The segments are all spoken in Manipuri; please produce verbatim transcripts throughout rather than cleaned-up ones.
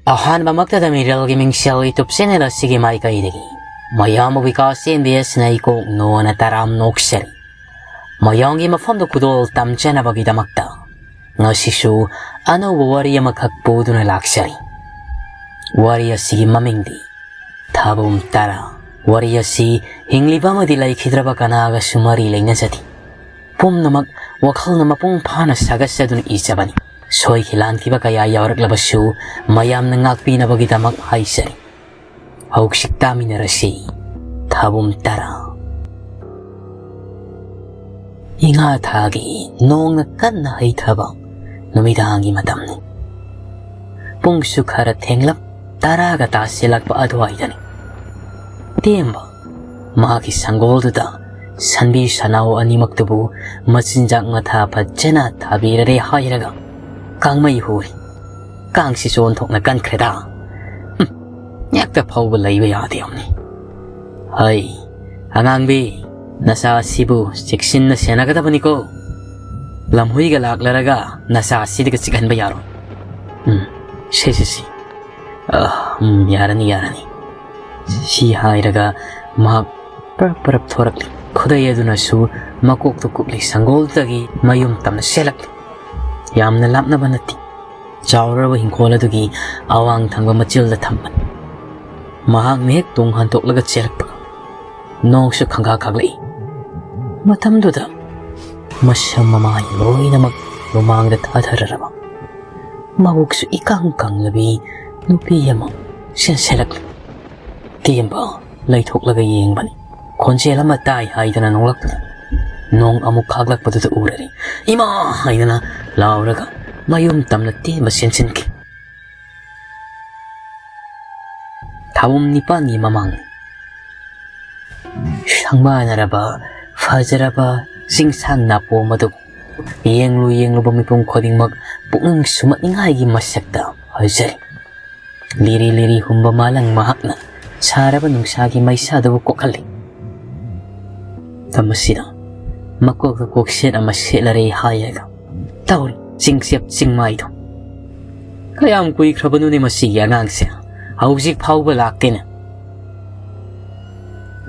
ꯑꯍꯥꯟꯕꯃꯛꯇꯗ ꯃꯤꯔꯦꯜꯒꯤ ꯃꯤꯡꯁꯦꯜ YouTube channel ꯑꯁꯤꯒꯤ ꯃꯥꯏꯀꯩꯗꯒꯤ ꯃꯌꯥꯝꯕꯨ ꯕꯤꯀꯥꯁ ꯑꯦꯝ ꯕꯤ ꯑꯦꯁꯅ ꯏꯀꯣꯛ ꯅꯣꯟꯅ ꯇꯔꯥꯝ ꯅꯣꯛꯆꯔꯤ꯫ ꯃꯌꯥꯝꯒꯤ ꯃꯐꯝꯗ ꯈꯨꯗꯣꯜ ꯇꯝꯖꯅꯕꯒꯤꯗꯃꯛꯇ ꯉꯁꯤꯁꯨ ꯑꯅꯧꯕ ꯋꯥꯔꯤ ꯑꯃꯈꯛ ꯄꯨꯗꯨꯅ ꯂꯥꯛꯆꯔꯤ꯫ ꯋꯥꯔꯤ ꯑꯁꯤꯒꯤ ꯃꯃꯤꯡꯗꯤ ꯊꯥꯕꯨꯝ ꯇꯔꯥ꯫ ꯋꯥꯔꯤ ꯑꯁꯤ ꯍꯤꯡꯂꯤꯕ ꯑꯃꯗꯤ ꯂꯩꯈꯤꯗ꯭ꯔꯕ ꯀꯅꯥꯒꯁꯨ ꯃꯔꯤ ꯂꯩꯅꯖꯗꯦ꯫ ꯄꯨꯝꯅꯃꯛ ꯋꯥꯈꯜꯅ ꯃꯄꯨꯡ ꯐꯥꯅ ꯁꯥꯒꯠꯆꯗꯨꯅ ꯏꯖꯕꯅꯤ꯫ ꯁꯣꯏꯈꯤ ꯂꯥꯟꯈꯤꯕ ꯀꯌꯥ ꯌꯥꯎꯔꯛꯂꯕꯁꯨ ꯃꯌꯥꯝꯅ ꯉꯥꯛꯄꯤꯅꯕꯒꯤꯗꯃꯛ ꯍꯥꯏꯖꯔꯤ꯫ ꯍꯧꯖꯤꯛ ꯇꯥꯃꯤꯟꯅꯔꯁꯤ꯫ ꯊꯥꯕꯨꯝ ꯇꯔꯥ꯫ ꯏꯉꯥ ꯊꯥꯒꯤ ꯅꯣꯡꯅ ꯀꯟꯅ ꯍꯩꯊꯕ ꯅꯨꯃꯤꯗꯥꯡꯒꯤ ꯃꯇꯝꯅꯤ꯫ ꯄꯨꯡꯁꯨ ꯈꯔ ꯊꯦꯡꯂꯞ ꯇꯔꯥꯒ ꯇꯥꯁꯤꯜꯂꯛꯄ ꯑꯗꯨꯋꯥꯏꯗꯅꯤ꯫ ꯇꯦꯝꯕ ꯃꯍꯥꯛꯀꯤ ꯁꯪꯒꯣꯜꯗꯨꯗ ꯁꯟꯕꯤ ꯁꯟꯅꯥꯎ ꯑꯅꯤꯃꯛꯇꯨꯕꯨ ꯃꯆꯤꯟꯖꯥꯛ ꯃꯊꯥ ꯐꯖꯅ ꯊꯥꯕꯤꯔꯔꯦ ꯍꯥꯏꯔꯒ ꯀꯥꯡꯃꯩ ꯍꯨꯔꯤ꯫ ꯀꯥꯡꯁꯤꯁꯨ ꯑꯣꯟꯊꯣꯛꯅ ꯀꯟꯈ꯭ꯔꯦꯗ꯫ ꯍꯨꯝ, ꯉꯥꯛꯇ ꯐꯥꯎꯕ ꯂꯩꯕ ꯌꯥꯗꯦ ꯌꯥꯝꯅꯤ꯫ ꯍꯩ, ꯑꯉꯥꯡꯕꯤ, ꯅꯆꯥ ꯑꯁꯤꯕꯨ ꯆꯦꯛꯁꯤꯟꯅ ꯁꯦꯟꯅꯒꯗꯕꯅꯤꯀꯣ꯫ ꯂꯝꯍꯨꯏꯒ ꯂꯥꯛꯂꯔꯒ ꯅꯆꯥ ꯑꯁꯤꯗꯒ ꯆꯤꯛꯍꯟꯕ ꯌꯥꯔꯣꯏ꯫ ꯎꯝ, ꯁꯦ, ꯁꯦ, ꯁꯦ꯫ ꯑ, ꯎꯝ, ꯌꯥꯔꯅꯤ, ꯌꯥꯔꯅꯤ꯫ ꯁꯤ ꯍꯥꯏꯔꯒ ꯃꯍꯥꯛ ꯄꯔꯞ ꯄꯔꯞ ꯊꯣꯔꯛꯂꯤ꯫ ꯈꯨꯗꯩ ꯑꯗꯨꯅꯁꯨ ꯃꯀꯣꯛꯇꯨ ꯀꯨꯞꯂꯤ꯫ ꯁꯪꯒꯣꯜꯗꯨꯗꯒꯤ ꯃꯌꯨꯝ ꯇꯝꯅ ꯆꯦꯜꯂꯛꯂꯤ꯫ ꯌꯥꯝꯅ ꯂꯥꯞꯅꯕ ꯅꯠꯇꯦ꯫ ꯆꯥꯎꯔꯕ ꯍꯤꯡꯈꯣꯜ ꯑꯗꯨꯒꯤ ꯑꯋꯥꯡ ꯊꯪꯕ ꯃꯆꯤꯜꯗ ꯊꯝꯕꯅꯤ꯫ ꯃꯍꯥꯛꯅ ꯍꯦꯛ ꯇꯨꯡ ꯍꯟꯗꯣꯛꯂꯒ ꯆꯦꯜꯂꯛꯄꯒ ꯅꯣꯡꯁꯨ ꯈꯪꯒꯥ ꯈꯥꯛꯂꯛꯏ꯫ ꯃꯇꯝꯗꯨꯗ ꯃꯁꯝ ꯃꯃꯥꯏ ꯂꯣꯏꯅꯃꯛ ꯃꯃꯥꯡꯗ ꯊꯥꯊꯔꯔꯕ, ꯃꯕꯨꯛꯁꯨ ꯏꯀꯪ ꯀꯪꯂꯕꯤ ꯅꯨꯄꯤ ꯑꯃ ꯆꯦꯟꯁꯤꯜꯂꯛꯂꯤ꯫ ꯇꯦꯝꯕ ꯂꯩꯊꯣꯛꯂꯒ ꯌꯦꯡꯕꯅꯤ꯫ ꯈꯣꯟꯖꯦꯜ ꯑꯃ ꯇꯥꯏ ꯍꯥꯏꯗꯅ ꯅꯣꯡꯂꯛꯇꯨꯅ ꯅꯣꯡ ꯑꯃꯨꯛ ꯈꯥꯛꯂꯛꯄꯗꯨꯗ ꯎꯔꯔꯦ꯫ "ꯏꯃꯥ!" ꯍꯥꯏꯗꯅ ꯂꯥꯎꯔꯒ ꯃꯌꯨꯝ ꯇꯝꯅ ꯇꯦꯝꯕ ꯆꯦꯟꯁꯤꯟꯈꯤ꯫ ꯊꯥꯕꯨꯝ ꯅꯤꯄꯥꯟꯒꯤ ꯃꯃꯥꯡꯅꯤ꯫ ꯁꯪꯕꯥꯅꯔꯕ ꯐꯖꯔꯕ ꯆꯤꯡꯁꯥꯡ ꯅꯥꯄꯣꯝ ꯑꯗꯨ ꯌꯦꯡꯂꯨ ꯌꯦꯡꯂꯨꯕ ꯃꯤꯄꯨꯝ ꯈꯨꯗꯤꯡꯃꯛ ꯄꯨꯛꯅꯤꯡ ꯁꯨꯝꯍꯠꯅꯤꯡꯉꯥꯏꯒꯤ ꯃꯁꯛꯇ ꯐꯖꯔꯤ꯫ ꯂꯤꯔꯤ ꯂꯤꯔꯤ ꯍꯨꯝꯕ ꯃꯥꯂꯪ ꯃꯍꯥꯛꯅ ꯁꯥꯔꯕ ꯅꯨꯡꯁꯥꯒꯤ ꯃꯩꯁꯥꯗꯨꯕꯨ ꯀꯣꯛꯍꯜꯂꯤ꯫ ꯃꯇꯝ ꯑꯁꯤꯗ ꯃꯀꯣꯛꯇ ꯀꯣꯛꯁꯦꯠ ꯑꯃ ꯁꯦꯠꯂꯔꯦ ꯍꯥꯏꯔꯒ ꯇꯧꯔꯤ ꯆꯤꯡꯆꯦꯞ ꯆꯤꯡꯃꯥꯏꯗꯣ꯫ "ꯀꯌꯥꯝ ꯀꯨꯏꯈ꯭ꯔꯕꯅꯣꯅꯦ ꯃꯁꯤꯒꯤ ꯑꯉꯥꯡꯁꯦ? ꯍꯧꯖꯤꯛ ꯐꯥꯎꯕ ꯂꯥꯛꯇꯦꯅꯦ?"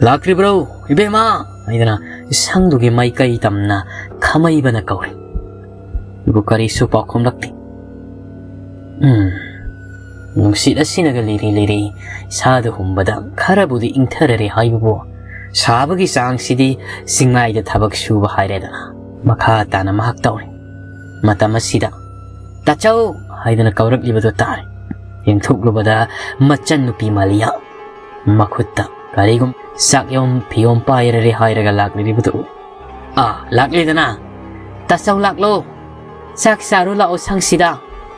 "ꯂꯥꯛꯇ꯭ꯔꯤꯕ꯭ꯔꯣ, ꯏꯕꯦꯝꯃ?" ꯍꯥꯏꯗꯅ ꯁꯪꯗꯨꯒꯤ ꯃꯥꯏꯀꯩ ꯇꯝꯅ ꯈꯃꯩꯕꯅ ꯀꯧꯔꯦ꯫ ꯑꯗꯨꯕꯨ ꯀꯔꯤꯁꯨ ꯄꯥꯎꯈꯨꯝꯂꯛꯇꯦ꯫ ꯎꯝ, ꯅꯨꯡꯁꯤꯠ ꯑꯁꯤꯅꯒ ꯂꯤꯔꯤ ꯂꯤꯔꯤ ꯏꯁꯥꯗ ꯍꯨꯝꯕꯗ ꯈꯔꯕꯨꯗꯤ ꯏꯪꯊꯔꯔꯦ ꯍꯥꯏꯕꯕꯨ, ꯁꯥꯕꯒꯤ ꯆꯥꯡꯁꯤꯗꯤ ꯆꯤꯡꯃꯥꯏꯗ ꯊꯕꯛ ꯁꯨꯕ ꯍꯥꯏꯔꯦꯗꯅ꯫ ꯃꯈꯥ ꯇꯥꯅ ꯃꯍꯥꯛ ꯇꯧꯔꯦ꯫ ꯃꯇꯝ ꯑꯁꯤꯗ "ꯇꯥꯆꯧ" ꯍꯥꯏꯗꯅ ꯀꯧꯔꯛꯂꯤꯕꯗꯨ ꯇꯥꯔꯦ꯫ ꯌꯦꯡꯊꯣꯛꯂꯨꯕꯗ ꯃꯆꯟꯅꯨꯄꯤ ꯃꯥꯂꯤꯌꯥ ꯃꯈꯨꯠꯇ ꯀꯔꯤꯒꯨꯝ ꯆꯥꯛꯌꯣꯝ ꯐꯤꯌꯣꯝ ꯄꯥꯏꯔꯔꯦ ꯍꯥꯏꯔꯒ ꯂꯥꯛꯂꯤꯕꯗꯨ ꯎ꯫ "ꯑꯥ, ꯂꯥꯛꯂꯦꯗꯅ꯫ ꯇꯥꯆꯧ ꯂꯥꯛꯂꯣ꯫ ꯆꯥꯛ ꯆꯥꯔꯨ ꯂꯥꯛꯑꯣ ꯁꯪꯁꯤꯗ꯫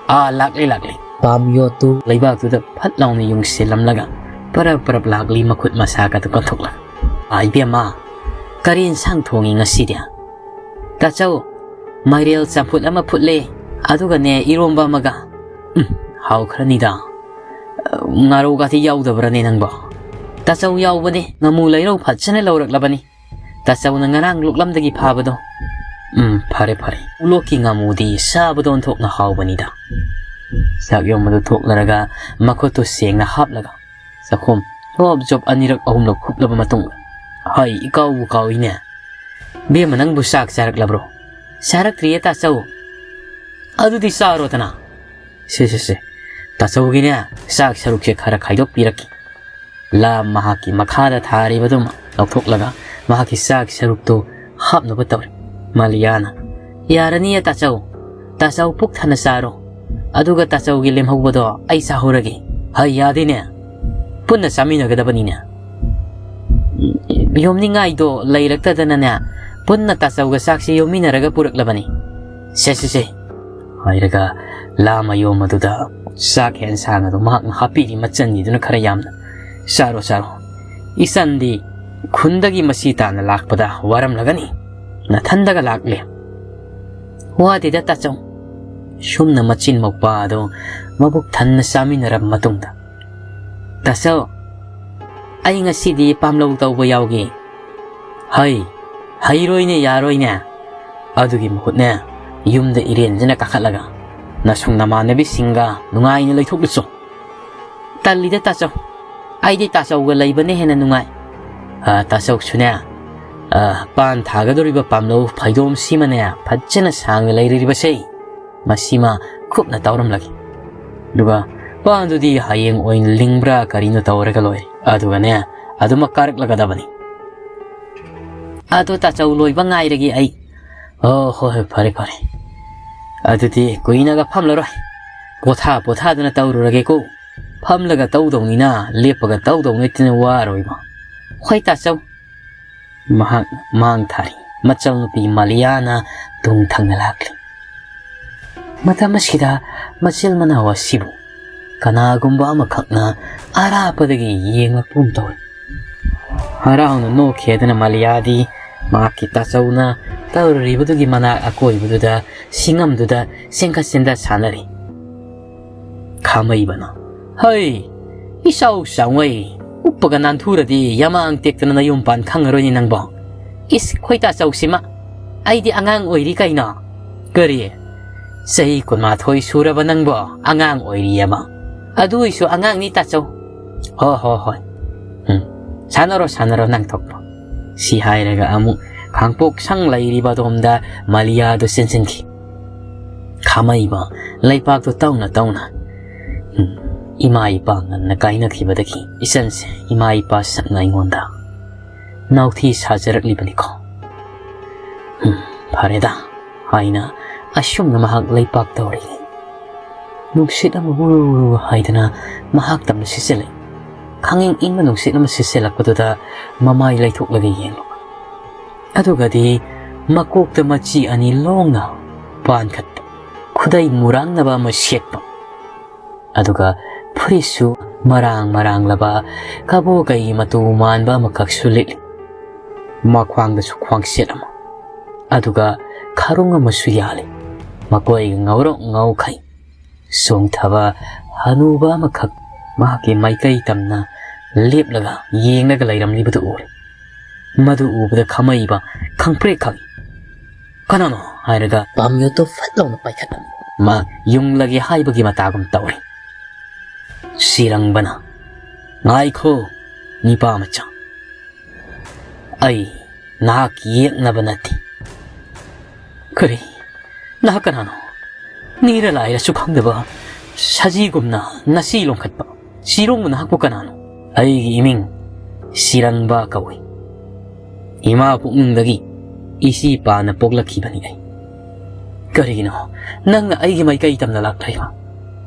ꯑꯥ, ꯂꯥꯛꯂꯦ, ꯂꯥꯛꯂꯦ꯫" ꯄꯥꯝꯌꯣꯠꯇꯨ ꯂꯩꯕꯥꯛꯇꯨꯗ ꯐꯠ ꯂꯥꯎꯅ ꯌꯨꯡꯁꯤꯜꯂꯝꯂꯒ ꯄꯔꯞ ꯄꯔꯞ ꯂꯥꯛꯂꯤ ꯃꯈꯨꯠ ꯃꯁꯥꯒꯗꯨ ꯀꯟꯊꯣꯛꯂꯒ꯫ "ꯑꯥ, ꯏꯕꯦꯝꯃ, ꯀꯔꯤ ꯏꯟꯁꯥꯡ ꯊꯣꯡꯉꯤ ꯉꯁꯤꯗꯤ?" "ꯇꯥꯆꯧ, ꯃꯥꯏꯔꯦꯜ ꯆꯝꯐꯨꯠ ꯑꯃ ꯐꯨꯠꯂꯦ, ꯑꯗꯨꯒꯅꯦ ꯏꯔꯣꯝꯕ ꯑꯃꯒ꯫" "ꯎꯝ, ꯍꯥꯎꯈ꯭ꯔꯅꯤꯗ꯫ ꯉꯥꯔꯧꯒꯗꯤ ꯌꯥꯎꯗꯕ꯭ꯔꯅꯦ ꯅꯪꯕꯣ?" "ꯇꯥꯆꯧ ꯌꯥꯎꯕꯅꯦ, ꯉꯥꯃꯨ ꯂꯩꯔꯧ ꯐꯖꯅ ꯂꯧꯔꯛꯂꯕꯅꯤ꯫ ꯇꯥꯆꯧꯅ ꯉꯔꯥꯡ ꯂꯣꯛꯂꯝꯗꯒꯤ ꯐꯥꯕꯗꯣ꯫" "ꯎꯝ, ꯐꯔꯦ, ꯐꯔꯦ꯫ ꯎꯂꯣꯛꯀꯤ ꯉꯥꯃꯨꯗꯤ ꯆꯥꯕꯗ ꯑꯣꯟꯊꯣꯛꯅ ꯍꯥꯎꯕꯅꯤꯗ꯫" ꯆꯥꯛ ꯌꯣꯝꯕꯗꯨ ꯊꯣꯛꯂꯔꯒ ꯃꯈꯨꯠꯇꯨ ꯁꯦꯡꯅ ꯍꯥꯞꯂꯒ ꯆꯥꯛꯈꯣꯝ ꯖꯣꯞ ꯖꯣꯞ ꯑꯅꯤꯔꯛ ꯑꯍꯨꯝꯂꯛ ꯈꯨꯞꯂꯕ ꯃꯇꯨꯡꯗ, "ꯍꯩ, ꯏꯀꯥꯎꯕꯨ ꯀꯥꯎꯏꯅꯦ꯫ ꯕꯦꯝꯃ, ꯅꯪꯕꯨ ꯆꯥꯛ ꯆꯥꯔꯛꯂꯕ꯭ꯔꯣ?" "ꯆꯥꯔꯛꯇ꯭ꯔꯤꯌꯦ ꯇꯥꯆꯧ꯫" "ꯑꯗꯨꯗꯤ ꯆꯥꯔꯣꯗꯅ꯫ ꯁꯦ, ꯁꯦ, ꯁꯦ, ꯇꯥꯆꯧꯒꯤꯅꯦ ꯆꯥꯛ ꯁꯔꯨꯛꯁꯦ ꯈꯔ ꯈꯥꯏꯗꯣꯛꯄꯤꯔꯛꯀꯦ꯫" ꯂꯥ ꯃꯍꯥꯛꯀꯤ ꯃꯈꯥꯗ ꯊꯥꯔꯤꯕꯗꯨꯃ ꯂꯧꯊꯣꯛꯂꯒ ꯃꯍꯥꯛꯀꯤ ꯆꯥꯛ ꯁꯔꯨꯛꯇꯨ ꯍꯥꯞꯅꯕ ꯇꯧꯔꯤ꯫ ꯃꯥꯂꯤꯌꯥꯅ, "ꯌꯥꯔꯅꯤꯌꯦ ꯇꯥꯆꯧ, ꯇꯥꯆꯧ ꯄꯨꯛ ꯊꯟꯅ ꯆꯥꯔꯣ, ꯑꯗꯨꯒ ꯇꯥꯆꯧꯒꯤ ꯂꯦꯝꯍꯧꯕꯗꯣ ꯑꯩ ꯆꯥꯍꯧꯔꯒꯦ꯫" "ꯍꯩ, ꯌꯥꯗꯦꯅꯦ, ꯄꯨꯟꯅ ꯆꯥꯃꯤꯟꯅꯒꯗꯕꯅꯤꯅꯦ꯫" "ꯌꯣꯝꯅꯤꯡꯉꯥꯏꯗꯣ ꯂꯩꯔꯛꯇꯗꯅꯅꯦ, ꯄꯨꯟꯅ ꯇꯥꯆꯧꯒ ꯆꯥꯛꯁꯦ ꯌꯣꯝꯃꯤꯟꯅꯔꯒ ꯄꯨꯔꯛꯂꯕꯅꯤ꯫ ꯁꯦ, ꯁꯦ, ꯁꯦ," ꯍꯥꯏꯔꯒ ꯂꯥ ꯃꯌꯣꯝ ꯑꯗꯨꯗ ꯆꯥꯛ ꯍꯦꯟꯁꯥꯡ ꯑꯗꯨ ꯃꯍꯥꯛꯅ ꯍꯥꯞꯄꯤꯔꯤ ꯃꯆꯟꯒꯤꯗꯨꯅ ꯈꯔ ꯌꯥꯝꯅ꯫ "ꯆꯥꯔꯣ, ꯆꯥꯔꯣ꯫ ꯏꯆꯟꯗꯤ ꯈꯨꯟꯗꯒꯤ ꯃꯁꯤ ꯇꯥꯅ ꯂꯥꯛꯄꯗ ꯋꯥꯔꯝꯂꯒꯅꯤ꯫ ꯅꯊꯟꯗꯒ ꯂꯥꯛꯂꯦ꯫" "ꯋꯥꯗꯦꯗ ꯇꯥꯆꯧ꯫" ꯁꯨꯝꯅ ꯃꯆꯤꯟ ꯃꯧꯄꯥ ꯑꯗꯨ ꯃꯕꯨꯛ ꯊꯟꯅ ꯆꯥꯃꯤꯟꯅꯔꯕ ꯃꯇꯨꯡꯗ, "ꯇꯥꯆꯧ, ꯑꯩ ꯉꯁꯤꯗꯤ ꯄꯥꯝꯂꯧ ꯇꯧꯕ ꯌꯥꯎꯒꯦ꯫" "ꯍꯩ, ꯍꯩꯔꯣꯏꯅꯦ, ꯌꯥꯔꯣꯏꯅꯦ꯫ ꯑꯗꯨꯒꯤ ꯃꯍꯨꯠꯅꯦ, ꯌꯨꯝꯗ ꯏꯔꯦꯟꯁꯤꯅ ꯀꯥꯈꯠꯂꯒ ꯅꯁꯨꯡ ꯅꯃꯥꯟꯅꯕꯤꯁꯤꯡꯒ ꯅꯨꯡꯉꯥꯏꯅ ꯂꯩꯊꯣꯛꯂꯨꯆꯣ꯫ ꯇꯜꯂꯤꯗ ꯇꯥꯆꯧ, ꯑꯩꯗꯤ ꯇꯥꯆꯧꯒ ꯂꯩꯕꯅ ꯍꯦꯟꯅ ꯅꯨꯡꯉꯥꯏ꯫ ꯑ, ꯇꯥꯆꯧꯁꯨꯅꯦ, ꯑ, ꯄꯥꯟ ꯊꯥꯒꯗꯧꯔꯤꯕ ꯄꯥꯝꯂꯧ ꯐꯩꯗꯣꯝꯁꯤꯃꯅꯦ ꯐꯖꯅ ꯁꯥꯡꯅ ꯂꯩꯔꯤꯕꯁꯦ, ꯃꯁꯤꯃ ꯀꯨꯞꯅ ꯇꯧꯔꯝꯂꯒꯦ꯫ ꯑꯗꯨꯒ ꯄꯥꯟꯗꯨꯗꯤ ꯍꯌꯦꯡ ꯑꯣꯏꯅ ꯂꯤꯡꯕ꯭ꯔꯥ ꯀꯔꯤꯅꯣ ꯇꯧꯔꯒ ꯂꯣꯏꯔꯦ꯫ ꯑꯗꯨꯒꯅꯦ, ꯑꯗꯨꯃꯛ ꯀꯥꯔꯛꯂꯒꯗꯕꯅꯤ꯫ ꯑꯗꯣ ꯇꯥꯆꯧ ꯂꯣꯏꯕ ꯉꯥꯏꯔꯒꯦ ꯑꯩ꯫ ꯑꯣ, ꯍꯣꯏ, ꯍꯣꯏ, ꯐꯔꯦ, ꯐꯔꯦ꯫ ꯑꯗꯨꯗꯤ ꯀꯨꯏꯅꯒ ꯐꯝꯂꯔꯣꯏ꯫ ꯄꯣꯊꯥ ꯄꯣꯊꯥꯗꯅ ꯇꯧꯔꯨꯔꯒꯦꯀꯣ꯫ ꯐꯝꯂꯒ ꯇꯧꯗꯧꯅꯤꯅ ꯂꯦꯞꯄꯒ ꯇꯧꯗꯧ ꯅꯠꯇꯅ ꯋꯥꯔꯣꯏꯕ꯫ ꯍꯣꯏ ꯇꯥꯆꯧ꯫ ꯃꯍꯥꯛ ꯃꯥꯡ ꯊꯥꯔꯤ꯫ ꯃꯆꯜ ꯅꯨꯄꯤ ꯃꯥꯂꯤꯌꯥꯅ ꯇꯨꯡ ꯊꯪꯅ ꯂꯥꯛꯂꯤ꯫ ꯃꯇꯝ ꯑꯁꯤꯗ ꯃꯆꯤꯜ ꯃꯅꯥꯎ ꯑꯁꯤꯕꯨ ꯀꯅꯥꯒꯨꯝꯕ ꯑꯃꯈꯛꯅ ꯑꯔꯥꯞꯄꯗꯒꯤ ꯌꯦꯡꯂꯛꯄꯒꯨꯝ ꯇꯧꯏ꯫ ꯍꯔꯥꯎꯅ ꯅꯣꯛꯈꯤ ꯍꯥꯏꯗꯅ ꯃꯥꯂꯤꯌꯥꯗꯤ ꯃꯍꯥꯛꯀꯤ ꯇꯥꯆꯧꯅ ꯇꯧꯔꯤꯕꯗꯨꯒꯤ ꯃꯅꯥꯛ ꯑꯀꯣꯏꯕꯗꯨꯗ, ꯁꯤꯡꯉꯝꯗꯨꯗ ꯆꯦꯟꯈꯠ ꯆꯦꯟꯊ ꯁꯥꯟꯅꯔꯤ꯫ ꯈꯥꯃꯩꯕꯅ, "ꯍꯩ, ꯏꯆꯥꯎ ꯆꯥꯎꯉꯩ, ꯎꯞꯄꯒ ꯅꯥꯟꯊꯨꯔꯗꯤ ꯌꯥꯃꯥꯡ ꯇꯦꯛꯇꯅ ꯅꯌꯨꯝ ꯄꯥꯟ ꯈꯪꯉꯔꯣꯏꯅꯦ ꯅꯪꯕꯣ꯫ ꯏꯁ, ꯈꯣꯏ ꯇꯥꯆꯧꯁꯤꯃ, ꯑꯩꯗꯤ ꯑꯉꯥꯡ ꯑꯣꯏꯔꯤ ꯀꯩꯅꯣ?" "ꯀꯔꯤ? ꯆꯍꯤ ꯀꯨꯟꯃꯥꯊꯣꯏ ꯁꯨꯔꯕ ꯅꯪꯕꯣ ꯑꯉꯥꯡ ꯑꯣꯏꯔꯤꯌꯦꯕ?" "ꯑꯗꯨ ꯑꯣꯏꯁꯨ ꯑꯉꯥꯡꯅꯤ ꯇꯥꯆꯧ꯫" "ꯍꯣ, ꯍꯣ, ꯍꯣꯏ꯫ ꯎꯝ, ꯁꯥꯟꯅꯔꯣ, ꯁꯥꯟꯅꯔꯣ ꯅꯪ ꯊꯣꯛꯄ꯫" ꯁꯤ ꯍꯥꯏꯔꯒ ꯑꯃꯨꯛ ꯈꯥꯡꯄꯣꯛ ꯁꯪ ꯂꯩꯔꯤꯕ ꯑꯗꯣꯝꯗ ꯃꯥꯂꯤꯌꯥꯗꯨ ꯆꯦꯟꯁꯤꯟꯈꯤ꯫ ꯈꯥꯃꯩꯕ ꯂꯩꯄꯥꯛꯇꯨ ꯇꯧꯅ ꯇꯧꯅ, "ꯎꯝ, ꯏꯃꯥ ꯏꯄꯥ ꯉꯟꯅ ꯀꯥꯏꯅꯈꯤꯕꯗꯒꯤ ꯏꯆꯟꯁꯦ ꯏꯃꯥ ꯏꯄꯥ ꯁꯛꯅ ꯑꯩꯉꯣꯟꯗ ꯅꯥꯎꯊꯤ ꯁꯥꯖꯔꯛꯂꯤꯕꯅꯤꯀꯣ꯫ ꯎꯝ, ꯐꯔꯦꯗ," ꯍꯥꯏꯅ ꯑꯁꯨꯝꯅ ꯃꯍꯥꯛ ꯂꯩꯄꯥꯛ ꯇꯧꯔꯤ꯫ ꯅꯨꯡꯁꯤꯠ ꯑꯃ ꯎꯔꯨ ꯎꯔꯨ ꯍꯥꯏꯗꯅ ꯃꯍꯥꯛ ꯇꯝꯅ ꯁꯤꯠꯆꯜꯂꯛꯏ꯫ ꯈꯪꯏꯪ ꯏꯪꯕ ꯅꯨꯡꯁꯤꯠ ꯑꯃ ꯁꯤꯠꯆꯜꯂꯛꯄꯗꯨꯗ ꯃꯃꯥꯏ ꯂꯩꯊꯣꯛꯂꯒ ꯌꯦꯡꯂꯨꯕ꯫ ꯑꯗꯨꯒꯗꯤ ꯃꯀꯣꯛꯇ ꯃꯆꯤ ꯑꯅꯤ ꯂꯣꯡꯅ ꯄꯥꯟꯈꯠꯄ, ꯈꯨꯗꯩ ꯃꯨꯔꯥꯡꯅꯕ ꯑꯃ ꯁꯦꯠꯄ, ꯑꯗꯨꯒ ꯐꯨꯔꯤꯠꯁꯨ ꯃꯔꯥꯡ ꯃꯔꯥꯡꯂꯕ ꯀꯕꯣꯀꯩꯒꯤ ꯃꯇꯨ ꯃꯥꯟꯕ ꯑꯃꯈꯛꯁꯨ ꯂꯤꯠꯂꯤ꯫ ꯃꯈ꯭ꯋꯥꯡꯗꯁꯨ ꯈ꯭ꯋꯥꯡꯁꯦꯠ ꯑꯃ, ꯑꯗꯨꯒ ꯈꯔꯨꯡ ꯑꯃꯁꯨ ꯌꯥꯜꯂꯤ꯫ ꯃꯀꯣꯏꯒ ꯉꯧꯔꯣꯛ ꯉꯧꯈꯩ ꯆꯣꯡꯊꯕ ꯍꯅꯨꯕ ꯑꯃꯈꯛ ꯃꯍꯥꯛꯀꯤ ꯃꯥꯏꯀꯩ ꯇꯝꯅ ꯂꯦꯞꯂꯒ ꯌꯦꯡꯂꯒ ꯂꯩꯔꯝꯂꯤꯕꯗꯨ ꯎꯔꯦ꯫ ꯃꯗꯨ ꯎꯕꯗ ꯈꯥꯃꯩꯕ ꯈꯪꯄ꯭ꯔꯦꯛ ꯈꯪꯏ꯫ "ꯀꯅꯥꯅꯣ?" ꯍꯥꯏꯔꯒ ꯄꯥꯝꯌꯣꯠꯇꯣ ꯐꯠ ꯂꯥꯎꯅ ꯄꯥꯏꯈꯠꯂꯝꯃꯤ꯫ ꯃꯥ ꯌꯨꯡꯂꯒꯦ ꯍꯥꯏꯕꯒꯤ ꯃꯇꯥꯒꯨꯝ ꯇꯧꯔꯤ꯫ ꯁꯤꯔꯪꯕꯅ, "ꯉꯥꯏꯈꯣ, ꯅꯤꯄꯥ ꯃꯆꯥ꯫ ꯑꯩ ꯅꯍꯥꯛ ꯌꯦꯛꯅꯕ ꯅꯠꯇꯦ꯫" "ꯀꯔꯤ? ꯅꯍꯥꯛ ꯀꯅꯥꯅꯣ? ꯅꯤꯔ ꯂꯥꯏꯔꯁꯨ ꯈꯪꯗꯕ ꯁꯖꯤꯒꯨꯝꯅ ꯅꯁꯤ ꯂꯣꯡꯈꯠꯄ ꯁꯤꯔꯣꯡꯕ ꯅꯍꯥꯛꯄꯨ ꯀꯅꯥꯅꯣ?" "ꯑꯩꯒꯤ ꯏꯃꯤꯡ ꯁꯤꯔꯪꯕ ꯀꯧꯏ꯫ ꯏꯃꯥ ꯄꯨꯛꯅꯨꯡꯗꯒꯤ ꯏꯆꯦ ꯄꯥꯅ ꯄꯣꯛꯂꯛꯈꯤꯕꯅꯤ ꯑꯩ꯫ ꯀꯔꯤꯒꯤꯅꯣ ꯅꯪꯅ ꯑꯩꯒꯤ ꯃꯥꯏꯀꯩ ꯇꯝꯅ ꯂꯥꯛꯂꯤꯕ?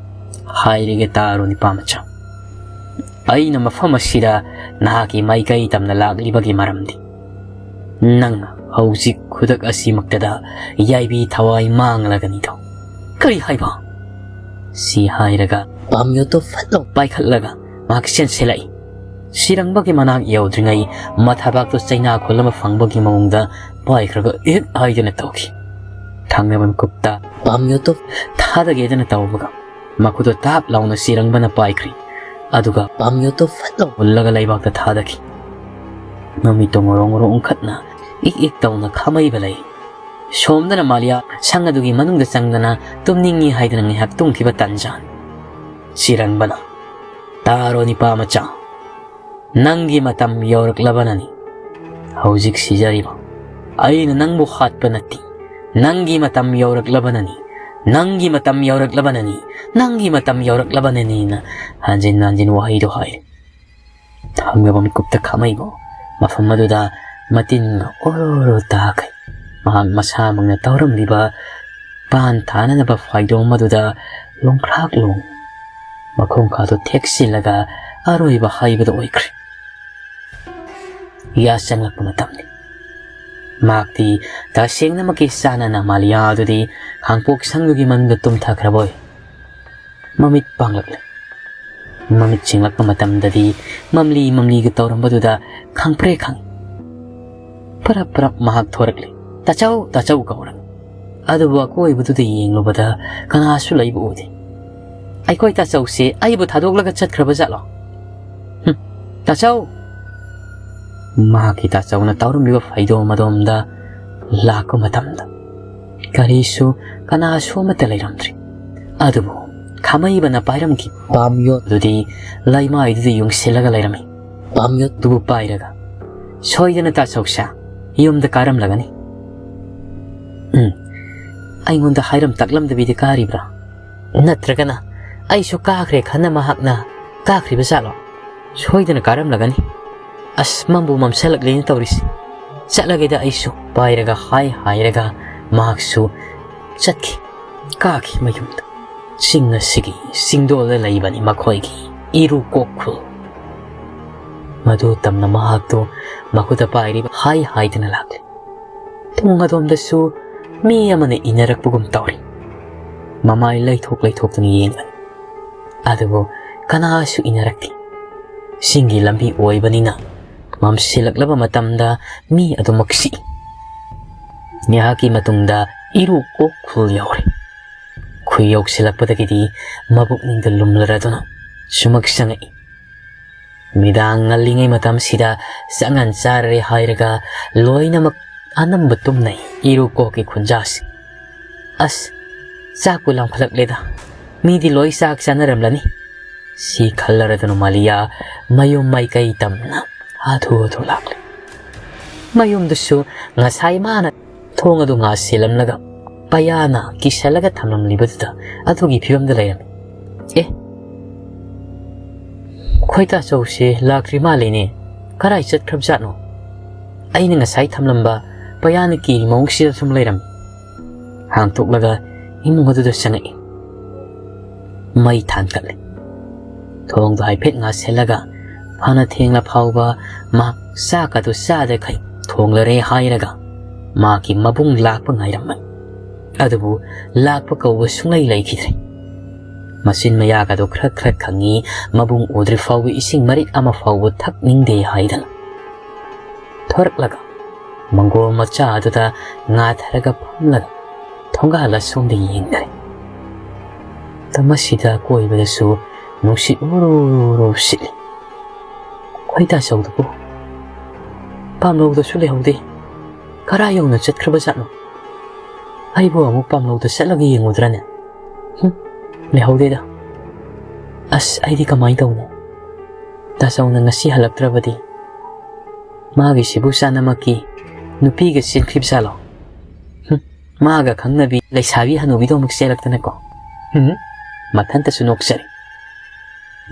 ꯍꯥꯏꯔꯒꯦ ꯇꯥꯔꯣ, ꯅꯤꯄꯥ ꯃꯆꯥ꯫ ꯑꯩꯅ ꯃꯐꯝ ꯑꯁꯤꯗ ꯅꯍꯥꯛꯀꯤ ꯃꯥꯏꯀꯩ ꯇꯝꯅ ꯂꯥꯛꯂꯤꯕꯒꯤ ꯃꯔꯝꯗꯤ ꯅꯪꯅ ꯍꯧꯖꯤꯛ ꯈꯨꯗꯛ ꯑꯁꯤꯃꯛꯇꯗ ꯌꯥꯏꯕꯤ ꯊꯋꯥꯏ ꯃꯥꯡꯂꯒꯅꯤꯗꯣ꯫" "ꯀꯔꯤ ꯍꯥꯏꯕ?" ꯁꯤ ꯍꯥꯏꯔꯒ ꯄꯥꯝꯌꯣꯠꯇꯣ ꯐꯠ ꯂꯥꯎ ꯄꯥꯏꯈꯠꯂꯒ ꯃꯍꯥꯛ ꯆꯦꯟꯁꯤꯜꯂꯛꯏ꯫ ꯁꯤꯔꯪꯕꯒꯤ ꯃꯅꯥꯛ ꯌꯧꯗ꯭ꯔꯤꯉꯩ ꯃꯊꯕꯥꯛꯇꯨ ꯆꯩꯅꯥ ꯈꯨꯜ ꯑꯃ ꯐꯪꯕꯒꯤ ꯃꯑꯣꯡꯗ ꯄꯥꯏꯈ꯭ꯔꯒ ꯏꯛ ꯍꯥꯏꯗꯅ ꯇꯧꯈꯤ꯫ ꯊꯪꯅꯕ ꯃꯤꯀꯨꯞꯇ ꯄꯥꯝꯌꯣꯠꯇꯣ ꯊꯥꯗꯒꯦꯗꯅ ꯇꯧꯕꯒ ꯃꯈꯨꯠꯇꯣ ꯇꯥꯞ ꯂꯥꯎꯅ ꯁꯤꯔꯪꯕꯅ ꯄꯥꯏꯈ꯭ꯔꯤ꯫ ꯑꯗꯨꯒ ꯄꯥꯝꯌꯣꯠꯇꯣ ꯐꯠ ꯂꯥꯎ ꯍꯨꯜꯂꯒ ꯂꯩꯕꯥꯛꯇ ꯊꯥꯗꯈꯤ꯫ ꯃꯃꯤꯠꯇꯣ ꯉꯣꯔꯣ ꯉꯣꯔꯣ ꯎꯪꯈꯠꯅ ꯏꯛ ꯏꯛ ꯇꯧꯅ ꯈꯥꯃꯩꯕ ꯂꯩ꯫ ꯁꯣꯝꯗꯅ ꯃꯥꯂꯤꯌꯥ ꯁꯪ ꯑꯗꯨꯒꯤ ꯃꯅꯨꯡꯗ ꯆꯪꯗꯅ ꯇꯨꯝꯅꯤꯡꯉꯤ ꯍꯥꯏꯗꯅ ꯉꯥꯏꯍꯥꯛ ꯇꯨꯝꯈꯤꯕ ꯇꯟꯖꯥꯅꯤ꯫ ꯁꯤꯔꯪꯕꯅ, "ꯇꯥꯔꯣ ꯅꯤꯄꯥ ꯃꯆꯥ, ꯅꯪꯒꯤ ꯃꯇꯝ ꯌꯧꯔꯛꯂꯕꯅꯅꯤ꯫ ꯍꯧꯖꯤꯛ ꯁꯤꯖꯔꯤꯕ ꯑꯩꯅ ꯅꯪꯕꯨ ꯍꯥꯠꯄ ꯅꯠꯇꯦ꯫ ꯅꯪꯒꯤ ꯃꯇꯝ ꯌꯧꯔꯛꯂꯕꯅꯅꯤ꯫ ꯅꯪꯒꯤ ꯃꯇꯝ ꯌꯧꯔꯛꯂꯕꯅꯅꯤ꯫ ꯅꯪꯒꯤ ꯃꯇꯝ ꯌꯧꯔꯛꯂꯕꯅꯅꯤꯅ" ꯍꯟꯖꯤꯟ ꯍꯟꯖꯤꯟ ꯋꯥꯍꯩꯗꯣ ꯍꯥꯏꯔꯦ꯫ ꯊꯪꯅꯕ ꯃꯤꯀꯨꯞꯇ ꯈꯥꯃꯩꯕꯨ ꯃꯐꯝ ꯑꯗꯨꯗ ꯃꯇꯤꯟꯒ ꯑꯣꯔꯣ ꯑꯣꯔꯣ ꯇꯥꯈꯩ꯫ ꯃꯍꯥꯛ ꯃꯁꯥꯃꯛꯅ ꯇꯧꯔꯝꯂꯤꯕ ꯄꯥꯟ ꯊꯥꯅꯅꯕ ꯐꯥꯏꯗꯣꯝ ꯑꯗꯨꯗ ꯂꯣꯡꯈ꯭ꯔꯥꯛ ꯂꯣꯡ ꯃꯈꯣꯡ ꯈꯥꯗꯨ ꯊꯦꯛꯆꯤꯜꯂꯒ ꯑꯔꯣꯏꯕ ꯍꯥꯏꯕꯗꯨ ꯑꯣꯏꯈ꯭ꯔꯦ꯫ ꯌꯥ ꯆꯪꯂꯛꯄ ꯃꯇꯝꯅꯤ꯫ ꯃꯍꯥꯛꯇꯤ ꯇꯁꯦꯡꯅꯃꯛꯀꯤ ꯆꯥꯅꯅ ꯃꯥꯂꯤꯌꯥ ꯑꯗꯨꯗꯤ ꯈꯥꯡꯄꯣꯛ ꯁꯪꯗꯨꯒꯤ ꯃꯅꯨꯡꯗ ꯇꯨꯝꯊꯈ꯭ꯔꯕ ꯑꯣꯏ꯫ ꯃꯃꯤꯠ ꯄꯥꯡꯂꯛꯂꯦ꯫ ꯃꯃꯤꯠ ꯁꯤꯡꯂꯛꯄ ꯃꯇꯝꯗꯗꯤ ꯃꯝꯂꯤ ꯃꯝꯂꯤꯒ ꯇꯧꯔꯝꯕꯗꯨꯗ ꯈꯪꯄ꯭ꯔꯦ ꯈꯪꯏ꯫ ꯄꯔꯞ ꯄꯔꯞ ꯃꯍꯥꯛ ꯊꯣꯔꯛꯂꯦ꯫ "ꯇꯥꯆꯧ, ꯇꯥꯆꯧ" ꯀꯧꯔꯒ꯫ ꯑꯗꯨꯕꯨ ꯑꯀꯣꯏꯕꯗꯨꯗ ꯌꯦꯡꯂꯨꯕꯗ ꯀꯅꯥꯁꯨ ꯂꯩꯕ ꯎꯗꯦ꯫ "ꯑꯩꯈꯣꯏ ꯇꯥꯆꯧꯁꯦ ꯑꯩꯕꯨ ꯊꯥꯗꯣꯛꯂꯒ ꯆꯠꯈ꯭ꯔꯕ ꯖꯥꯠꯂꯣ? ꯍꯨꯝ, ꯇꯥꯆꯧ!" ꯃꯍꯥꯛꯀꯤ ꯇꯥꯆꯧꯅ ꯇꯧꯔꯝꯂꯤꯕ ꯐꯩꯗꯣꯝ ꯑꯗꯣꯝꯗ ꯂꯥꯛꯄ ꯃꯇꯝꯗ ꯀꯔꯤꯁꯨ, ꯀꯅꯥꯁꯨ ꯑꯃꯠꯇ ꯂꯩꯔꯝꯗ꯭ꯔꯤ꯫ ꯑꯗꯨꯕꯨ ꯈꯥꯃꯩꯕꯅ ꯄꯥꯏꯔꯝꯈꯤꯕ ꯄꯥꯝꯌꯣꯠꯇꯨꯗꯤ ꯂꯩꯃꯥꯏꯗꯨꯗ ꯌꯨꯡꯁꯤꯜꯂꯒ ꯂꯩꯔꯝꯃꯤ꯫ ꯄꯥꯝꯌꯣꯠꯇꯨꯕꯨ ꯄꯥꯏꯔꯒ, "ꯁꯣꯏꯗꯅ ꯇꯥꯆꯧꯁꯦ ꯌꯨꯝꯗ ꯀꯥꯔꯝꯂꯒꯅꯤ꯫ ꯎꯝ, ꯑꯩꯉꯣꯟꯗ ꯍꯥꯏꯔꯝ ꯇꯥꯛꯂꯝꯗꯕꯤꯗ ꯀꯥꯔꯤꯕ꯭ꯔꯥ? ꯅꯠꯇ꯭ꯔꯒꯅ ꯑꯩꯁꯨ ꯀꯥꯈ꯭ꯔꯦ ꯈꯟꯅ ꯃꯍꯥꯛꯅ ꯀꯥꯈ꯭ꯔꯤꯕ ꯖꯥꯠꯂꯣ? ꯁꯣꯏꯗꯅ ꯀꯥꯔꯝꯂꯒꯅꯤ꯫ ꯑꯁ, ꯃꯝꯕꯨ ꯃꯝꯁꯜꯂꯛꯂꯦꯅ ꯇꯧꯔꯤꯁꯤ꯫ ꯆꯠꯂꯒꯦꯗ ꯑꯩꯁꯨ", ꯄꯥꯏꯔꯒ ꯍꯥꯏ ꯍꯥꯏꯔꯒ ꯃꯍꯥꯛꯁꯨ ꯆꯠꯈꯤ꯫ ꯀꯥꯈꯤ ꯃꯌꯨꯝꯗ꯫ ꯆꯤꯡ ꯑꯁꯤꯒꯤ ꯆꯤꯡꯗꯣꯜꯗ ꯂꯩꯕꯅꯤ ꯃꯈꯣꯏꯒꯤ ꯏꯔꯨ ꯀꯣꯛꯈꯨꯜ꯫ ꯃꯗꯨ ꯇꯝꯅ ꯃꯍꯥꯛꯇꯨ ꯃꯈꯨꯠꯇ ꯄꯥꯏꯔꯤꯕ ꯍꯥꯏ ꯍꯥꯏꯗꯨꯅ ꯂꯥꯛꯂꯤ꯫ ꯊꯣꯡ ꯑꯗꯣꯝꯗꯁꯨ ꯃꯤ ꯑꯃꯅ ꯏꯟꯅꯔꯛꯄꯒꯨꯝ ꯇꯧꯔꯤ꯫ ꯃꯃꯥꯏ ꯂꯩꯊꯣꯛ ꯂꯩꯊꯣꯛꯇꯨꯅ ꯌꯦꯡꯒꯅꯤ꯫ ꯑꯗꯨꯕꯨ ꯀꯅꯥꯁꯨ ꯏꯟꯅꯔꯛꯇꯦ꯫ ꯆꯤꯡꯒꯤ ꯂꯝꯕꯤ ꯑꯣꯏꯕꯅꯤꯅ ꯃꯝꯁꯤꯜꯂꯛꯂꯕ ꯃꯇꯝꯗ ꯃꯤ ꯑꯗꯨꯃꯛ ꯁꯤꯛꯏ꯫ ꯉꯥꯏꯍꯥꯛꯀꯤ ꯃꯇꯨꯡꯗ ꯏꯔꯨ ꯀꯣꯛꯈꯨꯜ ꯌꯧꯔꯦ꯫ ꯈꯨ ꯌꯧꯁꯤꯜꯂꯛꯄꯗꯒꯤꯗꯤ ꯃꯕꯨꯛꯅꯤꯡꯗ ꯂꯨꯝꯂꯔꯗꯨꯅ ꯁꯨꯃꯛ ꯆꯪꯉꯛꯏ꯫ ꯃꯤꯗꯥꯡ ꯉꯜꯂꯤꯉꯩ ꯃꯇꯝꯁꯤꯗ ꯆꯉꯥꯟ ꯆꯥꯔꯔꯦ ꯍꯥꯏꯔꯒ ꯂꯣꯏꯅꯃꯛ ꯑꯅꯝꯕ ꯇꯨꯝꯅꯩ꯫ ꯏꯔꯨ ꯀꯣꯛꯀꯤ ꯈꯨꯟꯖꯥꯁꯤ꯫ "ꯑꯁ, ꯆꯥꯛꯄꯨ ꯂꯥꯝꯈꯠꯂꯛꯂꯦꯗ꯫ ꯃꯤꯗꯤ ꯂꯣꯏ ꯆꯥꯛ ꯆꯥꯅꯔꯝꯂꯅꯤ", ꯁꯤ ꯈꯜꯂꯔꯗꯨꯅ ꯃꯥꯂꯤꯌꯥ ꯃꯌꯨꯝ ꯃꯥꯏꯀꯩ ꯇꯝꯅ ꯍꯥꯊꯨ ꯍꯥꯊꯨ ꯂꯥꯛꯂꯤ꯫ ꯃꯌꯨꯝꯗꯨꯁꯨ ꯉꯁꯥꯏ ꯃꯥꯅ ꯊꯣꯡ ꯑꯗꯨ ꯉꯥꯁꯤꯜꯂꯝꯂꯒ ꯄꯌꯥꯅ ꯀꯤꯁꯜꯂꯒ ꯊꯝꯂꯝꯂꯤꯕꯗꯨꯗ ꯑꯗꯨꯒꯤ ꯐꯤꯕꯝꯗ ꯂꯩꯔꯝꯃꯤ꯫ "ꯑꯦ, ꯈꯣꯏ ꯇꯥꯆꯧꯁꯦ ꯂꯥꯛꯇ꯭ꯔꯤ ꯃꯥꯜꯂꯦꯅꯦ꯫ ꯀꯔꯥꯏ ꯆꯠꯈ꯭ꯔꯕꯖꯥꯠꯅꯣ? ꯑꯩꯅ ꯉꯁꯥꯏ ꯊꯝꯂꯝꯕ ꯄꯌꯥꯅ ꯀꯤꯔꯤ ꯃꯑꯣꯡꯁꯤꯗ ꯁꯨꯝ ꯂꯩꯔꯝꯃꯤ", ꯍꯥꯡꯇꯣꯛꯂꯒ ꯏꯃꯨꯡ ꯑꯗꯨꯗ ꯆꯪꯉꯛꯏ꯫ ꯃꯩ ꯊꯥꯟꯒꯠꯂꯦ꯫ ꯊꯣꯡꯗꯣ ꯍꯥꯏꯐꯦꯠ ꯉꯥꯁꯤꯜꯂꯒ ꯐꯅ ꯊꯦꯡꯂ ꯐꯥꯎꯕ ꯃꯍꯥꯛ ꯆꯥꯛ ꯑꯗꯨ ꯆꯥꯗꯈꯩ ꯊꯣꯡꯂꯔꯦ ꯍꯥꯏꯔꯒ ꯃꯍꯥꯛꯀꯤ ꯃꯕꯨꯡ ꯂꯥꯛꯄ ꯉꯥꯏꯔꯝꯕꯅꯤ꯫ ꯑꯗꯨꯕꯨ ꯂꯥꯛꯄ ꯀꯧꯕ ꯁꯨꯡꯂꯩ ꯂꯩꯈꯤꯗ꯭ꯔꯦ꯫ ꯃꯆꯤꯟ ꯃꯌꯥꯒꯗꯣ ꯈ꯭ꯔꯛ ꯈ꯭ꯔꯛ ꯈꯪꯉꯤ, ꯃꯕꯨꯡ ꯎꯗ꯭ꯔꯤ ꯐꯥꯎꯕ ꯏꯁꯤꯡ ꯃꯔꯤꯛ ꯑꯃ ꯐꯥꯎꯕ ꯊꯛꯅꯤꯡꯗꯦ ꯍꯥꯏꯗꯅ꯫ ꯊꯣꯔꯛꯂꯒ ꯃꯪꯒꯣꯜ ꯃꯆꯥ ꯑꯗꯨꯗ ꯉꯥꯊꯔꯒ ꯐꯝꯂꯒ ꯊꯣꯡꯒꯥꯜ ꯑꯁꯣꯝꯗ ꯌꯦꯡꯅꯔꯦ꯫ ꯃꯇꯝ ꯑꯁꯤꯗ ꯑꯀꯣꯏꯕꯗꯁꯨ ꯅꯨꯡꯁꯤꯠ ꯎꯔꯨ ꯎꯔꯨ ꯁꯤꯠꯂꯤ꯫ "ꯈꯣꯏ ꯇꯥꯆꯧꯗꯨꯕꯨ ꯄꯥꯝꯂꯧꯗꯁꯨ ꯂꯩꯍꯧꯗꯦ꯫ ꯀꯔꯥꯏ ꯌꯧꯅ ꯆꯠꯈ꯭ꯔꯕꯖꯥꯠꯅꯣ?" ꯑꯩꯕꯨ ꯑꯃꯨꯛ ꯄꯥꯝꯂꯧꯗ ꯆꯠꯂꯒ ꯌꯦꯡꯉꯨꯗ꯭ꯔꯅꯦ? ꯍꯨꯝ, ꯂꯩꯍꯧꯗꯦꯗ꯫ ꯑꯁ, ꯑꯩꯗꯤ ꯀꯃꯥꯏꯅ ꯇꯧꯅꯤ? ꯇꯥꯆꯧꯅ ꯉꯁꯤ ꯍꯜꯂꯛꯇ꯭ꯔꯕꯗꯤ ꯃꯥꯒꯤꯁꯤꯕꯨ ꯆꯥꯅꯃꯛꯀꯤ ꯅꯨꯄꯤꯒ ꯆꯦꯟꯈ꯭ꯔꯤꯕ ꯖꯥꯠꯂꯣ? ꯍꯨꯝ, ꯃꯥꯒ ꯈꯪꯅꯕꯤ ꯂꯩꯁꯥꯕꯤ ꯍꯅꯨꯕꯤꯗꯣ ꯑꯃꯨꯛ ꯆꯦꯜꯂꯛꯇꯅꯀꯣ꯫ ꯍꯨꯝ, ꯃꯊꯟꯇꯁꯨ ꯅꯣꯛꯆꯔꯤ꯫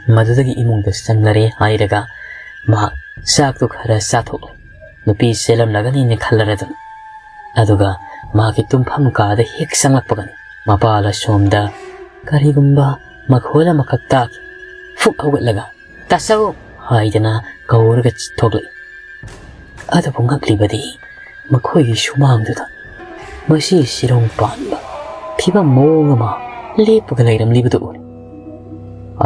ꯃꯗꯨꯗꯒꯤ ꯏꯃꯨꯡꯗ ꯆꯪꯂꯔꯦ ꯍꯥꯏꯔꯒ ꯃꯍꯥꯛ ꯆꯥꯛꯇꯨ ꯈꯔ ꯆꯥꯊꯣꯛꯂꯦ꯫ ꯅꯨꯄꯤ ꯆꯦꯜꯂꯝꯂꯒꯅꯤꯅ ꯈꯜꯂꯔꯗꯨꯅ꯫ ꯑꯗꯨꯒ ꯃꯍꯥꯛꯀꯤ ꯇꯨꯝꯐꯝ ꯀꯥꯗ ꯍꯦꯛ ꯆꯪꯂꯛꯄꯒꯅꯤ ꯃꯄꯥ ꯂꯥꯏꯁꯣꯝꯗ ꯀꯔꯤꯒꯨꯝꯕ ꯃꯈꯣꯜ ꯑꯃꯈꯛ ꯇꯥꯈꯤ꯫ ꯐꯨꯛ ꯍꯧꯒꯠꯂꯒ "ꯇꯥꯆꯧ" ꯍꯥꯏꯗꯅ ꯀꯧꯔꯒ ꯊꯣꯛꯂꯛꯏ꯫ ꯑꯗꯨꯕꯨ ꯉꯛꯂꯤꯕꯗꯤ ꯃꯈꯣꯏꯒꯤ ꯁꯨꯃꯥꯡꯗꯨꯗ ꯃꯁꯤ ꯁꯤꯔꯣꯡ ꯄꯥꯟꯕ ꯐꯤꯕꯝ ꯃꯑꯣꯡ ꯑꯃ ꯂꯦꯞꯄꯒ ꯂꯩꯔꯝꯂꯤꯕꯗꯨ ꯎꯔꯦ꯫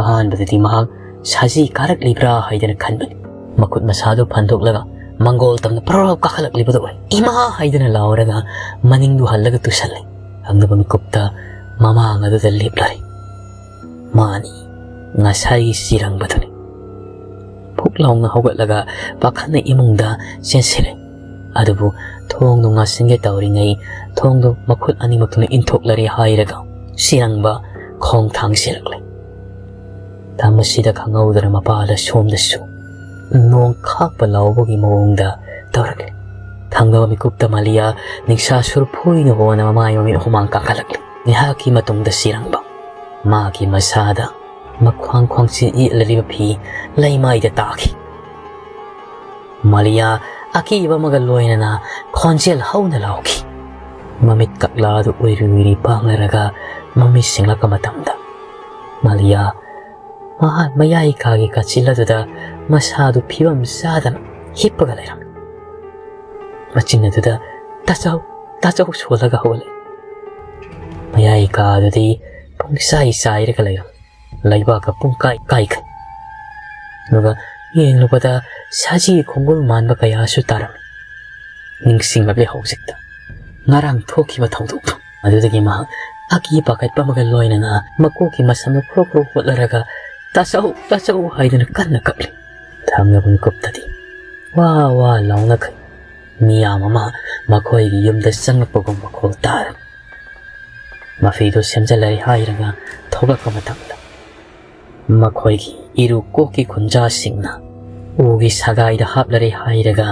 ꯑꯍꯥꯟꯕꯗꯗꯤ ꯃꯍꯥꯛ ꯁꯖꯤ ꯀꯥꯔꯛꯂꯤꯕ꯭ꯔꯥ ꯍꯥꯏꯗꯅ ꯈꯟꯕꯅꯤ꯫ ꯃꯈꯨꯠ ꯃꯁꯥꯗꯨ ꯐꯟꯗꯣꯛꯂꯒ ꯃꯪꯒꯣꯜ ꯇꯝꯅ ꯄꯔꯣꯔꯣꯞ ꯀꯥꯈꯠꯂꯛꯂꯤꯕꯗꯨ ꯎꯔꯦ꯫ "ꯏꯃꯥ!" ꯍꯥꯏꯗꯅ ꯂꯥꯎꯔꯒ ꯃꯅꯤꯡꯗꯨ ꯍꯜꯂꯒ ꯇꯨꯁꯜꯂꯦ꯫ ꯊꯪꯅꯕ ꯃꯤꯀꯨꯞꯇ ꯃꯃꯥꯡ ꯑꯗꯨꯗ ꯂꯦꯞꯂꯔꯦ꯫ ꯃꯥꯅꯤ, ꯉꯁꯥꯏꯒꯤ ꯆꯤꯔꯪꯕꯗꯨꯅꯤ꯫ ꯐꯨꯛ ꯂꯥꯎꯅ ꯍꯧꯒꯠꯂꯒ ꯄꯥꯈꯠꯅ ꯏꯃꯨꯡꯗ ꯆꯦꯟꯁꯤꯜꯂꯦ꯫ ꯑꯗꯨꯕꯨ ꯊꯣꯡꯗꯨ ꯉꯥꯁꯤꯟꯒꯦ ꯇꯧꯔꯤꯉꯩ ꯊꯣꯡꯗꯨ ꯃꯈꯨꯠ ꯑꯅꯤꯃꯛꯇꯨꯅ ꯏꯟꯊꯣꯛꯂꯔꯦ ꯍꯥꯏꯔꯒ ꯆꯤꯔꯪꯕ ꯈꯣꯡ ꯊꯥꯡꯖꯤꯜꯂꯛꯂꯦ꯫ ꯃꯁꯤꯗ ꯈꯪꯍꯧꯗꯅ ꯃꯄꯥ ꯂꯥꯏꯁꯣꯝꯗꯁꯨ ꯅꯣꯡ ꯈꯥꯛꯄ ꯂꯥꯎꯕꯒꯤ ꯃꯑꯣꯡꯗ ꯇꯧꯔꯛꯂꯦ꯫ ꯊꯪꯅꯕ ꯃꯤꯀꯨꯞꯇ ꯃꯥꯂꯤꯌꯥ ꯅꯤꯡꯁꯥ ꯁꯨꯔꯨ ꯐꯣꯏꯅ ꯍꯣꯅ ꯃꯃꯥꯏ ꯃꯃꯤꯠ ꯍꯨꯃꯥꯡ ꯀꯥꯡꯈꯠꯂꯛꯂꯦ꯫ ꯉꯥꯏꯍꯥꯛꯀꯤ ꯃꯇꯨꯡꯗ ꯆꯤꯔꯪꯕ ꯃꯥꯒꯤ ꯃꯁꯥꯗ ꯃꯈ꯭ꯋꯥꯡ ꯈ꯭ꯋꯥꯡꯆꯤꯟ ꯌꯦꯠꯂꯔꯤꯕ ꯐꯤ ꯂꯩꯃꯥꯏꯗ ꯇꯥꯈꯤ꯫ ꯃꯥꯂꯤꯌꯥ ꯑꯀꯤꯕ ꯑꯃꯒ ꯂꯣꯏꯅꯅ ꯈꯣꯟꯖꯦꯜ ꯍꯧꯅ ꯂꯥꯎꯈꯤ꯫ ꯃꯃꯤꯠ ꯀꯛꯂꯥ ꯑꯗꯨ ꯎꯏꯔꯤ ꯎꯏꯔꯤ ꯄꯥꯡꯂꯔꯒ ꯃꯃꯤꯠ ꯁꯤꯡꯂꯛꯄ ꯃꯇꯝꯗ ꯃꯥꯂꯤꯌꯥ ꯃꯍꯥꯛ ꯃꯌꯥꯏ ꯀꯥꯒꯤ ꯀꯥꯆꯤꯜ ꯑꯗꯨꯗ ꯃꯁꯥꯗꯨ ꯐꯤꯕꯝ ꯆꯥꯗꯅ ꯍꯤꯞꯄꯒ ꯂꯩꯔꯝꯃꯤ꯫ ꯃꯆꯤꯟ ꯑꯗꯨꯗ "ꯇꯥꯆꯧ, ꯇꯥꯆꯧ" ꯁꯣꯜꯂꯒ ꯍꯧꯒꯠꯂꯛꯏ꯫ ꯃꯌꯥꯏ ꯀꯥ ꯑꯗꯨꯗꯤ ꯄꯨꯡꯆꯥꯏ ꯆꯥꯏꯔꯒ ꯂꯩꯔꯝꯃꯤ꯫ ꯂꯩꯕꯥꯛꯀ ꯄꯨꯡꯀꯥꯏ ꯀꯥꯏꯈꯩ꯫ ꯑꯗꯨꯒ ꯌꯦꯡꯂꯨꯕꯗ ꯁꯖꯤ ꯈꯣꯡꯒꯨꯜ ꯃꯥꯟꯕ ꯀꯌꯥꯁꯨ ꯇꯥꯔꯝꯃꯤ꯫ ꯅꯤꯡꯁꯤꯡꯂꯛꯂꯦ ꯍꯧꯖꯤꯛꯇ ꯉꯔꯥꯡ ꯊꯣꯛꯈꯤꯕ ꯊꯧꯗꯣꯛꯇꯨ꯫ ꯑꯗꯨꯗꯒꯤ ꯃꯍꯥꯛ ꯑꯀꯤ ꯄꯥꯈꯠꯄ ꯑꯃꯒ ꯂꯣꯏꯅꯅ ꯃꯀꯣꯛꯀꯤ ꯃꯁꯝꯗꯨ ꯈ꯭ꯔꯣꯛ ꯈ꯭ꯔꯣꯛ ꯍꯣꯠꯂꯔꯒ "ꯇꯥꯆꯧ, ꯇꯥꯆꯧ" ꯍꯥꯏꯗꯨꯅ ꯀꯟꯅ ꯀꯞꯂꯤ꯫ ꯊꯪꯅꯕ ꯃꯤꯀꯨꯞꯇꯗꯤ ꯋꯥ ꯋꯥ ꯂꯥꯎꯅꯈꯩ꯫ ꯃꯤꯌꯥꯝ ꯑꯃ ꯃꯈꯣꯏꯒꯤ ꯌꯨꯝꯗ ꯆꯪꯂꯛꯄꯒꯨꯝ ꯃꯈꯣꯜ ꯇꯥꯔꯦ꯫ ꯃꯐꯤꯗꯨ ꯁꯦꯝꯖꯤꯜꯂꯔꯦ ꯍꯥꯏꯔꯒ ꯊꯣꯛꯂꯛꯄ ꯃꯇꯝꯗ, ꯃꯈꯣꯏꯒꯤ ꯏꯔꯨ ꯀꯣꯛꯀꯤ ꯈꯨꯟꯖꯥꯁꯤꯡꯅ ꯎꯒꯤ ꯁꯒꯥꯏꯗ ꯍꯥꯞꯂꯔꯦ ꯍꯥꯏꯔꯒ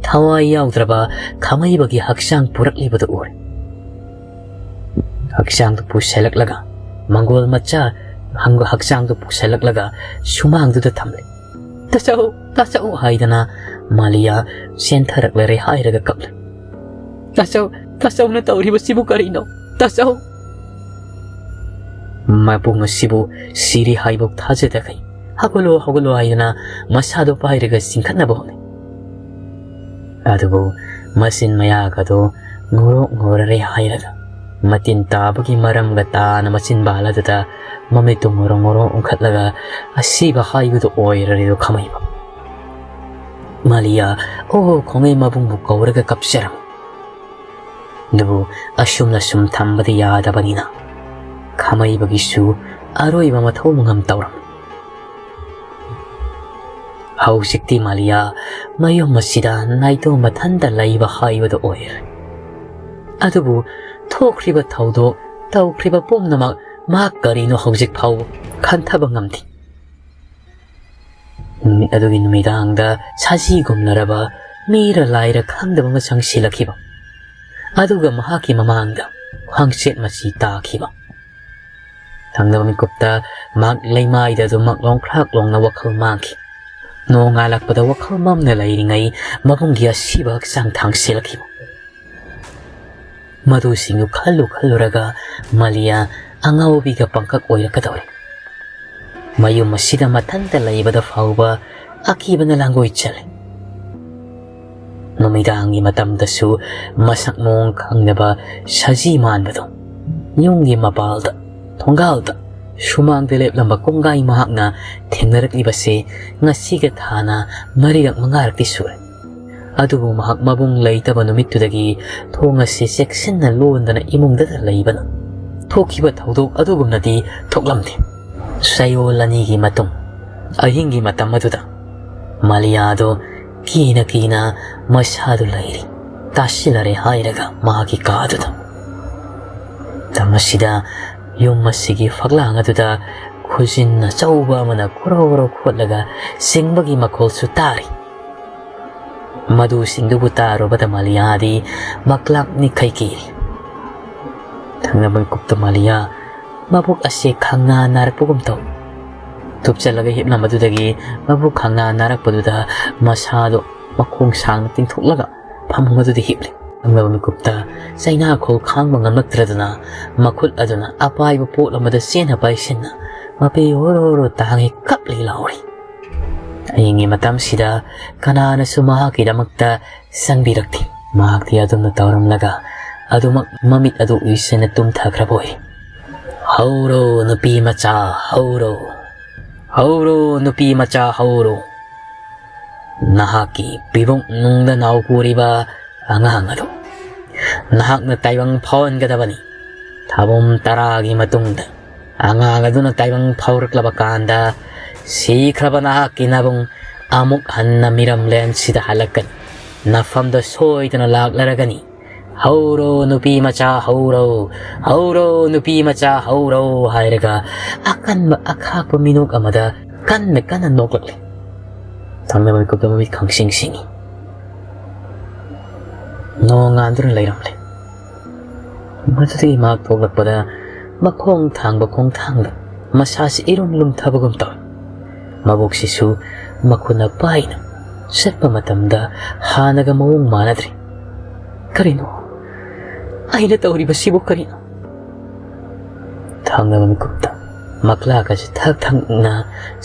ꯊꯋꯥꯏ ꯌꯥꯎꯗ꯭ꯔꯕ ꯈꯥꯃꯩꯕꯒꯤ ꯍꯛꯆꯥꯡ ꯄꯨꯔꯛꯂꯤꯕꯗꯨ ꯎꯔꯦ꯫ ꯍꯛꯆꯥꯡꯗꯨ ꯄꯨꯁꯜꯂꯛꯂꯒ, ꯃꯪꯒꯣꯜ ꯃꯆꯥ ꯍꯪ-, ꯍꯛꯆꯥꯡꯗꯨ ꯄꯨꯁꯜꯂꯛꯂꯒ ꯁꯨꯃꯥꯡꯗꯨꯗ ꯊꯝꯂꯦ꯫ "ꯇꯥꯆꯧ, ꯇꯥꯆꯧ" ꯍꯥꯏꯗꯅ ꯃꯥꯂꯤꯌꯥ ꯆꯦꯟꯊꯔꯛꯂꯔꯦ ꯍꯥꯏꯔꯒ ꯀꯞꯂꯦ꯫ "ꯇꯥꯆꯧ, ꯇꯥꯆꯧꯅ ꯇꯧꯔꯤꯕꯁꯤꯕꯨ ꯀꯔꯤꯅꯣ? ꯇꯥꯆꯧ!" ꯃꯕꯨꯡ ꯑꯁꯤꯕꯨ ꯁꯤꯔꯤ ꯍꯥꯏꯕꯧ ꯊꯥꯖꯗꯈꯩ, "ꯍꯧꯒꯠꯂꯣ, ꯍꯧꯒꯠꯂꯣ" ꯍꯥꯏꯗꯅ ꯃꯁꯥꯗꯣ ꯄꯥꯏꯔꯒ ꯆꯤꯡꯈꯠꯅꯕ ꯍꯣꯠꯅꯩ꯫ ꯑꯗꯨꯕꯨ ꯃꯆꯤꯟ ꯃꯌꯥꯒꯗꯣ ꯉꯧꯔꯣꯛ ꯉꯧꯔꯔꯦ ꯍꯥꯏꯔꯒ, ꯃꯇꯤꯟ ꯇꯥꯕꯒꯤ ꯃꯔꯝꯒ ꯇꯥꯅ ꯃꯆꯤꯟꯕꯥꯜ ꯑꯗꯨꯗ ꯃꯃꯤꯠꯇꯨ ꯉꯧꯔꯣꯛ ꯉꯧꯔꯣꯛ ꯎꯪꯈꯠꯂꯒ ꯑꯁꯤꯕ ꯍꯥꯏꯕꯗꯨ ꯑꯣꯏꯔꯔꯦꯗꯣ ꯈꯥꯃꯩꯕ꯫ ꯃꯥꯂꯤꯌꯥ "ꯑꯣ" ꯈꯣꯡꯉꯩ ꯃꯕꯨꯡꯕꯨ ꯀꯧꯔꯒ ꯀꯞꯆꯔꯝꯃꯤ꯫ ꯑꯗꯨꯕꯨ ꯑꯁꯨꯝꯅ ꯁꯨꯝ ꯊꯝꯕꯗꯤ ꯌꯥꯗꯕꯅꯤꯅ, ꯈꯥꯃꯩꯕꯒꯤꯁꯨ ꯑꯔꯣꯏꯕ ꯃꯊꯧ ꯃꯉꯝ ꯇꯧꯔꯝꯃꯤ꯫ ꯍꯧꯖꯤꯛꯇꯤ ꯃꯥꯂꯤꯌꯥ ꯃꯌꯨꯝ ꯑꯁꯤꯗ ꯅꯥꯏꯇꯣꯝ ꯃꯊꯟꯇ ꯂꯩꯕ ꯍꯥꯏꯕꯗꯨ ꯑꯣꯏꯔꯦ꯫ ꯑꯗꯨꯕꯨ ꯊꯣꯛꯈ꯭ꯔꯤꯕ ꯊꯧꯗꯣꯛ, ꯇꯧꯈ꯭ꯔꯤꯕ ꯄꯨꯝꯅꯃꯛ ꯃꯍꯥꯛ ꯀꯔꯤꯅꯣ ꯍꯧꯖꯤꯛ ꯐꯥꯎꯕ ꯈꯟꯊꯕ ꯉꯝꯗꯦ꯫ ꯅꯨꯃꯤꯠ ꯑꯗꯨꯒꯤ ꯅꯨꯃꯤꯗꯥꯡꯗ ꯁꯖꯤꯒꯨꯝꯂꯔꯕ ꯃꯤꯔ ꯂꯥꯏꯔ ꯈꯪꯗꯕ ꯑꯃ ꯆꯪꯁꯤꯜꯂꯛꯈꯤꯕ, ꯑꯗꯨꯒ ꯃꯍꯥꯛꯀꯤ ꯃꯃꯥꯡꯗ ꯈ꯭ꯋꯥꯡꯆꯦꯠ ꯃꯆꯤ ꯇꯥꯈꯤꯕ꯫ ꯊꯪꯅꯕ ꯃꯤꯀꯨꯞꯇ ꯃꯍꯥꯛ ꯂꯩꯃꯥꯏꯗ ꯑꯗꯨꯃꯛ ꯂꯣꯡꯈ꯭ꯔꯥꯛ ꯂꯣꯡꯅ ꯋꯥꯈꯜ ꯃꯥꯡꯈꯤ꯫ ꯅꯣꯡꯉꯥꯜꯂꯛꯄꯗ ꯋꯥꯈꯜ ꯃꯝꯅ ꯂꯩꯔꯤꯉꯩ ꯃꯕꯨꯡꯒꯤ ꯑꯁꯤꯕ ꯍꯛꯆꯥꯡ ꯊꯥꯡꯁꯤꯜꯂꯛꯈꯤꯕ꯫ ꯃꯗꯨꯁꯤꯡꯗꯨ ꯈꯜꯂꯨ ꯈꯜꯂꯨꯔꯒ ꯃꯥꯂꯤꯌꯥ ꯑꯉꯥꯎꯕꯤꯒ ꯄꯪꯀꯛ ꯑꯣꯏꯔꯛꯀꯗꯧꯔꯦ꯫ ꯃꯌꯨꯝ ꯑꯁꯤꯗ ꯃꯊꯟꯇ ꯂꯩꯕꯗ ꯐꯥꯎꯕ ꯑꯀꯤꯕꯅ ꯂꯥꯡꯒꯣꯏ ꯆꯜꯂꯦ꯫ ꯅꯨꯃꯤꯗꯥꯡꯒꯤ ꯃꯇꯝꯗꯁꯨ ꯃꯁꯛ ꯃꯑꯣꯡ ꯈꯪꯗꯕ ꯁꯖꯤ ꯃꯥꯟꯕꯗꯣ ꯌꯨꯝꯒꯤ ꯃꯄꯥꯜꯗ, ꯊꯣꯡꯒꯥꯜꯗ, ꯁꯨꯃꯥꯡꯗ ꯂꯦꯞꯂꯝꯕ ꯀꯣꯡꯒꯥꯏ ꯃꯍꯥꯛꯅ ꯊꯦꯡꯅꯔꯛꯂꯤꯕꯁꯦ ꯉꯁꯤꯒ ꯊꯥꯅ ꯃꯔꯤꯔꯛ ꯃꯉꯥꯔꯛꯇꯤ ꯁꯨꯔꯦ꯫ ꯑꯗꯨꯕꯨ ꯃꯍꯥꯛ ꯃꯕꯨꯡ ꯂꯩꯇꯕ ꯅꯨꯃꯤꯠꯇꯨꯗꯒꯤ ꯊꯣꯡ ꯑꯁꯤ ꯆꯦꯛꯁꯤꯟꯅ ꯂꯣꯟꯗꯅ ꯏꯃꯨꯡꯗꯇ ꯂꯩꯕꯅ ꯊꯣꯛꯈꯤꯕ ꯊꯧꯗꯣꯛ ꯑꯗꯨꯒꯨꯝꯅꯗꯤ ꯊꯣꯛꯂꯝꯗꯦ꯫ ꯆꯌꯣꯜ ꯑꯅꯤꯒꯤ ꯃꯇꯨꯡ, ꯑꯍꯤꯡꯒꯤ ꯃꯇꯝ ꯑꯗꯨꯗ ꯃꯥꯂꯤꯌꯥꯗꯣ ꯀꯤꯅ ꯀꯤꯅ ꯃꯁꯥꯗꯨ ꯂꯩꯔꯤ ꯇꯥꯁꯤꯜꯂꯔꯦ ꯍꯥꯏꯔꯒ ꯃꯍꯥꯛꯀꯤ ꯀꯥꯗꯨꯗ꯫ ꯃꯇꯝ ꯑꯁꯤꯗ ꯌꯨꯝ ꯑꯁꯤꯒꯤ ꯐꯛꯂꯥꯡ ꯑꯗꯨꯗ ꯈꯨꯖꯤꯟ ꯑꯆꯧꯕ ꯑꯃꯅ ꯈꯣꯔꯣ ꯈꯣꯔꯣ ꯈꯣꯠꯂꯒ ꯆꯤꯡꯕꯒꯤ ꯃꯈꯣꯜꯁꯨ ꯇꯥꯔꯤ꯫ ꯃꯗꯨꯁꯤꯡꯗꯨꯕꯨ ꯇꯥꯔꯨꯕꯗ ꯃꯥꯂꯤꯌꯥꯗꯤ ꯃꯀ꯭ꯂꯥꯛ ꯅꯤꯛꯈꯩ ꯀꯤꯔꯤ꯫ ꯊꯪꯅꯕ ꯃꯤꯀꯨꯞꯇ ꯃꯥꯂꯤꯌꯥ ꯃꯕꯨꯛ ꯑꯁꯦ ꯈꯪꯅꯥ ꯅꯥꯔꯛꯄꯒꯨꯝ ꯇꯧꯏ꯫ ꯊꯨꯞꯆꯜꯂꯒ ꯍꯤꯞꯂꯝꯕꯗꯨꯗꯒꯤ ꯃꯕꯨꯛ ꯈꯪꯅꯥ ꯅꯥꯔꯛꯄꯗꯨꯗ ꯃꯁꯥꯗꯣ ꯃꯈꯣꯡ ꯁꯥꯡꯅ ꯇꯤꯡꯊꯣꯛꯂꯒ ꯐꯃꯨꯡ ꯑꯗꯨꯗ ꯍꯤꯞꯂꯦ꯫ ꯊꯪꯅꯕ ꯃꯤꯀꯨꯞꯇ ꯆꯩꯅꯥꯈꯣꯜ ꯈꯥꯡꯕ ꯉꯝꯂꯛꯇ꯭ꯔꯗꯨꯅ ꯃꯈꯨꯠ ꯑꯗꯨꯅ ꯑꯄꯥꯏꯕ ꯄꯣꯠ ꯑꯃꯗ ꯆꯦꯟꯅ ꯄꯥꯏꯁꯤꯟꯅ ꯃꯄꯤ ꯍꯣꯔꯣ ꯍꯣꯔꯣ ꯇꯥꯡꯉꯤ, ꯀꯞꯂꯤ ꯂꯥꯎꯔꯤ꯫ ꯑꯌꯤꯡꯒꯤ ꯃꯇꯝꯁꯤꯗ ꯀꯅꯥꯅꯁꯨ ꯃꯍꯥꯛꯀꯤꯗꯃꯛꯇ ꯆꯪꯕꯤꯔꯛꯇꯦ꯫ ꯃꯍꯥꯛꯇꯤ ꯑꯗꯨꯝꯅ ꯇꯧꯔꯝꯂꯒ ꯑꯗꯨꯃꯛ ꯃꯃꯤꯠ ꯑꯗꯨ ꯎꯏꯁꯤꯟꯅ ꯇꯨꯝꯊꯈ꯭ꯔꯕ ꯑꯣꯏ꯫ "ꯍꯧꯔꯣ ꯅꯨꯄꯤ ꯃꯆꯥ, ꯍꯧꯔꯣ, ꯍꯧꯔꯣ ꯅꯨꯄꯤ ꯃꯆꯥ, ꯍꯧꯔꯣ꯫ ꯅꯍꯥꯛꯀꯤ ꯄꯤꯕꯨꯡ ꯅꯨꯡꯗ ꯅꯥꯎꯀꯨꯔꯤꯕ ꯑꯉꯥꯡ ꯑꯗꯨ ꯅꯍꯥꯛꯅ ꯇꯥꯏꯕꯪ ꯐꯥꯎꯍꯟꯒꯗꯕꯅꯤ꯫ ꯊꯥꯕꯨꯝ ꯇꯔꯥꯒꯤ ꯃꯇꯨꯡꯗ ꯑꯉꯥꯡ ꯑꯗꯨꯅ ꯇꯥꯏꯕꯪ ꯐꯥꯎꯔꯛꯂꯕ ꯀꯥꯟꯗ ꯁꯤꯈ꯭ꯔꯕ ꯅꯍꯥꯛꯀꯤ ꯅꯕꯨꯡ ꯑꯃꯨꯛ ꯍꯟꯅ ꯃꯤꯔꯝꯂꯦꯟꯁꯤꯗ ꯍꯜꯂꯛꯀꯅꯤ꯫ ꯅꯐꯝꯗ ꯁꯣꯏꯗꯅ ꯂꯥꯛꯂꯔꯒꯅꯤ꯫ ꯍꯧꯔꯣ ꯅꯨꯄꯤ ꯃꯆꯥ ꯍꯧꯔꯣ, ꯍꯧꯔꯣ ꯅꯨꯄꯤ ꯃꯆꯥ ꯍꯧꯔꯣ" ꯍꯥꯏꯔꯒ ꯑꯀꯟꯕ ꯑꯈꯥꯛꯄ ꯃꯤꯅꯣꯛ ꯑꯃꯗ ꯀꯟꯅ ꯀꯟꯅ ꯅꯣꯛꯂꯛꯂꯤ꯫ ꯊꯪꯅꯕ ꯃꯤꯀꯨꯞꯇ ꯃꯃꯤꯠ ꯈꯪꯁꯤꯡ ꯁꯤꯡꯏ꯫ ꯅꯣꯡ ꯉꯥꯟꯗꯨꯅ ꯂꯩꯔꯝꯂꯦ꯫ ꯃꯗꯨꯗꯒꯤ ꯃꯍꯥꯛ ꯊꯣꯛꯂꯛꯄꯗ ꯃꯈꯣꯡ ꯊꯥꯡꯕ ꯈꯣꯡꯊꯥꯡꯗ ꯃꯁꯥꯁꯤ ꯏꯔꯨꯝ ꯂꯨꯝꯊꯕꯒꯨꯝ ꯇꯧꯏ꯫ ꯃꯕꯨꯛꯁꯤꯁꯨ ꯃꯈꯨꯠꯅ ꯄꯥꯏꯅ ꯆꯠꯄ ꯃꯇꯝꯗ ꯍꯥꯟꯅꯒ ꯃꯑꯣꯡ ꯃꯥꯟꯅꯗ꯭ꯔꯦ꯫ "ꯀꯔꯤꯅꯣ ꯑꯩꯅ ꯇꯧꯔꯤꯕꯁꯤꯕꯨ, ꯀꯔꯤꯅꯣ?" ꯊꯪꯅꯕ ꯃꯤꯀꯨꯞꯇ ꯃꯀ꯭ꯂꯥꯛ ꯑꯁꯤ ꯊꯛ ꯊꯛꯅ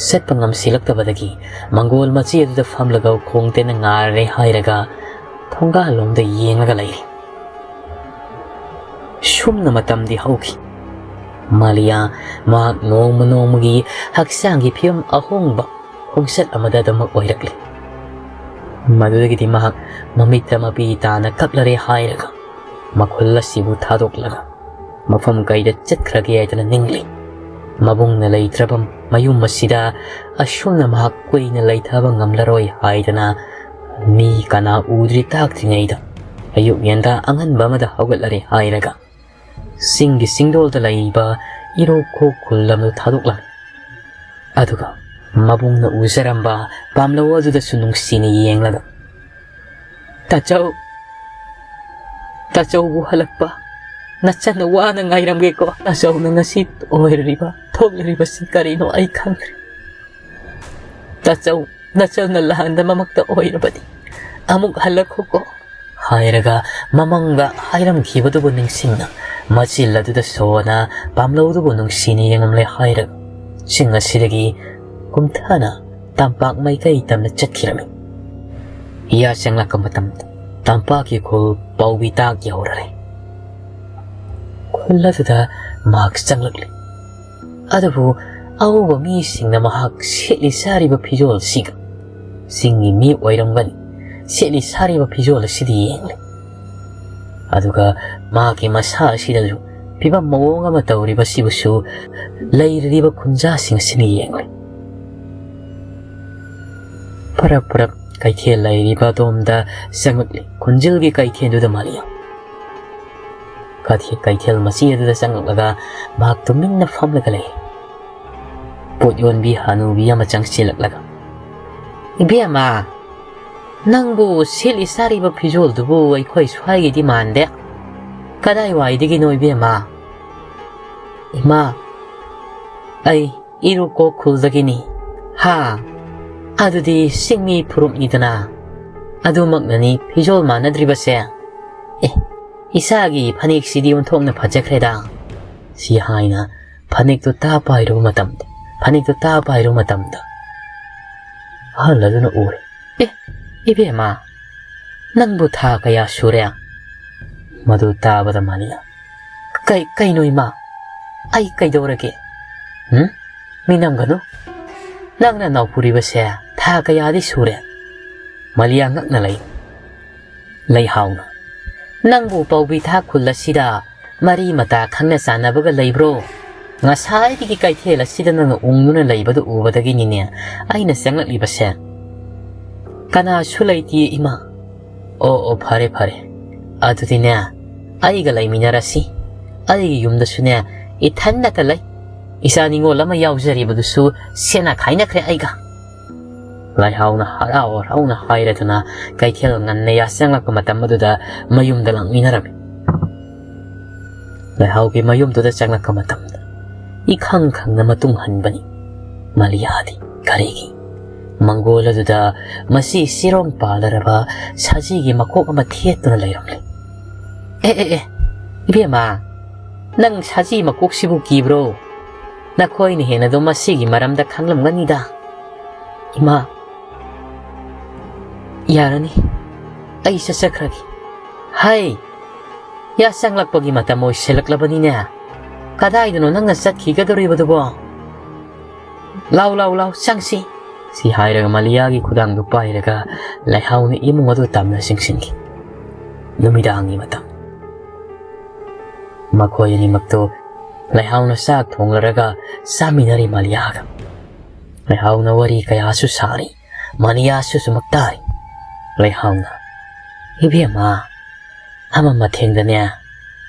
ꯆꯠꯄ ꯉꯝꯁꯤꯜꯂꯛꯇꯕꯗꯒꯤ ꯃꯪꯒꯣꯜ ꯃꯆꯤ ꯑꯗꯨꯗ ꯐꯝꯂꯒ ꯈꯣꯡ ꯇꯦꯟꯅ ꯉꯥꯔꯔꯦ ꯍꯥꯏꯔꯒ ꯊꯣꯡꯒꯥꯜꯂꯣꯝꯗ ꯌꯦꯡꯂꯒ ꯂꯩꯔꯤ꯫ ꯁꯨꯝꯅ ꯃꯇꯝꯗꯤ ꯍꯧꯈꯤ꯫ ꯃꯥꯂꯤꯌꯥ ꯃꯍꯥꯛ ꯅꯣꯡꯃ ꯅꯣꯡꯃꯒꯤ ꯍꯛꯆꯥꯡꯒꯤ ꯐꯤꯕꯝ ꯑꯍꯣꯡꯕ ꯈꯣꯡꯆꯠ ꯑꯃꯗ ꯑꯗꯨꯃꯛ ꯑꯣꯏꯔꯛꯂꯤ꯫ ꯃꯗꯨꯗꯒꯤꯗꯤ ꯃꯍꯥꯛ ꯃꯃꯤꯠꯇ ꯃꯄꯤ ꯇꯥꯅ ꯀꯞꯂꯔꯦ ꯍꯥꯏꯔꯒ ꯃꯈꯨꯜ ꯑꯁꯤꯕꯨ ꯊꯥꯗꯣꯛꯂꯒ ꯃꯐꯝ ꯀꯩꯗ ꯆꯠꯈ꯭ꯔꯒꯦ ꯍꯥꯏꯗꯅ ꯅꯤꯡꯂꯤ꯫ ꯃꯕꯨꯡꯅ ꯂꯩꯇ꯭ꯔꯕ ꯃꯌꯨꯝ ꯑꯁꯤꯗ ꯑꯁꯨꯝꯅ ꯃꯍꯥꯛ ꯀꯨꯏꯅ ꯂꯩꯊꯕ ꯉꯝꯂꯔꯣꯏ ꯍꯥꯏꯗꯅ ꯃꯤ ꯀꯅꯥ ꯎꯗ꯭ꯔꯤ ꯇꯥꯛꯇ꯭ꯔꯤꯉꯩꯗ ꯑꯌꯨꯛ ꯉꯟꯇꯥ ꯑꯉꯟꯕ ꯑꯃꯗ ꯍꯧꯒꯠꯂꯔꯦ ꯍꯥꯏꯔꯒ ꯆꯤꯡꯒꯤ ꯆꯤꯡꯗꯣꯜꯗ ꯂꯩꯕ ꯏꯔꯣꯛꯈꯣꯛ ꯈꯨꯜ ꯑꯃꯗ ꯊꯥꯗꯣꯛꯂꯝꯃꯤ꯫ ꯑꯗꯨꯒ ꯃꯕꯨꯡꯅ ꯎꯖꯔꯝꯕ ꯄꯥꯝꯂꯧ ꯑꯗꯨꯗꯁꯨ ꯅꯨꯡꯁꯤꯅ ꯌꯦꯡꯂꯒ, "ꯇꯥꯆꯧ, ꯇꯥꯆꯧꯕꯨ ꯍꯜꯂꯛꯄ ꯅꯆꯟꯅ ꯋꯥꯅ ꯉꯥꯏꯔꯝꯒꯦꯀꯣ꯫ ꯇꯥꯆꯧꯅ ꯉꯁꯤ ꯑꯣꯏꯔꯤꯕ, ꯊꯣꯛꯂꯤꯕꯁꯤ ꯀꯔꯤꯅꯣ ꯑꯩ ꯈꯪꯗ꯭ꯔꯦ꯫ ꯇꯥꯆꯧ, ꯅꯆꯟꯅ ꯂꯥꯟꯗ ꯃꯃꯛꯇ ꯑꯣꯏꯔꯕꯗꯤ ꯑꯃꯨꯛ ꯍꯜꯂꯛꯈꯣꯀꯣ" ꯍꯥꯏꯔꯒ ꯃꯃꯪꯗ ꯍꯥꯏꯔꯝꯈꯤꯕꯗꯨꯕꯨ ꯅꯤꯡꯁꯤꯡꯅ ꯃꯆꯤꯜ ꯑꯗꯨꯗ ꯁꯣꯅ ꯄꯥꯝꯂꯧꯗꯨꯕꯨ ꯅꯨꯡꯁꯤꯅ ꯌꯦꯡꯂꯝꯂꯦ ꯍꯥꯏꯔꯒ ꯆꯤꯡ ꯑꯁꯤꯗꯒꯤ ꯀꯨꯝꯊꯅ ꯇꯝꯄꯥꯛ ꯃꯥꯏꯀꯩ ꯇꯝꯅ ꯆꯠꯈꯤꯔꯝꯃꯤ꯫ ꯏꯌꯥ ꯆꯪꯂꯛꯄ ꯃꯇꯝꯗ ꯇꯝꯄꯥꯛꯀꯤ ꯈꯨꯜ ꯄꯥꯎꯕꯤ ꯇꯥꯛ ꯌꯧꯔꯔꯦ꯫ ꯈꯨꯜ ꯑꯗꯨꯗ ꯃꯍꯥꯛ ꯆꯪꯂꯛꯂꯤ꯫ ꯑꯗꯨꯕꯨ ꯑꯎꯕ ꯃꯤꯁꯤꯡꯅ ꯃꯍꯥꯛ ꯁꯦꯠꯂꯤ ꯆꯥꯔꯤꯕ ꯐꯤꯖꯣꯜꯁꯤꯒ, ꯆꯤꯡꯒꯤ ꯃꯤ ꯑꯣꯏꯔꯝꯒꯅꯤ, ꯁꯦꯠꯂꯤ ꯆꯥꯔꯤꯕ ꯐꯤꯖꯣꯜ ꯑꯁꯤꯗ ꯌꯦꯡꯂꯤ꯫ ꯑꯗꯨꯒ ꯃꯍꯥꯛꯀꯤ ꯃꯁꯥ ꯑꯁꯤꯗꯁꯨ ꯐꯤꯕꯝ ꯃꯑꯣꯡ ꯑꯃ ꯇꯧꯔꯤꯕꯁꯤꯕꯨꯁꯨ ꯂꯩꯔꯤꯕ ꯈꯨꯟꯖꯥꯁꯤꯡ ꯑꯁꯤꯅ ꯌꯦꯡꯂꯤ꯫ ꯐꯔꯛ ꯐꯔꯛ ꯀꯩꯊꯦꯜ ꯂꯩꯔꯤꯕ ꯑꯗꯣꯝꯗ ꯆꯪꯂꯛꯂꯤ꯫ ꯈꯨꯟꯖꯤꯜꯒꯤ ꯀꯩꯊꯦꯜꯗꯨꯗ ꯃꯥꯂꯤꯌꯥ ꯀꯩꯊꯦꯜ ꯃꯆꯤ ꯑꯗꯨꯗ ꯆꯪꯂꯛꯂꯒ ꯃꯍꯥꯛ ꯇꯨꯃꯤꯟꯅ ꯐꯝꯂꯒ ꯂꯩ꯫ ꯄꯣꯠ ꯌꯣꯟꯕꯤ ꯍꯅꯨꯕꯤ ꯑꯃ ꯆꯪꯁꯤꯜꯂꯛꯂꯒ, "ꯏꯕꯦꯝꯃ, ꯅꯪꯕꯨ ꯁꯦꯠꯂꯤ ꯆꯥꯔꯤꯕ ꯐꯤꯖꯣꯜꯗꯨꯕꯨ ꯑꯩꯈꯣꯏ ꯁ꯭ꯋꯥꯏꯒꯤꯗꯤ ꯃꯥꯟꯗꯦ꯫ ꯀꯗꯥꯏꯋꯥꯏꯗꯒꯤꯅꯣ ꯏꯕꯦꯝꯃ?" "ꯏꯃꯥ, ꯑꯩ ꯏꯔꯨꯀꯣꯛ ꯈꯨꯜꯗꯒꯤꯅꯤ"꯫ "ꯍꯥ? ꯑꯗꯨꯗꯤ ꯆꯤꯡꯃꯤ ꯐꯨꯔꯨꯞꯅꯤꯗꯅ꯫ ꯑꯗꯨꯃꯛꯅꯅꯤ ꯐꯤꯖꯣꯜ ꯃꯥꯟꯅꯗ꯭ꯔꯤꯕꯁꯦ꯫ ꯑꯦ, ꯏꯆꯥꯒꯤ ꯐꯅꯦꯛꯁꯤꯗꯤ ꯑꯣꯟꯊꯣꯛꯅ ꯐꯖꯈ꯭ꯔꯦꯗ"꯫ ꯁꯤ ꯍꯥꯏꯅ ꯐꯅꯦꯛꯇꯨ ꯇꯥ ꯄꯥꯏꯔꯨꯕ ꯃꯇꯝꯗ, ꯐꯅꯦꯛꯇꯨ ꯇꯥ ꯄꯥꯏꯔꯨꯕ ꯃꯇꯝꯗ ꯑꯍꯜ ꯑꯗꯨꯅ ꯎꯔꯦ꯫ "ꯑꯦ, ꯏꯕꯦꯝꯃ, ꯅꯪꯕꯨ ꯊꯥ ꯀꯌꯥ ꯁꯨꯔꯦ?" ꯃꯗꯨ ꯇꯥꯕꯗ ꯃꯥꯂꯤꯌꯥ, "ꯀꯩ-, ꯀꯩꯅꯣ ꯏꯃꯥ? ꯑꯩ ꯀꯩꯗꯧꯔꯒꯦ? ꯎꯝ? ꯃꯤꯅꯝꯒꯅꯨ꯫ ꯅꯪꯅ ꯅꯥꯎꯄꯨꯔꯤꯕꯁꯦ ꯊꯥ ꯀꯌꯥꯗꯤ ꯁꯨꯔꯦ?" ꯃꯥꯂꯤꯌꯥ ꯉꯛꯅ ꯂꯩ꯫ ꯂꯩꯍꯥꯎꯅ, "ꯅꯪꯕꯨ ꯄꯥꯎꯕꯤ ꯊꯥ ꯈꯨꯜ ꯑꯁꯤꯗ ꯃꯔꯤ ꯃꯇꯥ ꯈꯪꯅ ꯆꯥꯟꯅꯕꯒ ꯂꯩꯕ꯭ꯔꯣ? ꯉꯁꯥꯏꯗꯒꯤ ꯀꯩꯊꯦꯜ ꯑꯁꯤꯗ ꯅꯪꯅ ꯎꯪꯗꯨꯅ ꯂꯩꯕꯗꯨ ꯎꯕꯗꯒꯤꯅꯤꯅꯦ ꯑꯩꯅ ꯆꯪꯂꯛꯂꯤꯕꯁꯦ"꯫ "ꯀꯅꯥꯁꯨ ꯂꯩꯇꯦ ꯏꯃꯥ"꯫ "ꯑꯣ, ꯑꯣ, ꯐꯔꯦ, ꯐꯔꯦ꯫ ꯑꯗꯨꯗꯤꯅꯦ, ꯑꯩꯒ ꯂꯩꯃꯤꯟꯅꯔꯁꯤ꯫ ꯑꯩꯒꯤ ꯌꯨꯝꯗꯁꯨꯅꯦ, ꯏꯊꯟꯗꯇ ꯂꯩ꯫ ꯏꯆꯥ ꯅꯤꯉꯣꯜ ꯑꯃ ꯌꯥꯎꯖꯔꯤꯕꯗꯨꯁꯨ ꯁꯦꯠꯅ ꯈꯥꯏꯅꯈ꯭ꯔꯦ ꯑꯩꯒ꯫" ꯂꯩꯍꯥꯎꯅ ꯍꯔꯥꯎ ꯍꯔꯥꯎꯅ ꯍꯥꯏꯔꯗꯨꯅ ꯀꯩꯊꯦꯜ ꯉꯟꯅ ꯌꯥꯆꯪꯂꯛꯄ ꯃꯇꯝ ꯑꯗꯨꯗ ꯃꯌꯨꯝꯗ ꯂꯥꯛꯃꯤꯟꯅꯔꯝꯃꯤ꯫ ꯂꯩꯍꯥꯎꯒꯤ ꯃꯌꯨꯝꯗꯨꯗ ꯆꯪꯂꯛꯄ ꯃꯇꯝꯗ ꯏꯈꯪ ꯈꯪꯅ ꯃꯇꯨꯡ ꯍꯟꯕꯅꯤ ꯃꯥꯂꯤꯌꯥꯗꯤ꯫ ꯀꯔꯤꯒꯤ? ꯃꯪꯒꯣꯜ ꯑꯗꯨꯗ ꯃꯁꯤ ꯁꯤꯔꯣꯝ ꯄꯥꯜꯂꯔꯕ ꯁꯖꯤꯒꯤ ꯃꯀꯣꯛ ꯑꯃ ꯊꯦꯠꯇꯨꯅ ꯂꯩꯔꯝꯂꯦ꯫ "ꯑꯦ, ꯑꯦ, ꯑꯦ, ꯏꯕꯦꯝꯃ, ꯅꯪ ꯁꯖꯤ ꯃꯀꯣꯛꯁꯤꯕꯨ ꯀꯤꯕ꯭ꯔꯣ? ꯅꯈꯣꯏꯅ ꯍꯦꯟꯅ ꯑꯗꯨꯝ ꯃꯁꯤꯒꯤ ꯃꯔꯝꯗ ꯈꯪꯂꯝꯒꯅꯤꯗ꯫" "ꯏꯃꯥ, ꯌꯥꯔꯅꯤ, ꯑꯩ ꯆꯠꯆꯈ꯭ꯔꯒꯦ꯫" "ꯍꯩ, ꯌꯥꯆꯪꯂꯛꯄꯒꯤ ꯃꯇꯝ ꯑꯣꯏꯁꯤꯜꯂꯛꯂꯕꯅꯤꯅꯦ꯫ ꯀꯗꯥꯏꯗꯅꯣ ꯅꯪꯅ ꯆꯠꯈꯤꯒꯗꯧꯔꯤꯕꯗꯨꯕꯣ? ꯂꯥꯎ, ꯂꯥꯎ, ꯂꯥꯎ, ꯆꯪꯁꯤ꯫" ꯁꯤ ꯍꯥꯏꯔꯒ ꯃꯥꯂꯤꯌꯥꯒꯤ ꯈꯨꯗꯥꯡꯗꯨ ꯄꯥꯏꯔꯒ ꯂꯩꯍꯥꯎꯅ ꯏꯃꯨꯡ ꯑꯗꯨ ꯇꯝꯅ ꯆꯪꯁꯤꯟꯈꯤ꯫ ꯅꯨꯃꯤꯗꯥꯡꯒꯤ ꯃꯇꯝ꯫ ꯃꯈꯣꯏ ꯑꯅꯤꯃꯛꯇꯨ ꯂꯩꯍꯥꯎꯅ ꯆꯥꯛ ꯊꯣꯡꯂꯔꯒ ꯆꯥꯃꯤꯟꯅꯔꯤ ꯃꯥꯂꯤꯌꯥꯒ꯫ ꯂꯩꯍꯥꯎꯅ ꯋꯥꯔꯤ ꯀꯌꯥꯁꯨ ꯁꯥꯔꯤ꯫ ꯃꯥꯂꯤꯌꯥꯁꯨ ꯆꯨꯝꯃꯛ ꯇꯥꯔꯤ꯫ ꯂꯩꯍꯥꯎꯅ, "ꯏꯕꯦꯝꯃ, ꯑꯃ ꯃꯊꯦꯡꯗꯅꯦ,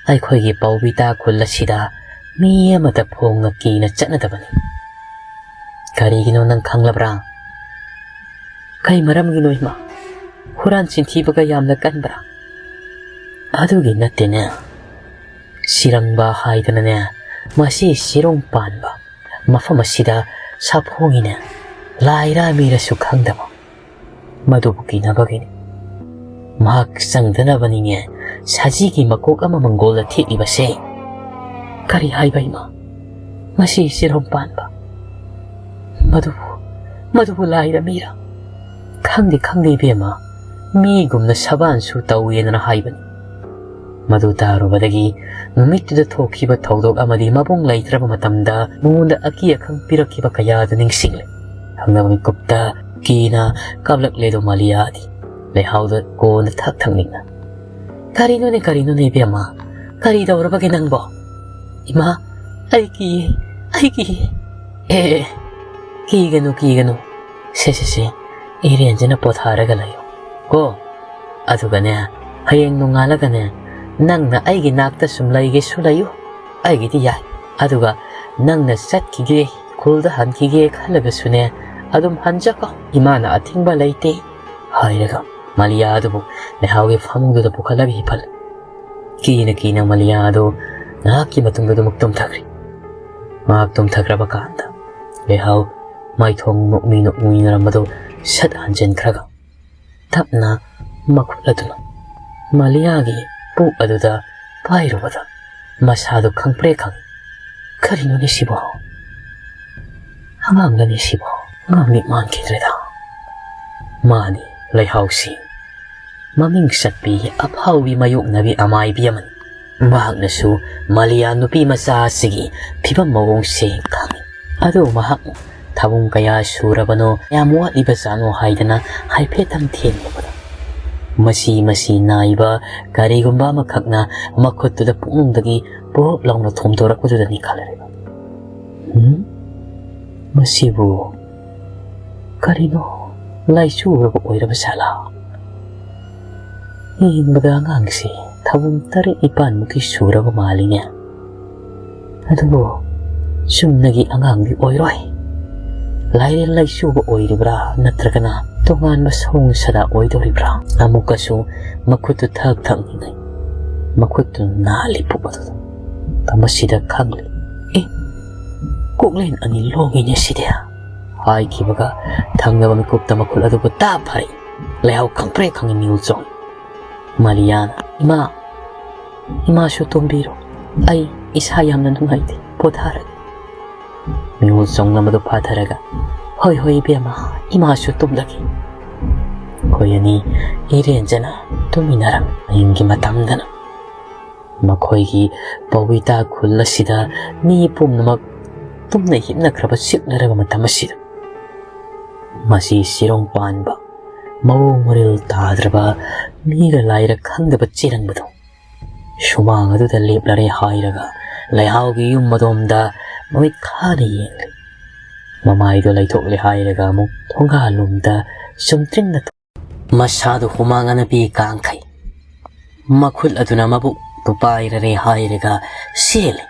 ꯑꯩꯈꯣꯏꯒꯤ ꯄꯥꯎꯕꯤꯇꯥ ꯈꯨꯜ ꯑꯁꯤꯗ ꯃꯤ ꯑꯃꯇ ꯐꯣꯡꯅ ꯀꯤꯅ ꯆꯠꯅꯗꯕꯅꯤ꯫" "ꯀꯔꯤꯒꯤꯅꯣ ꯅꯪ ꯈꯪꯂꯕ꯭ꯔꯥ?" "ꯀꯩ ꯃꯔꯝꯒꯤꯅꯣ ꯏꯃꯥ? ꯍꯨꯔꯥꯟ ꯆꯤꯟꯊꯤꯕꯒ ꯌꯥꯝꯅ ꯀꯟꯕ꯭ꯔꯥ?" "ꯑꯗꯨꯒꯤ ꯅꯠꯇꯦꯅꯦ꯫ ꯁꯤꯔꯪꯕ ꯍꯥꯏꯗꯅꯅꯦ, ꯃꯁꯤ ꯁꯤꯔꯣꯡ ꯄꯥꯟꯕ ꯃꯐꯝ ꯑꯁꯤꯗ ꯁꯥꯐꯣꯡꯒꯤꯅꯦ, ꯂꯥꯏꯔ ꯃꯤꯔꯁꯨ ꯈꯪꯗꯕ, ꯃꯗꯨꯕꯨ ꯀꯤꯅꯕꯒꯤꯅꯤ꯫ ꯃꯍꯥꯛ ꯆꯪꯗꯅꯕꯅꯤꯅꯦ ꯁꯖꯤꯒꯤ ꯃꯀꯣꯛ ꯑꯃ ꯃꯪꯒꯣꯜꯗ ꯊꯦꯠꯂꯤꯕꯁꯦ꯫" "ꯀꯔꯤ ꯍꯥꯏꯕ ꯏꯃꯥ? ꯃꯁꯤ ꯁꯤꯔꯣꯝ ꯄꯥꯟꯕ? ꯃꯗꯨꯕꯨ, ꯃꯗꯨꯕꯨ ꯂꯥꯏꯔ ꯃꯤꯔ?" "ꯈꯪꯗꯦ, ꯈꯪꯗꯦ ꯏꯕꯦꯝꯃ, ꯃꯤꯒꯨꯝꯅ ꯁꯕꯥꯟꯁꯨ ꯇꯧꯋꯦꯗꯅ ꯍꯥꯏꯕꯅꯤ꯫" ꯃꯗꯨ ꯇꯥꯔꯨꯕꯗꯒꯤ ꯅꯨꯃꯤꯠꯇꯨꯗ ꯊꯣꯛꯈꯤꯕ ꯊꯧꯗꯣꯛ ꯑꯃꯗꯤ ꯃꯕꯨꯡ ꯂꯩꯇ꯭ꯔꯕ ꯃꯇꯝꯗ ꯃꯉꯣꯟꯗ ꯑꯀꯤ ꯑꯈꯪ ꯄꯤꯔꯛꯈꯤꯕ ꯀꯌꯥꯗꯨ ꯅꯤꯡꯁꯤꯡꯂꯦ꯫ ꯈꯪꯗꯕ ꯃꯤꯀꯨꯞꯇ ꯀꯤꯅ ꯀꯥꯞꯂꯛꯂꯦꯗꯣ ꯃꯥꯂꯤꯌꯥꯗꯤ꯫ ꯂꯩꯍꯥꯎꯗ ꯀꯣꯟꯅ ꯊꯛ ꯊꯛꯅꯤꯡꯅ, "ꯀꯔꯤꯅꯣꯅꯦ, ꯀꯔꯤꯅꯣꯅꯦ ꯏꯕꯦꯝꯃ? ꯀꯔꯤ ꯇꯧꯔꯕꯒꯦ ꯅꯪꯕꯣ?" "ꯏꯃꯥ, ꯑꯩ ꯀꯤꯌꯦ, ꯑꯩ ꯀꯤꯌꯦ꯫" "ꯑꯦ, ꯑꯦ, ꯀꯤꯒꯅꯨ, ꯀꯤꯒꯅꯨ꯫ ꯁꯦ, ꯁꯦ, ꯁꯦ, ꯏꯔꯦꯟꯖꯅ ꯄꯣꯊꯥꯔꯒ ꯂꯩꯌꯨ ꯀꯣ꯫ ꯑꯗꯨꯒꯅꯦ, ꯍꯌꯦꯡ ꯅꯣꯡꯉꯥꯜꯂꯒꯅꯦ, "ꯅꯪꯅ ꯑꯩꯒꯤ ꯅꯥꯛꯇ ꯁꯨꯝ ꯂꯩꯒꯦꯁꯨ ꯂꯩꯌꯨ, ꯑꯩꯒꯤꯗꯤ ꯌꯥꯏ꯫ ꯑꯗꯨꯒ ꯅꯪꯅ ꯆꯠꯈꯤꯒꯦ, ꯈꯨꯜꯗ ꯍꯟꯈꯤꯒꯦ ꯈꯜꯂꯒꯁꯨꯅꯦ, ꯑꯗꯨꯝ ꯍꯟꯖꯈꯣ, ꯏꯃꯥꯅ ꯑꯊꯤꯡꯕ ꯂꯩꯇꯦ" ꯍꯥꯏꯔꯒ ꯃꯥꯂꯤꯌꯥ ꯑꯗꯨꯕꯨ ꯂꯩꯍꯥꯎꯒꯤ ꯐꯃꯨꯡꯗꯨꯗ ꯄꯨꯈꯠꯂꯒ ꯍꯤꯞꯍꯜꯂꯦ꯫ ꯀꯤꯅ ꯀꯤꯅ ꯃꯥꯂꯤꯌꯥ ꯑꯗꯨ ꯉꯥꯏꯍꯥꯛꯀꯤ ꯃꯇꯨꯡꯗ ꯑꯗꯨꯃꯛ ꯇꯨꯝꯊꯈ꯭ꯔꯦ꯫ ꯃꯍꯥꯛ ꯇꯨꯝꯊꯈ꯭ꯔꯕ ꯀꯥꯟꯗ ꯂꯩꯍꯥꯎ ꯃꯥꯏꯊꯣꯡ ꯅꯣꯛꯃꯤ ꯅꯣꯛꯃꯤꯟꯅꯔꯝꯕꯗꯨ ꯁꯠ ꯍꯟꯖꯤꯟꯈ꯭ꯔꯒ ꯇꯞꯅ ꯃꯈꯨꯠ ꯑꯗꯨꯅ ꯃꯥꯂꯤꯌꯥꯒꯤ ꯄꯨꯛ ꯑꯗꯨꯗ ꯄꯥꯏꯔꯨꯕꯗ ꯃꯁꯥꯗꯨ ꯈꯪꯄ꯭ꯔꯦꯛ ꯈꯪꯏ꯫ "ꯀꯔꯤꯅꯣꯅꯦ ꯁꯤꯕꯣ? ꯑꯉꯥꯡꯂꯅꯦ ꯁꯤꯕꯣ? ꯑꯉꯥꯡꯗꯤ ꯃꯥꯟꯈꯤꯗ꯭ꯔꯦꯗ꯫ ꯃꯥꯅꯤ, ꯂꯩꯍꯥꯎꯁꯤ ꯃꯃꯤꯡ ꯆꯠꯄꯤ ꯑꯐꯥꯎꯕꯤ ꯃꯥꯌꯣꯛꯅꯕꯤ ꯑꯃꯥꯏꯕꯤ ꯑꯃꯅꯤ꯫ ꯃꯍꯥꯛꯅꯁꯨ ꯃꯥꯂꯤꯌꯥ ꯅꯨꯄꯤ ꯃꯆꯥ ꯑꯁꯤꯒꯤ ꯐꯤꯕꯝ ꯃꯑꯣꯡꯁꯦ ꯈꯪꯏ꯫ ꯑꯗꯨ ꯃꯍꯥꯛꯅ ꯊꯕꯨꯡ ꯀꯌꯥ ꯁꯨꯔꯕꯅꯣ, ꯀꯌꯥꯝ ꯋꯥꯠꯂꯤꯕꯖꯥꯠꯅꯣ ꯍꯥꯏꯗꯅ ꯍꯥꯏꯐꯦꯠꯇꯪ ꯊꯦꯡꯂꯨꯕꯗ, ꯃꯁꯤ ꯃꯁꯤ ꯅꯥꯏꯕ ꯀꯔꯤꯒꯨꯝꯕ ꯑꯃꯈꯛꯅ ꯃꯈꯨꯠꯇꯨꯗ ꯄꯨꯛꯅꯨꯡꯗꯒꯤ ꯄꯣꯞ ꯂꯥꯎꯅ ꯊꯣꯝꯗꯣꯔꯛꯄꯗꯨꯗꯅꯤ ꯈꯜꯂꯔꯤꯕ꯫ "ꯎꯝ? ꯃꯁꯤꯕꯨ ꯀꯔꯤꯅꯣ, ꯂꯥꯏꯆꯨꯔꯕ ꯑꯣꯏꯔꯕ ꯖꯥꯠꯂꯥ? ꯌꯦꯡꯕꯗ ꯑꯉꯥꯡꯁꯤ ꯊꯕꯨꯡ ꯇꯔꯦꯠ ꯅꯤꯄꯥꯟꯃꯨꯛꯀꯤ ꯁꯨꯔꯕ ꯃꯥꯜꯂꯤꯅꯦ꯫ ꯑꯗꯨꯕꯨ ꯆꯨꯝꯅꯒꯤ ꯑꯉꯥꯡꯗꯤ ꯑꯣꯏꯔꯣꯏ꯫ ꯂꯥꯏꯔꯦꯟ ꯂꯥꯏꯆꯨꯕ ꯑꯣꯏꯔꯤꯕ꯭ꯔꯥ, ꯅꯠꯇ꯭ꯔꯒꯅ ꯇꯣꯉꯥꯟꯕ ꯁꯑꯣꯡ ꯁꯥꯗꯥ ꯑꯣꯏꯗꯧꯔꯤꯕ꯭ꯔꯥ?" ꯑꯃꯨꯛꯀꯁꯨ ꯃꯈꯨꯠꯇꯨ ꯊꯛ ꯊꯛ ꯅꯤꯛꯅꯩ꯫ ꯃꯈꯨꯠꯇꯨ ꯅꯥꯜꯂꯤ ꯄꯨꯛ ꯑꯗꯨꯗ꯫ ꯃꯁꯤꯗ ꯈꯪꯂꯦ, "ꯑꯦ, ꯀꯣꯛꯂꯦꯟ ꯑꯅꯤ ꯂꯣꯡꯉꯤꯅꯦ ꯁꯤꯗꯤ" ꯍꯥꯏꯈꯤꯕꯒ ꯊꯪꯅꯕ ꯃꯤꯀꯨꯞꯇ ꯃꯈꯨꯠ ꯑꯗꯨꯕꯨ ꯇꯥꯞ ꯐꯥꯔꯛꯏ꯫ ꯂꯩꯍꯥꯎ ꯈꯪꯄ꯭ꯔꯦꯛ ꯈꯪꯏ, ꯃꯤꯍꯨꯜ ꯆꯣꯡꯏ꯫ ꯃꯥꯂꯤꯌꯥꯅ, "ꯏꯃꯥ, ꯏꯃꯥꯁꯨ ꯇꯨꯝꯕꯤꯔꯣ, ꯑꯩ ꯏꯁꯥ ꯌꯥꯝꯅ ꯅꯨꯡꯉꯥꯏꯇꯦ, ꯄꯣꯊꯥꯔꯒꯦ"꯫ ꯃꯤꯍꯨꯜ ꯆꯣꯡꯂꯝꯕꯗꯨ ꯐꯥꯊꯔꯒ, "ꯍꯣꯏ, ꯍꯣꯏ, ꯏꯕꯦꯝꯃ, ꯏꯃꯥꯁꯨ ꯇꯨꯝꯂꯒꯦ"꯫ ꯃꯈꯣꯏ ꯑꯅꯤ ꯏꯔꯦꯟꯖꯅ ꯇꯨꯝꯃꯤꯟꯅꯔꯝꯃꯤ꯫ ꯑꯍꯤꯡꯒꯤ ꯃꯇꯝꯗꯅ ꯃꯈꯣꯏꯒꯤ ꯄꯧꯕꯤꯇꯥ ꯈꯨꯜ ꯑꯁꯤꯗ ꯃꯤ ꯄꯨꯝꯅꯃꯛ ꯇꯨꯝꯅ ꯍꯤꯞꯅꯈ꯭ꯔꯕ ꯆꯤꯛꯅꯔꯕ ꯃꯇꯝ ꯑꯁꯤꯗ, ꯃꯁꯤ ꯁꯤꯔꯣꯡ ꯄꯥꯟꯕ, ꯃꯑꯣꯡ ꯃꯔꯤꯜ ꯇꯥꯗ꯭ꯔꯕ, ꯃꯤꯔ ꯂꯥꯏꯔ ꯈꯪꯗꯕ ꯆꯦꯔꯪꯕꯗꯣ ꯁꯨꯃꯥꯡ ꯑꯗꯨꯗ ꯂꯦꯞꯂꯔꯦ ꯍꯥꯏꯔꯒ ꯂꯩꯍꯥꯎꯒꯤ ꯌꯨꯝ ꯑꯗꯣꯝꯗ ꯃꯃꯤꯠ ꯈꯥꯅ ꯌꯦꯡꯂꯤ꯫ ꯃꯃꯥꯏꯗꯣ ꯂꯩꯊꯣꯛꯂꯦ ꯍꯥꯏꯔꯒ ꯑꯃꯨꯛ ꯊꯣꯡꯒꯥꯜꯂꯣꯝꯗ ꯆꯨꯝꯇ꯭ꯔꯤꯡꯅ ꯊꯣꯛ-, ꯃꯁꯥꯗꯣ ꯍꯨꯃꯥꯡ ꯑꯅꯞꯄꯤ ꯀꯥꯡꯈꯩ꯫ ꯃꯈꯨꯠ ꯑꯗꯨꯅ ꯃꯕꯨꯛꯇꯨ ꯄꯥꯏꯔꯔꯦ ꯍꯥꯏꯔꯒ ꯆꯦꯜꯂꯤ꯫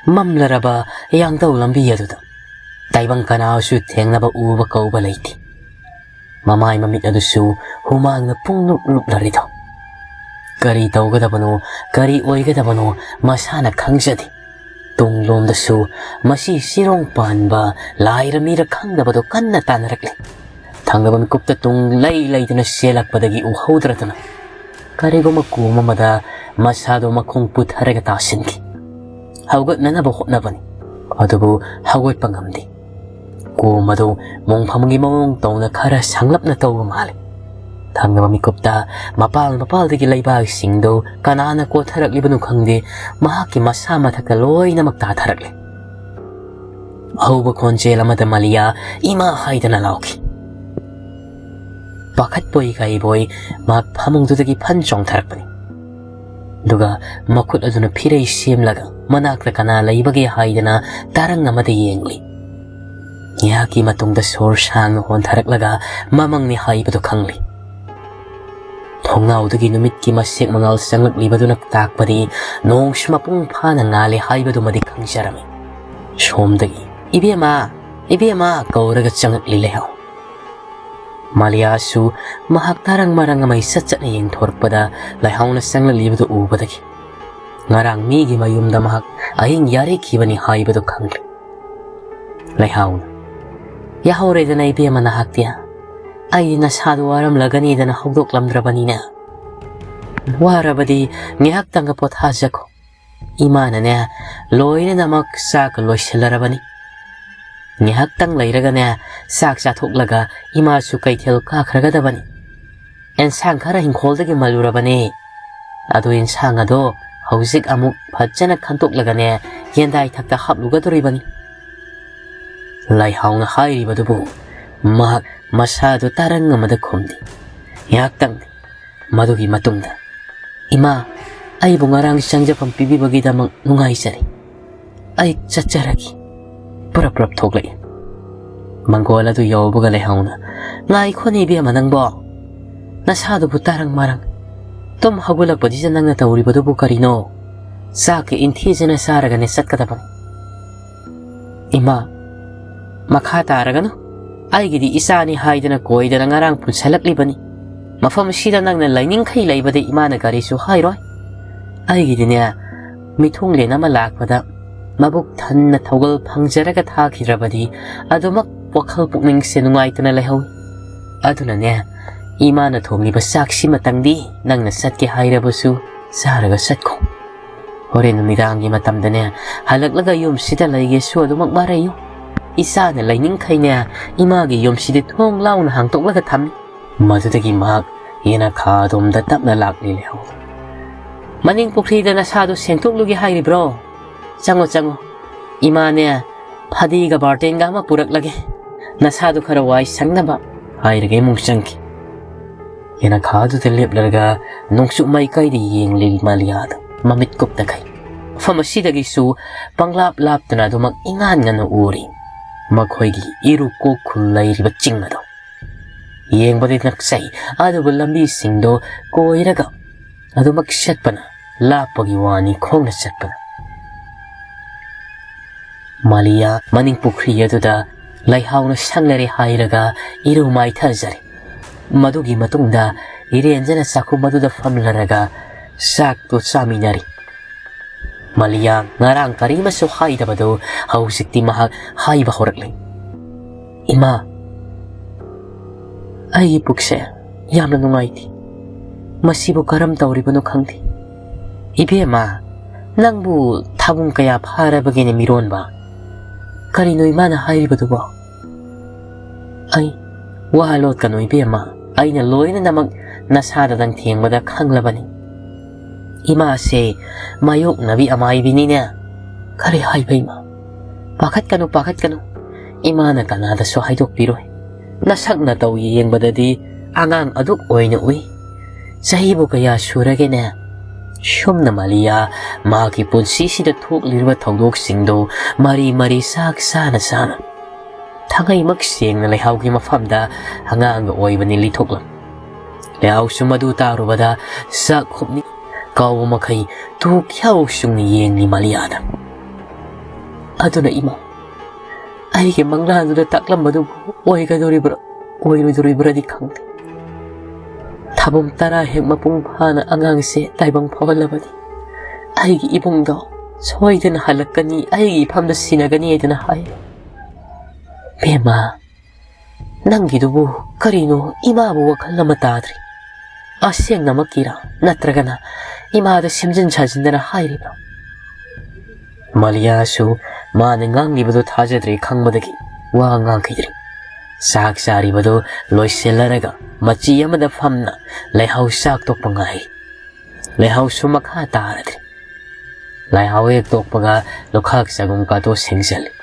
ꯃꯝꯂꯔꯕ ꯌꯥꯡꯗꯧ ꯂꯝꯕꯤ ꯑꯗꯨꯗ ꯇꯥꯏꯕꯪ ꯀꯅꯥꯁꯨ ꯊꯦꯡꯅꯕ ꯎꯕ ꯀꯧꯕ ꯂꯩꯇꯦ꯫ ꯃꯃꯥꯏ ꯃꯃꯤꯠ ꯑꯗꯨꯁꯨ ꯍꯨꯃꯥꯡꯅ ꯄꯨꯡꯂꯨꯞ ꯂꯨꯞꯂꯔꯤꯗꯣ꯫ ꯀꯔꯤ ꯇꯧꯒꯗꯕꯅꯣ, ꯀꯔꯤ ꯑꯣꯏꯒꯗꯕꯅꯣ ꯃꯁꯥꯅ ꯈꯪꯖꯗꯦ꯫ ꯇꯨꯡꯂꯣꯝꯗꯁꯨ ꯃꯁꯤ ꯁꯤꯔꯣꯡ ꯄꯥꯟꯕ ꯂꯥꯏꯔ ꯃꯤꯔ ꯈꯪꯗꯕꯗꯣ ꯀꯟꯅ ꯇꯥꯟꯅꯔꯛꯂꯤ꯫ ꯊꯪꯅꯕ ꯃꯤꯀꯨꯞꯇ ꯇꯨꯡ ꯂꯩ ꯂꯩꯗꯨꯅ ꯆꯦꯜꯂꯛꯄꯗꯒꯤ ꯎꯍꯧꯗ꯭ꯔꯗꯅ ꯀꯔꯤꯒꯨꯝꯕ ꯀꯣꯝ ꯑꯃꯗ ꯃꯁꯥꯗꯣ ꯃꯈꯣꯡ ꯄꯨꯊꯔꯒ ꯇꯥꯁꯤꯟꯈꯤ꯫ ꯍꯧꯒꯠꯅꯅꯕ ꯍꯣꯠꯅꯕꯅꯤ, ꯑꯗꯨꯕꯨ ꯍꯧꯒꯠꯄ ꯉꯝꯗꯦ꯫ ꯀꯣꯝ ꯑꯗꯨ ꯃꯣꯡꯐꯝꯒꯤ ꯃꯑꯣꯡ ꯇꯧꯅ ꯈꯔ ꯁꯥꯡꯂꯞꯅ ꯇꯧꯕ ꯃꯥꯜꯂꯤ꯫ ꯊꯪꯅꯕ ꯃꯤꯀꯨꯞꯇ ꯃꯄꯥꯜ ꯃꯄꯥꯜꯗꯒꯤ ꯂꯩꯕꯥꯛꯁꯤꯡꯗꯨ ꯀꯅꯥꯅ ꯀꯣꯊꯔꯛꯂꯤꯕꯅꯣ ꯈꯪꯗꯦ, ꯃꯍꯥꯛꯀꯤ ꯃꯁꯥ ꯃꯊꯛꯇ ꯂꯣꯏꯅꯃꯛ ꯇꯥꯊꯔꯛꯂꯤ꯫ ꯑꯍꯧꯕ ꯈꯣꯟꯖꯦꯜ ꯑꯃꯗ ꯃꯥꯂꯤꯌꯥ "ꯏꯃꯥ" ꯍꯥꯏꯗꯅ ꯂꯥꯎꯈꯤ꯫ ꯄꯥꯈꯠꯄꯣꯏ ꯀꯩꯕꯣꯏ ꯃꯍꯥꯛ ꯐꯃꯨꯡꯗꯨꯗꯒꯤ ꯐꯟ ꯆꯣꯡꯊꯔꯛꯄꯅꯤ꯫ ꯑꯗꯨꯒ ꯃꯈꯨꯠ ꯑꯗꯨꯅ ꯐꯤꯔꯩ ꯁꯦꯝꯂꯒ ꯃꯅꯥꯛꯇ ꯀꯅꯥ ꯂꯩꯕꯒꯦ ꯍꯥꯏꯗꯅ ꯇꯔꯪ ꯑꯃꯗ ꯌꯦꯡꯂꯤ꯫ ꯉꯥꯏꯍꯥꯛꯀꯤ ꯃꯇꯨꯡꯗ ꯁꯣꯔ ꯁꯥꯡꯅ ꯍꯣꯟꯊꯔꯛꯂꯒ ꯃꯃꯪꯅꯤ ꯍꯥꯏꯕꯗꯨ ꯈꯪꯂꯤ꯫ ꯊꯣꯡꯅꯥꯎꯗꯒꯤ ꯅꯨꯃꯤꯠꯀꯤ ꯃꯁꯦꯛ ꯃꯉꯥꯜ ꯆꯪꯂꯛꯂꯤꯕꯗꯨꯅ ꯇꯥꯛꯄꯗꯤ ꯅꯣꯡꯁꯨ ꯃꯄꯨꯡ ꯐꯥꯅ ꯉꯥꯜꯂꯦ ꯍꯥꯏꯕꯗꯨꯃꯗꯤ ꯈꯪꯖꯔꯝꯃꯤ꯫ ꯁꯣꯝꯗꯒꯤ "ꯏꯕꯦꯝꯃ, ꯏꯕꯦꯝꯃ" ꯀꯧꯔꯒ ꯆꯪꯂꯛꯂꯤ ꯂꯩꯍꯥꯎ꯫ ꯃꯥꯂꯤꯌꯥꯁꯨ ꯃꯍꯥꯛ ꯇꯔꯪ ꯃꯔꯪ ꯑꯃ ꯏꯆꯠ ꯆꯠꯅ ꯌꯦꯡꯊꯣꯔꯛꯄꯗ ꯂꯩꯍꯥꯎꯅ ꯆꯪꯂꯛꯂꯤꯕꯗꯨ ꯎꯕꯗꯒꯤ ꯉꯔꯥꯡ ꯃꯤꯒꯤ ꯃꯌꯨꯝꯗ ꯃꯍꯥꯛ ꯑꯍꯤꯡ ꯌꯥꯔꯦꯛꯈꯤꯕꯅꯤ ꯍꯥꯏꯕꯗꯨ ꯈꯪꯂꯦ꯫ ꯂꯩꯍꯥꯎꯅ, "ꯌꯥꯍꯧꯔꯦꯗꯅ ꯏꯕꯦꯝꯃ ꯅꯍꯥꯛꯇꯤ꯫ ꯑꯩꯗꯤ ꯅꯁꯥꯗꯨ ꯋꯥꯔꯝꯂꯒꯅꯤꯗꯅ ꯍꯧꯗꯣꯛꯂꯝꯗ꯭ꯔꯕꯅꯤꯅꯦ꯫ ꯋꯥꯔꯕꯗꯤ ꯉꯥꯏꯍꯥꯛꯇꯪꯒ ꯄꯣꯊꯥꯖꯈꯣ꯫ ꯏꯃꯥꯅꯅꯦ ꯂꯣꯏꯅꯃꯛ ꯆꯥꯛꯀ ꯂꯣꯏꯁꯤꯜꯂꯔꯕꯅꯤ꯫ ꯉꯥꯏꯍꯥꯛꯇꯪ ꯂꯩꯔꯒꯅꯦ ꯆꯥꯛ ꯆꯥꯊꯣꯛꯂꯒ ꯏꯃꯥꯁꯨ ꯀꯩꯊꯦꯜ ꯀꯥꯈ꯭ꯔꯒꯗꯕꯅꯤ꯫ ꯑꯦꯟꯁꯥꯡ ꯈꯔ ꯍꯤꯡꯈꯣꯜꯗꯒꯤ ꯃꯜꯂꯨꯔꯕꯅꯤ꯫ ꯑꯗꯨ ꯑꯦꯟꯁꯥꯡ ꯑꯗꯣ ꯍꯧꯖꯤꯛ ꯑꯃꯨꯛ ꯐꯖꯅ ꯈꯟꯇꯣꯛꯂꯒꯅꯦ ꯌꯦꯟꯗꯥꯏ ꯊꯛꯇ ꯍꯥꯞꯂꯨꯒꯗꯧꯔꯤꯕꯅꯤ꯫" ꯂꯩꯍꯥꯎꯅ ꯍꯥꯏꯔꯤꯕꯗꯨꯕꯨ ꯃꯍꯥꯛ ꯃꯁꯥꯗꯨ ꯇꯔꯪ ꯑꯃꯗ ꯈꯨꯝꯗꯦ꯫ ꯉꯥꯏꯍꯥꯛꯇꯪ ꯃꯗꯨꯒꯤ ꯃꯇꯨꯡꯗ, "ꯏꯃꯥ, ꯑꯩꯕꯨ ꯉꯔꯥꯡ ꯆꯪꯖꯐꯝ ꯄꯤꯕꯤꯕꯒꯤꯗꯃꯛ ꯅꯨꯡꯉꯥꯏꯖꯔꯤ꯫ ꯑꯩ ꯆꯠꯆꯔꯒꯦ꯫" ꯄꯨꯔꯞ ꯄꯨꯔꯞ ꯊꯣꯛꯂꯛꯏ꯫ ꯃꯪꯒꯣꯜ ꯑꯗꯨ ꯌꯧꯕꯒ ꯂꯩꯍꯥꯎꯅ, "ꯉꯥꯏꯈꯣꯅꯦ ꯏꯕꯦꯝꯃ ꯅꯪꯕꯣ, ꯅꯁꯥꯗꯨꯕꯨ ꯇꯔꯪ ꯃꯔꯪ꯫ ꯇꯨꯝ ꯍꯧꯒꯠꯂꯛꯄꯗꯤꯗ ꯅꯪꯅ ꯇꯧꯔꯤꯕꯗꯨꯕꯨ ꯀꯔꯤꯅꯣ? ꯆꯥꯛꯀ ꯏꯟꯊꯤꯖꯅ ꯆꯥꯔꯒꯅꯦ ꯆꯠꯀꯗꯕꯅꯤ꯫ ꯏꯃꯥ, ꯃꯈꯥ ꯇꯥꯔꯒꯅꯨ꯫ ꯑꯩꯒꯤꯗꯤ ꯏꯆꯥꯅꯤ ꯍꯥꯏꯗꯅ ꯀꯣꯏꯗꯅ ꯉꯔꯥꯡ ꯄꯨꯟꯁꯤꯜꯂꯛꯂꯤꯕꯅꯤ꯫ ꯃꯐꯝ ꯑꯁꯤꯗ ꯅꯪꯅ ꯂꯩꯅꯤꯡꯈꯩ ꯂꯩꯕꯗ ꯏꯃꯥꯅ ꯀꯔꯤꯁꯨ ꯍꯥꯏꯔꯣꯏ꯫ ꯑꯩꯒꯤꯗꯤꯅꯦ, ꯃꯤꯊꯨꯡꯂꯦꯟ ꯑꯃ ꯂꯥꯛꯄꯗ ꯃꯕꯨꯛ ꯊꯟꯅ ꯊꯧꯒꯜ ꯐꯪꯖꯔꯒ ꯊꯥꯈꯤꯗ꯭ꯔꯕꯗꯤ ꯑꯗꯨꯃꯛ ꯋꯥꯈꯜ ꯄꯨꯛꯅꯤꯡꯁꯦ ꯅꯨꯡꯉꯥꯏꯇꯅ ꯂꯩꯍꯧꯏ꯫ ꯑꯗꯨꯅꯅꯦ, ꯏꯃꯥꯅ ꯊꯣꯡꯂꯤꯕ ꯆꯥꯛꯁꯤꯃꯇꯪꯗꯤ ꯅꯪꯅ ꯆꯠꯀꯦ ꯍꯥꯏꯔꯕꯁꯨ ꯆꯥꯔꯒ ꯆꯠꯈꯣ꯫ ꯍꯣꯔꯦꯟ ꯅꯨꯃꯤꯗꯥꯡꯒꯤ ꯃꯇꯝꯗꯅꯦ, ꯍꯜꯂꯛꯂꯒ ꯌꯨꯝꯁꯤꯗ ꯂꯩꯒꯦꯁꯨ ꯑꯗꯨꯃꯛ ꯃꯔꯩꯌꯨ꯫ ꯏꯆꯥꯅ ꯂꯩꯅꯤꯡꯈꯩꯅꯦ, ꯏꯃꯥꯒꯤ ꯌꯨꯝꯁꯤꯗꯤ ꯊꯣꯡ ꯂꯥꯎꯅ ꯍꯥꯡꯇꯣꯛꯂꯒ ꯊꯝꯃꯤ꯫ ꯃꯗꯨꯗꯒꯤ ꯃꯍꯥꯛ ꯌꯦꯅꯈꯥ ꯑꯗꯣꯝꯗ ꯇꯞꯅ ꯂꯥꯛꯂꯤ ꯂꯩꯍꯧꯏ꯫ "ꯃꯅꯤꯡ ꯄꯨꯈ꯭ꯔꯤꯗ ꯅꯁꯥꯗꯣ ꯁꯦꯡꯊꯣꯛꯂꯨꯒꯦ ꯍꯥꯏꯔꯤꯕ꯭ꯔꯣ? ꯆꯪꯉꯣ, ꯆꯪꯉꯣ꯫ ꯏꯃꯥꯅꯦ, ꯐꯗꯤꯒ ꯕꯥꯔꯇꯦꯟꯒ ꯑꯃ ꯄꯨꯔꯛꯂꯒꯦ꯫ ꯅꯁꯥꯗꯣ ꯈꯔ ꯋꯥꯏ ꯁꯪꯅꯕ" ꯍꯥꯏꯔꯒ ꯏꯃꯨꯡ ꯆꯪꯈꯤ꯫ ꯌꯦꯅꯈꯥꯗꯨꯗ ꯂꯦꯞꯂꯔꯒ ꯅꯣꯡꯆꯨꯞ ꯃꯥꯏꯀꯩꯗ ꯌꯦꯡꯂꯤ ꯃꯥꯂꯤꯌꯥꯗ ꯃꯃꯤꯠ ꯀꯨꯞꯇꯈꯩ꯫ ꯃꯐꯝ ꯑꯁꯤꯗꯒꯤꯁꯨ ꯄꯪꯂꯥꯞ ꯂꯥꯞꯇꯅ ꯑꯗꯨꯃꯛ ꯏꯉꯥꯟ ꯉꯟꯅ ꯎꯔꯤ꯫ ꯃꯈꯣꯏꯒꯤ ꯏꯔꯨ ꯀꯣꯛꯈꯨꯜ ꯂꯩꯔꯤꯕ ꯆꯤꯡ ꯑꯗꯣ꯫ ꯌꯦꯡꯕꯗꯤ ꯅꯛꯆꯩ, ꯑꯗꯨꯕꯨ ꯂꯝꯕꯤꯁꯤꯡꯗꯣ ꯀꯣꯏꯔꯒ ꯑꯗꯨꯃꯛ ꯆꯠꯄꯅ ꯂꯥꯞꯄꯒꯤ ꯋꯥꯅꯤ, ꯈꯣꯡꯅ ꯆꯠꯄꯅ꯫ ꯃꯥꯂꯤꯌꯥ ꯃꯅꯤꯡ ꯄꯨꯈ꯭ꯔꯤ ꯑꯗꯨꯗ ꯂꯩꯍꯥꯎꯅ ꯁꯪꯂꯔꯦ ꯍꯥꯏꯔꯒ ꯏꯔꯨ ꯃꯥꯏꯊꯖꯔꯦ꯫ ꯃꯗꯨꯒꯤ ꯃꯇꯨꯡꯗ ꯏꯔꯦꯟꯖꯅ ꯆꯥꯛꯈꯨꯝ ꯑꯗꯨꯗ ꯐꯝꯂꯔꯒ ꯆꯥꯛꯇꯨ ꯆꯥꯃꯤꯟꯅꯔꯤ꯫ ꯃꯥꯂꯤꯌꯥ ꯉꯔꯥꯡ ꯀꯔꯤꯃꯁꯨ ꯍꯥꯏꯗꯕꯗꯨ ꯍꯧꯖꯤꯛꯇꯤ ꯃꯍꯥꯛ ꯍꯥꯏꯕ ꯍꯧꯔꯛꯂꯤ꯫ "ꯏꯃꯥ, ꯑꯩꯒꯤ ꯄꯨꯛꯁꯦ ꯌꯥꯝꯅ ꯅꯨꯡꯉꯥꯏꯇꯦ꯫ ꯃꯁꯤꯕꯨ ꯀꯔꯝ ꯇꯧꯔꯤꯕꯅꯣ ꯈꯪꯗꯦ꯫ ꯏꯕꯦꯝꯃ, ꯅꯪꯕꯨ ꯊꯥꯕꯨꯡ ꯀꯌꯥ ꯐꯥꯔꯕꯒꯦꯅꯦ ꯃꯤꯔꯣꯟꯕ? ꯀꯔꯤꯅꯣ ꯏꯃꯥꯅ ꯍꯥꯏꯔꯤꯕꯗꯨꯕꯣ?" "ꯑꯩ, ꯋꯥ ꯂꯣꯠꯀꯅꯨ ꯏꯕꯦꯝꯃ, ꯑꯩꯅ ꯂꯣꯏꯅꯃꯛ ꯅꯁꯥꯗꯗꯪ ꯊꯦꯡꯕꯗ ꯈꯪꯂꯕꯅꯤ꯫ ꯏꯃꯥꯁꯦ ꯃꯥꯌꯣꯛꯅꯕꯤ ꯑꯃꯥꯏꯕꯤꯅꯤꯅꯦ꯫" "ꯀꯔꯤ ꯍꯥꯏꯕ ꯏꯃꯥ? ꯄꯥꯈꯠꯀꯅꯨ, ꯄꯥꯈꯠꯀꯅꯨ꯫ ꯏꯃꯥꯅ ꯀꯅꯥꯗꯁꯨ ꯍꯥꯏꯗꯣꯛꯄꯤꯔꯣꯏ꯫ ꯅꯁꯛ ꯅꯇꯧ ꯌꯦꯡꯕꯗꯗꯤ ꯑꯉꯥꯡ ꯑꯗꯨꯛ ꯑꯣꯏꯅ ꯎꯏ꯫ ꯆꯍꯤꯕꯨ ꯀꯌꯥ ꯁꯨꯔꯒꯦꯅꯦ?" ꯁꯨꯝꯅ ꯃꯥꯂꯤꯌꯥ ꯃꯍꯥꯛꯀꯤ ꯄꯨꯟꯁꯤꯁꯤꯗ ꯊꯣꯛꯂꯤꯕ ꯊꯧꯗꯣꯛꯁꯤꯡꯗꯨ ꯃꯔꯤ ꯃꯔꯤ ꯆꯥꯛ ꯆꯥꯅ ꯆꯥꯅ ꯊꯥꯡꯉꯩꯃꯛ ꯁꯦꯡꯅ ꯂꯩꯍꯥꯎꯒꯤ ꯃꯐꯝꯗ ꯑꯉꯥꯡꯒ ꯑꯣꯏꯕꯅꯤ ꯂꯤꯊꯣꯛꯂꯝ꯫ ꯂꯩꯍꯥꯎꯁꯨ ꯃꯗꯨ ꯇꯥꯔꯨꯕꯗ ꯆꯥꯛ ꯈꯨꯝꯅꯤ ꯀꯥꯎꯕ ꯃꯈꯩ ꯇꯨ ꯈ꯭ꯌꯥꯎ ꯆꯨꯡꯅ ꯌꯦꯡꯂꯤ ꯃꯥꯂꯤꯌꯥꯗ꯫ ꯑꯗꯨꯅ ꯏꯃꯥ, ꯑꯩꯒꯤ ꯃꯪꯂꯥꯟꯗꯨꯗ ꯇꯥꯛꯂꯝꯕꯗꯨꯕꯨ ꯑꯣꯏꯒꯗꯧꯔꯤꯕ꯭ꯔꯥ ꯑꯣꯏꯔꯣꯏꯗꯧꯔꯤꯕ꯭ꯔꯥꯗꯤ ꯈꯪꯗꯦ꯫ ꯊꯥꯕꯨꯝ ꯇꯔꯥ ꯍꯦꯛ ꯃꯄꯨꯡ ꯐꯥꯅ ꯑꯉꯥꯡꯁꯦ ꯇꯥꯏꯕꯪ ꯐꯥꯎꯍꯜꯂꯕꯗꯤ ꯑꯩꯒꯤ ꯏꯕꯨꯡꯗꯣ ꯁꯣꯏꯗꯅ ꯍꯜꯂꯛꯀꯅꯤ, ꯑꯩꯒꯤ ꯏꯐꯝꯗ ꯁꯤꯟꯅꯒꯅꯤ ꯍꯥꯏꯗꯅ ꯍꯥꯏ꯫ ꯕꯦꯝꯃ, ꯅꯪꯒꯤꯗꯨꯕꯨ ꯀꯔꯤꯅꯣ? ꯏꯃꯥꯕꯨ ꯋꯥꯈꯜ ꯑꯃ ꯇꯥꯗ꯭ꯔꯤ꯫ ꯑꯁꯦꯡꯅꯃꯛꯀꯤꯔꯥ? ꯅꯠꯇ꯭ꯔꯒꯅ ꯏꯃꯥꯗ ꯁꯦꯝꯖꯤꯟ ꯁꯥꯖꯤꯟꯗꯅ ꯍꯥꯏꯔꯤꯕ꯭ꯔꯥ? ꯃꯥꯂꯤꯌꯥꯁꯨ ꯃꯥꯅ ꯉꯥꯡꯂꯤꯕꯗꯨ ꯊꯥꯖꯗ꯭ꯔꯦ ꯈꯪꯕꯗꯒꯤ ꯋꯥ ꯉꯥꯡꯈꯤꯗ꯭ꯔꯦ꯫ ꯆꯥꯛ ꯆꯥꯔꯤꯕꯗꯨ ꯂꯣꯏꯁꯤꯜꯂꯔꯒ ꯃꯆꯤ ꯑꯃꯗ ꯐꯝꯅ ꯂꯩꯍꯥꯎ ꯆꯥꯛ ꯇꯣꯛꯄ ꯉꯥꯏ꯫ ꯂꯩꯍꯥꯎꯁꯨ ꯃꯈꯥ ꯇꯥꯔꯗ꯭ꯔꯦ꯫ ꯂꯩꯍꯥꯎ ꯍꯦꯛ ꯇꯣꯛꯄꯒ ꯂꯨꯈꯥꯛ ꯆꯒꯨꯝ ꯀꯥꯗꯣ ꯁꯦꯡꯖꯜꯂꯤ꯫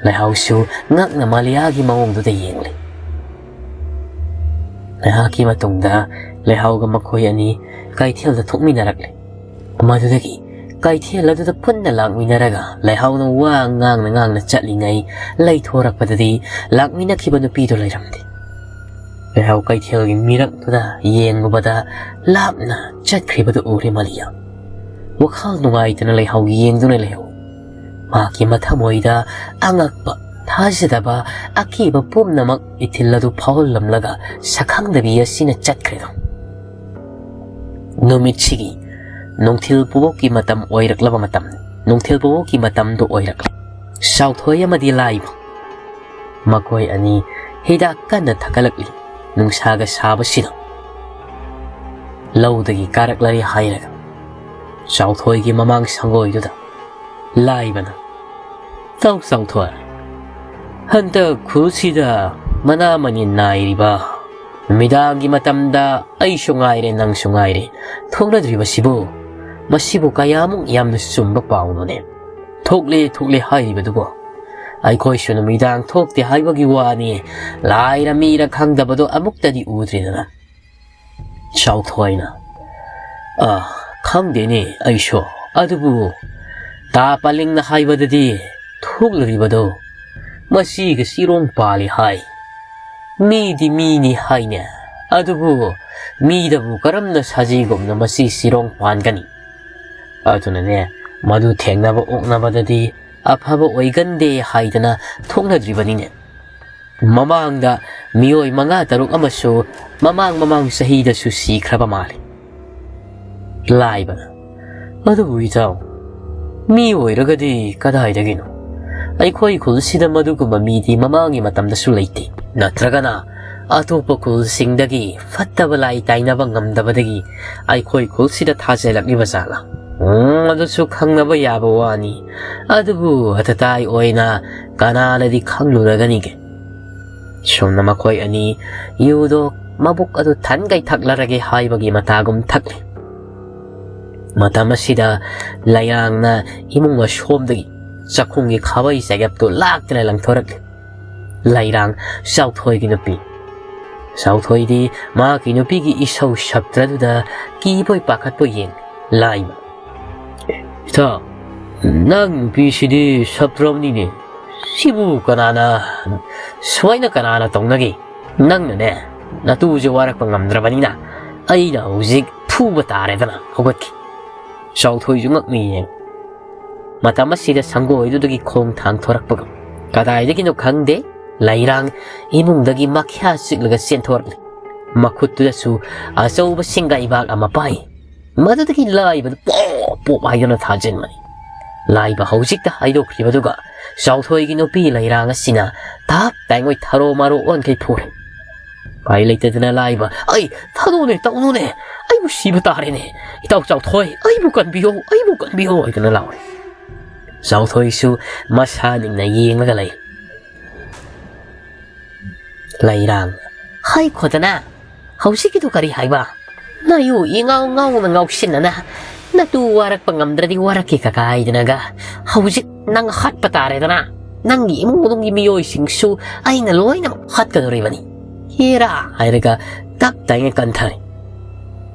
ꯂꯩꯍꯥꯎꯁꯨ ꯉꯛꯅ ꯃꯥꯂꯤꯌꯥꯒꯤ ꯃꯑꯣꯡꯗꯨꯗ ꯌꯦꯡꯂꯤ꯫ ꯉꯥꯏꯍꯥꯛꯀꯤ ꯃꯇꯨꯡꯗ ꯂꯩꯍꯥꯎꯒ ꯃꯈꯣꯏ ꯑꯅꯤ ꯀꯩꯊꯦꯜꯗ ꯊꯣꯛꯃꯤꯟꯅꯔꯛꯂꯦ꯫ ꯃꯗꯨꯗꯒꯤ ꯀꯩꯊꯦꯜ ꯑꯗꯨꯗ ꯄꯨꯟꯅ ꯂꯥꯛꯃꯤꯟꯅꯔꯒ ꯂꯩꯍꯥꯎꯅ ꯋꯥ ꯉꯥꯡꯅ ꯉꯥꯡꯅ ꯆꯠꯂꯤꯉꯩ ꯂꯩꯊꯣꯔꯛꯄꯗꯗꯤ ꯂꯥꯛꯃꯤꯟꯅꯈꯤꯕ ꯅꯨꯄꯤꯗꯨ ꯂꯩꯔꯝꯗꯦ꯫ ꯂꯩꯍꯥꯎ ꯀꯩꯊꯦꯜꯒꯤ ꯃꯤꯔꯛꯇꯨꯗ ꯌꯦꯡꯂꯨꯕꯗ ꯂꯥꯞꯅ ꯆꯠꯈ꯭ꯔꯤꯕꯗꯨ ꯎꯔꯦ ꯃꯥꯂꯤꯌꯥ꯫ ꯋꯥꯈꯜ ꯅꯨꯡꯉꯥꯏꯇꯅ ꯂꯩꯍꯥꯎ ꯌꯦꯡꯗꯨꯅ ꯂꯩꯍꯧꯏ꯫ ꯃꯍꯥꯛꯀꯤ ꯃꯊꯃꯣꯏꯗ ꯑꯉꯛꯄ, ꯊꯥꯖꯗꯕ, ꯑꯀꯤꯕ ꯄꯨꯝꯅꯃꯛ ꯏꯊꯤꯜ ꯑꯗꯨ ꯐꯥꯎꯍꯜꯂꯝꯂꯒ ꯁꯛꯈꯪꯗꯕꯤ ꯑꯁꯤꯅ ꯆꯠꯈ꯭ꯔꯦꯗꯣ꯫ ꯅꯨꯃꯤꯠꯁꯤꯒꯤ ꯅꯨꯡꯊꯤꯜ ꯄꯨꯕꯣꯛꯀꯤ ꯃꯇꯝ ꯑꯣꯏꯔꯛꯂꯕ ꯃꯇꯝ, ꯅꯨꯡꯊꯤꯜ ꯄꯨꯕꯣꯛꯀꯤ ꯃꯇꯝꯗꯨ ꯑꯣꯏꯔꯛꯂꯦ꯫ ꯆꯥꯎꯊꯣꯏ ꯑꯃꯗꯤ ꯂꯥꯏꯕ ꯃꯈꯣꯏ ꯑꯅꯤ ꯍꯤꯗꯥꯛ ꯀꯟꯅ ꯊꯛꯀꯠꯂꯛꯂꯤ꯫ ꯅꯨꯡꯁꯥꯒ ꯁꯥꯕꯁꯤꯗ ꯂꯧꯗꯒꯤ ꯀꯥꯔꯛꯂꯔꯦ ꯍꯥꯏꯔꯒ ꯆꯥꯎꯊꯣꯏꯒꯤ ꯃꯃꯥꯡ ꯁꯪꯒꯣꯏꯗꯨꯗ ꯂꯥꯏꯕꯅ, "ꯇꯧ ꯆꯥꯎꯊꯣꯏ, ꯍꯟꯗꯛ ꯈꯨꯜꯁꯤꯗ ꯃꯅꯥ ꯃꯅꯤꯟ ꯅꯥꯏꯔꯤꯕ, ꯅꯨꯃꯤꯗꯥꯡꯒꯤ ꯃꯇꯝꯗ ꯑꯩꯁꯨ ꯉꯥꯏꯔꯦ ꯅꯪꯁꯨ ꯉꯥꯏꯔꯦ ꯊꯣꯛꯅꯗ꯭ꯔꯤꯕꯁꯤꯕꯨ, ꯃꯁꯤꯕꯨ ꯀꯌꯥꯃꯨꯛ ꯌꯥꯝꯅ ꯆꯨꯝꯕ ꯄꯥꯎꯅꯣꯅꯦ? ꯊꯣꯛꯂꯦ ꯊꯣꯛꯂꯦ ꯍꯥꯏꯔꯤꯕꯗꯨꯕꯨ ꯑꯩꯈꯣꯏꯁꯨ ꯅꯨꯃꯤꯗꯥꯡ ꯊꯣꯛꯇꯦ ꯍꯥꯏꯕꯒꯤ ꯋꯥꯅꯤ, ꯂꯥꯏꯔ ꯃꯤꯔ ꯈꯪꯗꯕꯗꯣ ꯑꯃꯨꯛꯇꯗꯤ ꯎꯗ꯭ꯔꯤꯗꯅ?" ꯆꯥꯎꯊꯣꯏꯅ, "ꯑ, ꯈꯪꯗꯦꯅꯦ ꯑꯩꯁꯨ, ꯑꯗꯨꯕꯨ ꯇꯥ ꯄꯥꯂꯤꯡꯅ ꯍꯥꯏꯕꯗꯗꯤ ꯊꯣꯛꯂꯨꯔꯤꯕꯗꯣ ꯃꯁꯤꯒ ꯆꯤꯔꯣꯡ ꯄꯥꯜꯂꯤ ꯍꯥꯏ꯫ ꯃꯤꯗꯤ ꯃꯤꯅꯤ ꯍꯥꯏꯅꯦ, ꯑꯗꯨꯕꯨ ꯃꯤꯗꯕꯨ ꯀꯔꯝꯅ ꯁꯖꯤꯒꯨꯝꯅ ꯃꯁꯤ ꯁꯤꯔꯣꯡ ꯄꯥꯟꯒꯅꯤ? ꯑꯗꯨꯅꯅꯦ, ꯃꯗꯨ ꯊꯦꯡꯅꯕ ꯑꯣꯛꯅꯕꯗꯗꯤ ꯑꯐꯕ ꯑꯣꯏꯒꯟꯗꯦ ꯍꯥꯏꯗꯅ ꯊꯣꯛꯅꯗ꯭ꯔꯤꯕꯅꯤꯅꯦ꯫ ꯃꯃꯥꯡꯗ ꯃꯤꯑꯣꯏ ꯃꯉꯥ ꯇꯔꯨꯛ ꯑꯃꯁꯨ ꯃꯃꯥꯡ ꯃꯃꯥꯡ ꯆꯍꯤꯗꯁꯨ ꯁꯤꯈ꯭ꯔꯕ ꯃꯥꯜꯂꯤ꯫ ꯂꯥꯏꯕꯅ, "ꯑꯗꯨꯕꯨ ꯏꯇꯥꯎ, ꯃꯤ ꯑꯣꯏꯔꯒꯗꯤ ꯀꯗꯥꯏꯗꯒꯤꯅꯣ? ꯑꯩꯈꯣꯏ ꯈꯨꯜꯁꯤꯗ ꯃꯗꯨꯒꯨꯝꯕ ꯃꯤꯗꯤ ꯃꯃꯥꯡꯒꯤ ꯃꯇꯝꯗꯁꯨ ꯂꯩꯇꯦ꯫ ꯅꯠꯇ꯭ꯔꯒꯅ ꯑꯇꯣꯞꯄ ꯈꯨꯜꯁꯤꯡꯗꯒꯤ ꯐꯠꯇꯕ ꯂꯥꯏ ꯇꯥꯏꯅꯕ ꯉꯝꯗꯕꯗꯒꯤ ꯑꯩꯈꯣꯏ ꯈꯨꯜꯁꯤꯗ ꯊꯥꯖꯤꯜꯂꯛꯂꯤꯕ ꯖꯥꯠꯂꯥ? ꯎꯝ, ꯑꯗꯨꯁꯨ ꯈꯪꯅꯕ ꯌꯥꯕ ꯋꯥꯅꯤ꯫ ꯑꯗꯨꯕꯨ ꯑꯇꯇꯥꯏ ꯑꯣꯏꯅ ꯀꯅꯥꯅꯗꯤ ꯈꯪꯂꯨꯔꯒꯅꯤꯒꯦ?" ꯁꯣꯝꯅ ꯃꯈꯣꯏ ꯑꯅꯤ ꯌꯨꯗꯣ ꯃꯕꯨꯛ ꯑꯗꯨ ꯊꯟꯒꯩ ꯊꯛꯂꯔꯒꯦ ꯍꯥꯏꯕꯒꯤ ꯃꯇꯥꯒꯨꯝ ꯊꯛꯂꯤ꯫ ꯃꯇꯝ ꯑꯁꯤꯗ ꯂꯩꯔꯥꯡꯅ ꯏꯃꯨꯡ ꯑꯁꯣꯝꯗꯒꯤ ꯆꯥꯛꯈꯨꯝꯒꯤ ꯈꯥꯕꯩ ꯆꯒꯦꯞꯇꯨ ꯂꯥꯛꯇꯅ ꯂꯪꯊꯣꯔꯛꯂꯤ꯫ ꯂꯩꯔꯥꯡ, ꯆꯥꯎꯊꯣꯏꯒꯤ ꯅꯨꯄꯤ꯫ ꯆꯥꯎꯊꯣꯏꯗꯤ ꯃꯍꯥꯛꯀꯤ ꯅꯨꯄꯤꯒꯤ ꯏꯁꯧ ꯁꯞꯇ꯭ꯔꯗꯨꯗ ꯀꯤꯕꯣꯏ ꯄꯥꯈꯠꯄꯣꯏ ꯌꯦꯡꯂꯤ꯫ ꯂꯥꯏꯕ, "ꯏꯇꯥ, ꯅꯪ ꯅꯨꯄꯤꯁꯤꯗꯤ ꯁꯞꯇ꯭ꯔ ꯑꯃꯅꯤꯅꯦ꯫ ꯁꯤꯕꯨ ꯀꯅꯥꯅ, ꯁꯨꯃꯥꯏꯅ ꯀꯅꯥꯅ ꯇꯧꯅꯒꯦ? ꯅꯪꯅꯅꯦ, ꯅꯇꯨꯁꯦ ꯋꯥꯔꯛꯄ ꯉꯝꯗ꯭ꯔꯕꯅꯤꯅ ꯑꯩꯅ ꯍꯧꯖꯤꯛ ꯐꯨꯕ ꯇꯥꯔꯦꯗꯅ ꯍꯧꯒꯠꯈꯤ꯫" ꯆꯥꯎꯊꯣꯏꯁꯨ ꯉꯛꯅ ꯌꯦꯡ꯫ ꯃꯇꯝ ꯑꯁꯤꯗ ꯁꯪꯒꯣꯏꯗꯨꯗꯒꯤ ꯈꯣꯡ ꯊꯥꯡꯊꯣꯔꯛꯄꯒ ꯀꯗꯥꯏꯗꯒꯤꯅꯣ ꯈꯪꯗꯦ, ꯂꯩꯔꯥꯡ ꯏꯃꯨꯡꯗꯒꯤ ꯃꯈ꯭ꯌꯥ ꯆꯤꯛꯂꯒ ꯆꯦꯟꯊꯣꯔꯛꯂꯤ꯫ ꯃꯈꯨꯠꯇꯨꯗꯁꯨ ꯑꯆꯧꯕ ꯁꯤꯡꯒꯩꯕꯥꯛ ꯑꯃ ꯄꯥꯏ꯫ ꯃꯗꯨꯗꯒꯤ ꯂꯥꯏꯕꯗꯨ ꯄꯣꯞ ꯄꯣꯞ ꯍꯥꯏꯗꯨꯅ ꯊꯥꯖꯤꯟꯕꯅꯤ꯫ ꯂꯥꯏꯕ ꯍꯧꯖꯤꯛꯇ ꯍꯥꯏꯗꯣꯛꯈꯤꯕꯗꯨꯒ ꯆꯥꯎꯊꯣꯏꯒꯤ ꯅꯨꯄꯤ ꯂꯩꯔꯥꯡ ꯑꯁꯤꯅ ꯇꯞ ꯇꯥꯏꯉꯣꯏ ꯊꯔꯣ ꯃꯥꯔꯣ ꯑꯣꯟꯈꯩ ꯐꯨꯔꯦ꯫ ꯎꯄꯥꯏ ꯂꯩꯇꯗꯅ ꯂꯥꯏꯕ, "ꯑꯩ ꯊꯥꯗꯣꯛꯎꯅꯦ, ꯇꯧꯅꯨꯅꯦ, ꯑꯩꯕꯨ ꯁꯤꯕ ꯇꯥꯔꯦꯅꯦ, ꯏꯇꯥꯎ ꯆꯥꯎꯊꯣꯏ, ꯑꯩꯕꯨ ꯀꯟꯕꯤꯌꯣ, ꯑꯩꯕꯨ ꯀꯟꯕꯤꯌꯣ" ꯍꯥꯏꯗꯨꯅ ꯂꯥꯎꯔꯦ꯫ ꯆꯥꯎꯊꯣꯏꯁꯨ ꯃꯁꯥ ꯅꯤꯡꯅ ꯌꯦꯡꯂꯒ ꯂꯩ꯫ ꯂꯩꯔꯥꯡ, "ꯍꯩ ꯈꯣꯗꯅ, ꯍꯧꯖꯤꯛꯀꯤꯗꯨ ꯀꯔꯤ ꯍꯥꯏꯕ? ꯅꯌꯨ ꯏꯉꯥꯎ ꯉꯥꯎꯅ ꯉꯥꯎꯁꯤꯟꯅꯅ ꯅꯇꯨ ꯋꯥꯔꯛꯄ ꯉꯝꯗ꯭ꯔꯗꯤ ꯋꯥꯔꯛꯀꯦ ꯀꯀꯥ ꯍꯥꯏꯗꯅꯒ ꯍꯧꯖꯤꯛ ꯅꯪ ꯍꯥꯠꯄ ꯇꯥꯔꯦꯗꯅ, ꯅꯪꯒꯤ ꯏꯃꯨꯡ ꯃꯅꯨꯡꯒꯤ ꯃꯤꯑꯣꯏꯁꯤꯡꯁꯨ ꯑꯩꯅ ꯂꯣꯏꯅꯃꯛ ꯍꯥꯠꯀꯗꯧꯔꯤꯕꯅꯤ, ꯍꯦꯔꯥ" ꯍꯥꯏꯔꯒ ꯇꯞ ꯇꯥꯏꯅ ꯀꯟꯊꯔꯦ꯫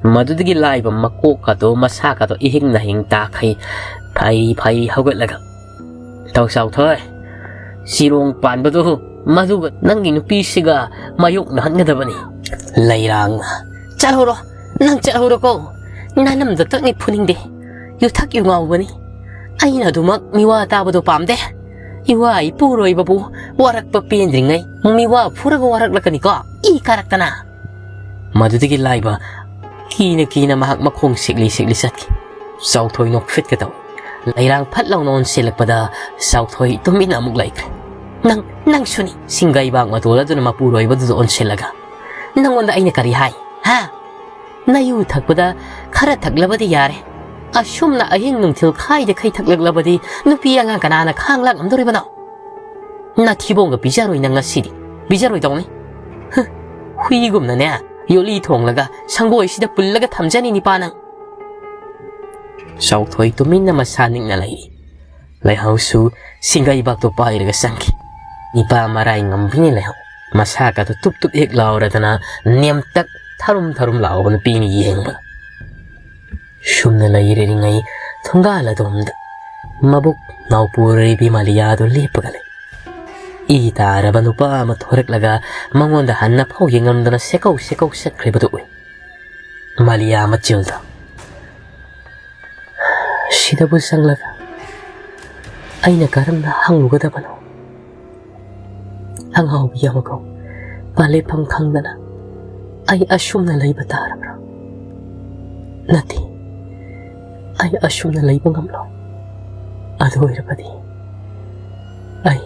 ꯃꯗꯨꯗꯒꯤ ꯂꯥꯏꯕ ꯃꯀꯣꯛꯀꯗꯣ ꯃꯁꯥꯒꯗꯣ ꯏꯍꯤꯡ ꯅꯥꯍꯤꯡ ꯇꯥꯈꯩ ꯐꯩ ꯐꯩ ꯍꯧꯒꯠꯂꯒ, "ꯇꯧ ꯆꯥꯎꯊꯣꯏ, ꯁꯤꯔꯣꯡ ꯄꯥꯟꯕꯗꯨ ꯃꯗꯨꯒ ꯅꯪꯒꯤ ꯅꯨꯄꯤꯁꯤꯒ ꯃꯥꯌꯣꯛꯅꯍꯟꯒꯗꯕꯅꯤ꯫ ꯂꯩꯔꯥꯡꯅ, "ꯆꯠꯍꯧꯔꯣ, ꯅꯪ ꯆꯠꯍꯧꯔꯣꯀꯣ꯫ ꯅꯅꯝꯗ ꯇꯛꯅꯤ ꯐꯨꯅꯤꯡꯗꯦ꯫ ꯌꯨꯊꯛ ꯌꯨ ꯉꯥꯎꯕꯅꯤ꯫ ꯑꯩꯅ ꯑꯗꯨꯃꯛ ꯃꯤꯋꯥ ꯇꯥꯕꯗꯣ ꯄꯥꯝꯗꯦ꯫ ꯏꯋꯥ ꯏꯄꯨꯔꯣꯏꯕꯕꯨ ꯋꯥꯔꯛꯄ ꯄꯦꯟꯗ꯭ꯔꯤꯉꯩ ꯃꯤꯋꯥ ꯐꯨꯔꯒ ꯋꯥꯔꯛꯂꯛꯀꯅꯤꯀꯣ, ꯏ ꯀꯥꯔꯛꯇꯅ꯫" ꯃꯗꯨꯗꯒꯤ ꯂꯥꯏꯕ ꯀꯤꯅ ꯀꯤꯅ ꯃꯍꯥꯛ ꯃꯈꯣꯡ ꯁꯤꯛꯂꯤ ꯁꯤꯛꯂꯤ ꯆꯠꯈꯤ꯫ ꯆꯥꯎꯊꯣꯏ ꯅꯣꯛꯐꯦꯠꯀ ꯇꯧꯏ꯫ ꯂꯩꯔꯥꯡ ꯐꯠ ꯂꯥꯎꯅ ꯑꯣꯟꯁꯤꯜꯂꯛꯄꯗ ꯆꯥꯎꯊꯣꯏ ꯇꯨꯃꯤꯟꯅ ꯑꯃꯨꯛ ꯂꯩꯈ꯭ꯔꯦ꯫ "ꯅꯪ, ꯅꯪꯁꯨꯅꯤ, ꯁꯤꯡꯒꯩꯕꯥꯛ ꯃꯇꯣꯜ ꯑꯗꯨꯅ ꯃꯄꯨꯔꯣꯏꯕꯗꯨꯗ ꯑꯣꯟꯁꯤꯜꯂꯒ꯫ ꯅꯪꯉꯣꯟꯗ ꯑꯩꯅ ꯀꯔꯤ ꯍꯥꯏ, ꯍꯥ? ꯅꯌꯨ ꯊꯛꯄꯗ ꯈꯔ ꯊꯛꯂꯕꯗꯤ ꯌꯥꯔꯦ꯫ ꯑꯁꯨꯝꯅ ꯑꯍꯤꯡ ꯅꯨꯡꯊꯤꯜ ꯈꯥꯏꯗꯈꯩ ꯊꯛꯂꯛꯂꯕꯗꯤ ꯅꯨꯄꯤ ꯑꯉꯥꯡ ꯀꯅꯥꯅ ꯈꯥꯡ ꯂꯥꯛꯂꯝꯗꯣꯔꯤꯕꯅꯣ? ꯅꯊꯤꯕꯣꯡꯒ ꯄꯤꯖꯔꯣꯏ ꯅꯪ ꯉꯁꯤꯗꯤ꯫ ꯄꯤꯖꯔꯣꯏꯗꯧꯅꯤ꯫ ꯍ, ꯍꯨꯏꯒꯨꯝꯅꯅꯦ, ꯌꯣꯠꯂꯤ ꯊꯣꯡꯂꯒ ꯁꯪꯒꯣꯏꯁꯤꯗ ꯄꯨꯜꯂꯒ ꯊꯝꯖꯅꯤ ꯅꯤꯄꯥ ꯅꯪ꯫" ꯆꯥꯎꯊꯣꯏ ꯇꯨꯃꯤꯟꯅ ꯃꯁꯥ ꯅꯤꯛꯅ ꯂꯩꯔꯤ꯫ ꯂꯩꯍꯥꯎꯁꯨ ꯁꯤꯡꯒꯩꯕꯥꯛꯇꯣ ꯄꯥꯏꯔꯒ ꯆꯪꯈꯤ꯫ ꯅꯤꯄꯥ ꯃꯔꯥꯏ ꯉꯝꯕꯤꯅꯤ ꯂꯩꯍꯥꯎ꯫ ꯃꯁꯥꯒꯗꯣ ꯇꯨꯞ ꯇꯨꯞ ꯍꯦꯛ ꯂꯥꯎꯔꯗꯅ ꯅꯦꯝꯇꯛ ꯊꯔꯨꯝ ꯊꯔꯨꯝ ꯂꯥꯎꯕ ꯅꯨꯄꯤꯅꯤ ꯌꯦꯡꯕꯗ꯫ ꯁꯨꯝꯅ ꯂꯩꯔꯤꯉꯩ ꯊꯣꯡꯒꯥꯜ ꯑꯗꯣꯝꯗ ꯃꯕꯨꯛ ꯅꯥꯎꯄꯨꯔꯩꯕꯤ ꯃꯥꯂꯤꯌꯥꯗꯨ ꯂꯦꯞꯄꯒ ꯂꯩ꯫ ꯏ ꯇꯥꯔꯕ ꯅꯨꯄꯥ ꯑꯃ ꯊꯣꯔꯛꯂꯒ ꯃꯉꯣꯟꯗ ꯍꯟꯅ ꯐꯥꯎ ꯌꯦꯡꯉꯝꯗꯅ ꯁꯦꯀꯧ ꯁꯦꯀꯧ ꯆꯠꯈ꯭ꯔꯤꯕꯗꯨ ꯎꯏ꯫ ꯃꯥꯂꯤꯌꯥ ꯃꯆꯤꯜꯗ, "ꯁꯤꯗꯕꯨ ꯆꯪꯂꯒ ꯑꯩꯅ ꯀꯔꯝꯅ ꯍꯪꯂꯨꯒꯗꯕꯅꯣ? ꯑꯉꯥꯎꯕꯤ ꯑꯃꯒꯨꯝ ꯄꯥꯂꯦꯞꯐꯝ ꯈꯪꯗꯅ ꯑꯩ ꯑꯁꯨꯝꯅ ꯂꯩꯕ ꯇꯥꯔꯕ꯭ꯔꯥ? ꯅꯠꯇꯦ, ꯑꯩ ꯑꯁꯨꯝꯅ ꯂꯩꯕ ꯉꯝꯂꯣꯏ꯫ ꯑꯗꯨ ꯑꯣꯏꯔꯕꯗꯤ ꯑꯩ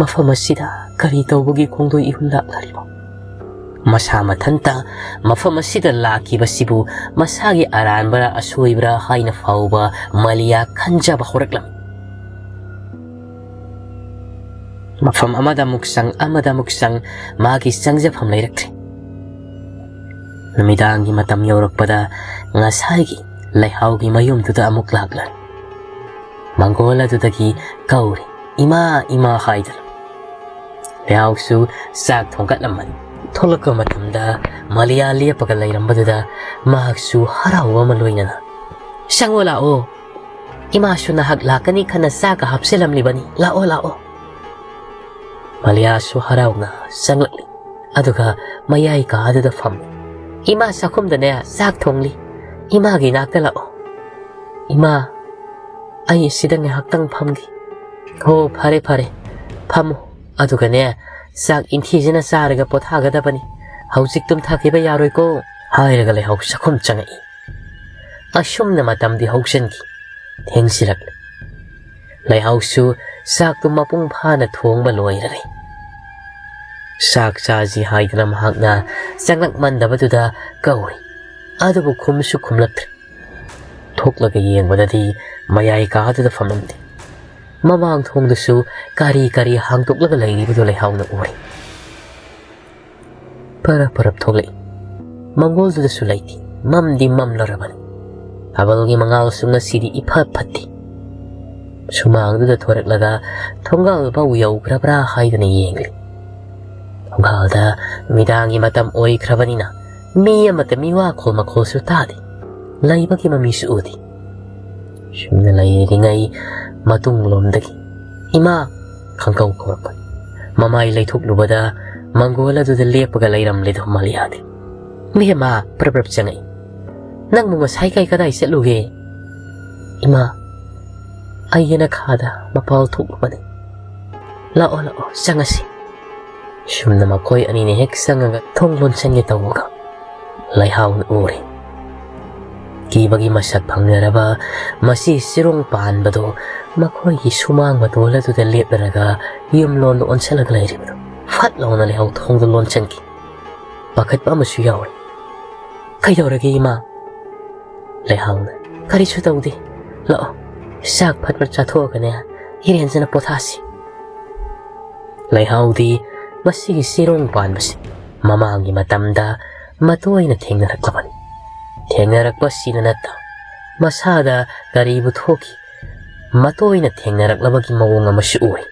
ꯃꯐꯝ ꯑꯁꯤꯗ ꯀꯔꯤ ꯇꯧꯕꯒꯤ ꯈꯣꯡꯗꯣꯏ ꯏꯍꯨꯟ ꯂꯥꯛꯅꯔꯤꯕꯣ?" ꯃꯁꯥ ꯃꯊꯟꯇ ꯃꯐꯝ ꯑꯁꯤꯗ ꯂꯥꯛꯈꯤꯕꯁꯤꯕꯨ ꯃꯁꯥꯒꯤ ꯑꯔꯥꯟꯕꯔꯥ ꯑꯁꯣꯏꯕꯔꯥ ꯍꯥꯏꯅ ꯐꯥꯎꯕ ꯃꯥꯂꯤꯌꯥ ꯈꯟꯖꯕ ꯍꯧꯔꯛꯂꯝꯃꯤ꯫ ꯃꯐꯝ ꯑꯃꯗ ꯑꯃꯨꯛ ꯆꯪ, ꯑꯃꯗ ꯑꯃꯨꯛ ꯆꯪ, ꯃꯥꯒꯤ ꯆꯪꯖꯐꯝ ꯂꯩꯔꯛꯇ꯭ꯔꯦ꯫ ꯅꯨꯃꯤꯗꯥꯡꯒꯤ ꯃꯇꯝ ꯌꯧꯔꯛꯄꯗ ꯉꯁꯥꯏꯒꯤ ꯂꯩꯍꯥꯎꯒꯤ ꯃꯌꯨꯝꯗꯨꯗ ꯑꯃꯨꯛ ꯂꯥꯛꯂꯦ꯫ ꯃꯪꯒꯣꯜ ꯑꯗꯨꯗꯒꯤ ꯀꯧꯔꯤ, "ꯏꯃꯥ, ꯏꯃꯥ" ꯍꯥꯏꯗꯨꯅ꯫ ꯂꯩꯍꯥꯎꯁꯨ ꯆꯥꯛ ꯊꯣꯡꯒꯠꯂꯝꯃꯅꯤ꯫ ꯊꯣꯛꯂꯛꯄ ꯃꯇꯝꯗ ꯃꯥꯂꯤꯌꯥ ꯂꯦꯞꯄꯒ ꯂꯩꯔꯝꯕꯗꯨꯗ ꯃꯍꯥꯛꯁꯨ ꯍꯔꯥꯎꯕ ꯑꯃ ꯂꯣꯏꯅꯅ, "ꯆꯪꯉꯣ ꯂꯥꯛꯑꯣ, ꯏꯃꯥꯁꯨ ꯅꯍꯥꯛ ꯂꯥꯛꯀꯅꯤ ꯈꯟꯅ ꯆꯥꯛꯀ ꯍꯥꯞꯆꯤꯜꯂꯝꯂꯤꯕꯅꯤ, ꯂꯥꯛꯑꯣ, ꯂꯥꯛꯑꯣ꯫" ꯃꯥꯂꯤꯌꯥꯁꯨ ꯍꯔꯥꯎꯅ ꯆꯪꯂꯛꯂꯤ꯫ ꯑꯗꯨꯒ ꯃꯌꯥꯏ ꯀꯥ ꯑꯗꯨꯗ ꯐꯝꯃꯤ꯫ "ꯏꯃꯥ ꯆꯥꯛꯈꯨꯝꯗꯅꯦ ꯆꯥꯛ ꯊꯣꯡꯂꯤ꯫ ꯏꯃꯥꯒꯤ ꯏꯅꯥꯛꯇ ꯂꯥꯛꯑꯣ꯫ ꯏꯃꯥ, ꯑꯩ ꯑꯁꯤꯗ ꯉꯥꯏꯍꯥꯛꯇꯪ ꯐꯝꯒꯦ꯫" "ꯍꯣ, ꯐꯔꯦ, ꯐꯔꯦ, ꯐꯝꯃꯨ꯫ ꯑꯗꯨꯒꯅꯦ, ꯆꯥꯛ ꯏꯟꯊꯤꯖꯅ ꯆꯥꯔꯒ ꯄꯣꯊꯥꯒꯗꯕꯅꯤ꯫ ꯍꯧꯖꯤꯛ ꯇꯨꯝꯊꯈꯤꯕ ꯌꯥꯔꯣꯏꯀꯣ꯫" ꯍꯥꯏꯔꯒ ꯂꯩꯍꯥꯎ ꯆꯥꯛꯈꯨꯝ ꯆꯪꯉꯛꯏ꯫ ꯑꯁꯨꯝꯅ ꯃꯇꯝꯗꯤ ꯍꯧꯖꯤꯟꯈꯤ꯫ ꯊꯦꯡꯁꯤꯜꯂꯛꯂꯦ꯫ ꯂꯩꯍꯥꯎꯁꯨ ꯆꯥꯛꯇꯨ ꯃꯄꯨꯡ ꯐꯥꯅ ꯊꯣꯡꯕ ꯂꯣꯏꯔꯔꯦ꯫ ꯆꯥꯛ ꯆꯥꯁꯤ ꯍꯥꯏꯗꯅ ꯃꯍꯥꯛꯅ ꯆꯪꯂꯛꯃꯟꯗꯕꯗꯨꯗ ꯀꯧꯏ꯫ ꯑꯗꯨꯕꯨ ꯈꯨꯝꯁꯨ ꯈꯨꯝꯂꯛꯇ꯭ꯔꯦ꯫ ꯊꯣꯛꯂꯒ ꯌꯦꯡꯕꯗꯗꯤ ꯃꯌꯥꯏ ꯀꯥꯗꯨꯗ ꯐꯝꯂꯝꯗꯦ꯫ ꯃꯃꯥꯡ ꯊꯣꯡꯗꯨꯁꯨ ꯀꯔꯤ ꯀꯔꯤ ꯍꯥꯡꯗꯣꯛꯂꯒ ꯂꯩꯔꯤꯕꯗꯨ ꯂꯩꯍꯥꯎꯅ ꯎꯔꯦ꯫ ꯄꯔꯞ ꯄꯔꯞ ꯊꯣꯛꯂꯛꯏ꯫ ꯃꯪꯒꯣꯜꯗꯨꯗꯁꯨ ꯂꯩꯇꯦ꯫ ꯃꯝꯗꯤ ꯃꯝꯂꯔꯕꯅꯤ꯫ ꯊꯥꯕꯜꯒꯤ ꯃꯉꯥꯜꯁꯨ ꯉꯁꯤꯗꯤ ꯏꯐꯠ ꯐꯠꯇꯦ꯫ ꯁꯨꯃꯥꯡꯗꯨꯗ ꯊꯣꯔꯛꯂꯒ ꯊꯣꯡꯒꯥꯜ ꯐꯥꯎ ꯌꯧꯈ꯭ꯔꯕ꯭ꯔꯥ ꯍꯥꯏꯗꯅ ꯌꯦꯡꯂꯤ꯫ ꯊꯣꯡꯒꯥꯜꯗ ꯅꯨꯃꯤꯗꯥꯡꯒꯤ ꯃꯇꯝ ꯑꯣꯏꯈ꯭ꯔꯕꯅꯤꯅ ꯃꯤ ꯑꯃꯠꯇ ꯃꯤꯋꯥꯈꯣꯜ ꯃꯈꯣꯜꯁꯨ ꯇꯥꯗꯦ꯫ ꯂꯩꯕꯒꯤ ꯃꯃꯤꯁꯨ ꯎꯗꯦ꯫ ꯁꯨꯝꯅ ꯂꯩꯔꯤꯉꯩ ꯃꯇꯨꯡꯂꯣꯝꯗꯒꯤ "ꯏꯃꯥ!" ꯈꯪꯀꯧ ꯀꯧꯔꯛꯄ꯫ ꯃꯃꯥꯏ ꯂꯩꯊꯣꯛꯂꯨꯕꯗ ꯃꯪꯒꯣꯜ ꯑꯗꯨꯗ ꯂꯦꯞꯄꯒ ꯂꯩꯔꯝꯂꯦꯗꯣ ꯃꯥꯂꯤꯌꯥꯗꯤ꯫ ꯃꯦꯝꯃ ꯄ꯭ꯔꯞ ꯄ꯭ꯔꯞ ꯆꯪꯉꯛꯏ꯫ "ꯅꯪꯕꯨ ꯉꯁꯥꯏ ꯀꯥꯏ ꯀꯗꯥꯏ ꯆꯠꯂꯨꯒꯦ?" "ꯏꯃꯥ, ꯑꯩ ꯌꯦꯅꯈꯥꯗ ꯃꯄꯥꯜ ꯊꯣꯛꯂꯨꯕꯅꯤ꯫" "ꯂꯥꯛꯑꯣ, ꯂꯥꯛꯑꯣ, ꯆꯪꯉꯁꯤ꯫" ꯁꯨꯝꯅ ꯃꯈꯣꯏ ꯑꯅꯤꯅ ꯍꯦꯛ ꯆꯪꯉꯒ ꯊꯣꯡ ꯂꯣꯟꯁꯤꯟꯒꯦ ꯇꯧꯕꯒ ꯂꯩꯍꯥꯎꯅ ꯎꯔꯦ꯫ ꯀꯤꯕꯒꯤ ꯃꯁꯛ ꯐꯪꯅꯔꯕ ꯃꯁꯤ ꯆꯤꯔꯣꯡ ꯄꯥꯟꯕꯗꯨ ꯃꯈꯣꯏꯒꯤ ꯁꯨꯃꯥꯡ ꯃꯇꯣꯜ ꯑꯗꯨꯗ ꯂꯦꯞꯂꯔꯒ ꯌꯨꯝꯂꯣꯝꯗ ꯑꯣꯟꯁꯤꯜꯂꯒ ꯂꯩꯔꯤꯕꯗꯨ꯫ ꯐꯠ ꯂꯥꯎꯅ ꯂꯩꯍꯥꯎ ꯊꯣꯡꯗꯨ ꯂꯣꯟꯁꯤꯟꯈꯤ꯫ ꯄꯥꯈꯠꯄ ꯑꯃꯁꯨ ꯌꯥꯎꯔꯤ꯫ "ꯀꯩꯗꯧꯔꯒꯦ, ꯏꯃꯥ?" ꯂꯩꯍꯥꯎꯅ, "ꯀꯔꯤꯁꯨ ꯇꯧꯗꯦ꯫ ꯂꯥꯛꯑꯣ, ꯆꯥꯛ ꯐꯠ ꯐꯠ ꯆꯥꯊꯣꯛꯑꯒꯅꯦ, ꯏꯔꯦꯟꯖꯅ ꯄꯣꯊꯥꯁꯤ꯫" ꯂꯩꯍꯥꯎꯗꯤ ꯃꯁꯤꯒꯤ ꯆꯤꯔꯣꯡ ꯄꯥꯟꯕꯁꯤ ꯃꯃꯥꯡꯒꯤ ꯃꯇꯝꯗ ꯃꯇꯣꯏꯅ ꯊꯦꯡꯅꯔꯛꯂꯕꯅꯤ꯫ ꯊꯦꯡꯅꯔꯛꯄꯁꯤꯗ ꯅꯠꯇ, ꯃꯁꯥꯗ ꯀꯔꯤꯕꯨ ꯊꯣꯛꯈꯤ, ꯃꯇꯣꯏꯅ ꯊꯦꯡꯅꯔꯛꯂꯕꯒꯤ ꯃꯑꯣꯡ ꯑꯃꯁꯨ ꯎꯏ꯫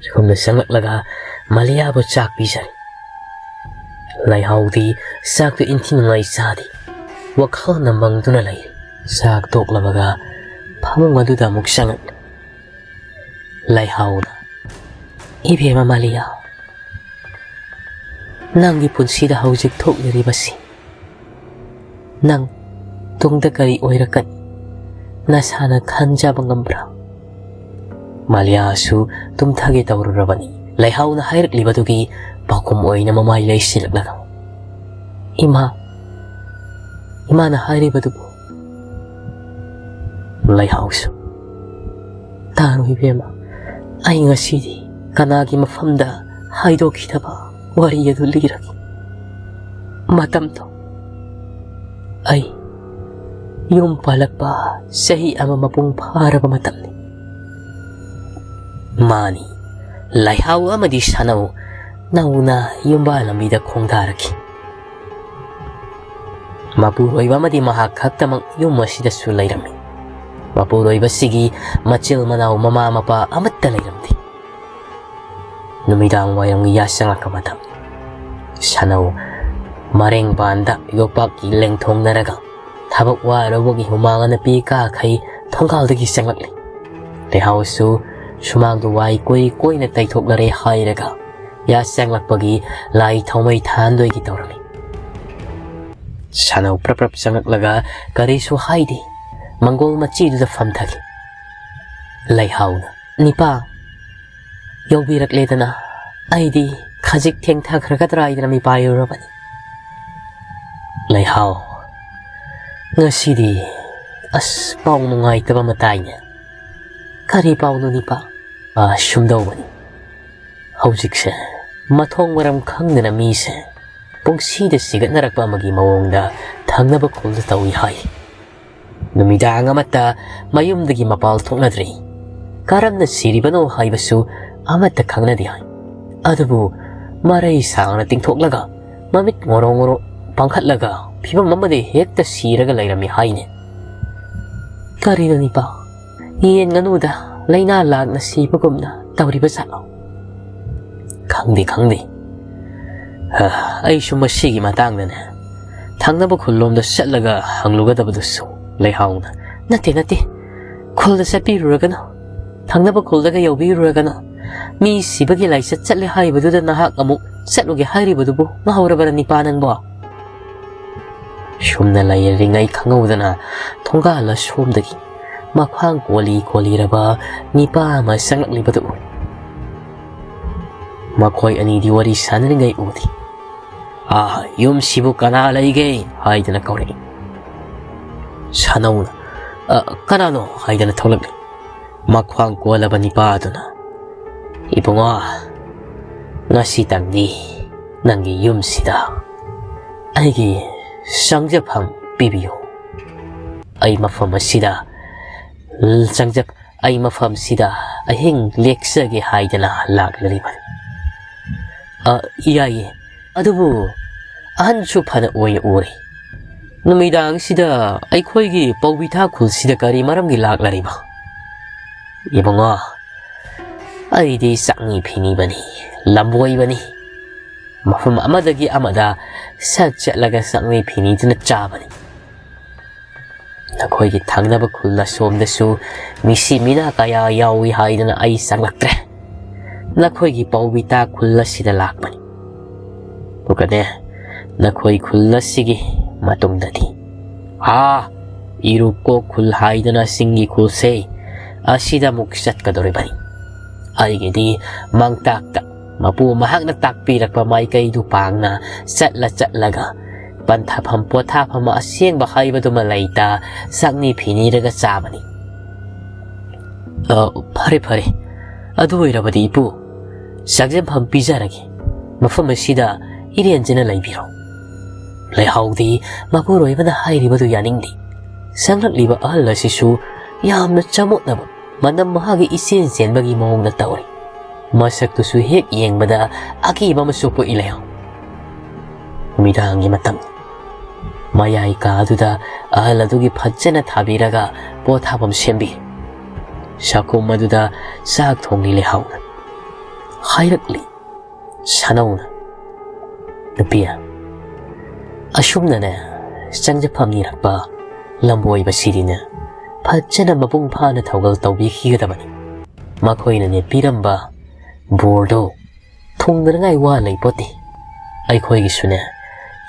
ꯁꯣꯝꯗ ꯆꯪꯂꯛꯂꯒ ꯃꯥꯂꯤꯌꯥꯕꯨ ꯆꯥꯛ ꯄꯤꯖꯔꯤ꯫ ꯂꯩꯍꯥꯎꯗꯤ ꯆꯥꯛꯇꯨ ꯏꯟꯊꯤ ꯅꯨꯡꯉꯥꯏ ꯆꯥꯗꯦ꯫ ꯋꯥꯈꯜꯅ ꯃꯪꯗꯨꯅ ꯂꯩꯔꯤ꯫ ꯆꯥꯛ ꯇꯣꯛꯂꯕꯒ ꯐꯃꯨꯡ ꯑꯗꯨꯗ ꯑꯃꯨꯛ ꯆꯪꯉꯛꯂꯦ꯫ ꯂꯩꯍꯥꯎꯅ, "ꯏꯕꯦꯝꯃ ꯃꯥꯂꯤꯌꯥ, ꯅꯪꯒꯤ ꯄꯨꯟꯁꯤꯗ ꯍꯧꯖꯤꯛ ꯊꯣꯛꯂꯤꯕꯁꯤ ꯅꯪ ꯇꯨꯡꯗ ꯀꯔꯤ ꯑꯣꯏꯔꯛꯀꯅꯤ ꯅꯁꯥꯅ ꯈꯟꯖꯕ ꯉꯝꯕ꯭ꯔꯥ?" ꯃꯥꯂꯤꯌꯥꯁꯨ ꯇꯨꯝꯊꯒꯦ ꯇꯧꯔꯨꯔꯕꯅꯤ꯫ ꯂꯩꯍꯥꯎꯅ ꯍꯥꯏꯔꯛꯂꯤꯕꯗꯨꯒꯤ ꯄꯥꯎꯈꯨꯝ ꯑꯣꯏꯅ ꯃꯃꯥꯏ ꯂꯩꯁꯤꯜꯂꯛꯂꯒ, "ꯏꯃꯥ, ꯏꯃꯥꯅ ꯍꯥꯏꯔꯤꯕꯗꯨꯕꯨ?" ꯂꯩꯍꯥꯎꯁꯨ, "ꯇꯥꯔꯣ ꯏꯕꯦꯝꯃ, ꯑꯩ ꯉꯁꯤꯗꯤ ꯀꯅꯥꯒꯤ ꯃꯐꯝꯗ ꯍꯥꯏꯗꯣꯛꯈꯤꯗꯕ ꯋꯥꯔꯤ ꯑꯗꯨ ꯂꯤꯔꯒꯦ꯫ ꯃꯇꯝꯗꯣ ꯑꯩ ꯌꯨꯝ ꯄꯥꯜꯂꯛꯄ ꯆꯍꯤ ꯑꯃ ꯃꯄꯨꯡ ꯐꯥꯔꯕ ꯃꯇꯝꯅꯤ꯫" ꯃꯥꯅꯤ, ꯂꯩꯍꯥꯎ ꯑꯃꯗꯤ ꯁꯥꯅꯧ ꯅꯧꯅ ꯌꯨꯝꯕꯥꯜ ꯂꯝꯕꯤꯗ ꯈꯣꯡꯗꯥꯔꯛꯈꯤ꯫ ꯃꯄꯨꯔꯣꯏꯕ ꯑꯃꯗꯤ ꯃꯍꯥꯛ ꯈꯛꯇꯃꯛ ꯌꯨꯝ ꯑꯁꯤꯗꯁꯨ ꯂꯩꯔꯝꯃꯤ꯫ ꯃꯄꯨꯔꯣꯏꯕꯁꯤꯒꯤ ꯃꯆꯤꯜ ꯃꯅꯥꯎ ꯃꯃꯥ ꯃꯄꯥ ꯑꯃꯠꯇ ꯂꯩꯔꯝꯗꯦ꯫ ꯅꯨꯃꯤꯗꯥꯡ ꯋꯥꯏꯔꯝꯒꯤ ꯌꯥꯆꯪꯂꯛꯄ ꯃꯇꯝ꯫ ꯁꯥꯅꯧ ꯃꯔꯦꯡꯕꯥꯟꯗ ꯌꯣꯄꯥꯛꯀꯤ ꯂꯦꯡꯊꯣꯡꯅꯔꯒ ꯊꯕꯛ ꯋꯥꯔꯨꯕꯒꯤ ꯍꯨꯃꯥꯡ ꯑꯅꯞꯄꯤ ꯀꯥꯈꯩ ꯊꯣꯡꯒꯥꯜꯗꯒꯤ ꯆꯪꯂꯛꯂꯤ꯫ ꯂꯩꯍꯥꯎꯁꯨ ꯁꯨꯃꯥꯡꯗꯨ ꯋꯥꯏ ꯀꯣꯏ ꯀꯣꯏꯅ ꯇꯩꯊꯣꯛꯅꯔꯦ ꯍꯥꯏꯔꯒ ꯌꯥꯆꯪꯂꯛꯄꯒꯤ ꯂꯥꯏ ꯊꯥꯎꯃꯩ ꯊꯥꯟꯗꯣꯏꯒꯤ ꯇꯧꯔꯝꯃꯤ꯫ ꯁꯥꯅꯧ ꯄ꯭ꯔꯞ ꯄ꯭ꯔꯞ ꯆꯪꯂꯛꯂꯒ ꯀꯔꯤꯁꯨ ꯍꯥꯏꯗꯦ, ꯃꯪꯒꯣꯜ ꯃꯆꯤꯗꯨꯗ ꯐꯝꯊꯈꯤ꯫ ꯂꯩꯍꯥꯎꯅ, "ꯅꯤꯄꯥ, ꯌꯧꯕꯤꯔꯛꯂꯦꯗꯅ, ꯑꯩꯗꯤ ꯈꯖꯤꯛ ꯊꯦꯡꯊꯈ꯭ꯔꯒꯗ꯭ꯔꯥ ꯍꯥꯏꯗꯅ ꯃꯤꯄꯥꯏꯔꯨꯔꯕꯅꯤ꯫" ꯂꯩꯍꯥꯎ, "ꯉꯁꯤꯗꯤ ꯑꯁ ꯄꯥꯎ ꯅꯨꯡꯉꯥꯏꯇꯕ ꯑꯃ ꯇꯥꯏꯅꯦ꯫" "ꯀꯔꯤ ꯄꯥꯎꯅꯣ ꯅꯤꯄꯥ?" "ꯑ, ꯁꯨꯝꯗꯧꯕꯅꯤ, ꯍꯧꯖꯤꯛꯁꯦ ꯃꯊꯣꯡ ꯃꯔꯝ ꯈꯪꯗꯅ ꯃꯤꯁꯦ ꯄꯨꯡꯁꯤꯗ ꯁꯤꯒꯠꯅꯔꯛꯄ ꯑꯃꯒꯤ ꯃꯑꯣꯡꯗ ꯊꯪꯅꯕ ꯈꯨꯜꯗ ꯇꯧꯏ ꯍꯥꯏ꯫ ꯅꯨꯃꯤꯗꯥꯡ ꯑꯃꯠꯇ ꯃꯌꯨꯝꯗꯒꯤ ꯃꯄꯥꯜ ꯊꯣꯛꯅꯗ꯭ꯔꯤ꯫ ꯀꯔꯝꯅ ꯁꯤꯔꯤꯕꯅꯣ ꯍꯥꯏꯕꯁꯨ ꯑꯃꯠꯇ ꯈꯪꯅꯗꯦ ꯍꯥꯏ꯫ ꯑꯗꯨꯕꯨ ꯃꯔꯩ ꯁꯥꯡꯅ ꯇꯤꯡꯊꯣꯛꯂꯒ ꯃꯃꯤꯠ ꯉꯣꯔꯣ ꯉꯣꯔꯣ ꯄꯥꯡꯈꯠꯂꯒ ꯐꯤꯕꯝ ꯑꯃꯗ ꯍꯦꯛꯇ ꯁꯤꯔꯒ ꯂꯩꯔꯝꯃꯤ ꯍꯥꯏꯅꯦ꯫" "ꯀꯔꯤꯅꯣ ꯅꯤꯄꯥ? ꯌꯦꯟ ꯉꯥꯅꯨꯗ ꯂꯥꯏꯅꯥ ꯂꯥꯛꯅ ꯁꯤꯕꯒꯨꯝꯅ ꯇꯧꯔꯤꯕ ꯖꯥꯠꯂꯣ?" "ꯈꯪꯗꯦ, ꯈꯪꯗꯦ꯫ ꯍ, ꯑꯩꯁꯨ ꯃꯁꯤꯒꯤ ꯃꯇꯥꯡꯗꯅꯦ ꯊꯪꯅꯕ ꯈꯨꯜꯂꯣꯝꯗ ꯆꯠꯂꯒ ꯍꯪꯂꯨꯒꯗꯕꯗꯨꯁꯨ꯫" ꯂꯩꯍꯥꯎꯅ, "ꯅꯠꯇꯦ, ꯅꯠꯇꯦ꯫ ꯈꯨꯜꯗ ꯆꯠꯄꯤꯔꯨꯔꯒꯅꯨ꯫ ꯊꯪꯅꯕ ꯈꯨꯜꯗꯒ ꯌꯧꯕꯤꯔꯨꯔꯒꯅꯨ꯫ ꯃꯤ ꯁꯤꯕꯒꯤ ꯂꯥꯏꯆꯠ ꯆꯠꯂꯦ ꯍꯥꯏꯕꯗꯨꯗ ꯅꯍꯥꯛ ꯑꯃꯨꯛ ꯆꯠꯂꯨꯒꯦ ꯍꯥꯏꯔꯤꯕꯗꯨꯕꯨ ꯉꯥꯎꯔꯕꯔ ꯅꯤꯄꯥ ꯅꯪꯕꯣ?" ꯁꯨꯝꯅ ꯂꯩꯔꯤꯉꯩ ꯈꯪꯍꯧꯗꯅ ꯊꯣꯡꯒꯥꯜ ꯑꯁꯣꯝꯗꯒꯤ ꯃꯈ꯭ꯋꯥꯡ ꯀꯣꯜꯂꯤ ꯀꯣꯜꯂꯤꯔꯕ ꯅꯤꯄꯥ ꯑꯃ ꯆꯪꯂꯛꯂꯤꯕꯗꯨ ꯎꯏ꯫ ꯃꯈꯣꯏ ꯑꯅꯤꯗꯤ ꯋꯥꯔꯤ ꯁꯥꯟꯅꯔꯤꯉꯩ ꯎꯗꯦ꯫ "ꯑꯥ, ꯌꯨꯝꯁꯤꯕꯨ ꯀꯅꯥ ꯂꯩꯒꯦ?" ꯍꯥꯏꯗꯅ ꯀꯧꯔꯛꯏ꯫ ꯁꯥꯅꯧꯅ, "ꯑ, ꯀꯅꯥꯅꯣ?" ꯍꯥꯏꯗꯅ ꯊꯣꯛꯂꯛꯂꯤ꯫ ꯃꯈ꯭ꯋꯥꯡ ꯀꯣꯜꯂꯕ ꯅꯤꯄꯥ ꯑꯗꯨꯅ, "ꯏꯕꯨꯡꯉꯣ, ꯉꯁꯤꯇꯪꯗꯤ ꯅꯪꯒꯤ ꯌꯨꯝꯁꯤꯗ ꯑꯩꯒꯤ ꯆꯪꯖꯐꯝ ꯄꯤꯕꯤꯌꯨ꯫ ꯑꯩ ꯃꯐꯝ ꯑꯁꯤꯗ ꯆꯪꯖ-, ꯑꯩ ꯃꯐꯝꯁꯤꯗ ꯑꯍꯤꯡ ꯂꯦꯛꯆꯒꯦ ꯍꯥꯏꯗꯅ ꯂꯥꯛꯂꯤꯕꯅꯤ꯫" "ꯑ, ꯌꯥꯏꯌꯦ, ꯑꯗꯨꯕꯨ ꯑꯍꯟꯁꯨ ꯐꯅ ꯑꯣꯏꯅ ꯎꯔꯦ꯫ ꯅꯨꯃꯤꯗꯥꯡꯁꯤꯗ ꯑꯩꯈꯣꯏꯒꯤ ꯄꯧꯕꯤꯊꯥ ꯈꯨꯜꯁꯤꯗ ꯀꯔꯤ ꯃꯔꯝꯒꯤ ꯂꯥꯛꯂꯔꯤꯕ?" "ꯏꯕꯨꯡꯉꯣ, ꯑꯩꯗꯤ ꯆꯥꯛꯅꯤ ꯐꯤꯅꯤꯕꯅꯤ, ꯂꯝꯕꯣꯏꯕꯅꯤ꯫ ꯃꯐꯝ ꯑꯃꯗꯒꯤ ꯑꯃꯗ ꯁꯠ ꯆꯠꯂꯒ ꯆꯥꯛꯅꯤ ꯐꯤꯅꯤꯗꯨꯅ ꯆꯥꯕꯅꯤ꯫ ꯅꯈꯣꯏꯒꯤ ꯊꯪꯅꯕ ꯈꯨꯜ ꯑꯁꯣꯝꯗꯁꯨ ꯃꯤꯁꯤ ꯃꯤꯅꯥ ꯀꯌꯥ ꯌꯥꯎꯏ ꯍꯥꯏꯗꯅ ꯑꯩ ꯆꯪꯂꯛꯇ꯭ꯔꯦ꯫ ꯅꯈꯣꯏꯒꯤ ꯄꯧꯕꯤꯇꯥ ꯈꯨꯜ ꯑꯁꯤꯗ ꯂꯥꯛꯄꯅꯤ꯫ ꯑꯗꯨꯒꯅꯦ, ꯅꯈꯣꯏ ꯈꯨꯜ ꯑꯁꯤꯒꯤ ꯃꯇꯨꯡꯗꯗꯤ, ꯑꯥ, ꯏꯔꯨꯀꯣꯛ ꯈꯨꯜ ꯍꯥꯏꯗꯅ ꯆꯤꯡꯒꯤ ꯈꯨꯜꯁꯦ, ꯑꯁꯤꯗ ꯑꯃꯨꯛ ꯆꯠꯀꯗꯧꯔꯤꯕꯅꯤ꯫ ꯑꯩꯒꯤꯗꯤ ꯃꯥꯡꯇꯥꯛꯇ ꯃꯄꯨ ꯃꯍꯥꯛꯅ ꯇꯥꯛꯄꯤꯔꯛꯄ ꯃꯥꯏꯀꯩꯗꯨ ꯄꯥꯡꯅ ꯆꯠꯂ ꯆꯠꯂꯒ ꯄꯟꯊꯥꯐꯝ ꯄꯣꯊꯥꯐꯝ ꯑꯁꯦꯡꯕ ꯍꯥꯏꯕꯗꯨꯃ ꯂꯩꯇ ꯆꯥꯛꯅꯤ ꯐꯤꯅꯤꯔꯒ ꯆꯥꯕꯅꯤ꯫" "ꯑ, ꯐꯔꯦ, ꯐꯔꯦ꯫ ꯑꯗꯨ ꯑꯣꯏꯔꯕꯗꯤ ꯏꯄꯨ, ꯆꯥꯛꯖꯟꯐꯝ ꯄꯤꯖꯔꯒꯦ꯫ ꯃꯐꯝ ꯑꯁꯤꯗ ꯏꯔꯦꯟꯖꯅ ꯂꯩꯕꯤꯔꯣ꯫" ꯂꯩꯍꯥꯎꯗꯤ ꯃꯄꯨꯔꯣꯏꯕꯅ ꯍꯥꯏꯔꯤꯕꯗꯨ ꯌꯥꯅꯤꯡꯗꯦ꯫ ꯆꯪꯂꯛꯂꯤꯕ ꯑꯍꯜ ꯑꯁꯤꯁꯨ ꯌꯥꯝꯅ ꯆꯃꯣꯠꯅꯕ, ꯃꯅꯝ ꯃꯍꯥꯒꯤ ꯏꯆꯦꯟ ꯆꯦꯟꯕꯒꯤ ꯃꯑꯣꯡꯗ ꯇꯧꯔꯤ꯫ ꯃꯁꯛꯇꯨꯁꯨ ꯍꯦꯛ ꯌꯦꯡꯕꯗ ꯑꯀꯤꯕ ꯑꯃꯁꯨ ꯄꯣꯛꯏ ꯂꯩꯍꯥꯎ꯫ ꯅꯨꯃꯤꯗꯥꯡꯒꯤ ꯃꯇꯝ꯫ ꯃꯌꯥꯏ ꯀꯥꯗꯨꯗ ꯑꯍꯜ ꯑꯗꯨꯒꯤ ꯐꯖꯅ ꯊꯥꯕꯤꯔꯒ ꯄꯣꯊꯥꯐꯝ ꯁꯦꯝꯕꯤ꯫ ꯆꯥꯛꯈꯨꯝ ꯑꯗꯨꯗ ꯆꯥꯛ ꯊꯣꯡꯂꯤ ꯂꯩꯍꯥꯎꯅ꯫ ꯍꯥꯏꯔꯛꯂꯤ ꯁꯥꯅꯧꯅ, "ꯅꯨꯄꯤ, ꯑꯁꯨꯝꯅꯅꯦ ꯆꯪꯖꯐꯝ ꯅꯤꯔꯛꯄ ꯂꯝꯕꯣꯏꯕꯁꯤꯗꯤꯅꯦ ꯐꯖꯅ ꯃꯄꯨꯡ ꯐꯥꯅ ꯊꯧꯒꯜ ꯇꯧꯕꯤꯈꯤꯒꯗꯕꯅꯤ꯫ ꯃꯈꯣꯏꯅꯅꯦ ꯄꯤꯔꯝꯕ ꯕꯣꯔꯗꯣ ꯊꯨꯡꯗꯅꯉꯥꯏ ꯋꯥ ꯂꯩꯄꯣꯠꯇꯦ꯫ ꯑꯩꯈꯣꯏꯒꯤꯁꯨꯅꯦ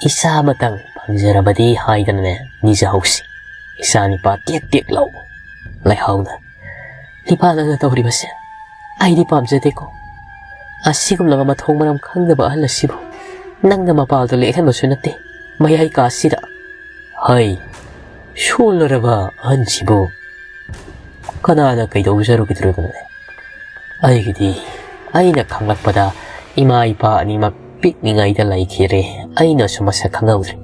ꯏꯆꯥ ꯑꯃꯇꯪ ꯐꯪꯖꯔꯕꯗꯤ ꯍꯥꯏꯗꯅꯅꯦ ꯅꯤꯖꯍꯧꯁꯤ꯫ ꯏꯆꯥ ꯅꯤꯄꯥ ꯇꯦꯛ ꯇꯦꯛ ꯂꯥꯎꯕ꯫ ꯂꯩꯍꯥꯎꯅ, "ꯅꯤꯄꯥ ꯅꯪꯅ ꯇꯧꯔꯤꯕꯁꯦ ꯑꯩꯗꯤ ꯄꯥꯝꯖꯗꯦꯀꯣ꯫ ꯑꯁꯤꯒꯨꯝꯂꯕ ꯃꯊꯣꯡ ꯃꯔꯝ ꯈꯪꯗꯕ ꯑꯍꯜ ꯑꯁꯤꯕꯨ ꯅꯪꯅ ꯃꯄꯥꯜꯗ ꯂꯦꯛꯍꯟꯕꯁꯨ ꯅꯠꯇꯦ, ꯃꯌꯥꯏ ꯀꯥꯁꯤꯗ꯫ ꯍꯩ, ꯁꯣꯜꯂꯔꯕ ꯑꯍꯟꯁꯤꯕꯨ ꯀꯅꯥꯅ ꯀꯩꯗꯧꯖꯔꯨꯈꯤꯗꯣꯔꯤꯕꯅꯣꯅꯦ? ꯑꯩꯒꯤꯗꯤ, ꯑꯩꯅ ꯈꯪꯂꯛꯄꯗ ꯏꯃꯥ ꯏꯄꯥ ꯑꯅꯤꯃꯛ ꯄꯤꯛꯂꯤꯉꯩꯗ ꯂꯩꯈꯤꯔꯦ꯫ ꯑꯩꯅꯁꯨ ꯃꯁꯛ ꯈꯪꯍꯧꯗ꯭ꯔꯦ꯫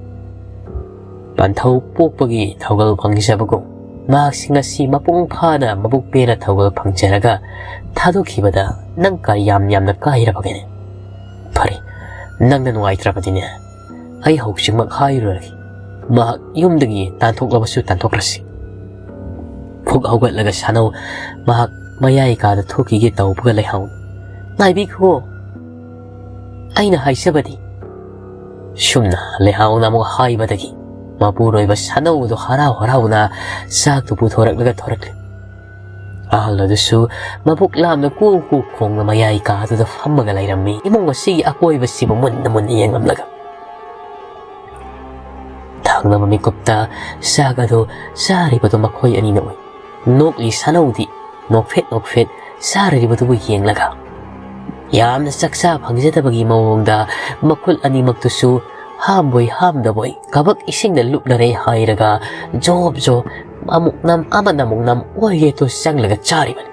ꯄꯟꯊꯧ ꯄꯣꯛꯄꯒꯤ ꯊꯧꯒꯜ ꯐꯪꯖꯕꯒꯨꯝ ꯃꯍꯥꯛꯁꯤ ꯉꯁꯤ ꯃꯄꯨꯡ ꯐꯥꯅ ꯃꯕꯨꯛ ꯄꯦꯟꯅ ꯊꯧꯒꯜ ꯐꯪꯖꯔꯒ ꯊꯥꯗꯣꯛꯈꯤꯕꯗ ꯅꯪ ꯀꯔꯤ ꯌꯥꯝ ꯌꯥꯝꯅ ꯀꯥꯏꯔꯕꯒꯦꯅꯦ? ꯐꯔꯦ, ꯅꯪꯅ ꯅꯨꯡꯉꯥꯏꯇ꯭ꯔꯕꯗꯤꯅꯦ, ꯑꯩ ꯍꯧꯖꯤꯛꯃꯛ ꯍꯥꯏꯔꯨꯔꯒꯦ꯫ ꯃꯍꯥꯛ ꯌꯨꯝꯗꯒꯤ ꯇꯥꯟꯊꯣꯛꯂꯕꯁꯨ ꯇꯥꯟꯊꯣꯛꯈ꯭ꯔꯁꯤ꯫" ꯐꯨꯛ ꯍꯧꯒꯠꯂꯒ ꯁꯥꯅꯧ ꯃꯍꯥꯛ ꯃꯌꯥꯏ ꯀꯥꯗ ꯊꯣꯛꯈꯤꯒꯦ ꯇꯧꯕꯒ ꯂꯩꯍꯥꯎ, "ꯉꯥꯏꯕꯤꯈꯣ, ꯑꯩꯅ ꯍꯥꯏꯖꯕꯗꯤ꯫" ꯁꯨꯝꯅ ꯂꯩꯍꯥꯎꯅ ꯑꯃꯨꯛ ꯍꯥꯏꯕꯗꯒꯤ ꯃꯄꯨꯔꯣꯏꯕ ꯁꯥꯅꯧꯗꯣ ꯍꯔꯥꯎ ꯍꯔꯥꯎꯅ ꯆꯥꯛꯇꯨ ꯄꯨꯊꯣꯔꯛꯂꯒ ꯊꯣꯔꯛꯂꯦ꯫ ꯑꯍꯜ ꯑꯗꯨꯁꯨ ꯃꯕꯨꯛ ꯂꯥꯝꯅ ꯀꯨ ꯀꯨ ꯈꯣꯡꯅ ꯃꯌꯥꯏ ꯀꯥꯗꯨꯗ ꯐꯝꯃꯒ ꯂꯩꯔꯝꯃꯤ꯫ ꯏꯃꯨꯡ ꯑꯁꯤꯒꯤ ꯑꯀꯣꯏꯕꯁꯤꯕꯨ ꯃꯨꯟꯅ ꯃꯨꯟꯅ ꯌꯦꯡꯂꯝꯂꯒ꯫ ꯊꯪꯅꯕ ꯃꯤꯀꯨꯞꯇ ꯆꯥꯛ ꯑꯗꯨ ꯆꯥꯔꯤꯕꯗꯨ ꯃꯈꯣꯏ ꯑꯅꯤꯅ ꯎꯏ꯫ ꯅꯣꯛꯂꯤ ꯁꯥꯅꯧꯗꯤ ꯅꯣꯛꯐꯦꯠ ꯅꯣꯛꯐꯦꯠ ꯆꯥꯔꯤꯕꯗꯨꯕꯨ ꯌꯦꯡꯂꯒ ꯌꯥꯝꯅ ꯆꯥꯛꯆꯥ ꯐꯪꯖꯗꯕꯒꯤ ꯃꯑꯣꯡꯗ ꯃꯈꯨꯠ ꯑꯅꯤꯃꯛꯇꯨꯁꯨ ꯍꯥꯝꯕꯣꯏ ꯍꯥꯝꯗꯕꯣꯏ ꯀꯕꯛ ꯏꯁꯤꯡꯗ ꯂꯨꯞꯂꯔꯦ ꯍꯥꯏꯔꯒ ꯖꯣꯞ ꯖꯣꯞ ꯑꯃꯨꯛ ꯅꯝ ꯑꯃꯅ ꯑꯃꯨꯛ ꯅꯝ ꯑꯣꯏꯔꯦ ꯇꯣ ꯆꯪꯂꯒ ꯆꯥꯔꯤꯕꯅꯤ꯫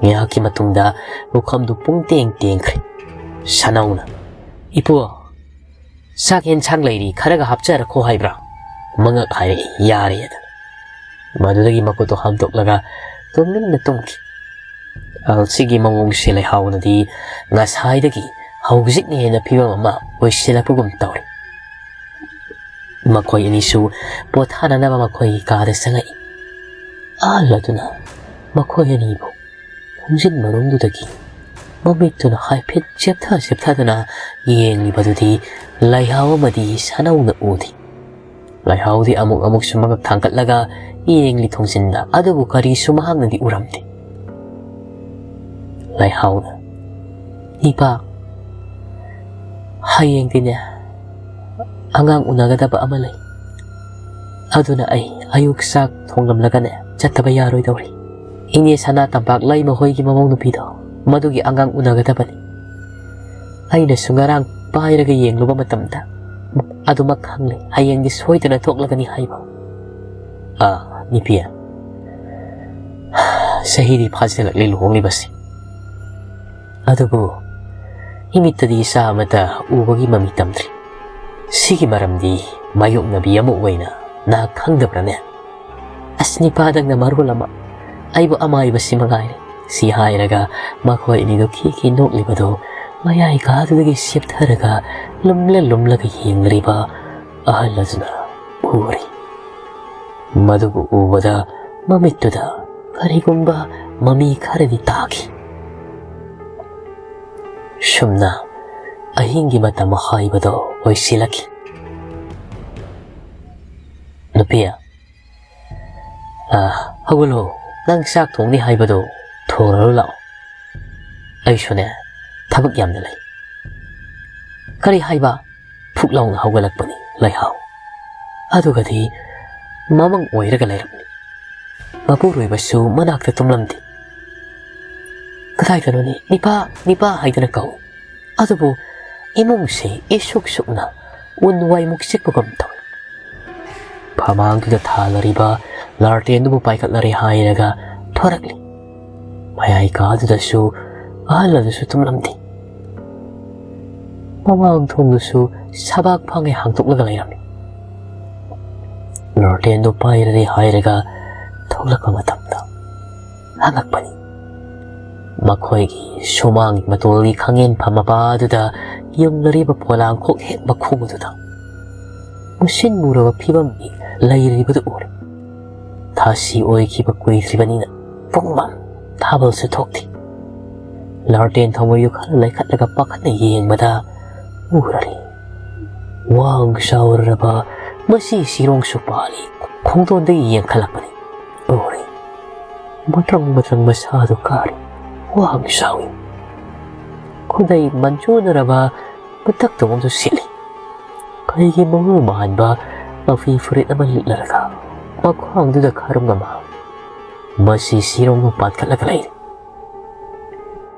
ꯉꯥꯏꯍꯥꯛꯀꯤ ꯃꯇꯨꯡꯗ ꯄꯨꯈꯝꯗꯨ ꯄꯨꯡ ꯇꯦꯡ ꯇꯦꯡꯈ꯭ꯔꯦ꯫ ꯁꯥꯅꯧꯅ, "ꯏꯄꯨ, ꯆꯥꯛ ꯌꯦꯟꯁꯥꯡ ꯂꯩꯔꯤ, ꯈꯔꯒ ꯍꯥꯞꯆꯔꯛꯈꯣ ꯍꯥꯏꯕ꯭ꯔꯥ?" ꯃꯉꯛ ꯍꯥꯏꯔꯛꯏ, "ꯌꯥꯔꯦ" ꯑꯗꯨꯅ꯫ ꯃꯗꯨꯗꯒꯤ ꯃꯈꯨꯠꯇꯣ ꯍꯥꯝꯗꯣꯛꯂꯒ ꯇꯨꯃꯤꯟꯅ ꯇꯨꯝꯈꯤ꯫ ꯑꯍꯜꯁꯤꯒꯤ ꯃꯑꯣꯡꯁꯦ ꯂꯩꯍꯥꯎꯅꯗꯤ ꯉꯁꯥꯏꯗꯒꯤ ꯍꯧꯖꯤꯛꯅ ꯍꯦꯟꯅ ꯐꯤꯕꯝ ꯑꯃ ꯑꯣꯏꯁꯤꯜꯂꯛꯄꯒꯨꯝ ꯇꯧꯔꯤ꯫ ꯃꯈꯣꯏ ꯑꯅꯤꯁꯨ ꯄꯣꯊꯥꯅꯅꯕ ꯃꯈꯣꯏꯒꯤ ꯀꯥꯗ ꯆꯪꯉꯛꯏ꯫ ꯑꯍꯜ ꯑꯗꯨꯅ ꯃꯈꯣꯏ ꯑꯅꯤꯕꯨ ꯈꯣꯡꯖꯤꯟ ꯃꯔꯨꯝꯗꯨꯗꯒꯤ ꯃꯃꯤꯠꯇꯨꯅ ꯍꯥꯏꯐꯦꯠ ꯆꯦꯞꯊ ꯆꯦꯞꯊꯗꯨꯅ ꯌꯦꯡꯂꯤꯕꯗꯨꯗꯤ ꯂꯩꯍꯥꯎ ꯑꯃꯗꯤ ꯁꯥꯅꯧꯅ ꯎꯗꯦ꯫ ꯂꯩꯍꯥꯎꯗꯤ ꯑꯃꯨꯛ ꯑꯃꯨꯛꯁꯨ ꯃꯉꯛ ꯊꯥꯡꯒꯠꯂꯒ ꯌꯦꯡꯂꯤ ꯊꯣꯡꯖꯤꯟꯗ, ꯑꯗꯨꯕꯨ ꯀꯔꯤꯁꯨ ꯃꯍꯥꯛꯅꯗꯤ ꯎꯔꯝꯗꯦ꯫ ꯂꯩꯍꯥꯎꯅ, "ꯏꯄꯥ, ꯍꯌꯦꯡꯗꯤꯅꯦ ꯑꯉꯥꯡ ꯎꯅꯒꯗꯕ ꯑꯃ ꯂꯩ꯫ ꯑꯗꯨꯅ ꯑꯩ ꯑꯌꯨꯛ ꯆꯥꯛ ꯊꯣꯡꯂꯝꯂꯒꯅꯦ ꯆꯠꯇꯕ ꯌꯥꯔꯣꯏꯗꯧꯔꯤ꯫ ꯏꯅꯦ ꯁꯅꯥ ꯇꯝꯄꯥꯛ ꯂꯩꯃ ꯍꯣꯏꯒꯤ ꯃꯃꯧ ꯅꯨꯄꯤꯗꯣ, ꯃꯗꯨꯒꯤ ꯑꯉꯥꯡ ꯎꯅꯒꯗꯕꯅꯤ꯫ ꯑꯩꯅꯁꯨ ꯉꯔꯥꯡ ꯄꯥꯏꯔꯒ ꯌꯦꯡꯂꯨꯕ ꯃꯇꯝꯗ ꯑꯗꯨꯃꯛ ꯈꯪꯂꯦ, ꯍꯌꯦꯡꯗꯤ ꯁꯣꯏꯗꯅ ꯊꯣꯛꯂꯒꯅꯤ ꯍꯥꯏꯕ꯫ ꯑꯥ, ꯅꯨꯄꯤ, ꯆꯍꯤꯗꯤ ꯐꯥꯖꯤꯜꯂꯛꯂꯦ ꯂꯨꯍꯣꯡꯂꯤꯕꯁꯤ꯫ ꯑꯗꯨꯕꯨ ꯏꯃꯤꯠꯇꯗꯤ ꯏꯆꯥ ꯑꯃꯠꯇ ꯎꯕꯒꯤ ꯃꯃꯤ ꯇꯝꯗ꯭ꯔꯤ꯫ ꯁꯤꯒꯤ ꯃꯔꯝꯗꯤ ꯃꯥꯌꯣꯛꯅꯕꯤ ꯑꯃ ꯑꯣꯏꯅ ꯅꯍꯥꯛ ꯈꯪꯗꯕ꯭ꯔꯅꯦ?" "ꯑꯁ, ꯅꯤꯄꯥꯗꯪꯅ ꯃꯔꯣꯜ ꯑꯃ, ꯑꯩꯕꯨ ꯑꯃꯥꯏꯕꯁꯤ ꯃꯉꯥꯏꯔꯦ"꯫ ꯁꯤ ꯍꯥꯏꯔꯒ ꯃꯈꯣꯏ ꯑꯅꯤꯗꯨ ꯈꯤ ꯈꯤ ꯅꯣꯛꯂꯤꯕꯗꯨ ꯃꯌꯥꯏ ꯀꯥꯗꯨꯗꯒꯤ ꯁꯦꯞꯊꯔꯒ ꯂꯨꯝꯂ ꯂꯨꯝꯂꯒ ꯌꯦꯡꯂꯤꯕ ꯑꯍꯜ ꯑꯗꯨꯅ ꯎꯔꯤ꯫ ꯃꯗꯨꯕꯨ ꯎꯕꯗ ꯃꯃꯤꯠꯇꯨꯗ ꯀꯔꯤꯒꯨꯝꯕ ꯃꯃꯤ ꯈꯔꯗꯤ ꯇꯥꯈꯤ꯫ ꯁꯨꯝꯅ ꯑꯍꯤꯡꯒꯤ ꯃꯇꯝ ꯍꯥꯏꯕꯗꯣ ꯑꯣꯏꯁꯤꯜꯂꯛꯈꯤ꯫ "ꯅꯨꯄꯤ, ꯑꯥ, ꯍꯧꯒꯠꯂꯣ, ꯅꯪ ꯆꯥꯛ ꯊꯣꯡꯅꯤ ꯍꯥꯏꯕꯗꯣ ꯊꯣꯡꯂꯔꯣ ꯂꯥꯛꯑꯣ꯫ ꯑꯩꯁꯨꯅꯦ ꯊꯕꯛ ꯌꯥꯝꯅ ꯂꯩ"꯫ "ꯀꯔꯤ ꯍꯥꯏꯕ?" ꯐꯨꯛ ꯂꯥꯎꯅ ꯍꯧꯒꯠꯂꯛꯄꯅꯤ ꯂꯩꯍꯥꯎ꯫ ꯑꯗꯨꯒꯗꯤ ꯃꯃꯪ ꯑꯣꯏꯔꯒ ꯂꯩꯔꯝꯃꯤ꯫ ꯃꯄꯨꯔꯣꯏꯕꯁꯨ ꯃꯅꯥꯛꯇ ꯇꯨꯝꯂꯝꯗꯦ꯫ ꯀꯗꯥꯏꯗꯅꯣꯅꯦ, "ꯅꯤꯄꯥ, ꯅꯤꯄꯥ" ꯍꯥꯏꯗꯨꯅ ꯀꯧꯏ꯫ ꯑꯗꯨꯕꯨ ꯏꯃꯨꯡꯁꯦ ꯏꯁꯨꯛ ꯁꯨꯛꯅ ꯎꯟ ꯋꯥꯏꯃꯨꯛ ꯆꯤꯛꯄꯒꯨꯝ ꯇꯧꯏ꯫ ꯐꯃꯥꯡꯗꯨꯗ ꯊꯥꯜꯂꯔꯤꯕ ꯂꯥꯔꯇꯦꯟꯗꯨꯕꯨ ꯄꯥꯏꯈꯠꯂꯔꯦ ꯍꯥꯏꯔꯒ ꯊꯣꯔꯛꯂꯤ꯫ ꯃꯌꯥꯏ ꯀꯥꯗꯨꯗꯁꯨ ꯑꯍꯜ ꯑꯗꯨꯁꯨ ꯇꯨꯝꯂꯝꯗꯦ꯫ ꯃꯃꯥꯡ ꯊꯣꯡꯗꯨꯁꯨ ꯁꯕꯥꯛ ꯐꯥꯡꯉꯩ ꯍꯥꯡꯗꯣꯛꯂꯒ ꯂꯩꯔꯝꯃꯤ꯫ ꯂꯥꯔꯇꯦꯟꯗꯨ ꯄꯥꯏꯔꯔꯦ ꯍꯥꯏꯔꯒ ꯊꯣꯛꯂꯛꯄ ꯃꯇꯝꯗ ꯑꯉꯛꯄꯅꯤ꯫ ꯃꯈꯣꯏꯒꯤ ꯁꯨꯃꯥꯡꯒꯤ ꯃꯇꯣꯜꯒꯤ ꯈꯥꯡꯉꯦꯟꯐꯝ ꯃꯄꯥꯗꯨꯗ ꯌꯨꯡꯂꯔꯤꯕ ꯄꯣꯂꯥꯡꯈꯣꯛ ꯍꯦꯛ ꯃꯈꯣꯡꯗꯨꯗ ꯃꯨꯁꯤꯟ ꯃꯨꯔꯕ ꯐꯤꯕꯝꯒꯤ ꯂꯩꯔꯤꯕꯗꯨ ꯎꯔꯦ꯫ ꯊꯥꯁꯤ ꯑꯣꯏꯈꯤꯕ ꯀꯨꯏꯗ꯭ꯔꯤꯕꯅꯤꯅ ꯄꯨꯡꯃꯝ ꯊꯥꯕꯜꯁꯨ ꯊꯣꯛꯇꯦ꯫ ꯂꯥꯔꯇꯦꯟ ꯊꯥꯎꯃꯩꯗꯨ ꯈꯔ ꯂꯩꯈꯠꯂꯒ ꯄꯥꯈꯠꯅ ꯌꯦꯡꯕꯗ ꯎꯔꯔꯦ꯫ ꯋꯥꯡ ꯆꯥꯎꯔꯔꯕ ꯃꯁꯤ ꯁꯤꯔꯣꯡꯁꯨ ꯄꯥꯜꯂꯤ꯫ ꯈꯣꯡꯗꯣꯟꯗꯒꯤ ꯌꯦꯡꯈꯠꯂꯛꯄꯅꯤ꯫ ꯎꯔꯦ꯫ ꯃꯇ꯭ꯔꯪ ꯃꯇ꯭ꯔꯪ ꯃꯁꯥꯗꯨ ꯀꯥꯔꯤ꯫ ꯋꯥꯡ ꯆꯥꯎꯏ꯫ ꯈꯨꯗꯩ ꯃꯟꯖꯨꯅꯔꯕ ꯃꯇꯛꯇꯨꯃꯛꯁꯨ ꯁꯦꯠꯂꯤ꯫ ꯀꯩꯒꯤ ꯃꯑꯣꯡ ꯃꯥꯟꯕ ꯃꯐꯤ ꯐꯨꯔꯤꯠ ꯑꯃ ꯂꯤꯠꯂꯔꯒ ꯃꯈ꯭ꯋꯥꯡꯗꯨꯗ ꯈꯔꯨꯡ ꯑꯃ, ꯃꯁꯤ ꯁꯤꯔꯣꯡꯅ ꯄꯥꯠꯈꯠꯂꯒ ꯂꯩꯔꯤ꯫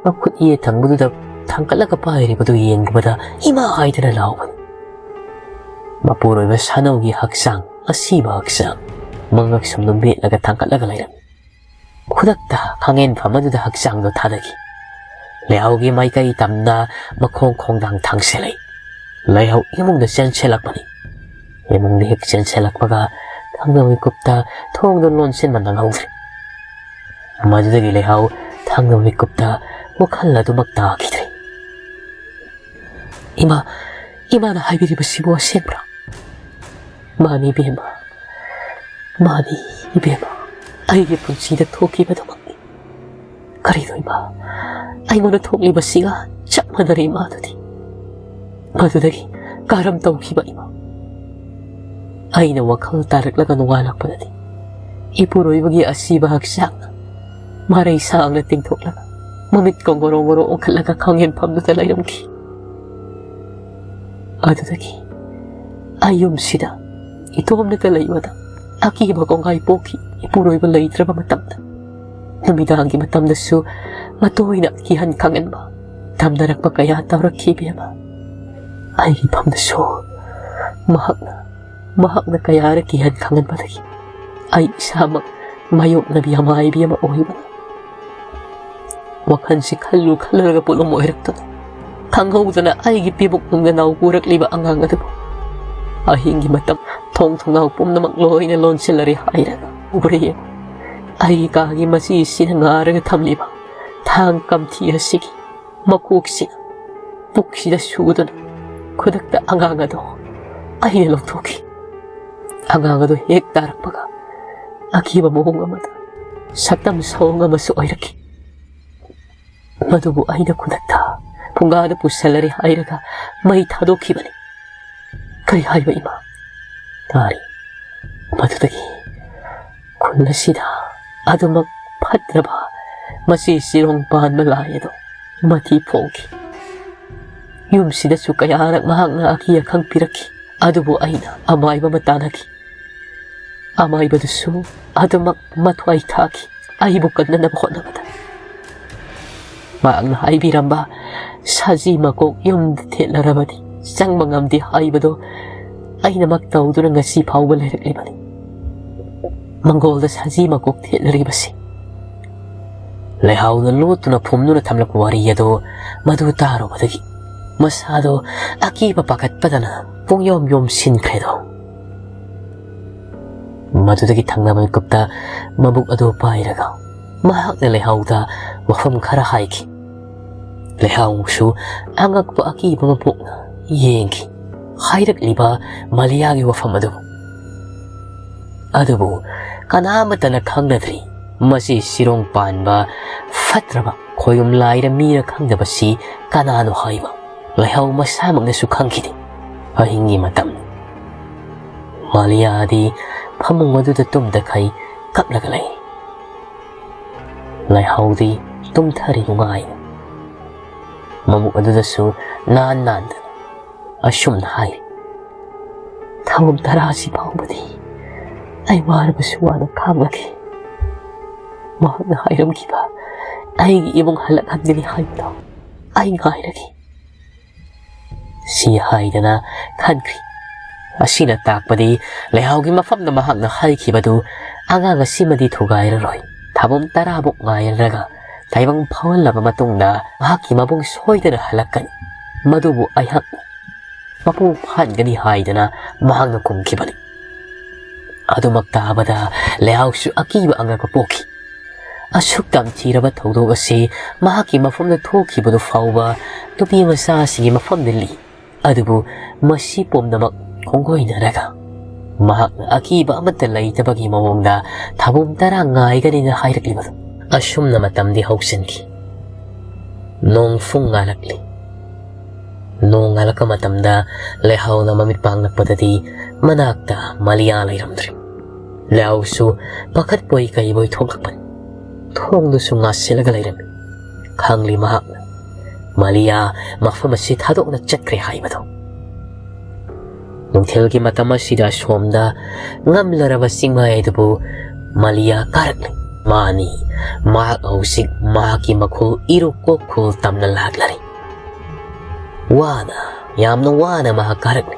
ꯃꯈꯨꯠ ꯌꯦꯠ ꯊꯪꯕꯗꯨꯗ ꯊꯥꯡꯒꯠꯂꯒ ꯄꯥꯏꯔꯤꯕꯗꯨ ꯌꯦꯡꯕꯗ ꯏꯃꯥ ꯍꯥꯏꯗꯅ ꯂꯥꯎꯕꯅꯤ꯫ ꯃꯄꯨꯔꯣꯏꯕ ꯁꯥꯅꯧꯒꯤ ꯍꯛꯆꯥꯡ, ꯑꯁꯤꯕ ꯍꯛꯆꯥꯡ, ꯃꯉꯛꯁꯝꯗꯨ ꯃꯦꯠꯂꯒ ꯊꯥꯡꯒꯠꯂꯒ ꯂꯩꯔꯝꯃꯤ꯫ ꯈꯨꯗꯛꯇ ꯈꯥꯡꯍꯦꯟꯐꯝ ꯑꯗꯨꯗ ꯍꯛꯆꯥꯡꯗꯨ ꯊꯥꯗꯈꯤ꯫ ꯂꯩꯍꯥꯎꯒꯤ ꯃꯥꯏꯀꯩ ꯇꯝꯅ ꯃꯈꯣꯡ ꯈꯣꯡꯗꯥꯡ ꯊꯥꯡꯁꯤꯜꯂꯛꯏ꯫ ꯂꯩꯍꯥꯎ ꯏꯃꯨꯡꯗ ꯆꯦꯟꯁꯤꯜꯂꯛꯄꯅꯤ꯫ ꯏꯃꯨꯡꯗ ꯍꯦꯛ ꯆꯦꯟꯁꯤꯜꯂꯛꯄꯒ ꯊꯪꯅꯕ ꯃꯤꯀꯨꯞꯇ ꯊꯣꯡꯗꯨ ꯂꯣꯟꯁꯤꯟꯕ ꯅꯪꯍꯧꯗ꯭ꯔꯦ꯫ ꯃꯗꯨꯗꯒꯤ ꯂꯩꯍꯥꯎ ꯊꯪꯅꯕ ꯃꯤꯀꯨꯞꯇ ꯋꯥꯈꯜ ꯑꯗꯨꯃꯛ ꯇꯥꯈꯤꯗ꯭ꯔꯦ꯫ "ꯏꯃꯥ, ꯏꯃꯥꯅ ꯍꯥꯏꯕꯤꯔꯤꯕꯁꯤꯕꯨ ꯑꯁꯦꯡꯕ꯭ꯔꯥ?" "ꯃꯥꯅꯤ ꯏꯕꯦꯝꯃ, ꯃꯥꯅꯤ ꯏꯕꯦꯝꯃ, ꯑꯩꯒꯤ ꯄꯨꯟꯁꯤꯗ ꯊꯣꯛꯈꯤꯕꯗꯨꯃꯛꯅꯤ꯫ ꯀꯔꯤꯅꯣ ꯏꯃꯥ, ꯑꯩꯉꯣꯟꯗ ꯊꯣꯛꯂꯤꯕꯁꯤꯒ ꯆꯞ ꯃꯥꯟꯅꯔꯦ ꯏꯃꯥꯗꯨꯗꯤ꯫ ꯃꯗꯨꯗꯒꯤ ꯀꯔꯝ ꯇꯧꯈꯤꯕ ꯏꯃꯥ?" ꯑꯩꯅ ꯋꯥꯈꯜ ꯇꯥꯔꯛꯂꯒ ꯅꯣꯡꯉꯥꯜꯂꯛꯄꯗꯗꯤ ꯏꯄꯨꯔꯣꯏꯕꯒꯤ ꯑꯁꯤꯕ ꯍꯛꯆꯥꯡꯅ ꯃꯔꯩ ꯁꯥꯡꯅ ꯇꯤꯡꯊꯣꯛꯂꯒ ꯃꯃꯤꯠꯀ ꯉꯣꯔꯣ ꯉꯣꯔꯣ ꯑꯣꯟꯈꯠꯂꯒ ꯈꯥꯡꯍꯦꯟꯐꯝꯗꯨꯗ ꯂꯩꯔꯝꯈꯤ꯫ ꯑꯗꯨꯗꯒꯤ ꯑꯩ ꯌꯨꯝꯁꯤꯗ ꯏꯇꯣꯝꯅꯇ ꯂꯩꯕꯗ ꯑꯀꯤꯕ ꯀꯣꯡꯒꯥꯏ ꯄꯣꯛꯈꯤ꯫ ꯏꯄꯨꯔꯣꯏꯕ ꯂꯩꯇ꯭ꯔꯕ ꯃꯇꯝꯗ, ꯅꯨꯃꯤꯗꯥꯡꯒꯤ ꯃꯇꯝꯗꯁꯨ ꯃꯇꯣꯏꯅ ꯀꯤꯍꯟ ꯈꯪꯍꯟꯕ ꯇꯝꯅꯔꯛꯄ ꯀꯌꯥ ꯇꯧꯔꯛꯈꯤ ꯏꯕꯦꯝꯃ꯫ ꯑꯩꯒꯤ ꯐꯝꯗꯁꯨ ꯃꯍꯥꯛꯅ, ꯃꯍꯥꯛꯅ ꯀꯌꯥꯔꯛ ꯀꯤꯍꯟ ꯈꯪꯍꯟꯕꯗꯒꯤ ꯑꯩ ꯏꯁꯥꯃꯛ ꯃꯥꯌꯣꯛꯅꯕꯤ ꯑꯃꯥꯏꯕꯤ ꯑꯃ ꯑꯣꯏꯕꯅꯤ꯫ ꯋꯥꯈꯜꯁꯤ ꯈꯜꯂꯨ ꯈꯜꯂꯨꯔꯒ ꯄꯣꯠꯂꯨꯝ ꯑꯣꯏꯔꯛꯇꯨꯅ, ꯈꯪꯍꯧꯗꯅ ꯑꯩꯒꯤ ꯄꯤꯕꯨꯛ ꯅꯨꯡꯗ ꯅꯥꯎ ꯄꯨꯔꯛꯂꯤꯕ ꯑꯉꯥꯡ ꯑꯗꯨꯕꯨ ꯑꯍꯤꯡꯒꯤ ꯃꯇꯝ ꯊꯣꯡ ꯊꯣꯡꯅꯥꯎ ꯄꯨꯝꯅꯃꯛ ꯂꯣꯏꯅ ꯂꯣꯟꯁꯤꯜꯂꯔꯦ ꯍꯥꯏꯔꯒ ꯎꯔꯦ꯫ ꯑꯩꯒꯤ ꯀꯥꯒꯤ ꯃꯆꯤꯁꯤꯅ ꯉꯥꯔꯒ ꯊꯝꯂꯤꯕ ꯊꯥꯡ ꯀꯝꯊꯤ ꯑꯁꯤꯒꯤ ꯃꯀꯣꯛꯁꯤꯅ ꯄꯨꯛꯁꯤꯗ ꯁꯨꯗꯨꯅ ꯈꯨꯗꯛꯇ ꯑꯉꯥꯡ ꯑꯗꯨ ꯑꯩꯅ ꯂꯧꯊꯣꯛꯈꯤ꯫ ꯑꯉꯥꯡ ꯑꯗꯨ ꯍꯦꯛ ꯇꯥꯔꯛꯄꯒ ꯑꯀꯤꯕ ꯃꯑꯣꯡ ꯑꯃꯗ ꯁꯛꯇꯝ ꯁꯑꯣꯡ ꯑꯃꯁꯨ ꯑꯣꯏꯔꯛꯈꯤ꯫ ꯃꯗꯨꯕꯨ ꯑꯩꯅ ꯈꯨꯗꯛꯇ ꯐꯨꯡꯒꯥꯗ ꯄꯨꯁꯜꯂꯔꯦ ꯍꯥꯏꯔꯒ ꯃꯩ ꯊꯥꯗꯣꯛꯈꯤꯕꯅꯤ꯫ ꯀꯔꯤ ꯍꯥꯏꯕ ꯏꯃꯥ? ꯇꯥꯔꯤ꯫ ꯃꯗꯨꯗꯒꯤ ꯈꯨꯜ ꯑꯁꯤꯗ ꯑꯗꯨꯃꯛ ꯐꯠꯇ꯭ꯔꯕ ꯃꯁꯤ ꯆꯤꯔꯣꯡ ꯄꯥꯟꯕ ꯂꯥꯏ ꯑꯗꯣ ꯃꯊꯤ ꯐꯣꯡꯈꯤ꯫ ꯌꯨꯝꯁꯤꯗꯁꯨ ꯀꯌꯥꯔꯛ ꯃꯍꯥꯛꯅ ꯑꯀꯤ ꯑꯈꯪ ꯄꯤꯔꯛꯈꯤ, ꯑꯗꯨꯕꯨ ꯑꯩꯅ ꯑꯃꯥꯏꯕ ꯑꯃ ꯇꯥꯟꯅꯈꯤ꯫ ꯑꯃꯥꯏꯕꯗꯨꯁꯨ ꯑꯗꯨꯃꯛ ꯃꯊ꯭ꯋꯥꯏ ꯊꯥꯈꯤ ꯑꯩꯕꯨ ꯀꯟꯅꯅꯕ ꯍꯣꯠꯅꯕꯗ꯫ ꯃꯍꯥꯛꯅ ꯍꯥꯏꯕꯤꯔꯝꯕ "ꯁꯖꯤ ꯃꯀꯣꯛ ꯌꯨꯝꯗ ꯊꯦꯠꯂꯔꯕꯗꯤ ꯆꯪꯕ ꯉꯝꯗꯦ" ꯍꯥꯏꯕꯗꯣ ꯑꯩꯅꯃꯛ ꯇꯧꯗꯨꯅ ꯉꯁꯤ ꯐꯥꯎꯕ ꯂꯩꯔꯛꯂꯤꯕꯅꯤ꯫ ꯃꯪꯒꯣꯜꯗ ꯁꯖꯤ ꯃꯀꯣꯛ ꯊꯦꯠꯂꯔꯤꯕꯁꯤ ꯂꯩꯍꯥꯎꯅ ꯂꯣꯠꯇꯨꯅ ꯐꯨꯝꯗꯨꯅ ꯊꯝꯂꯛꯄ ꯋꯥꯔꯤ ꯑꯗꯣ ꯃꯗꯨ ꯇꯥꯔꯨꯕꯗꯒꯤ ꯃꯁꯥꯗꯣ ꯑꯀꯤꯕ ꯄꯥꯈꯠꯄꯗꯅ ꯄꯨꯡꯌꯣꯝ ꯌꯣꯝꯁꯤꯟꯈ꯭ꯔꯦꯗꯣ꯫ ꯃꯗꯨꯗꯒꯤ ꯊꯪꯅꯕ ꯃꯤꯀꯨꯞꯇ ꯃꯕꯨꯛ ꯑꯗꯨ ꯄꯥꯏꯔꯒ ꯃꯍꯥꯛꯅ ꯂꯩꯍꯥꯎꯗ ꯋꯥꯐꯝ ꯈꯔ ꯍꯥꯏꯈꯤ꯫ ꯂꯩꯍꯥꯎꯁꯨ ꯑꯉꯛꯄ ꯑꯀꯤꯕ ꯑꯃ ꯄꯣꯛꯅ ꯌꯦꯡꯈꯤ ꯍꯥꯏꯔꯛꯂꯤꯕ ꯃꯂꯤꯌꯥꯒꯤ ꯋꯥꯐꯝ ꯑꯗꯨꯕꯨ꯫ ꯑꯗꯨꯕꯨ ꯀꯅꯥ ꯑꯃꯠꯇꯅ ꯈꯪꯅꯗ꯭ꯔꯤ, ꯃꯁꯤ ꯁꯤꯔꯣꯡ ꯄꯥꯟꯕ ꯐꯠꯇ꯭ꯔꯕ ꯈꯣꯌꯨꯝ ꯂꯥꯏꯔ ꯃꯤꯔ ꯈꯪꯗꯕꯁꯤ ꯀꯅꯥꯅꯣ ꯍꯥꯏꯕ ꯂꯩꯍꯥꯎ ꯃꯁꯥꯃꯛꯅꯁꯨ ꯈꯪꯈꯤꯗꯦ꯫ ꯑꯍꯤꯡꯒꯤ ꯃꯇꯝꯅꯤ꯫ ꯃꯥꯂꯤꯌꯥꯗꯤ ꯐꯃꯨꯡ ꯑꯗꯨꯗ ꯇꯨꯝꯗꯈꯩ ꯀꯞꯂꯒ ꯂꯩ꯫ ꯂꯩꯍꯥꯎꯗꯤ ꯇꯨꯝꯊꯔꯤ ꯅꯨꯡꯉꯥꯏꯅ꯫ ꯃꯕꯨꯛ ꯑꯗꯨꯗꯁꯨ ꯅꯥꯟ ꯅꯥꯟꯗꯅ ꯑꯁꯨꯝꯅ ꯍꯥꯏ, "ꯊꯧꯔꯝ ꯇꯔꯥꯁꯤ ꯐꯥꯎꯕꯗꯤ ꯑꯩ ꯋꯥꯔꯕꯁꯨ ꯋꯥꯅ ꯈꯥꯡꯂꯒꯦ꯫ ꯃꯍꯥꯛꯅ ꯍꯥꯏꯔꯝꯈꯤꯕ ꯑꯩꯒꯤ ꯏꯃꯨꯡ ꯍꯜꯂꯛꯍꯟꯒꯅꯤ ꯍꯥꯏꯕꯗꯣ ꯑꯩ ꯉꯥꯏꯔꯒꯦ"꯫ ꯁꯤ ꯍꯥꯏꯗꯅ ꯈꯟꯈ꯭ꯔꯤ꯫ ꯑꯁꯤꯅ ꯇꯥꯛꯄꯗꯤ ꯂꯩꯍꯥꯎꯒꯤ ꯃꯐꯝꯗ ꯃꯍꯥꯛꯅ ꯍꯥꯏꯈꯤꯕꯗꯨ ꯑꯉꯥꯡ ꯑꯁꯤꯃꯗꯤ ꯊꯨꯒꯥꯏꯔꯔꯣꯏ꯫ ꯊꯧꯔꯝ ꯇꯔꯥꯃꯨꯛ ꯉꯥꯏꯔꯒ ꯇꯥꯏꯕꯪ ꯐꯥꯎꯍꯜꯂꯕ ꯃꯇꯨꯡꯗ ꯃꯍꯥꯛꯀꯤ ꯃꯕꯨꯡ ꯁꯣꯏꯗꯅ ꯍꯜꯂꯛꯀꯅꯤ꯫ ꯃꯗꯨꯕꯨ ꯑꯩꯍꯥꯛ ꯃꯄꯨꯡ ꯐꯥꯍꯟꯒꯅꯤ ꯍꯥꯏꯗꯅ ꯃꯍꯥꯛꯅ ꯈꯨꯝꯈꯤꯕꯅꯤ꯫ ꯑꯗꯨꯃꯛ ꯇꯥꯕꯗ ꯂꯩꯍꯥꯎꯁꯨ ꯑꯀꯤꯕ ꯑꯉꯛꯄ ꯄꯣꯛꯈꯤ꯫ ꯑꯁꯨꯛ ꯇꯝꯊꯤꯔꯕ ꯊꯧꯗꯣꯛ ꯑꯁꯤ ꯃꯍꯥꯛꯀꯤ ꯃꯐꯝꯗ ꯊꯣꯛꯈꯤꯕꯗꯨ ꯐꯥꯎꯕ ꯅꯨꯄꯤ ꯃꯆꯥꯁꯤꯡꯒꯤ ꯃꯐꯝꯗ ꯂꯤ꯫ ꯑꯗꯨꯕꯨ ꯃꯁꯤ ꯄꯨꯝꯅꯃꯛ ꯈꯣꯡꯒꯣꯏꯅꯔꯒ ꯃꯍꯥꯛꯅ ꯑꯀꯤꯕ ꯑꯃꯠꯇ ꯂꯩꯇꯕꯒꯤ ꯃꯑꯣꯡꯗ ꯊꯧꯔꯝ ꯇꯔꯥ ꯉꯥꯏꯒꯅꯤꯅ ꯍꯥꯏꯔꯛꯂꯤꯕꯗꯨ꯫ ꯑꯁꯨꯝꯅ ꯃꯇꯝꯗꯤ ꯍꯧꯁꯤꯟꯈꯤ꯫ ꯅꯣꯡ ꯐꯨꯡ ꯉꯥꯜꯂꯛꯂꯤ꯫ ꯅꯣꯡ ꯉꯥꯜꯂꯛꯄ ꯃꯇꯝꯗ ꯂꯩꯍꯥꯎꯅ ꯃꯃꯤꯠ ꯄꯥꯡꯂꯛꯄꯗꯗꯤ ꯃꯅꯥꯛꯇ ꯃꯥꯂꯤꯌꯥ ꯂꯩꯔꯝꯗ꯭ꯔꯦ꯫ ꯂꯩꯍꯥꯎꯁꯨ ꯄꯥꯈꯠꯄꯣꯏ ꯀꯩꯕꯣꯏ ꯊꯣꯛꯂꯛꯄꯅꯤ꯫ ꯊꯣꯡꯗꯨꯁꯨ ꯉꯥꯁꯤꯜꯂꯒ ꯂꯩꯔꯝꯃꯤ꯫ ꯈꯪꯂꯤ ꯃꯍꯥꯛꯅ ꯃꯥꯂꯤꯌꯥ ꯃꯐꯝ ꯑꯁꯤ ꯊꯥꯗꯣꯛꯅ ꯆꯠꯈ꯭ꯔꯦ ꯍꯥꯏꯕꯗꯨ꯫ ꯅꯨꯡꯊꯤꯜꯒꯤ ꯃꯇꯝ ꯑꯁꯤꯗ ꯑꯁꯣꯝꯗ ꯉꯝꯂꯔꯕ ꯆꯤꯡꯃꯥꯏ ꯑꯗꯨꯕꯨ ꯃꯥꯂꯤꯌꯥ ꯀꯥꯔꯛꯂꯤ꯫ ꯃꯥꯅꯤ, ꯃꯍꯥꯛ ꯍꯧꯖꯤꯛ ꯃꯍꯥꯛꯀꯤ ꯃꯈꯨꯜ ꯏꯔꯨ ꯀꯣꯛꯈꯨꯜ ꯇꯝꯅ ꯂꯥꯛꯂꯔꯦ꯫ ꯋꯥꯅ, ꯌꯥꯝꯅ ꯋꯥꯅ ꯃꯍꯥꯛ ꯀꯥꯔꯛꯂꯤ꯫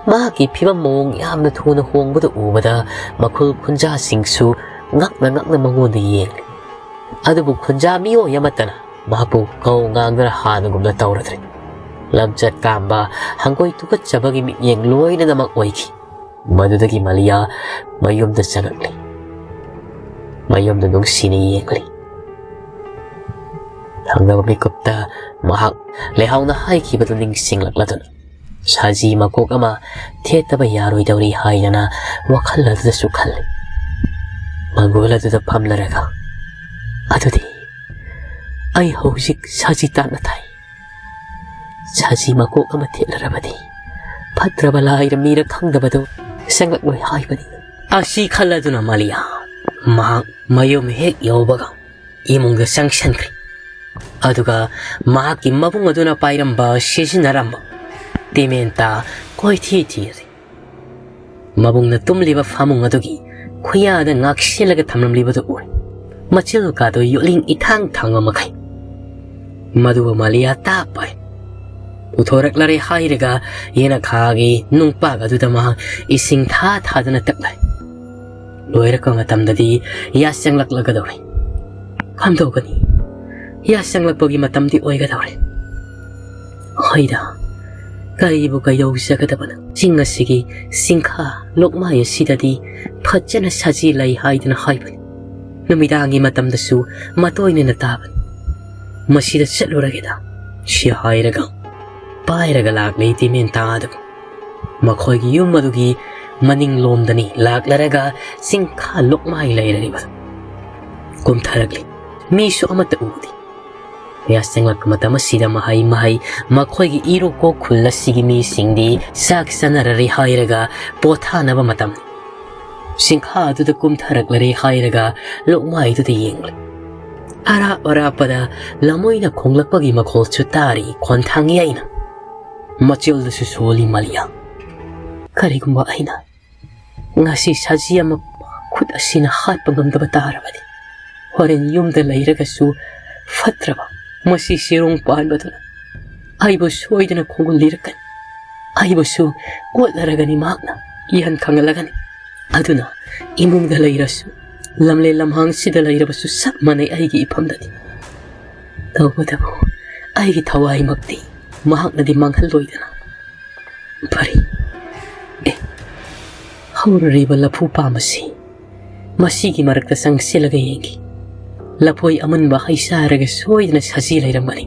ꯃꯍꯥꯛꯀꯤ ꯐꯤꯕꯝ ꯃꯑꯣꯡ ꯌꯥꯝꯅ ꯊꯨꯅ ꯍꯣꯡꯕꯗꯨ ꯎꯕꯗ ꯃꯈꯨꯜ ꯈꯨꯟꯖꯥꯁꯤꯡꯁꯨ ꯉꯛꯅ ꯉꯛꯅ ꯃꯉꯣꯟꯗ ꯌꯦꯡꯂꯤ꯫ ꯑꯗꯨꯕꯨ ꯈꯨꯟꯖꯥ ꯃꯤꯑꯣꯏ ꯑꯃꯠꯇꯅ ꯃꯍꯥꯛꯄꯨ ꯀꯧ ꯉꯥꯡꯗꯨꯅ ꯍꯥꯟꯅꯒꯨꯝꯅ ꯇꯧꯔꯗ꯭ꯔꯦ꯫ ꯂꯝꯆꯠ ꯀꯥꯝꯕ, ꯍꯪꯒꯣꯏ ꯇꯨꯀꯠꯆꯕꯒꯤ ꯃꯤꯠꯌꯦꯡ ꯂꯣꯏꯅꯃꯛ ꯑꯣꯏꯈꯤ꯫ ꯃꯗꯨꯗꯒꯤ ꯃꯥꯂꯤꯌꯥ ꯃꯌꯨꯝꯗ ꯆꯪꯂꯛꯂꯤ꯫ ꯃꯌꯨꯝꯗ ꯅꯨꯡꯁꯤꯅ ꯌꯦꯡꯂꯤ꯫ ꯊꯪꯅꯕ ꯃꯤꯀꯨꯞꯇ ꯃꯍꯥꯛ ꯂꯩꯍꯥꯎꯅ ꯍꯥꯏꯈꯤꯕꯗꯨ ꯅꯤꯡꯁꯤꯡꯂꯛꯂꯗꯨꯅ ꯁꯥꯖꯤ ꯃꯀꯣꯛ ꯑꯃ ꯊꯦꯠꯇꯕ ꯌꯥꯔꯣꯏꯗꯧꯔꯤ ꯍꯥꯏꯗꯅ ꯋꯥꯈꯜ ꯑꯗꯨꯗꯁꯨ ꯈꯜꯂꯤ꯫ ꯃꯪꯒꯣꯜ ꯑꯗꯨꯗ ꯐꯝꯂꯔꯒ, "ꯑꯗꯨꯗꯤ ꯑꯩ ꯍꯧꯖꯤꯛ ꯁꯥꯖꯤ ꯇꯥꯟꯅ ꯊꯥꯏ꯫ ꯁꯥꯖꯤ ꯃꯀꯣꯛ ꯑꯃ ꯊꯦꯠꯂꯔꯕꯗꯤ ꯐꯠꯇ꯭ꯔꯕ ꯂꯥꯏꯔ ꯃꯤꯔ ꯈꯪꯗꯕꯗꯨ ꯆꯪꯂꯛꯂꯣꯏ ꯍꯥꯏꯕꯅꯤ"꯫ ꯑꯁꯤ ꯈꯜꯂꯗꯨꯅ ꯃꯥꯂꯤꯌꯥ ꯃꯍꯥꯛ ꯃꯌꯨꯝ ꯍꯦꯛ ꯌꯧꯕꯒ ꯏꯃꯨꯡꯗ ꯆꯪꯁꯤꯟꯈ꯭ꯔꯦ꯫ ꯑꯗꯨꯒ ꯃꯍꯥꯛꯀꯤ ꯃꯕꯨꯡ ꯑꯗꯨꯅ ꯄꯥꯏꯔꯝꯕ, ꯁꯤꯖꯤꯟꯅꯔꯝꯕ ꯇꯤꯃꯦꯟꯇꯥ ꯀꯣꯏꯊꯤ ꯊꯤꯔꯦ꯫ ꯃꯕꯨꯡꯅ ꯇꯨꯝꯂꯤꯕ ꯐꯃꯨꯡ ꯑꯗꯨꯒꯤ ꯈꯨꯌꯥꯗ ꯉꯥꯛꯁꯤꯜꯂꯒ ꯊꯝꯂꯝꯂꯤꯕꯗꯨ ꯎꯔꯦ꯫ ꯃꯆꯤꯜ ꯀꯥꯗꯨ ꯌꯣꯠꯂꯤꯡ ꯏꯊꯥꯡ ꯊꯥꯡꯕ ꯃꯈꯩ꯫ ꯃꯗꯨꯕꯨ ꯃꯥꯂꯤꯌꯥ ꯇꯥꯛꯄ ꯄꯨꯊꯣꯔꯛꯂꯔꯦ ꯍꯥꯏꯔꯒ ꯌꯦꯅꯈꯥꯒꯤ ꯅꯨꯡꯄꯥꯛ ꯑꯗꯨꯗ ꯃꯍꯥꯛ ꯏꯁꯤꯡ ꯊꯥ ꯊꯥꯗꯅ ꯇꯛꯂꯦ꯫ ꯂꯣꯏꯔꯛꯄ ꯃꯇꯝꯗꯗꯤ ꯌꯥꯁ ꯆꯪꯂꯛꯂꯒꯗꯧꯔꯦ꯫ ꯀꯝꯗꯧꯒꯅꯤ? ꯌꯥꯁ ꯆꯪꯂꯛꯄꯒꯤ ꯃꯇꯝꯗꯤ ꯑꯣꯏꯒꯗꯧꯔꯦ꯫ ꯍꯣꯏꯗ, ꯀꯔꯤꯕꯨ ꯀꯩꯗꯧꯖꯒꯗꯕꯅꯣ? ꯆꯤꯡ ꯑꯁꯤꯒꯤ ꯆꯤꯡꯈꯥ ꯂꯣꯛꯃꯥꯏ ꯑꯁꯤꯗꯗꯤ ꯐꯖꯅ ꯁꯖꯤ ꯂꯩ ꯍꯥꯏꯗꯨꯅ ꯍꯥꯏꯕꯅꯤ꯫ ꯅꯨꯃꯤꯗꯥꯡꯒꯤ ꯃꯇꯝꯗꯁꯨ ꯃꯇꯣꯏꯅꯅ ꯇꯥꯕꯅꯤ꯫ ꯃꯁꯤꯗ ꯆꯠꯂꯨꯔꯒꯦꯗ, ꯁꯤ ꯍꯥꯏꯔꯒ ꯄꯥꯏꯔꯒ ꯂꯥꯛꯂꯤ ꯇꯤꯃꯦꯟꯇꯥ ꯑꯗꯨ꯫ ꯃꯈꯣꯏꯒꯤ ꯌꯨꯝ ꯑꯗꯨꯒꯤ ꯃꯅꯤꯡꯂꯣꯝꯗꯅꯤ ꯂꯥꯛꯂꯔꯒ ꯆꯤꯡꯈꯥ ꯂꯣꯛꯃꯥꯏ ꯂꯩꯔꯔꯤꯕꯗꯨ꯫ ꯀꯨꯝꯊꯔꯛꯂꯤ꯫ ꯃꯤꯁꯨ ꯑꯃꯠꯇ ꯎꯗꯦ꯫ ꯌꯥꯁ ꯆꯪꯂꯛꯄ ꯃꯇꯝ ꯑꯁꯤꯗ ꯃꯍꯩ ꯃꯍꯩ ꯃꯈꯣꯏꯒꯤ ꯏꯔꯨ ꯀꯣꯛ ꯈꯨꯜ ꯑꯁꯤꯒꯤ ꯃꯤꯁꯤꯡꯗꯤ ꯆꯥꯛ ꯆꯥꯅꯔꯔꯤ ꯍꯥꯏꯔꯒ ꯄꯣꯊꯥꯅꯕ ꯃꯇꯝꯅꯤ꯫ ꯆꯤꯡꯈꯥ ꯑꯗꯨꯗ ꯀꯨꯝꯊꯔꯛꯂꯔꯦ ꯍꯥꯏꯔꯒ ꯂꯣꯛꯃꯥꯏꯗꯨꯗ ꯌꯦꯡꯂꯦ꯫ ꯑꯔꯥꯞ ꯑꯔꯥꯞꯄꯗ ꯂꯃꯣꯏꯅ ꯈꯣꯡꯂꯛꯄꯒꯤ ꯃꯈꯣꯜꯁꯨ ꯇꯥꯔꯤ ꯈꯣꯟꯊꯥꯡ ꯌꯩꯅ꯫ ꯃꯆꯤꯜꯗꯁꯨ ꯁꯣꯜꯂꯤ ꯃꯥꯂꯤꯌꯥ꯫ ꯀꯔꯤꯒꯨꯝꯕ ꯑꯩꯅ ꯉꯁꯤ ꯁꯖꯤ ꯑꯃ ꯈꯨꯠ ꯑꯁꯤꯅ ꯍꯥꯠꯄ ꯉꯝꯗꯕ ꯇꯥꯔꯕꯗꯤ, ꯍꯣꯔꯦꯟ ꯌꯨꯝꯗ ꯂꯩꯔꯒꯁꯨ ꯐꯠꯇ꯭ꯔꯕ ꯃꯁꯤ ꯁꯤꯔꯣꯡ ꯄꯥꯟꯕꯗꯨꯅ ꯑꯩꯕꯨ ꯁꯣꯏꯗꯅ ꯈꯣꯡꯒꯨꯜ ꯂꯤꯔꯛꯀꯅꯤ꯫ ꯑꯩꯕꯨꯁꯨ ꯑꯣꯠꯂꯔꯒꯅꯤ ꯃꯍꯥꯛꯅ, ꯏꯍꯟ ꯈꯪꯍꯜꯂꯒꯅꯤ꯫ ꯑꯗꯨꯅ ꯏꯃꯨꯡꯗ ꯂꯩꯔꯁꯨ, ꯂꯝꯂꯦꯟ ꯂꯝꯍꯥꯡꯁꯤꯗ ꯂꯩꯔꯕꯁꯨ ꯆꯞ ꯃꯥꯟꯅꯩ ꯑꯩꯒꯤ ꯏꯐꯝꯗꯗꯤ꯫ ꯇꯧꯕꯇꯕꯨ ꯑꯩꯒꯤ ꯊꯋꯥꯏꯃꯛꯇꯤ ꯃꯍꯥꯛꯅꯗꯤ ꯃꯥꯡꯍꯜꯂꯣꯏꯗꯅ꯫ ꯐꯔꯦ꯫ ꯑꯦ, ꯍꯧꯔꯔꯤꯕ ꯂꯐꯨ ꯄꯥꯝꯕꯁꯤ ꯃꯁꯤꯒꯤ ꯃꯔꯛꯇ ꯆꯪꯁꯤꯜꯂꯒ ꯌꯦꯡꯈꯤ꯫ ꯂꯐꯣꯏ ꯑꯃꯨꯟꯕ ꯍꯩ ꯆꯥꯔꯒ ꯁꯣꯏꯗꯅ ꯁꯖꯤ ꯂꯩꯔꯝꯒꯅꯤ꯫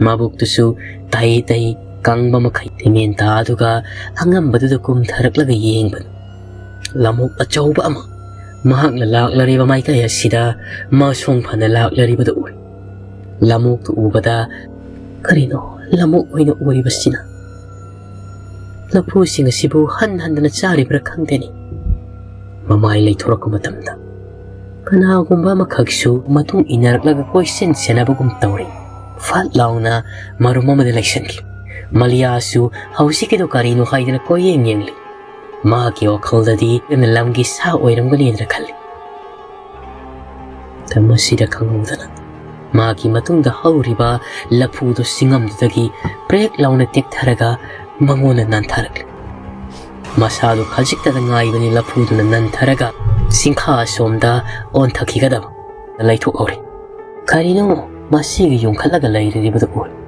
ꯃꯕꯨꯛꯇꯨꯁꯨ ꯇꯍꯩ ꯇꯍꯩ ꯀꯪꯕ ꯃꯈꯩ ꯇꯤꯃꯦꯟ ꯇꯥꯗꯨꯒ ꯑꯉꯝꯕꯗꯨꯗ ꯀꯨꯝꯊꯔꯛꯂꯒ ꯌꯦꯡꯕꯅꯤ꯫ ꯂꯃꯣꯛ ꯑꯆꯧꯕ ꯑꯃ ꯃꯍꯥꯛꯅ ꯂꯥꯛꯂꯔꯤꯕ ꯃꯥꯏꯀꯩ ꯑꯁꯤꯗ ꯃꯁꯣꯡ ꯐꯅ ꯂꯥꯛꯂꯔꯤꯕꯗꯨ ꯎꯏ꯫ ꯂꯃꯣꯛꯇꯨ ꯎꯕꯗ, "ꯀꯔꯤꯅꯣ ꯂꯃꯣꯛ ꯑꯣꯏꯅ ꯎꯔꯤꯕꯁꯤꯅ? ꯂꯐꯨꯁꯤꯡ ꯑꯁꯤꯕꯨ ꯍꯟ ꯍꯟꯗꯅ ꯆꯥꯔꯤꯕ꯭ꯔꯥ ꯈꯪꯗꯦꯅꯦ꯫" ꯃꯃꯥꯏ ꯂꯩꯊꯣꯔꯛꯄ ꯃꯇꯝꯗ ꯀꯅꯥꯒꯨꯝꯕ ꯑꯃꯈꯛꯁꯨ ꯃꯇꯨꯡ ꯏꯟꯅꯔꯛꯂꯒ ꯀꯣꯏꯁꯤꯟ ꯁꯦꯟꯅꯕꯒꯨꯝ ꯇꯧꯔꯤ꯫ ꯐꯠ ꯂꯥꯎꯅ ꯃꯔꯨꯝ ꯑꯃꯗ ꯂꯩꯁꯟꯈꯤ꯫ ꯃꯥꯂꯤꯌꯥꯁꯨ ꯍꯧꯖꯤꯛꯀꯤꯗꯣ ꯀꯔꯤꯅꯣ ꯍꯥꯏꯗꯅ ꯀꯣꯏꯌꯦꯡ ꯌꯦꯡꯂꯤ꯫ ꯃꯍꯥꯛꯀꯤ ꯋꯥꯈꯜꯗꯗꯤ ꯂꯝꯒꯤ ꯁꯥ ꯑꯣꯏꯔꯝꯒꯅꯤꯗꯅ ꯈꯜꯂꯤ꯫ ꯃꯁꯤꯗ ꯈꯪꯍꯧꯗꯅ ꯃꯍꯥꯛꯀꯤ ꯃꯇꯨꯡꯗ ꯍꯧꯔꯤꯕ ꯂꯐꯨꯗꯨ ꯁꯤꯡꯉꯝꯗꯨꯗꯒꯤ ꯄ꯭ꯔꯦꯛ ꯂꯥꯎꯅ ꯇꯦꯛꯊꯔꯒ ꯃꯉꯣꯟꯗ ꯅꯟꯊꯔꯛꯂꯤ꯫ ꯃꯁꯥꯗꯨ ꯈꯖꯤꯛꯇꯗ ꯉꯥꯏꯕꯅꯤ ꯂꯐꯨꯗꯨꯅ ꯅꯟꯊꯔꯒ ꯆꯤꯡꯈꯥ ꯑꯁꯣꯝꯗ ꯑꯣꯟꯊꯈꯤꯒꯗꯕ꯫ ꯂꯩꯊꯣꯛꯍꯧꯔꯦ꯫ ꯀꯔꯤꯅꯣ ꯃꯁꯤꯒꯤ ꯌꯨꯝꯈꯠꯂꯒ ꯂꯩꯔꯤꯕꯗꯨ ꯎꯔꯦ꯫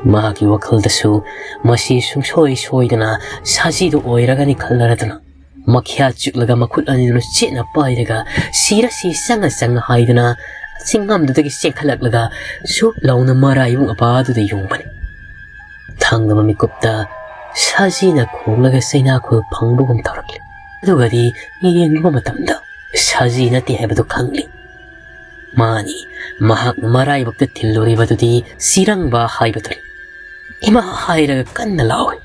ꯃꯍꯥꯛꯀꯤ ꯋꯥꯈꯜꯗꯁꯨ ꯃꯁꯤ ꯁꯨꯡꯁꯣꯏ ꯁꯣꯏꯗꯅ ꯁꯖꯤꯗꯨ ꯑꯣꯏꯔꯒꯅꯤ ꯈꯜꯂꯔꯗꯅ ꯃꯈ꯭ꯌꯥ ꯆꯤꯛꯂꯒ ꯃꯈꯨꯠ ꯑꯅꯤꯗꯨꯅ ꯆꯦꯠꯅ ꯄꯥꯏꯔꯒ ꯁꯤꯔꯁꯤ ꯆꯪꯉ ꯆꯪꯉ ꯍꯥꯏꯗꯨꯅ ꯆꯤꯡꯉꯝꯗꯨꯗꯒꯤ ꯆꯦꯟꯈꯠꯂꯛꯂꯒ ꯁꯨꯞ ꯂꯥꯎꯅ ꯃꯔꯥꯏꯕꯨꯡ ꯑꯄꯥꯗꯨꯗ ꯌꯣꯡꯕꯅꯤ꯫ ꯊꯥꯡꯗꯕ ꯃꯤꯀꯨꯞꯇ ꯁꯖꯤꯅ ꯈꯣꯡꯂꯒ ꯆꯩꯅꯥꯈꯣꯜ ꯐꯪꯕꯒꯨꯝ ꯇꯧꯔꯛꯂꯤ꯫ ꯑꯗꯨꯒꯗꯤ ꯌꯦꯡꯂꯨꯕ ꯃꯇꯝꯗ ꯁꯖꯤ ꯅꯠꯇꯦ ꯍꯥꯏꯕꯗꯨ ꯈꯪꯂꯤ꯫ ꯃꯥꯅꯤ, ꯃꯍꯥꯛꯅ ꯃꯔꯥꯏꯕꯛꯇ ꯊꯤꯜꯂꯨꯔꯤꯕꯗꯨꯗꯤ ꯁꯤꯔꯪꯕ ꯍꯥꯏꯕꯗꯨꯅꯤ꯫ ꯏꯃꯥ ꯍꯥꯏꯔꯒ ꯀꯟꯅ ꯂꯥꯎꯏ꯫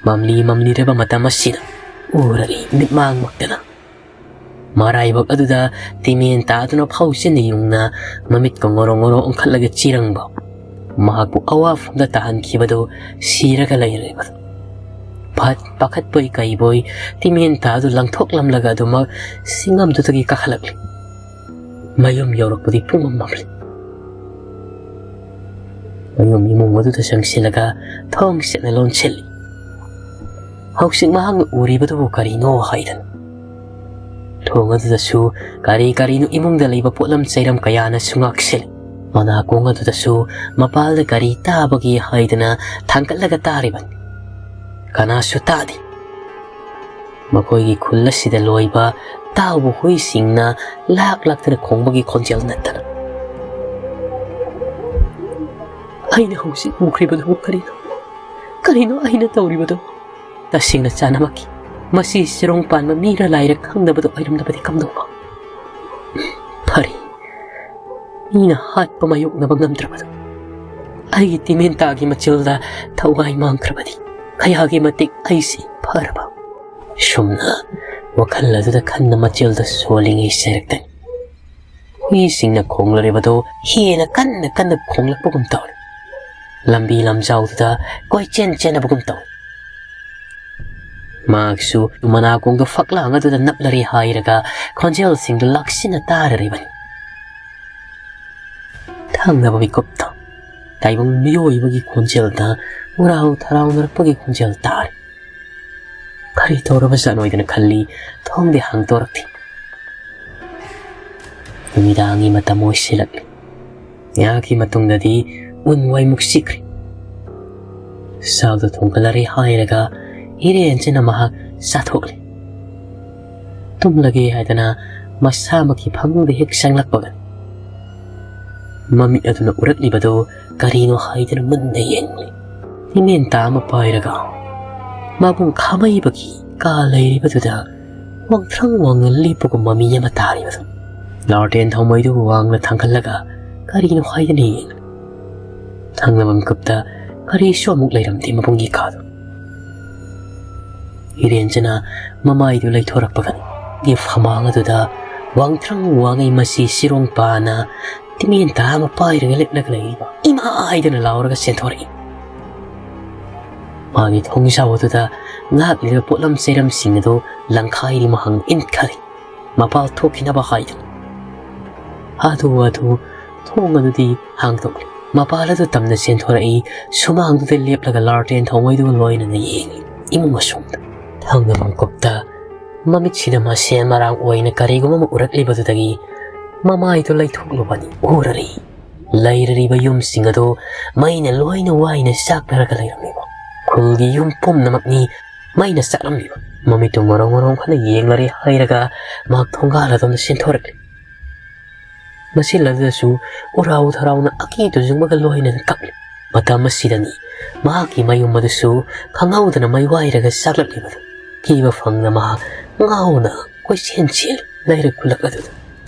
ꯃꯝꯂꯤ ꯃꯝꯂꯤꯔꯕ ꯃꯇꯝ ꯑꯁꯤꯗ ꯎꯔꯛꯏ ꯃꯤꯠꯃꯥꯡꯃꯛꯇꯅ꯫ ꯃꯔꯥꯏꯕꯛ ꯑꯗꯨꯗ ꯇꯤꯃꯦꯟ ꯇꯥꯗꯨꯅ ꯐꯥꯎ ꯆꯤꯟꯅ ꯌꯨꯡꯅ ꯃꯃꯤꯠꯀ ꯉꯣꯔꯣ ꯉꯣꯔꯣ ꯑꯣꯟꯈꯠꯂꯒ ꯆꯤꯔꯪꯕ, ꯃꯍꯥꯛꯄꯨ ꯑꯋꯥꯐꯝꯗ ꯇꯥꯍꯟꯈꯤꯕꯗꯨ ꯁꯤꯔꯒ ꯂꯩꯔꯦꯕ꯫ ꯐꯠ ꯄꯥꯈꯠꯄꯣꯏ ꯀꯩꯕꯣꯏ ꯇꯤꯃꯦꯟ ꯇꯥꯗꯨ ꯂꯪꯊꯣꯛꯂꯝꯂꯒ ꯑꯗꯨꯃꯛ ꯆꯤꯡꯉꯝꯗꯨꯗꯒꯤ ꯀꯥꯈꯠꯂꯛꯂꯤ꯫ ꯃꯌꯨꯝ ꯌꯧꯔꯛꯄꯗꯤ ꯄꯨꯡꯃꯝ ꯃꯝꯂꯤ꯫ ꯃꯌꯨꯝ ꯏꯃꯨꯡ ꯑꯗꯨꯗ ꯆꯪꯁꯤꯜꯂꯒ ꯊꯣꯡ ꯁꯦꯠꯅ ꯂꯣꯟꯁꯤꯜꯂꯤ꯫ ꯍꯧꯖꯤꯛ ꯃꯍꯥꯛꯅ ꯎꯔꯤꯕꯗꯨꯕꯨ ꯀꯔꯤꯅꯣ ꯍꯥꯏꯗꯅ꯫ ꯊꯣꯡ ꯑꯗꯨꯗꯁꯨ ꯀꯔꯤ ꯀꯔꯤꯅꯣ ꯏꯃꯨꯡꯗ ꯂꯩꯕ ꯄꯣꯠꯂꯝ ꯆꯩꯔꯝ ꯀꯌꯥꯅꯁꯨ ꯉꯥꯛꯁꯤꯜꯂꯤ꯫ ꯃꯅꯥꯀꯣꯡ ꯑꯗꯨꯗꯁꯨ ꯃꯄꯥꯜꯗ ꯀꯔꯤ ꯇꯥꯕꯒꯦ ꯍꯥꯏꯗꯅ ꯊꯥꯡꯒꯠꯂꯒ ꯇꯥꯔꯤꯕꯅꯤ꯫ ꯀꯅꯥꯁꯨ ꯇꯥꯗꯦ꯫ ꯃꯈꯣꯏꯒꯤ ꯈꯨꯜ ꯑꯁꯤꯗ ꯂꯣꯏꯕ ꯇꯥꯎꯕ ꯍꯨꯏꯁꯤꯡꯅ ꯂꯥꯛ ꯂꯥꯛꯇꯅ ꯈꯣꯡꯕꯒꯤ ꯈꯣꯟꯖꯦꯜ ꯅꯠꯇꯅ꯫ ꯑꯩꯅ ꯍꯧꯖꯤꯛ ꯎꯈ꯭ꯔꯤꯕꯗꯨꯕꯨ ꯀꯔꯤꯅꯣ? ꯀꯔꯤꯅꯣ ꯑꯩꯅ ꯇꯧꯔꯤꯕꯗꯨ? ꯇꯁꯦꯡꯅ ꯆꯥꯅꯃꯛꯀꯤ ꯃꯁꯤ ꯆꯤꯔꯣꯡ ꯄꯥꯟꯕ ꯃꯤꯔ ꯂꯥꯏꯔ ꯈꯪꯗꯕꯗꯨ ꯑꯣꯏꯔꯝꯂꯕꯗꯤ ꯀꯝꯗꯧꯕ? ꯐꯔꯦ, ꯃꯤꯅ ꯍꯥꯠꯄ ꯃꯥꯌꯣꯛꯅꯕ ꯉꯝꯗ꯭ꯔꯕꯗꯨ, ꯑꯩꯒꯤ ꯇꯤꯃꯦꯟꯇꯥꯒꯤ ꯃꯆꯤꯜꯗ ꯊꯋꯥꯏ ꯃꯥꯡꯈ꯭ꯔꯕꯗꯤ ꯀꯌꯥꯒꯤ ꯃꯇꯤꯛ ꯑꯩꯁꯤ ꯐꯔꯕ꯫ ꯁꯨꯝꯅ ꯋꯥꯈꯜ ꯑꯗꯨꯗ ꯈꯟꯅ ꯃꯆꯤꯜꯗ ꯁꯣꯜꯂꯤꯉꯩ ꯆꯩꯔꯛꯇꯅꯤ꯫ ꯍꯨꯏꯁꯤꯡꯅ ꯈꯣꯡꯂꯔꯤꯕꯗꯨ ꯍꯦꯟꯅ ꯀꯟꯅ ꯀꯟꯅ ꯈꯣꯡꯂꯛꯄꯒꯨꯝ ꯇꯧꯔꯤ꯫ ꯂꯝꯕꯤ ꯂꯝꯖꯥꯎꯗꯨꯗ ꯀꯣꯏꯆꯦꯟ ꯆꯦꯟꯅꯕꯒꯨꯝ ꯇꯧꯏ꯫ ꯃꯍꯥꯛꯁꯨ ꯃꯅꯥꯀꯣꯡꯗꯨ ꯐꯛꯂꯥꯡ ꯑꯗꯨꯗ ꯅꯞꯂꯔꯦ ꯍꯥꯏꯔꯒ ꯈꯣꯟꯖꯦꯜꯁꯤꯡꯗꯨ ꯂꯥꯛꯁꯤꯟꯅ ꯇꯥꯔꯔꯤꯕꯅꯤ꯫ ꯊꯪꯅꯕ ꯃꯤꯀꯨꯞꯇ ꯇꯥꯏꯕꯪ ꯃꯤꯑꯣꯏꯕꯒꯤ ꯈꯣꯟꯖꯦꯜꯗ ꯎꯔꯥꯎ ꯊꯔꯥꯎꯅꯔꯛꯄꯒꯤ ꯈꯣꯟꯖꯦꯜ ꯇꯥꯔꯤ꯫ ꯀꯔꯤ ꯇꯧꯔꯕꯖꯥꯠꯅꯣ ꯍꯥꯏꯗꯅ ꯈꯜꯂꯤ꯫ ꯊꯣꯡꯗꯤ ꯍꯥꯡꯗꯣꯔꯛꯇꯦ꯫ ꯅꯨꯃꯤꯗꯥꯡꯒꯤ ꯃꯇꯝ ꯑꯣꯏꯁꯤꯜꯂꯛꯂꯤ꯫ ꯉꯥꯏꯍꯥꯛꯀꯤ ꯃꯇꯨꯡꯗꯗꯤ ꯎꯟ ꯋꯥꯏꯃꯨꯛ ꯆꯤꯛꯈ꯭ꯔꯦ꯫ ꯆꯥꯛꯇꯨ ꯊꯣꯡꯒꯠꯂꯔꯦ ꯍꯥꯏꯔꯒ ꯏꯔꯦꯟꯖꯅ ꯃꯍꯥꯛ ꯆꯥꯊꯣꯛꯂꯦ꯫ ꯇꯨꯝꯂꯒꯦ ꯍꯥꯏꯗꯅ ꯃꯁꯥꯃꯛꯀꯤ ꯐꯃꯨꯡꯗ ꯍꯦꯛ ꯆꯪꯂꯛꯄꯒ ꯃꯃꯤꯠ ꯑꯗꯨꯅ ꯎꯔꯛꯂꯤꯕꯗꯨ ꯀꯔꯤꯅꯣ ꯍꯥꯏꯗꯅ ꯃꯨꯟꯅ ꯌꯦꯡꯂꯤ꯫ ꯇꯤꯃꯦꯟꯇꯥ ꯑꯃ ꯄꯥꯏꯔꯒ ꯃꯕꯨꯡ ꯈꯥꯃꯩꯕꯒꯤ ꯀꯥ ꯂꯩꯔꯤꯕꯗꯨꯗ ꯋꯥꯡꯊ꯭ꯔꯪ ꯋꯥꯡꯅ ꯂꯦꯞꯄꯒꯨꯝꯕ ꯃꯤ ꯑꯃ ꯇꯥꯔꯤꯕꯗꯨ꯫ ꯂꯥꯔꯇꯦꯟ ꯊꯥꯎꯃꯩꯗꯨ ꯋꯥꯡꯅ ꯊꯥꯡꯒꯠꯂꯒ ꯀꯔꯤꯅꯣ ꯍꯥꯏꯗꯅ ꯌꯦꯡꯂꯤ꯫ ꯊꯪꯅꯕ ꯃꯤꯀꯨꯞꯇ ꯀꯔꯤꯁꯨ ꯑꯃꯨꯛ ꯂꯩꯔꯝꯗꯦ ꯃꯕꯨꯡꯒꯤ ꯀꯥꯗꯨ꯫ ꯍꯤꯔꯦꯟꯖꯅ ꯃꯃꯥꯏꯗꯨ ꯂꯩꯊꯣꯔꯛꯄꯒ ꯒꯤ ꯐꯃꯥꯡ ꯑꯗꯨꯗ ꯋꯥꯡꯊ꯭ꯔꯪ ꯋꯥꯡꯉꯩ ꯃꯁꯤ ꯁꯤꯔꯣꯡ ꯄꯥꯅ ꯇꯤꯃꯦꯟ ꯇꯥ ꯑꯃ ꯄꯥꯏꯔꯒ ꯂꯦꯞꯂꯒ ꯂꯩꯔꯤꯕ ꯏꯃꯥ ꯍꯥꯏꯗꯨꯅ ꯂꯥꯎꯔꯒ ꯆꯦꯟꯊꯣꯔꯛꯏ꯫ ꯃꯥꯒꯤ ꯊꯣꯡꯖꯥꯎ ꯑꯗꯨꯗ ꯉꯥꯛꯂꯤꯕ ꯄꯣꯠꯂꯝ ꯆꯩꯔꯝꯁꯤꯡ ꯑꯗꯨ ꯂꯪꯈꯥꯏꯔꯤ ꯃꯍꯥꯛꯅ ꯏꯟꯈꯠꯂꯤ꯫ ꯃꯄꯥꯜ ꯊꯣꯛꯈꯤꯅꯕ ꯍꯥꯏꯗꯨꯅ꯫ ꯍꯥꯊꯨ ꯍꯥꯊꯨ ꯊꯣꯡ ꯑꯗꯨꯗꯤ ꯍꯥꯡꯗꯣꯛꯂꯤ꯫ ꯃꯄꯥꯜ ꯑꯗꯨ ꯇꯝꯅ ꯆꯦꯟꯊꯣꯔꯛꯏ꯫ ꯁꯨꯃꯥꯡꯗꯨꯗ ꯂꯦꯞꯂꯒ ꯂꯥꯔꯇꯦꯟ ꯊꯧꯃꯩꯗꯨꯒ ꯂꯣꯏꯅꯅ ꯌꯦꯡꯂꯤ꯫ ꯏꯃꯨꯡ ꯑꯁꯣꯝꯗ ꯊꯪꯅ ꯃꯀꯨꯞꯇ ꯃꯃꯤꯠꯁꯤꯗ ꯃꯁꯦꯟ ꯃꯔꯥꯡ ꯑꯣꯏꯅ ꯀꯔꯤꯒꯨꯝꯕ ꯑꯃ ꯎꯔꯛꯂꯤꯕꯗꯨꯗꯒꯤ ꯃꯃꯥꯏꯗꯨ ꯂꯩꯊꯣꯛꯂꯨꯕꯅꯤ꯫ ꯎꯔꯔꯤ꯫ ꯂꯩꯔꯔꯤꯕ ꯌꯨꯝꯁꯤꯡ ꯑꯗꯨ ꯃꯩꯅ ꯂꯣꯏꯅ ꯋꯥꯏꯅ ꯆꯥꯛꯅꯔꯒ ꯂꯩꯔꯝꯂꯤꯕ ꯈꯨꯜꯒꯤ ꯌꯨꯝ ꯄꯨꯝꯅꯃꯛꯅꯤ ꯃꯩꯅ ꯆꯥꯛꯂꯝꯂꯤꯕ꯫ ꯃꯃꯤꯠꯇꯨ ꯃꯔꯣꯡ ꯃꯔꯣꯡ ꯈꯅ ꯌꯦꯡꯂꯔꯦ ꯍꯥꯏꯔꯒ ꯃꯍꯥꯛ ꯊꯣꯡꯒꯥꯜ ꯑꯗꯣꯝꯗ ꯆꯦꯟꯊꯣꯔꯛꯂꯤ꯫ ꯃꯁꯤꯜ ꯑꯗꯨꯗꯁꯨ ꯎꯔꯥꯎ ꯊꯔꯥꯎꯅ ꯑꯀꯤ ꯇꯨꯖꯨꯡꯕꯒ ꯂꯣꯏꯅꯅ ꯀꯞꯂꯤ꯫ ꯃꯇꯝ ꯑꯁꯤꯗꯅꯤ ꯃꯍꯥꯛꯀꯤ ꯃꯌꯨꯝ ꯑꯗꯨꯁꯨ ꯈꯪꯍꯧꯗꯅ ꯃꯩ ꯋꯥꯏꯔꯒ ꯆꯥꯛꯂꯛꯂꯤꯕꯗꯨ꯫ ꯀꯤꯕ ꯐꯪꯅ ꯃꯍꯥꯛ ꯉꯥꯎꯅ ꯀꯣꯏꯆꯦꯟ ꯆꯦꯜꯂꯤ ꯂꯩꯔꯛ ꯈꯨꯜꯂꯛ ꯑꯗꯨꯗ꯫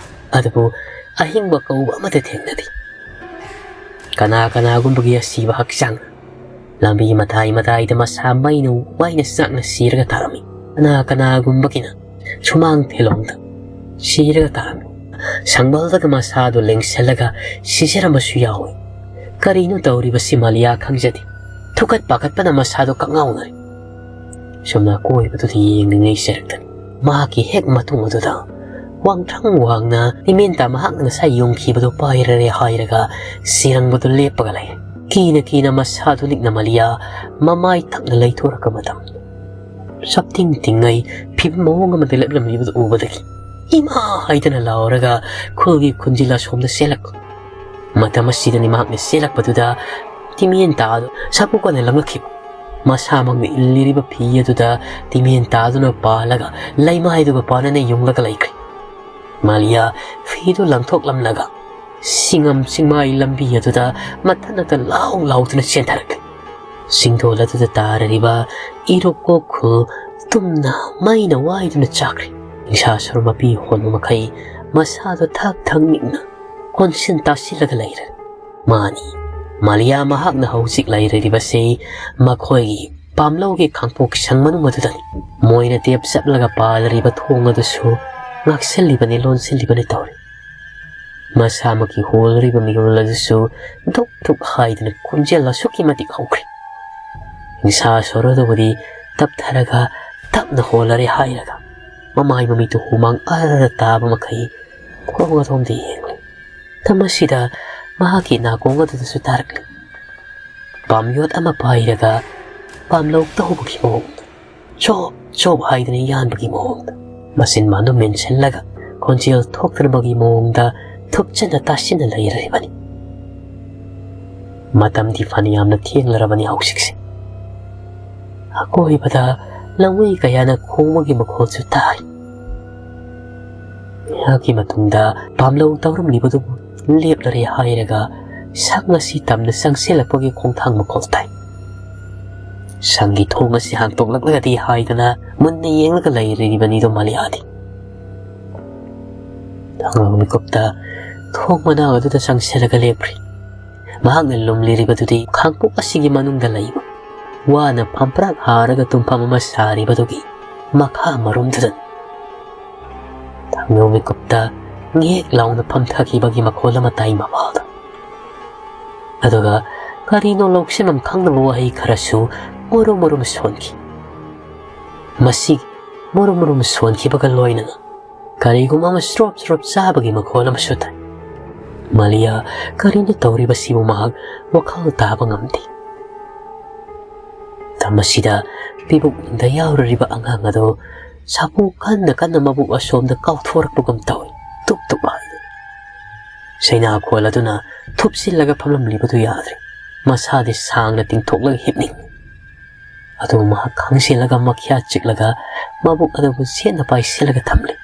ꯑꯗꯨꯕꯨ ꯑꯍꯤꯡꯕ ꯀꯧꯕ ꯑꯃꯠꯇ ꯊꯦꯡꯅꯗꯦ꯫ ꯀꯅꯥ ꯀꯅꯥꯒꯨꯝꯕꯒꯤ ꯑꯁꯤꯕ ꯍꯛꯆꯥꯡ ꯂꯝꯕꯤ ꯃꯇꯥꯏ ꯃꯇꯥꯏꯗ ꯃꯁꯥ ꯃꯩꯅ ꯋꯥꯏꯅ ꯆꯥꯛꯅ ꯁꯤꯔꯒ ꯇꯥꯔꯝꯃꯤ꯫ ꯀꯅꯥ ꯀꯅꯥꯒꯨꯝꯕꯒꯤꯅ ꯁꯨꯃꯥꯡ ꯊꯦꯂꯣꯡꯗ ꯁꯤꯔꯒ ꯇꯥꯔꯝꯃꯤ꯫ ꯁꯪꯕꯜꯗꯒ ꯃꯁꯥꯗꯨ ꯂꯦꯡꯁꯤꯜꯂꯒ ꯁꯤꯖꯔꯝꯕꯁꯨ ꯌꯥꯎꯏ꯫ ꯀꯔꯤꯅꯣ ꯇꯧꯔꯤꯕꯁꯤ ꯃꯥꯂꯤꯌꯥ ꯈꯪꯖꯗꯦ꯫ ꯊꯨꯀꯠ ꯄꯥꯈꯠꯄꯅ ꯃꯁꯥꯗꯨ ꯀꯛꯉꯥꯎꯅꯔꯦ꯫ ꯁꯨꯝꯅ ꯑꯀꯣꯏꯕꯗꯨꯗ ꯌꯦꯡꯂꯤꯉꯩ ꯆꯩꯔꯛꯇꯅꯤ꯫ ꯃꯍꯥꯛꯀꯤ ꯍꯦꯛ ꯃꯇꯨꯡ ꯑꯗꯨꯗ ꯋꯥꯡꯊ꯭ꯔꯪ ꯋꯥꯡꯅ ꯇꯤꯃꯦꯟꯇꯥ ꯃꯍꯥꯛꯅ ꯉꯁꯥꯏ ꯌꯨꯡꯈꯤꯕꯗꯨ ꯄꯥꯏꯔꯔꯦ ꯍꯥꯏꯔꯒ ꯁꯤꯔꯪꯕꯗꯨ ꯂꯦꯞꯄꯒ ꯂꯩ꯫ ꯀꯤꯅ ꯀꯤꯅ ꯃꯁꯥꯗꯨ ꯅꯤꯛꯅ ꯃꯥꯂꯤꯌꯥ ꯃꯃꯥꯏ ꯊꯛꯅ ꯂꯩꯊꯣꯔꯛꯄ ꯃꯇꯝ ꯁꯞꯇꯤꯡ ꯇꯤꯡꯉꯩ ꯐꯤꯕꯝ ꯃꯑꯣꯡ ꯑꯃꯗ ꯂꯦꯞꯂꯝꯂꯤꯕꯗꯨ ꯎꯕꯗꯒꯤ ꯏꯃꯥ ꯍꯥꯏꯗꯅ ꯂꯥꯎꯔꯒ ꯈꯨꯜꯒꯤ ꯈꯨꯟꯖꯤꯜ ꯑꯁꯣꯝꯗ ꯆꯦꯜꯂꯛꯄ꯫ ꯃꯇꯝ ꯑꯁꯤꯗꯅꯤ ꯃꯍꯥꯛꯅ ꯆꯦꯜꯂꯛꯄꯗꯨꯗ ꯇꯤꯃꯦꯟꯇꯥ ꯑꯗꯨ ꯁꯥꯄꯨ ꯀꯟꯅ ꯂꯪꯂꯛꯈꯤꯕ꯫ ꯃꯁꯥꯃꯛꯅ ꯏꯜꯂꯤꯔꯤꯕ ꯐꯤ ꯑꯗꯨꯗ ꯇꯤꯃꯦꯟꯇꯥꯗꯨꯅ ꯄꯥꯜꯂꯒ ꯂꯩꯃꯥꯏꯗꯨꯒ ꯄꯥꯟꯅꯅ ꯌꯨꯡꯂꯒ ꯂꯩꯈ꯭ꯔꯦ꯫ ꯃꯥꯂꯤꯌꯥ ꯐꯤꯗꯨ ꯂꯪꯊꯣꯛꯂꯝꯂꯒ ꯁꯤꯡꯉꯝ ꯁꯤꯡꯃꯥꯏ ꯂꯝꯕꯤ ꯑꯗꯨꯗ ꯃꯊꯟꯅꯇ ꯂꯥꯎ ꯂꯥꯎꯗꯨꯅ ꯆꯦꯟꯊꯔꯛꯂꯦ꯫ ꯁꯤꯡꯗꯣꯜ ꯑꯗꯨꯗ ꯇꯥꯔꯔꯤꯕ ꯏꯔꯣꯛ ꯀꯣꯛꯈꯨꯜ ꯇꯨꯝꯅ ꯃꯩꯅ ꯋꯥꯏꯗꯨꯅ ꯆꯥꯛꯈ꯭ꯔꯦ꯫ ꯅꯤꯡꯁꯥ ꯁꯔꯨ ꯃꯄꯤ ꯍꯣꯟꯕ ꯃꯈꯩ ꯃꯁꯥꯗꯣ ꯊꯥꯛ ꯊꯥꯛ ꯅꯤꯛꯅ ꯀꯣꯟꯁꯤꯟ ꯇꯥꯁꯤꯜꯂꯒ ꯂꯩꯔꯦ꯫ ꯃꯥꯅꯤ, ꯃꯥꯂꯤꯌꯥ ꯃꯍꯥꯛꯅ ꯍꯧꯖꯤꯛ ꯂꯩꯔꯤꯕꯁꯤ ꯃꯈꯣꯏꯒꯤ ꯄꯥꯝꯂꯧꯒꯤ ꯈꯥꯡꯄꯣꯛ ꯁꯪ ꯃꯅꯨꯡ ꯑꯗꯨꯗꯅꯤ꯫ ꯃꯣꯏꯅ ꯇꯦꯞ ꯆꯞꯂꯒ ꯄꯥꯜꯂꯤꯕ ꯊꯣꯡ ꯑꯗꯨꯁꯨ ꯉꯥꯛꯁꯤꯜꯂꯤꯕꯅꯤ, ꯂꯣꯟꯁꯤꯜꯂꯤꯕꯅꯤ ꯇꯧꯔꯤ꯫ ꯃꯁꯥꯃꯛꯀꯤ ꯍꯣꯜꯂꯤꯕ ꯃꯤꯔꯣꯜ ꯑꯗꯨꯁꯨ ꯙꯨꯞ ꯙꯨꯞ ꯍꯥꯏꯗꯨꯅ ꯈꯣꯟꯖꯦꯜ ꯑꯁꯨꯛꯀꯤ ꯃꯇꯤꯛ ꯍꯧꯈ꯭ꯔꯦ꯫ ꯍꯤꯡꯁꯥ ꯁꯣꯔꯣꯗꯨꯕꯨꯗꯤ ꯇꯞꯊꯔꯒ ꯇꯞꯅ ꯍꯣꯜꯂꯔꯦ ꯍꯥꯏꯔꯒ ꯃꯃꯥꯏ ꯃꯃꯤꯠꯇꯨ ꯍꯨꯃꯥꯡ ꯑꯔ ꯇꯥꯕ ꯃꯈꯩ ꯊꯣꯡ ꯑꯗꯣꯝꯗ ꯌꯦꯡꯂꯤ꯫ ꯃꯇꯝ ꯑꯁꯤꯗ ꯃꯍꯥꯛꯀꯤ ꯅꯥꯀꯣꯡ ꯑꯗꯨꯗꯁꯨ ꯇꯥꯔꯛꯂꯤ꯫ ꯄꯥꯝꯌꯣꯠ ꯑꯃ ꯄꯥꯏꯔꯒ ꯄꯥꯝꯂꯧ ꯇꯧꯕꯒꯤ ꯃꯑꯣꯡꯗ, ꯆꯣꯞ ꯆꯣꯞ ꯍꯥꯏꯗꯨꯅ ꯌꯥꯟꯕꯒꯤ ꯃꯑꯣꯡꯗ, ꯃꯆꯤꯟ ꯃꯥꯟꯗꯨ ꯃꯦꯟꯁꯤꯜꯂꯒ ꯈꯣꯟꯖꯦꯜ ꯊꯣꯛꯇꯅꯕꯒꯤ ꯃꯑꯣꯡꯗ ꯊꯨꯞꯆꯟꯅ ꯇꯥꯁꯤꯟꯅ ꯂꯩꯔꯔꯤꯕꯅꯤ꯫ ꯃꯇꯝꯗꯤ ꯐꯅꯌꯥꯝꯅ ꯊꯦꯡꯂꯔꯕꯅꯤ ꯍꯧꯖꯤꯛꯁꯦ꯫ ꯑꯀꯣꯏꯕꯗ ꯂꯧꯃꯤ ꯀꯌꯥꯅ ꯈꯣꯡꯕꯒꯤ ꯃꯈꯣꯜꯁꯨ ꯇꯥꯏ꯫ ꯉꯥꯏꯍꯥꯛꯀꯤ ꯃꯇꯨꯡꯗ ꯄꯥꯝꯂꯧ ꯇꯧꯔꯝꯂꯤꯕꯗꯨꯕꯨ ꯂꯦꯞꯂꯔꯦ ꯍꯥꯏꯔꯒ ꯁꯪ ꯑꯁꯤ ꯇꯝꯅ ꯆꯪꯁꯤꯜꯂꯛꯄꯒꯤ ꯈꯣꯡꯊꯥꯡ ꯃꯈꯣꯜ ꯇꯥꯏ꯫ ꯁꯪꯒꯤ ꯊꯣꯡ ꯑꯁꯤ ꯍꯥꯡꯇꯣꯛꯂꯛꯂꯒꯗꯤ ꯍꯥꯏꯗꯨꯅ ꯃꯨꯟꯅ ꯌꯦꯡꯂꯒ ꯂꯩꯔꯤꯕꯅꯤꯗꯣ ꯃꯥꯂꯤꯌꯥꯗꯤ꯫ ꯊꯥꯡꯒꯧ ꯃꯤꯀꯨꯞꯇ ꯊꯣꯡ ꯃꯅꯥꯛ ꯑꯗꯨꯗ ꯆꯪꯁꯤꯜꯂꯒ ꯂꯦꯞꯈ꯭ꯔꯦ꯫ ꯃꯍꯥꯛꯅ ꯂꯨꯝꯂꯤꯔꯤꯕꯗꯨꯗꯤ ꯈꯥꯡꯄꯣꯛ ꯑꯁꯤꯒꯤ ꯃꯅꯨꯡꯗ ꯂꯩꯕ ꯋꯥꯅ ꯐꯝꯄ꯭ꯔꯥꯛ ꯍꯥꯔꯒ ꯇꯨꯝꯐꯝ ꯑꯃ ꯁꯥꯔꯤꯕꯗꯨꯒꯤ ꯃꯈꯥ ꯃꯔꯨꯝꯗꯨꯗꯅꯤ꯫ ꯊꯥꯡꯒꯧ ꯃꯤꯀꯨꯞꯇ ꯉꯦꯛ ꯂꯥꯎꯅ ꯐꯝꯊꯈꯤꯕꯒꯤ ꯃꯈꯣꯜ ꯑꯃ ꯇꯥꯏ ꯃꯄꯥꯜꯗ꯫ ꯑꯗꯨꯒ ꯀꯔꯤꯅꯣ ꯂꯧꯁꯤꯟꯐꯝ ꯈꯪꯗꯕ ꯋꯥꯍꯩ ꯈꯔꯁꯨ ꯃꯨꯔꯨꯝ ꯃꯨꯔꯨꯝ ꯁꯣꯟꯈꯤ꯫ ꯃꯁꯤ ꯃꯨꯔꯨꯝ ꯃꯨꯔꯨꯝ ꯁꯣꯟꯈꯤꯕꯒ ꯂꯣꯏꯅꯅ ꯀꯔꯤꯒꯨꯝꯕ ꯑꯃ ꯁ꯭ꯔꯣꯞ ꯁ꯭ꯔꯣꯞ ꯆꯥꯕꯒꯤ ꯃꯈꯣꯜ ꯑꯃꯁꯨ ꯇꯥꯏ꯫ ꯃꯥꯂꯤꯌꯥ ꯀꯔꯤꯅꯣ ꯇꯧꯔꯤꯕꯁꯤꯕꯨ ꯃꯍꯥꯛ ꯋꯥꯈꯜ ꯇꯥꯕ ꯉꯝꯗꯦ꯫ ꯃꯇꯝ ꯑꯁꯤꯗ ꯄꯤꯕꯨꯛ ꯃꯅꯨꯡꯗ ꯌꯥꯎꯔꯤꯕ ꯑꯉꯥꯡ ꯑꯗꯨ ꯁꯥꯐꯨ ꯀꯟꯅ ꯀꯟꯅ ꯃꯕꯨꯛ ꯑꯁꯣꯝꯗ ꯀꯥꯎꯊꯣꯔꯛꯄꯒꯨꯝ ꯇꯧꯏ꯫ ꯇꯨꯞ ꯇꯨꯞ ꯍꯥꯏꯗꯨꯅ꯫ ꯁꯩꯅꯥꯈꯣꯜ ꯑꯗꯨꯅ ꯊꯨꯞꯆꯤꯜꯂꯒ ꯐꯝꯂꯝꯂꯤꯕꯗꯨ ꯌꯥꯗ꯭ꯔꯦ꯫ ꯃꯁꯥꯗꯤ ꯁꯥꯡꯅ ꯇꯤꯡꯊꯣꯛꯂꯒ ꯍꯤꯞꯅꯤꯡꯏ꯫ ꯑꯗꯨꯕꯨ ꯃꯍꯥꯛ ꯈꯥꯡꯁꯤꯜꯂꯒ ꯃꯈ꯭ꯌꯥ ꯆꯤꯛꯂꯒ ꯃꯕꯨꯛ ꯑꯗꯨꯕꯨ ꯆꯦꯠꯅ ꯄꯥꯏꯁꯤꯜꯂꯒ ꯊꯝꯂꯤ꯫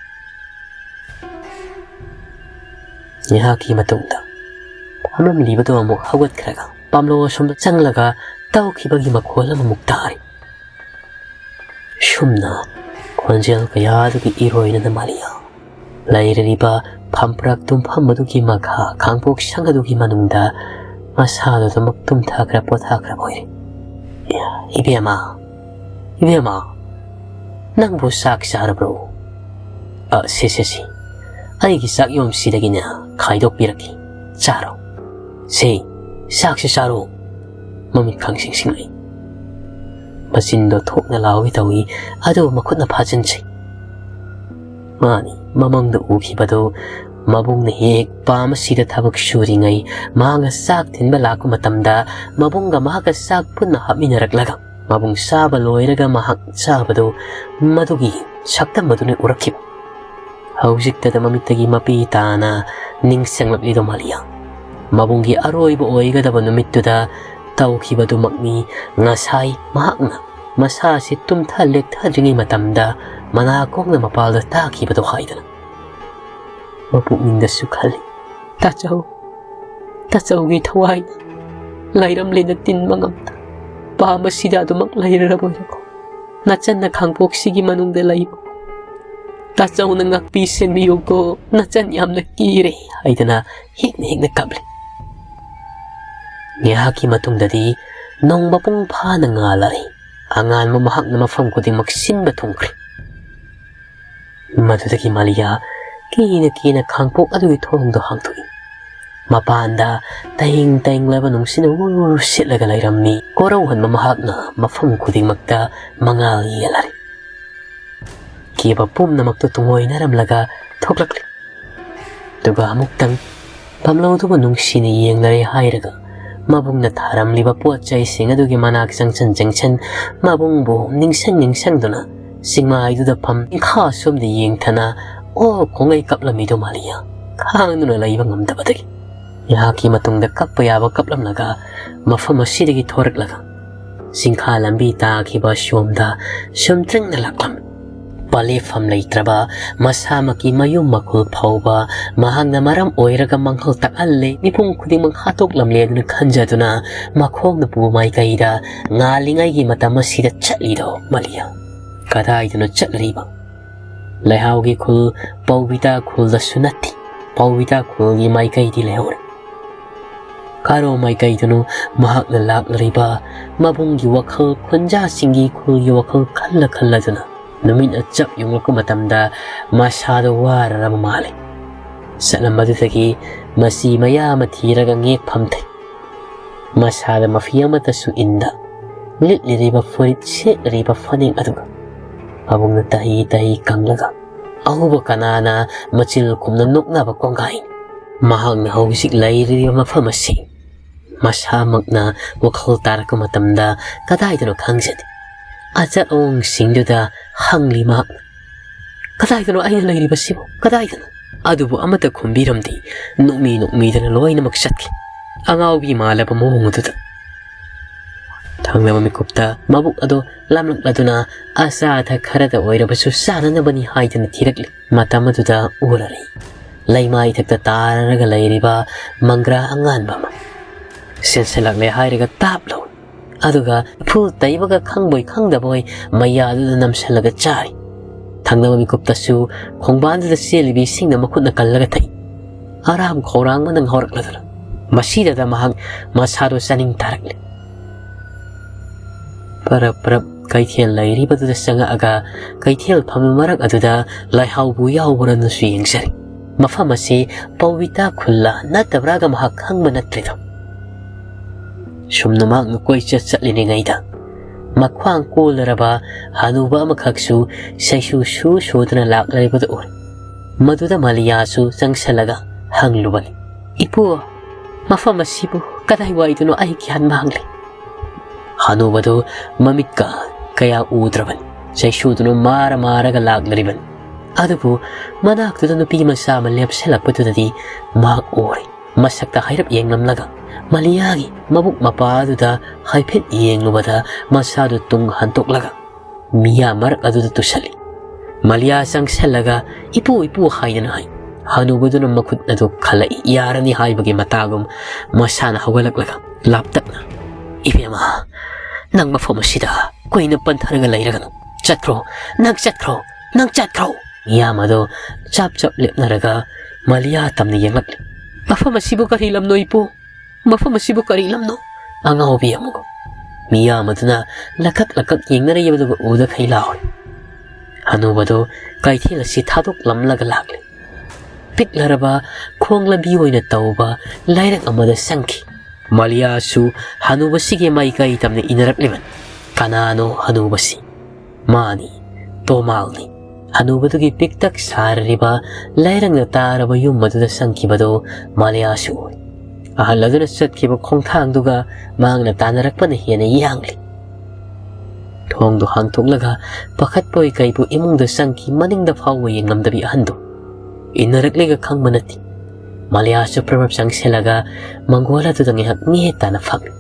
ꯉꯥꯏꯍꯥꯛꯀꯤ ꯃꯇꯨꯡꯗ ꯐꯝꯂꯝꯂꯤꯕꯗꯨ ꯑꯃꯨꯛ ꯍꯧꯒꯠꯈ꯭ꯔꯒ ꯄꯥꯝꯂꯧ ꯑꯁꯣꯝꯗ ꯆꯪꯂꯒ ꯇꯧꯈꯤꯕꯒꯤ ꯃꯈꯣꯜ ꯑꯃꯃꯨꯛ ꯇꯥꯔꯤ꯫ ꯁꯨꯝꯅ ꯈꯣꯟꯖꯦꯜ ꯀꯌꯥꯗꯨꯒꯤ ꯏꯔꯣꯏꯅꯅ ꯃꯥꯂꯤꯌꯥ ꯂꯩꯔꯤꯕ ꯐꯝꯄ꯭ꯔꯥꯛ ꯇꯨꯝꯐꯝ ꯑꯗꯨꯒꯤ ꯃꯈꯥ ꯈꯥꯡꯄꯣꯛ ꯁꯪ ꯑꯗꯨꯒꯤ ꯃꯅꯨꯡꯗ ꯃꯁꯥꯗꯨꯗꯃꯛ ꯇꯨꯝꯊꯈ꯭ꯔ ꯄꯣꯊꯥꯈ꯭ꯔꯕ ꯑꯣꯏꯔꯦ꯫ "ꯏꯕꯦꯝꯃ, ꯏꯕꯦꯝꯃ, ꯅꯪꯕꯨ ꯆꯥꯛ ꯆꯥꯔꯕ꯭ꯔꯣ? ꯑ, ꯁꯦ, ꯁꯦ, ꯁꯦ, ꯑꯩꯒꯤ ꯆꯥꯛ ꯌꯣꯝꯁꯤꯗꯒꯤꯅꯦ ꯈꯥꯏꯗꯣꯛꯄꯤꯔꯛꯀꯦ, ꯆꯥꯔꯣ꯫ ꯁꯦ, ꯆꯥꯛꯁꯦ ꯆꯥꯔꯣ꯫" ꯃꯃꯤꯠ ꯈꯪꯁꯤꯡ ꯁꯤꯡꯂꯛꯏ꯫ ꯃꯆꯤꯟꯗꯣ ꯊꯣꯛꯅ ꯂꯥꯎꯒꯦ ꯇꯧꯏ, ꯑꯗꯨꯕꯨ ꯃꯈꯨꯠꯅ ꯐꯥꯖꯤꯟꯖꯩ꯫ ꯃꯥꯅꯤ, ꯃꯃꯪꯗ ꯎꯈꯤꯕꯗꯨ ꯃꯕꯨꯡꯅ ꯍꯦꯛ ꯄꯥꯝ ꯑꯁꯤꯗ ꯊꯕꯛ ꯁꯨꯔꯤꯉꯩ, ꯃꯍꯥꯛꯅ ꯆꯥꯛ ꯊꯤꯟꯕ ꯂꯥꯛꯄ ꯃꯇꯝꯗ ꯃꯕꯨꯡꯒ ꯃꯍꯥꯛꯀ ꯆꯥꯛ ꯄꯨꯟꯅ ꯍꯥꯞꯃꯤꯟꯅꯔꯛꯂꯒ, ꯃꯕꯨꯡ ꯆꯥꯕ ꯂꯣꯏꯔꯒ ꯃꯍꯥꯛ ꯆꯥꯕꯗꯨ ꯃꯗꯨꯒꯤ ꯁꯛꯇꯝ ꯑꯗꯨꯅ ꯎꯔꯛꯈꯤꯕ꯫ ꯍꯧꯖꯤꯛꯇꯗ ꯃꯃꯤꯠꯇꯒꯤ ꯃꯄꯤ ꯇꯥꯅ ꯅꯤꯡꯁꯤꯡꯂꯛꯂꯤꯗꯣ ꯃꯥꯂꯤꯌꯥ꯫ ꯃꯕꯨꯡꯒꯤ ꯑꯔꯣꯏꯕ ꯑꯣꯏꯒꯗꯕ ꯅꯨꯃꯤꯠꯇꯨꯗ ꯇꯧꯈꯤꯕꯗꯨꯃꯛꯅꯤ ꯉꯁꯥꯏ ꯃꯍꯥꯛꯅ ꯃꯁꯥꯁꯤ ꯇꯨꯝꯊ ꯂꯦꯛꯊꯗ꯭ꯔꯤꯉꯩ ꯃꯇꯝꯗ ꯃꯅꯥꯀꯣꯡꯅ ꯃꯄꯥꯜꯗ ꯇꯥꯈꯤꯕꯗꯣ ꯍꯥꯏꯗꯅ꯫ ꯃꯄꯨꯛꯅꯤꯡꯗꯁꯨ ꯈꯜꯂꯤ, "ꯇꯥꯆꯧ, ꯇꯥꯆꯧꯒꯤ ꯊꯋꯥꯏꯅ ꯂꯩꯔꯝꯂꯦꯅ ꯇꯤꯟꯕ ꯉꯝꯗ ꯄꯥꯝꯕꯁꯤꯗ ꯑꯗꯨꯃꯛ ꯂꯩꯔꯔꯕꯣꯏꯔꯦꯀꯣ꯫ ꯅꯆꯟꯅ ꯈꯥꯡꯄꯣꯛꯁꯤꯒꯤ ꯃꯅꯨꯡꯗ ꯂꯩꯕ ꯇꯥꯆꯧꯅ ꯉꯥꯛꯄꯤ ꯁꯦꯟꯕꯤꯌꯨꯀꯣ, ꯅꯆꯟ ꯌꯥꯝꯅ ꯀꯤꯔꯦ" ꯍꯥꯏꯗꯅ ꯍꯦꯛꯅ ꯍꯦꯛꯅ ꯀꯞꯂꯤ꯫ ꯉꯥꯏꯍꯥꯛꯀꯤ ꯃꯇꯨꯡꯗꯗꯤ ꯅꯣꯡ ꯃꯄꯨꯡ ꯐꯥꯅ ꯉꯥꯜꯂꯛꯏ꯫ ꯑꯉꯥꯟꯕ ꯃꯍꯥꯛꯅ ꯃꯐꯝ ꯈꯨꯗꯤꯡꯃꯛ ꯁꯤꯟꯕ ꯊꯨꯡꯈ꯭ꯔꯦ꯫ ꯃꯗꯨꯗꯒꯤ ꯃꯥꯂꯤꯌꯥ ꯀꯤꯅ ꯀꯤꯅ ꯈꯥꯡꯄꯣꯛ ꯑꯗꯨꯒꯤ ꯊꯣꯡꯗꯣ ꯍꯥꯡꯗꯣꯛꯏ꯫ ꯃꯄꯥꯟꯗ ꯇꯌꯤꯡ ꯇꯌꯤꯡꯂꯕ ꯅꯨꯡꯁꯤꯠꯅ ꯎꯔꯨ ꯎꯔꯨ ꯁꯤꯠꯂꯒ ꯂꯩꯔꯝꯃꯤ꯫ ꯀꯣꯔꯧꯍꯟꯕ ꯃꯍꯥꯛꯅ ꯃꯐꯝ ꯈꯨꯗꯤꯡꯃꯛꯇ ꯃꯉꯥꯜ ꯌꯦꯜꯂꯔꯦ꯫ ꯀꯦꯕ ꯄꯨꯝꯅꯃꯛꯇꯨ ꯇꯨꯡꯑꯣꯏꯅꯔꯝꯂꯒ ꯊꯣꯛꯂꯛꯂꯤ꯫ ꯑꯗꯨꯒ ꯑꯃꯨꯛꯇꯪ ꯄꯥꯝꯂꯧꯗꯨꯕꯨ ꯅꯨꯡꯁꯤꯅ ꯌꯦꯡꯂꯔꯦ ꯍꯥꯏꯔꯒ, ꯃꯕꯨꯡꯅ ꯊꯥꯔꯝꯂꯤꯕ ꯄꯣꯠ ꯆꯩꯁꯤꯡ ꯑꯗꯨꯒꯤ ꯃꯅꯥꯛ ꯆꯪꯁꯤꯟ ꯆꯪꯁꯤꯟ ꯃꯕꯨꯡꯕꯨ ꯅꯤꯡꯁꯤꯡ ꯅꯤꯡꯁꯤꯡꯗꯨꯅ ꯆꯤꯡꯃꯥꯏꯗꯨꯗ ꯐꯝ ꯏꯪꯈꯥ ꯁꯣꯝꯗ ꯌꯦꯡꯊꯅ ꯑꯣ ꯈꯣꯡꯉꯩ ꯀꯞꯂꯝꯃꯤꯗꯣ ꯃꯥꯂꯤꯌꯥ ꯈꯥꯡꯗꯨꯅ ꯂꯩꯕ ꯉꯝꯗꯕꯗꯒꯤ꯫ ꯉꯥꯏꯍꯥꯛꯀꯤ ꯃꯇꯨꯡꯗ ꯀꯞꯄ ꯌꯥꯕ ꯀꯞꯂꯝꯂꯒ ꯃꯐꯝ ꯑꯁꯤꯗꯒꯤ ꯊꯣꯔꯛꯂꯒ ꯆꯤꯡꯈꯥ ꯂꯝꯕꯤ ꯇꯥꯈꯤꯕ ꯑꯁꯣꯝꯗ ꯁꯨꯝꯇ꯭ꯔꯤꯡꯅ ꯂꯥꯛꯂꯝꯃꯤ꯫ ꯄꯂꯦꯐꯝ ꯂꯩꯇ꯭ꯔꯕ ꯃꯁꯥꯃꯛꯀꯤ ꯃꯌꯨꯝ ꯃꯈꯨꯜ ꯐꯥꯎꯕ ꯃꯍꯥꯛꯅ ꯃꯔꯝ ꯑꯣꯏꯔꯒ ꯃꯥꯡꯍꯜ ꯇꯥꯛꯍꯜꯂꯦ, ꯃꯤꯄꯨꯝ ꯈꯨꯗꯤꯡꯃꯛ ꯍꯥꯠꯇꯣꯛꯂꯝꯂꯦ ꯑꯗꯨꯅ ꯈꯟꯖꯗꯨꯅ ꯃꯈꯣꯡꯅ ꯄꯨꯕ ꯃꯥꯏꯀꯩꯗ ꯉꯥꯜꯂꯤꯉꯩꯒꯤ ꯃꯇꯝ ꯑꯁꯤꯗ ꯆꯠꯂꯤꯗꯣ ꯃꯥꯂꯤꯌꯥ꯫ ꯀꯗꯥꯏꯗꯅꯣ ꯆꯠꯂꯤꯕ? ꯂꯩꯍꯥꯎꯒꯤ ꯈꯨꯜ ꯄꯧꯕꯤꯇꯥ ꯈꯨꯜꯗꯁꯨ ꯅꯠꯇꯦ꯫ ꯄꯧꯕꯤꯇꯥ ꯈꯨꯜꯒꯤ ꯃꯥꯏꯀꯩꯗꯤ ꯂꯩꯍꯧꯔꯦ꯫ ꯀꯔꯣ ꯃꯥꯏꯀꯩꯗꯅꯣ ꯃꯍꯥꯛꯅ ꯂꯥꯛꯂꯤꯕ ꯃꯕꯨꯡꯒꯤ ꯋꯥꯈꯜ ꯈꯣꯟꯖꯥꯁꯤꯡꯒꯤ ꯈꯨꯜꯒꯤ ꯋꯥꯈꯜ ꯈꯜꯂ ꯈꯜꯂꯗꯨꯅ ꯅꯨꯃꯤꯠꯅ ꯆꯞ ꯌꯨꯡꯂꯛꯄ ꯃꯇꯝꯗ ꯃꯁꯥꯗꯣ ꯋꯥꯔꯔꯕ ꯃꯥꯜꯂꯦ꯫ ꯆꯠꯂꯝꯕꯗꯨꯗꯒꯤ ꯃꯁꯤ ꯃꯌꯥ ꯑꯃ ꯊꯤꯔꯒ ꯉꯦꯛꯐꯝ ꯊꯩ꯫ ꯃꯁꯥꯗ ꯃꯐꯤ ꯑꯃꯠꯇꯁꯨ ꯏꯟꯗ, ꯂꯤꯠꯂꯤꯕ ꯐꯨꯔꯤꯠ ꯁꯦꯠꯂꯤꯕ ꯐꯅꯦꯛ ꯑꯗꯨꯒ ꯃꯕꯨꯡꯅ ꯇꯍꯤ ꯇꯍꯤ ꯀꯪꯂꯒ ꯑꯍꯧꯕ ꯀꯅꯥꯅ ꯃꯆꯤꯜ ꯈꯨꯝꯅ ꯅꯣꯛꯅꯕ ꯀꯣꯡꯒꯥꯏꯅꯤ꯫ ꯃꯍꯥꯛꯅ ꯍꯧꯖꯤꯛ ꯂꯩꯔꯤꯕ ꯃꯐꯝ ꯑꯁꯤ ꯃꯁꯥꯃꯛꯅ ꯋꯥꯈꯜ ꯇꯥꯔꯛꯄ ꯃꯇꯝꯗ ꯀꯗꯥꯏꯗꯅꯣ ꯈꯪꯖꯗꯦ꯫ ꯑꯆꯠ ꯑꯋꯣꯡꯁꯤꯡꯗꯨꯗ ꯍꯪꯂꯤ ꯃꯍꯥꯛꯅ, "ꯀꯗꯥꯏꯗꯅꯣ ꯑꯩꯅ ꯂꯩꯔꯤꯕꯁꯤꯕꯨ? ꯀꯗꯥꯏꯗꯅꯣ?" ꯑꯗꯨꯕꯨ ꯑꯃꯠꯇ ꯈꯨꯝꯕꯤꯔꯝꯗꯦ꯫ ꯅꯣꯛꯃꯤ ꯅꯣꯛꯃꯤꯗꯅ ꯂꯣꯏꯅꯃꯛ ꯆꯠꯈꯤ꯫ ꯑꯉꯥꯎꯕꯤ ꯃꯥꯜꯂꯕ ꯃꯑꯣꯡ ꯑꯗꯨꯗ꯫ ꯊꯪꯅꯕ ꯃꯤꯀꯨꯞꯇ ꯃꯕꯨꯛ ꯑꯗꯨ ꯂꯥꯝꯂꯛꯂꯗꯨꯅ ꯑꯆꯥ ꯑꯊꯛ ꯈꯔꯗ ꯑꯣꯏꯔꯕꯁꯨ ꯆꯥꯅꯅꯕꯅꯤ ꯍꯥꯏꯗꯨꯅ ꯊꯤꯔꯛꯂꯤ꯫ ꯃꯇꯝ ꯑꯗꯨꯗ ꯎꯔꯔꯦ ꯂꯩꯃꯥꯏ ꯏꯊꯛꯇ ꯇꯥꯔꯒ ꯂꯩꯔꯤꯕ ꯃꯪꯒ꯭ꯔꯥ ꯑꯉꯥꯟꯕ ꯑꯃ꯫ ꯆꯦꯟꯁꯤꯜꯂꯛꯂꯦ ꯍꯥꯏꯔꯒ ꯇꯥꯞ ꯂꯧꯏ꯫ ꯑꯗꯨꯒ ꯏꯐꯨꯜ ꯇꯩꯕꯒ ꯈꯪꯕꯣꯏ ꯈꯪꯗꯕꯣꯏ ꯃꯌꯥꯗꯨꯗ ꯅꯝꯁꯤꯜꯂꯒ ꯆꯥꯔꯤ꯫ ꯊꯪꯅꯕ ꯃꯤꯀꯨꯞꯇꯁꯨ ꯈꯣꯡꯕꯥꯟꯗꯨꯗ ꯆꯦꯜꯂꯤꯕ ꯏꯁꯤꯡꯅ ꯃꯈꯨꯠꯅ ꯀꯜꯂꯒ ꯊꯛꯏ꯫ ꯑꯔꯥꯝ ꯈꯧꯔꯥꯡꯕꯅ ꯉꯥꯎꯔꯛꯂꯗꯨꯅ ꯃꯁꯤꯗꯗ ꯃꯍꯥꯛ ꯃꯁꯥꯗꯨ ꯆꯥꯅꯤꯡ ꯇꯥꯔꯛꯂꯤ꯫ ꯄꯔꯞ ꯄꯔꯞ ꯀꯩꯊꯦꯜ ꯂꯩꯔꯤꯕꯗꯨꯗ ꯆꯪꯉꯛꯑꯒ ꯀꯩꯊꯦꯜ ꯐꯝꯕ ꯃꯔꯛ ꯑꯗꯨꯗ ꯂꯩꯍꯥꯎꯕꯨ ꯌꯥꯎꯕ꯭ꯔꯅꯁꯨ ꯌꯦꯡꯖꯔꯤ꯫ ꯃꯐꯝ ꯑꯁꯤ ꯄꯧꯕꯤꯇꯥ ꯈꯨꯜꯂ ꯅꯠꯇꯕ꯭ꯔꯥꯒ ꯃꯍꯥꯛ ꯈꯪꯕ ꯅꯠꯇ꯭ꯔꯤꯗꯣ꯫ ꯁꯨꯝꯅ ꯃꯍꯥꯛꯅ ꯀꯣꯏꯆꯠ ꯆꯠꯂꯤꯉꯩꯗ ꯃꯈ꯭ꯋꯥꯡ ꯀꯣꯜꯂꯔꯕ ꯍꯅꯨꯕ ꯑꯃꯈꯛꯁꯨ ꯁꯩꯁꯨ ꯁꯨ ꯁꯨꯗꯅ ꯂꯥꯛꯂꯤꯕꯗꯨ ꯎꯔꯦ꯫ ꯃꯗꯨꯗ ꯃꯥꯂꯤꯌꯥꯁꯨ ꯆꯪꯁꯜꯂꯒ ꯍꯪꯂꯨꯕꯅꯤ, "ꯏꯄꯨ, ꯃꯐꯝ ꯑꯁꯤꯕꯨ ꯀꯗꯥꯏꯋꯥꯏꯗꯅꯣ? ꯑꯩ ꯒ꯭ꯌꯥꯟ ꯃꯥꯡꯂꯦ꯫" ꯍꯅꯨꯕꯗꯨ ꯃꯃꯤꯠꯀ ꯀꯌꯥ ꯎꯗ꯭ꯔꯕꯅꯤ꯫ ꯆꯩꯁꯨꯗꯨꯅ ꯃꯥꯔ ꯃꯥꯔꯒ ꯂꯥꯛꯂꯤꯕꯅꯤ꯫ ꯑꯗꯨꯕꯨ ꯃꯅꯥꯛꯇꯨꯗ ꯅꯨꯄꯤ ꯃꯆꯥ ꯑꯃ ꯂꯦꯞꯁꯤꯜꯂꯛꯄꯗꯨꯗꯗꯤ ꯃꯍꯥꯛ ꯎꯔꯦ꯫ ꯃꯁꯛꯇ ꯍꯥꯏꯔꯞ ꯌꯦꯡꯂꯝꯂꯒ ꯃꯥꯂꯤꯌꯥꯒꯤ ꯃꯕꯨꯛ ꯃꯄꯥ ꯑꯗꯨꯗ ꯍꯥꯏꯐꯦꯠ ꯌꯦꯡꯂꯨꯕꯗ ꯃꯁꯥꯗꯨ ꯇꯨꯡ ꯍꯟꯇꯣꯛꯂꯒ ꯃꯤꯌꯥꯝ ꯃꯔꯛ ꯑꯗꯨꯗ ꯇꯨꯁꯜꯂꯤ꯫ ꯃꯥꯂꯤꯌꯥ ꯆꯪꯁꯜꯂꯒ, "ꯏꯄꯨ, ꯏꯄꯨ" ꯍꯥꯏꯗꯅ ꯍꯥꯏ꯫ ꯍꯅꯨꯕꯗꯨꯅ ꯃꯈꯨꯠ ꯑꯗꯨ ꯈꯜꯂꯛꯏ꯫ ꯌꯥꯔꯅꯤ ꯍꯥꯏꯕꯒꯤ ꯃꯇꯥꯒꯨꯝ ꯃꯁꯥꯅ ꯍꯧꯒꯠꯂꯛꯂꯒ ꯂꯥꯞꯇꯛꯅ, "ꯏꯕꯦꯝꯃ, ꯅꯪ ꯃꯐꯝ ꯑꯁꯤꯗ ꯀꯨꯏꯅ ꯄꯟꯊꯔꯒ ꯂꯩꯔꯒꯅꯨ꯫ ꯆꯠꯈ꯭ꯔꯣ, ꯅꯪ ꯆꯠꯈ꯭ꯔꯣ, ꯅꯪ ꯆꯠꯈ꯭ꯔꯣ!" ꯃꯤꯌꯥꯝ ꯑꯗꯨ ꯆꯞ ꯆꯞ ꯂꯦꯞꯅꯔꯒ ꯃꯥꯂꯤꯌꯥ ꯇꯝꯅ ꯌꯦꯡꯂꯛꯂꯤ꯫ "ꯃꯐꯝ ꯑꯁꯤꯕꯨ ꯀꯔꯤ ꯂꯝꯅꯣ, ꯏꯄꯨ?" "ꯃꯐꯝ ꯑꯁꯤꯕꯨ ꯀꯔꯤ ꯂꯝꯅꯣ?" ꯑꯉꯥꯎꯕꯤ ꯑꯃꯒꯨꯝ ꯃꯤꯌꯥꯝ ꯑꯗꯨꯅ ꯂꯀꯛ ꯂꯀꯛ ꯌꯦꯡꯅꯔꯤꯕꯗꯨ ꯎꯗꯈꯩ ꯂꯥꯎꯏ꯫ ꯍꯅꯨꯕꯗꯨ ꯀꯩꯊꯦꯜ ꯑꯁꯤ ꯊꯥꯗꯣꯛꯂꯝꯂꯒ ꯂꯥꯛꯂꯤ꯫ ꯄꯤꯛꯂꯔꯕ ꯈꯣꯡ ꯂꯝꯕꯤ ꯑꯣꯏꯅ ꯇꯧꯕ ꯂꯥꯏꯔꯛ ꯑꯃꯗ ꯆꯪꯈꯤ꯫ ꯃꯥꯂꯤꯌꯥꯁꯨ ꯍꯅꯨꯕꯁꯤꯒꯤ ꯃꯥꯏꯀꯩ ꯇꯝꯅ ꯏꯟꯅꯔꯛꯂꯤꯕꯅꯤ꯫ ꯀꯅꯥꯅꯣ ꯍꯅꯨꯕꯁꯤ? ꯃꯥꯅꯤ, ꯇꯣꯃꯥꯜꯅꯤ꯫ ꯍꯅꯨꯕꯗꯨꯒꯤ ꯄꯤꯛꯇꯛ ꯁꯥꯔꯔꯤꯕ ꯂꯥꯏꯔꯛꯅ ꯇꯥꯔꯕ ꯌꯨꯝ ꯑꯗꯨꯗ ꯆꯪꯈꯤꯕꯗꯨ ꯃꯥꯂꯤꯌꯥꯁꯨ ꯎꯏ꯫ ꯑꯍꯜ ꯑꯗꯨꯅ ꯆꯠꯈꯤꯕ ꯈꯣꯡꯊꯥꯡꯗꯨꯒ ꯃꯍꯥꯛꯅ ꯇꯥꯟꯅꯔꯛꯄꯅ ꯍꯦꯟꯅ ꯌꯥꯡꯂꯤ꯫ ꯊꯣꯡꯗꯨ ꯍꯥꯡꯗꯣꯛꯂꯒ ꯄꯥꯈꯠꯄꯣꯏ ꯀꯩꯕꯨ ꯏꯃꯨꯡꯗ ꯆꯪꯈꯤ꯫ ꯃꯅꯤꯡꯗ ꯐꯥꯎꯕ ꯌꯦꯡꯂꯝꯗꯕꯤ ꯑꯍꯟꯗꯨ ꯏꯟꯅꯔꯛꯂꯦꯒ ꯈꯪꯕ ꯅꯠꯇꯦ꯫ ꯃꯥꯂꯤꯌꯥꯁꯨ ꯄ꯭ꯔꯞ ꯄ꯭ꯔꯞ ꯆꯪꯁꯤꯜꯂꯒ ꯃꯪꯒꯣꯜ ꯑꯗꯨꯗ ꯉꯥꯏꯍꯥꯛ ꯃꯤꯠ ꯇꯥꯅ ꯐꯝꯃꯤ꯫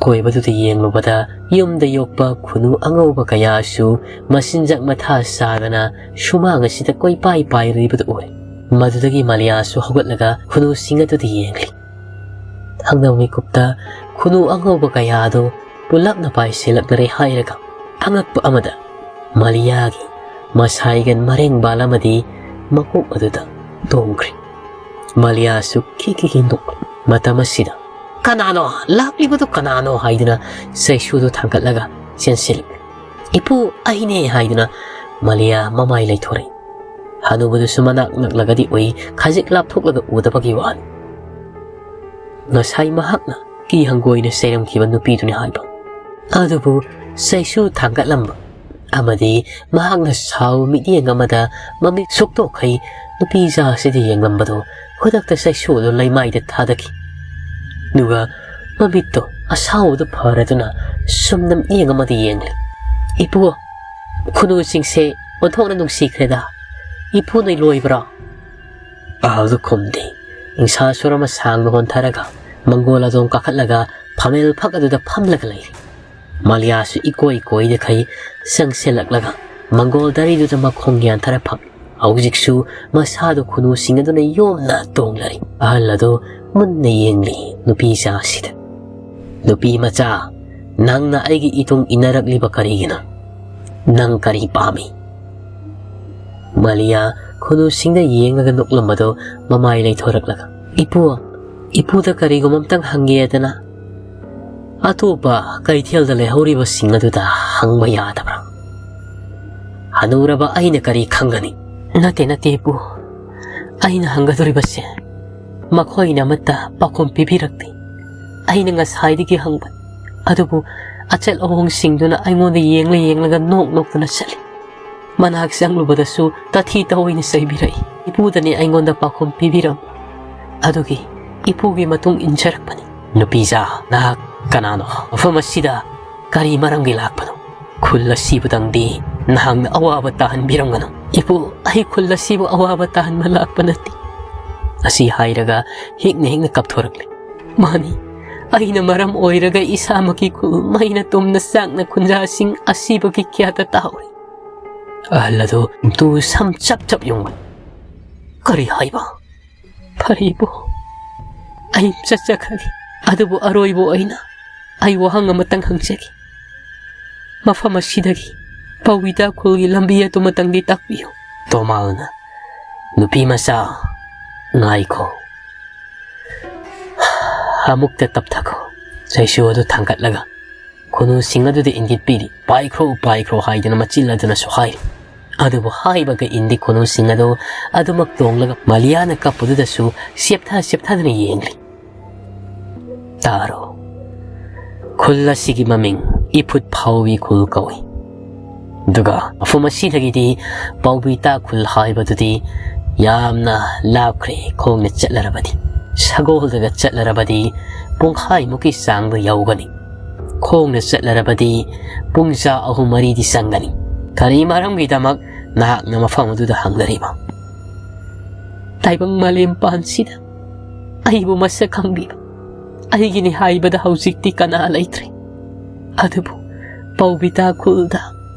ꯀꯣꯏꯕꯗꯨꯗ ꯌꯦꯡꯂꯨꯕꯗ ꯌꯨꯝꯗ ꯌꯣꯛꯄ ꯈꯨꯅꯨ ꯑꯉꯧꯕ ꯀꯌꯥꯁꯨ ꯃꯆꯤꯟꯖꯥꯛ ꯃꯊꯥ ꯆꯥꯗꯅ ꯁꯨꯃꯥꯡ ꯑꯁꯤꯗ ꯀꯣꯏꯄꯥꯏ ꯄꯥꯏꯔꯤꯕꯗꯨ ꯎꯔꯦ꯫ ꯃꯗꯨꯗꯒꯤ ꯃꯥꯂꯤꯌꯥꯁꯨ ꯍꯧꯒꯠꯂꯒ ꯈꯨꯅꯨꯁꯤꯡ ꯑꯗꯨꯗ ꯌꯦꯡꯂꯤ꯫ ꯊꯪꯅꯕ ꯃꯤꯀꯨꯞꯇ ꯈꯨꯅꯨ ꯑꯉꯧꯕ ꯀꯌꯥꯗꯨ ꯄꯨꯂꯞꯅ ꯄꯥꯏꯁꯤꯜꯂꯛꯂꯔꯦ ꯍꯥꯏꯔꯒ ꯑꯉꯛꯄ ꯑꯃꯗ ꯃꯥꯂꯤꯌꯥꯒꯤ ꯃꯁꯥꯏꯒꯟ ꯃꯔꯦꯡꯕꯥꯜ ꯑꯃꯗꯤ ꯃꯀꯣꯛ ꯑꯗꯨꯗ ꯇꯣꯡꯈ꯭ꯔꯦ꯫ ꯃꯥꯂꯤꯌꯥꯁꯨ ꯈꯤꯛ ꯈꯤꯛ ꯅꯣꯛꯂꯤ꯫ ꯃꯇꯝ ꯑꯁꯤꯗ, "ꯀꯅꯥꯅꯣ? ꯂꯥꯛꯂꯤꯕꯗꯨ ꯀꯅꯥꯅꯣ?" ꯍꯥꯏꯗꯨꯅ ꯆꯩꯁꯨꯗꯨ ꯊꯥꯡꯒꯠꯂꯒ ꯆꯦꯟꯁꯤꯜꯂꯛꯂꯤ꯫ "ꯏꯄꯨ, ꯑꯩꯅꯦ," ꯍꯥꯏꯗꯨꯅ ꯃꯥꯂꯤꯌꯥ ꯃꯃꯥꯏ ꯂꯩꯊꯣꯔꯛꯏ꯫ ꯍꯅꯨꯕꯗꯨꯁꯨ ꯃꯅꯥꯛ ꯅꯛꯂꯒꯗꯤ ꯎꯏ, ꯈꯖꯤꯛ ꯂꯥꯞꯊꯣꯛꯂꯒ ꯎꯗꯕꯒꯤ ꯋꯥꯅꯤ꯫ ꯉꯁꯥꯏ ꯃꯍꯥꯛꯅ ꯀꯤ ꯍꯪꯒꯣꯏꯅ ꯆꯩꯔꯝꯈꯤꯕ ꯅꯨꯄꯤꯗꯨꯅꯤ ꯍꯥꯏꯕ꯫ ꯑꯗꯨꯕꯨ ꯆꯩꯁꯨ ꯊꯥꯡꯒꯠꯂꯝꯕ ꯑꯃꯗꯤ ꯃꯍꯥꯛꯅ ꯁꯥꯎ ꯃꯤꯠꯌꯦꯡ ꯑꯃꯗ ꯃꯃꯤꯠ ꯁꯨꯛꯇꯣꯛꯈꯩ ꯅꯨꯄꯤ ꯖꯥꯁꯤꯗ ꯌꯦꯡꯂꯝꯕꯗꯨ ꯈꯨꯗꯛꯇ ꯆꯩꯁꯨ ꯑꯗꯨ ꯂꯩꯃꯥꯏꯗ ꯊꯥꯗꯈꯤ꯫ ꯑꯗꯨꯒ ꯃꯃꯤꯠꯇꯣ ꯑꯁꯥꯎꯕꯗ ꯐꯥꯔꯗꯨꯅ ꯁꯨꯝꯅ ꯃꯤꯠꯌꯦꯡ ꯑꯃꯗ ꯌꯦꯡꯂꯤ꯫ "ꯏꯄꯨ, ꯈꯨꯅꯨꯁꯤꯡꯁꯦ ꯑꯣꯟꯊꯣꯛꯅ ꯅꯨꯡꯁꯤꯈ꯭ꯔꯦꯗ꯫ ꯏꯄꯨ ꯅꯣꯏ ꯂꯣꯏꯕ꯭ꯔꯣ?" ꯑꯍꯜꯗꯨ ꯈꯨꯝꯗꯦ꯫ ꯅꯤꯡꯁꯥ ꯁꯣꯔ ꯑꯃ ꯁꯥꯡꯅ ꯍꯣꯟꯊꯔꯒ ꯃꯪꯒꯣꯜ ꯑꯗꯣꯝ ꯀꯥꯈꯠꯂꯒ ꯐꯝꯃꯦꯜ ꯐꯛ ꯑꯗꯨꯗ ꯐꯝꯂꯒ ꯂꯩꯔꯤ꯫ ꯃꯥꯂꯤꯌꯥꯁꯨ ꯏꯀꯣꯏ ꯀꯣꯏꯗꯈꯩ ꯆꯪꯁꯤꯜꯂꯛꯂꯒ ꯃꯪꯒꯣꯜ ꯗꯥꯔꯤꯗꯨꯗ ꯃꯈꯣꯡ ꯌꯥꯟꯊꯔ ꯐꯝꯃꯤ꯫ ꯍꯧꯖꯤꯛꯁꯨ ꯃꯁꯥꯗꯨ ꯈꯨꯅꯨꯁꯤꯡ ꯑꯗꯨꯅ ꯌꯣꯝꯅ ꯇꯣꯡꯂꯔꯤ꯫ ꯑꯍꯜ ꯑꯗꯨ ꯃꯨꯟꯅ ꯌꯦꯡꯂꯤ ꯅꯨꯄꯤ ꯃꯆꯥꯁꯤꯗ꯫ "ꯅꯨꯄꯤ ꯃꯆꯥ, ꯅꯪꯅ ꯑꯩꯒꯤ ꯏꯇꯨꯡ ꯏꯟꯅꯔꯛꯂꯤꯕ ꯀꯔꯤꯒꯤꯅꯣ? ꯅꯪ ꯀꯔꯤ ꯄꯥꯝꯃꯤ?" ꯃꯥꯂꯤꯌꯥ ꯈꯨꯅꯨꯁꯤꯡꯗ ꯌꯦꯡꯂꯒ ꯅꯣꯛꯂꯝꯕꯗꯨ ꯃꯃꯥꯏ ꯂꯩꯊꯣꯔꯛꯂꯒ, "ꯏꯄꯨ, ꯏꯄꯨꯗ ꯀꯔꯤꯒꯨꯝꯕ ꯑꯝꯇꯪ ꯍꯪꯒꯦꯗꯅ ꯑꯇꯣꯞꯄ ꯀꯩꯊꯦꯜꯗ ꯂꯩꯍꯧꯔꯤꯕꯁꯤꯡ ꯑꯗꯨꯗ ꯍꯪꯕ ꯌꯥꯗꯕ꯭ꯔꯥ? ꯍꯅꯨꯔꯕ ꯑꯩꯅ ꯀꯔꯤ ꯈꯪꯒꯅꯤ? ꯅꯠꯇꯦ, ꯅꯠꯇꯦ, ꯏꯄꯨ꯫ ꯑꯩꯅ ꯍꯪꯒꯗꯧꯔꯤꯕꯁꯦ ꯃꯈꯣꯏꯅ ꯑꯃꯠꯇ ꯄꯥꯎꯈꯨꯝ ꯄꯤꯕꯤꯔꯛꯇꯦ꯫ ꯑꯩꯅ ꯉꯁꯥꯏꯗꯒꯤ ꯍꯪꯕꯅꯤ, ꯑꯗꯨꯕꯨ ꯑꯆꯠ ꯑꯋꯣꯡꯁꯤꯡꯗꯨꯅ ꯑꯩꯉꯣꯟꯗ ꯌꯦꯡꯂ ꯌꯦꯡꯂꯒ ꯅꯣꯛ ꯅꯣꯛꯇꯨꯅ ꯆꯠꯂꯤ꯫ ꯃꯅꯥꯛ ꯆꯪꯂꯨꯕꯗꯁꯨ ꯇꯥꯊꯤ ꯇꯥꯑꯣꯏꯅ ꯆꯩꯕꯤꯔꯛꯏ꯫ ꯏꯄꯨꯗꯅꯤ ꯑꯩꯉꯣꯟꯗ ꯄꯥꯎꯈꯨꯝ ꯄꯤꯕꯤꯔꯝꯕ꯫ ꯑꯗꯨꯒꯤ ꯏꯄꯨꯒꯤ ꯃꯇꯨꯡ ꯏꯟꯖꯔꯛꯄꯅꯤ꯫ ꯅꯨꯄꯤꯖꯥ, ꯅꯍꯥꯛ ꯀꯅꯥꯅꯣ? ꯃꯐꯝ ꯑꯁꯤꯗ ꯀꯔꯤ ꯃꯔꯝꯒꯤ ꯂꯥꯛꯄꯅꯣ? ꯈꯨꯜ ꯑꯁꯤꯕꯨꯗꯪꯗꯤ ꯅꯍꯥꯛꯅ ꯑꯋꯥꯕ ꯇꯥꯍꯟꯕꯤꯔꯝꯒꯅꯨ꯫ ꯏꯄꯨ, ꯑꯩ ꯈꯨꯜ ꯑꯁꯤꯕꯨ ꯑꯋꯥꯕ ꯇꯥꯍꯟꯕ ꯂꯥꯛꯄ ꯅꯠꯇꯦ꯫ ꯑꯁꯤ ꯍꯥꯏꯔꯒ ꯍꯤꯛꯅ ꯍꯤꯛꯅ ꯀꯞꯊꯣꯔꯛꯂꯤ꯫ ꯃꯥꯅꯤ, ꯑꯩꯅ ꯃꯔꯝ ꯑꯣꯏꯔꯒ ꯏꯁꯥꯃꯛꯀꯤ ꯈꯨꯜ ꯃꯩꯅ ꯇꯨꯝꯅ ꯆꯥꯛꯅ ꯈꯨꯟꯖꯥꯁꯤꯡ ꯑꯁꯤꯕꯒꯤ ꯀꯌꯥꯗ ꯇꯥꯍꯧꯔꯤ꯫ ꯑꯍꯜ ꯑꯗꯨ ꯇꯨ ꯁꯝ ꯆꯞ ꯆꯞ ꯌꯨꯡꯕ꯫ ꯀꯔꯤ ꯍꯥꯏꯕ? ꯐꯔꯦ ꯏꯄꯨ, ꯑꯩ ꯆꯠꯆꯈ꯭ꯔꯒꯦ꯫ ꯑꯗꯨꯕꯨ ꯑꯔꯣꯏꯕ ꯑꯣꯏꯅ ꯑꯩ ꯋꯥꯍꯪ ꯑꯃꯇꯪ ꯍꯪꯖꯒꯦ꯫ ꯃꯐꯝ ꯑꯁꯤꯗꯒꯤ ꯄꯧꯕꯤꯇꯥ ꯈꯨꯜꯒꯤ ꯂꯝꯕꯤ ꯑꯗꯨꯃꯇꯪꯗꯤ ꯇꯥꯛꯄꯤꯌꯨ꯫ ꯇꯣꯃꯥꯜꯅ, ꯅꯨꯄꯤ ꯃꯆꯥ, ꯉꯥꯏꯈꯣ꯫ ꯑꯃꯨꯛꯇ ꯇꯞꯊꯈꯣ꯫ ꯆꯩꯁꯨ ꯑꯗꯨ ꯊꯥꯡꯒꯠꯂꯒ ꯈꯨꯅꯨꯁꯤꯡ ꯑꯗꯨꯗ ꯏꯪꯒꯤꯠ ꯄꯤꯔꯤ꯫ "ꯄꯥꯏꯈ꯭ꯔꯣ, ꯄꯥꯏꯈ꯭ꯔꯣ" ꯍꯥꯏꯗꯨꯅ ꯃꯆꯤꯜ ꯑꯗꯨꯅꯁꯨ ꯍꯥꯏꯔꯤ꯫ ꯑꯗꯨꯕꯨ ꯍꯥꯏꯕꯒ ꯏꯟꯗꯦ ꯈꯨꯅꯨꯁꯤꯡ ꯑꯗꯨ꯫ ꯑꯗꯨꯃꯛ ꯇꯣꯡꯂꯒ ꯃꯂꯤꯌꯥꯅ ꯀꯞꯄꯗꯨꯗꯁꯨ ꯁꯦꯞꯊ ꯁꯦꯞꯊꯗꯨꯅ ꯌꯦꯡꯂꯤ꯫ ꯇꯥꯔꯣ, ꯈꯨꯜ ꯑꯁꯤꯒꯤ ꯃꯃꯤꯡ ꯏꯐꯨꯠ ꯐꯥꯎꯕꯤ ꯈꯨꯜ ꯀꯧꯏ꯫ ꯑꯗꯨꯒ ꯃꯐꯝ ꯑꯁꯤꯗꯒꯤꯗꯤ ꯄꯥꯎꯕꯤꯇꯥ ꯈꯨꯜ ꯍꯥꯏꯕꯗꯨꯗꯤ ꯌꯥꯝꯅ ꯂꯥꯞꯈ꯭ꯔꯦ꯫ ꯈꯣꯡꯅ ꯆꯠꯂꯔꯕꯗꯤ, ꯁꯒꯣꯜꯗꯒ ꯆꯠꯂꯔꯕꯗꯤ ꯄꯨꯡꯈꯥꯏꯃꯨꯛꯀꯤ ꯆꯥꯡꯗ ꯌꯧꯒꯅꯤ꯫ ꯈꯣꯡꯅ ꯆꯠꯂꯔꯕꯗꯤ ꯄꯨꯡꯖꯥ ꯑꯍꯨꯝ ꯃꯔꯤꯗꯤ ꯆꯪꯒꯅꯤ꯫ ꯀꯔꯤ ꯃꯔꯝꯒꯤꯗꯃꯛ ꯅꯍꯥꯛꯅ ꯃꯐꯝ ꯑꯗꯨꯗ ꯍꯪꯂꯔꯤꯕ? ꯇꯥꯏꯕꯪ ꯃꯥꯂꯦꯝ ꯄꯥꯟꯁꯤꯗ ꯑꯩꯕꯨ ꯃꯁꯛ ꯈꯪꯕꯤꯕ ꯑꯩꯒꯤꯅꯤ ꯍꯥꯏꯕꯗ ꯍꯧꯖꯤꯛꯇꯤ ꯀꯅꯥ ꯂꯩꯇ꯭ꯔꯦ꯫ ꯑꯗꯨꯕꯨ ꯄꯧꯕꯤꯇꯥ ꯈꯨꯜꯗ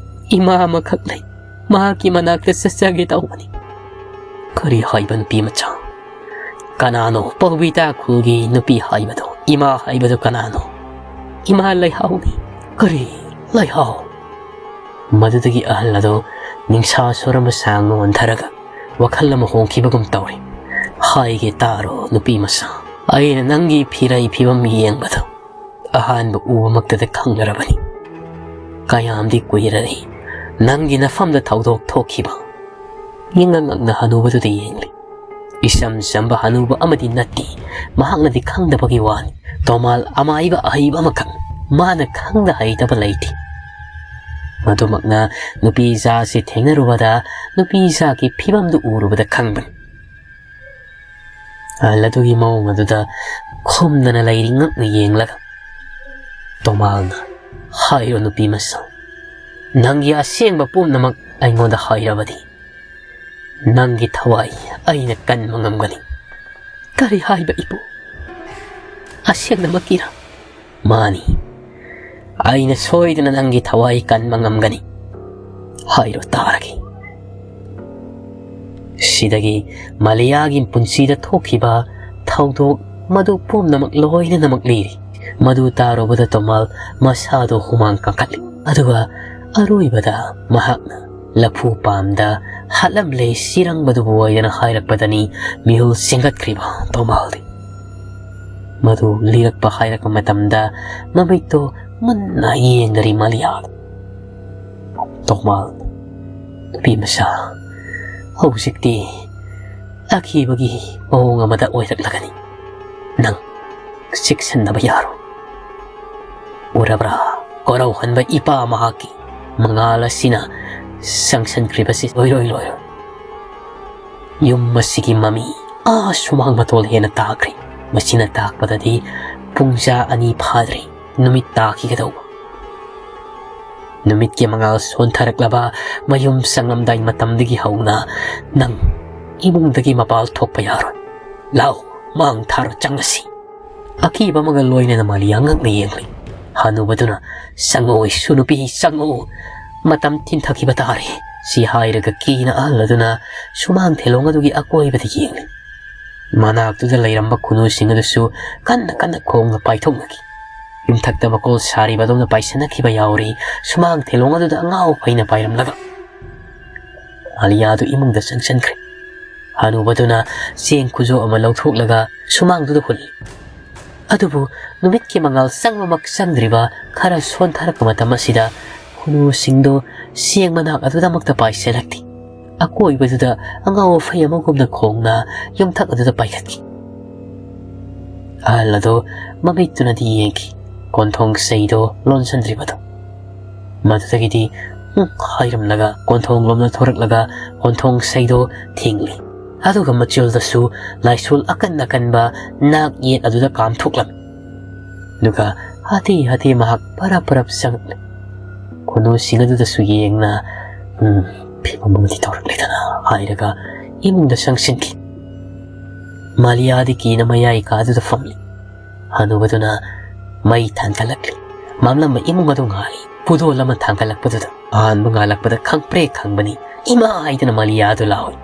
ꯏꯃꯥ ꯑꯃꯈꯛ ꯂꯩ꯫ ꯃꯍꯥꯛꯀꯤ ꯃꯅꯥꯛꯇ ꯆꯠꯆꯒꯦ ꯇꯧꯕꯅꯤ꯫ ꯀꯔꯤ ꯍꯥꯏꯕ, ꯅꯨꯄꯤ ꯃꯆꯥ? ꯀꯅꯥꯅꯣ ꯄꯧꯕꯤꯇꯥ ꯈꯨꯜꯒꯤ ꯅꯨꯄꯤ ꯍꯥꯏꯕꯗꯣ? ꯏꯃꯥ ꯍꯥꯏꯕꯗꯣ ꯀꯅꯥꯅꯣ? ꯏꯃꯥ ꯂꯩꯍꯥꯎꯅꯤ꯫ ꯀꯔꯤ ꯂꯩꯍꯥꯎ? ꯃꯗꯨꯗꯒꯤ ꯑꯍꯜ ꯑꯗꯨ ꯅꯤꯡꯁꯥ ꯁꯣꯔ ꯑꯃ ꯁꯥꯡꯅ ꯑꯣꯟꯊꯔꯒ ꯋꯥꯈꯜ ꯑꯃ ꯍꯣꯡꯈꯤꯕꯒꯨꯝ ꯇꯧꯔꯤ꯫ ꯍꯥꯏꯒꯦ ꯇꯥꯔꯣ, ꯅꯨꯄꯤ ꯃꯆꯥ꯫ ꯑꯩꯅ ꯅꯪꯒꯤ ꯐꯤꯔꯩ ꯐꯤꯕꯝ ꯌꯦꯡꯕꯗꯨ ꯑꯍꯥꯟꯕ ꯎꯕꯃꯛꯇꯗ ꯈꯪꯂꯔꯕꯅꯤ꯫ ꯀꯌꯥꯝꯗꯤ ꯀꯨꯏꯔꯔꯦ ꯅꯪꯒꯤ ꯅꯐꯝꯗ ꯊꯧꯗꯣꯛ ꯊꯣꯛꯈꯤꯕ꯫ ꯏꯉꯛ ꯉꯛꯅ ꯍꯅꯨꯕꯗꯨꯗ ꯌꯦꯡꯂꯤ꯫ ꯏꯆꯝ ꯆꯝꯕ ꯍꯅꯨꯕ ꯑꯃꯗꯤ ꯅꯠꯇꯦ꯫ ꯃꯍꯥꯛꯅꯗꯤ ꯈꯪꯗꯕꯒꯤ ꯋꯥꯅꯤ꯫ ꯇꯣꯃꯥꯜ ꯑꯃꯥꯏꯕ ꯑꯍꯩꯕ ꯑꯃꯈꯛ ꯃꯥꯅ ꯈꯪꯗ ꯍꯩꯇꯕ ꯂꯩꯇꯦ꯫ ꯃꯗꯨꯃꯛꯅ ꯅꯨꯄꯤꯖꯥꯁꯤ ꯊꯦꯡꯅꯔꯨꯕꯗ, ꯅꯨꯄꯤꯖꯥꯒꯤ ꯐꯤꯕꯝꯗꯨ ꯎꯔꯨꯕꯗ ꯈꯪꯕꯅꯤ꯫ ꯑꯍꯜ ꯑꯗꯨꯒꯤ ꯃꯑꯣꯡ ꯑꯗꯨꯗ ꯈꯨꯝꯗꯅ ꯂꯩꯔꯤ ꯉꯛꯅ ꯌꯦꯡꯂꯒ ꯇꯣꯃꯥꯜꯅ, "ꯍꯥꯏꯔꯣ ꯅꯨꯄꯤ ꯃꯆꯥ, ꯅꯪꯒꯤ ꯑꯁꯦꯡꯕ ꯄꯨꯝꯅꯃꯛ ꯑꯩꯉꯣꯟꯗ ꯍꯥꯏꯔꯕꯗꯤ ꯅꯪꯒꯤ ꯊꯋꯥꯏ ꯑꯩꯅ ꯀꯟꯕ ꯉꯝꯒꯅꯤ꯫" "ꯀꯔꯤ ꯍꯥꯏꯕ ꯏꯄꯨ? ꯑꯁꯦꯡꯅꯃꯛꯀꯤꯔ?" "ꯃꯥꯅꯤ, ꯑꯩꯅ ꯁꯣꯏꯗꯅ ꯅꯪꯒꯤ ꯊꯋꯥꯏ ꯀꯟꯕ ꯉꯝꯒꯅꯤ꯫ ꯍꯥꯏꯔꯣ ꯇꯥꯔꯒꯦ꯫" ꯁꯤꯗꯒꯤ ꯃꯥꯂꯤꯌꯥꯒꯤ ꯄꯨꯟꯁꯤꯗ ꯊꯣꯛꯈꯤꯕ ꯊꯧꯗꯣꯛ ꯃꯗꯨ ꯄꯨꯝꯅꯃꯛ ꯂꯣꯏꯅꯅꯃꯛ ꯂꯤꯔꯤ꯫ ꯃꯗꯨ ꯇꯥꯔꯨꯕꯗ ꯇꯣꯃꯥꯜ ꯃꯁꯥꯗꯨ ꯍꯨꯃꯥꯡ ꯀꯥꯡꯈꯠꯂꯤ꯫ ꯑꯗꯨꯒ ꯑꯔꯣꯏꯕꯗ ꯃꯍꯥꯛꯅ ꯂꯐꯨ ꯄꯥꯝꯗ ꯍꯥꯠꯂꯝꯂꯦ ꯁꯤꯔꯪꯕꯗꯨꯕꯨ ꯑꯣꯏꯗꯅ ꯍꯥꯏꯔꯛꯄꯗꯅꯤ ꯃꯤꯍꯨꯜ ꯆꯦꯟꯒꯠꯈ꯭ꯔꯤꯕ ꯇꯣꯃꯥꯜꯗꯤ꯫ ꯃꯗꯨ ꯂꯤꯔꯛꯄ ꯍꯥꯏꯔꯛꯄ ꯃꯇꯝꯗ ꯃꯃꯤꯠꯇꯣ ꯃꯨꯟꯅ ꯌꯦꯡꯅꯔꯤ ꯃꯥꯂꯤꯌꯥꯗ꯫ ꯇꯣꯃꯥꯜ, ꯅꯨꯄꯤ ꯃꯆꯥ, ꯍꯧꯖꯤꯛꯇꯤ ꯑꯀꯤꯕꯒꯤ ꯃꯑꯣꯡ ꯑꯃꯗ ꯑꯣꯏꯔꯛꯂꯒꯅꯤ꯫ ꯅꯪ ꯆꯦꯛꯁꯤꯟꯗꯕ ꯌꯥꯔꯣꯏ꯫ ꯎꯔꯕ꯭ꯔꯥ? ꯀꯣꯔꯧꯍꯟꯕ ꯏꯄꯥ ꯃꯍꯥꯛꯀꯤ ꯃꯉꯥꯜ ꯑꯁꯤꯅ ꯆꯪꯁꯤꯟꯈ꯭ꯔꯤꯕꯁꯤ ꯂꯣꯏꯔꯣꯏ ꯂꯣꯏꯔꯣꯏ꯫ ꯌꯨꯝ ꯑꯁꯤꯒꯤ ꯃꯃꯤ ꯑꯥ ꯁꯨꯃꯥꯡ ꯃꯇꯣꯜ ꯍꯦꯟꯅ ꯇꯥꯈ꯭ꯔꯦ꯫ ꯃꯁꯤꯅ ꯇꯥꯛꯄꯗꯗꯤ ꯄꯨꯡꯖꯥ ꯑꯅꯤ ꯐꯥꯗ꯭ꯔꯤ ꯅꯨꯃꯤꯠ ꯇꯥꯈꯤꯒꯗꯧꯕ꯫ ꯅꯨꯃꯤꯠꯀꯤ ꯃꯉꯥꯜ ꯁꯣꯟꯊꯔꯛꯂꯕ ꯃꯌꯨꯝ ꯆꯪꯂꯝꯗꯥꯏ ꯃꯇꯝꯗꯒꯤ ꯍꯧꯅ ꯅꯪ ꯏꯃꯨꯡꯗꯒꯤ ꯃꯄꯥꯜ ꯊꯣꯛꯄ ꯌꯥꯔꯣꯏ꯫ ꯂꯥꯛꯑꯣ, ꯃꯥꯡ ꯊꯥꯔꯣ, ꯆꯪꯉꯁꯤ꯫ ꯑꯀꯤꯕ ꯑꯃꯒ ꯂꯣꯏꯅꯅ ꯃꯥꯂꯤꯌꯥ ꯉꯛꯅ ꯌꯦꯡꯂꯤ꯫ ꯍꯅꯨꯕꯗꯨꯅ, "ꯆꯪꯉꯛꯑꯣ, ꯏꯁꯨ ꯅꯨꯄꯤ, ꯆꯪꯉꯛꯑꯣ꯫ ꯃꯇꯝ ꯊꯤꯟꯊꯈꯤꯕ ꯇꯥꯔꯦ꯫" ꯁꯤ ꯍꯥꯏꯔꯒ ꯀꯤꯅ ꯑꯍꯜ ꯑꯗꯨꯅ ꯁꯨꯃꯥꯡ ꯊꯦꯂꯣꯡ ꯑꯗꯨꯒꯤ ꯑꯀꯣꯏꯕꯗ ꯌꯦꯡꯂꯤ꯫ ꯃꯅꯥꯛꯇꯨꯗ ꯂꯩꯔꯝꯕ ꯈꯨꯅꯨꯁꯤꯡ ꯑꯗꯨꯁꯨ ꯀꯟꯅ ꯀꯟꯅ ꯈꯣꯡꯅ ꯄꯥꯏꯊꯣꯛꯅꯈꯤ꯫ ꯌꯨꯝꯊꯛꯇ ꯃꯀꯣꯜ ꯁꯥꯔꯤꯕ ꯑꯗꯣꯝꯗ ꯄꯥꯏꯁꯤꯟꯅꯈꯤꯕ ꯌꯥꯎꯔꯤ꯫ ꯁꯨꯃꯥꯡ ꯊꯦꯂꯣꯡ ꯑꯗꯨꯗ ꯑꯉꯥꯎ ꯐꯩꯅ ꯄꯥꯏꯔꯝꯂꯒ ꯃꯥꯂꯤꯌꯥꯗꯨ ꯏꯃꯨꯡꯗ ꯆꯪꯁꯤꯟꯈ꯭ꯔꯦ꯫ ꯍꯅꯨꯕꯗꯨꯅ ꯆꯦꯡ ꯈꯨꯖꯣꯞ ꯑꯃ ꯂꯧꯊꯣꯛꯂꯒ ꯁꯨꯃꯥꯡꯗꯨꯗ ꯍꯨꯜꯂꯤ꯫ ꯑꯗꯨꯕꯨ ꯅꯨꯃꯤꯠꯀꯤ ꯃꯉꯥꯜ ꯆꯪꯕꯃꯛ ꯆꯪꯗ꯭ꯔꯤꯕ ꯈꯔ ꯁꯣꯟꯊꯔꯛꯄ ꯃꯇꯝ ꯑꯁꯤꯗ ꯈꯨꯅꯨꯁꯤꯡꯗꯨ ꯆꯦꯡ ꯃꯅꯥꯛ ꯑꯗꯨꯗꯃꯛꯇ ꯄꯥꯏꯁꯤꯜꯂꯛꯈꯤ꯫ ꯑꯀꯣꯏꯕꯗꯨꯗ ꯑꯉꯥꯎ ꯑꯐꯩ ꯑꯃꯒꯨꯝꯅ ꯈꯣꯡꯅ ꯌꯨꯝꯊꯛ ꯑꯗꯨꯗ ꯄꯥꯏꯈꯠꯈꯤ꯫ ꯑꯍꯜ ꯑꯗꯨ ꯃꯃꯤꯠꯇꯨꯅꯗꯤ ꯌꯦꯡꯈꯤ, ꯀꯣꯟꯊꯣꯡ ꯆꯩꯗꯣ ꯂꯣꯟꯁꯤꯟꯗ꯭ꯔꯤꯕꯗꯣ꯫ ꯃꯗꯨꯗꯒꯤꯗꯤ "ꯎꯝ" ꯍꯥꯏꯔꯝꯂꯒ ꯀꯣꯟꯊꯣꯡ ꯂꯣꯝꯗ ꯊꯣꯔꯛꯂꯒ ꯀꯣꯟꯊꯣꯡ ꯆꯩꯗꯣ ꯊꯤꯡꯂꯤ꯫ ꯑꯗꯨꯒ ꯃꯆꯤꯜꯗꯁꯨ ꯂꯥꯏꯁꯣꯜ ꯑꯀꯟ ꯑꯀꯟꯕ ꯅꯥꯛ ꯌꯦꯠ ꯑꯗꯨꯗ ꯀꯥꯝꯊꯣꯛꯂꯝꯃꯤ꯫ ꯑꯗꯨꯒ ꯍꯥꯊꯤ ꯍꯥꯊꯤ ꯃꯍꯥꯛ ꯄꯔꯞ ꯄꯔꯞ ꯆꯪꯂꯛꯂꯦ꯫ ꯈꯨꯅꯨꯁꯤꯡ ꯑꯗꯨꯗꯁꯨ ꯌꯦꯡꯅ, "ꯎꯝ, ꯐꯤꯕꯝ ꯑꯃꯗꯤ ꯇꯧꯔꯛꯂꯦꯗꯅ" ꯍꯥꯏꯔꯒ ꯏꯃꯨꯡꯗ ꯆꯪꯁꯤꯟꯈꯤ꯫ ꯃꯥꯂꯤꯌꯥꯗꯤ ꯀꯤꯅ ꯃꯌꯥꯏ ꯀꯥꯗꯨꯗ ꯐꯝꯂꯤ꯫ ꯍꯅꯨꯕꯗꯨꯅ ꯃꯩ ꯊꯥꯡꯒꯠꯂꯛꯂꯤ꯫ ꯃꯝꯂꯝꯕ ꯏꯃꯨꯡ ꯑꯗꯨ ꯉꯥꯜꯂꯤ꯫ ꯄꯨꯗꯣꯜ ꯑꯃ ꯊꯥꯡꯒꯠꯂꯛꯄꯗꯨꯗ ꯑꯍꯥꯟꯕ ꯉꯥꯜꯂꯛꯄꯗ ꯈꯪꯄ꯭ꯔꯦꯛ ꯈꯪꯕꯅꯤ꯫ "ꯏꯃꯥ!" ꯍꯥꯏꯗꯨꯅ ꯃꯥꯂꯤꯌꯥꯗꯨ ꯂꯥꯎꯏ꯫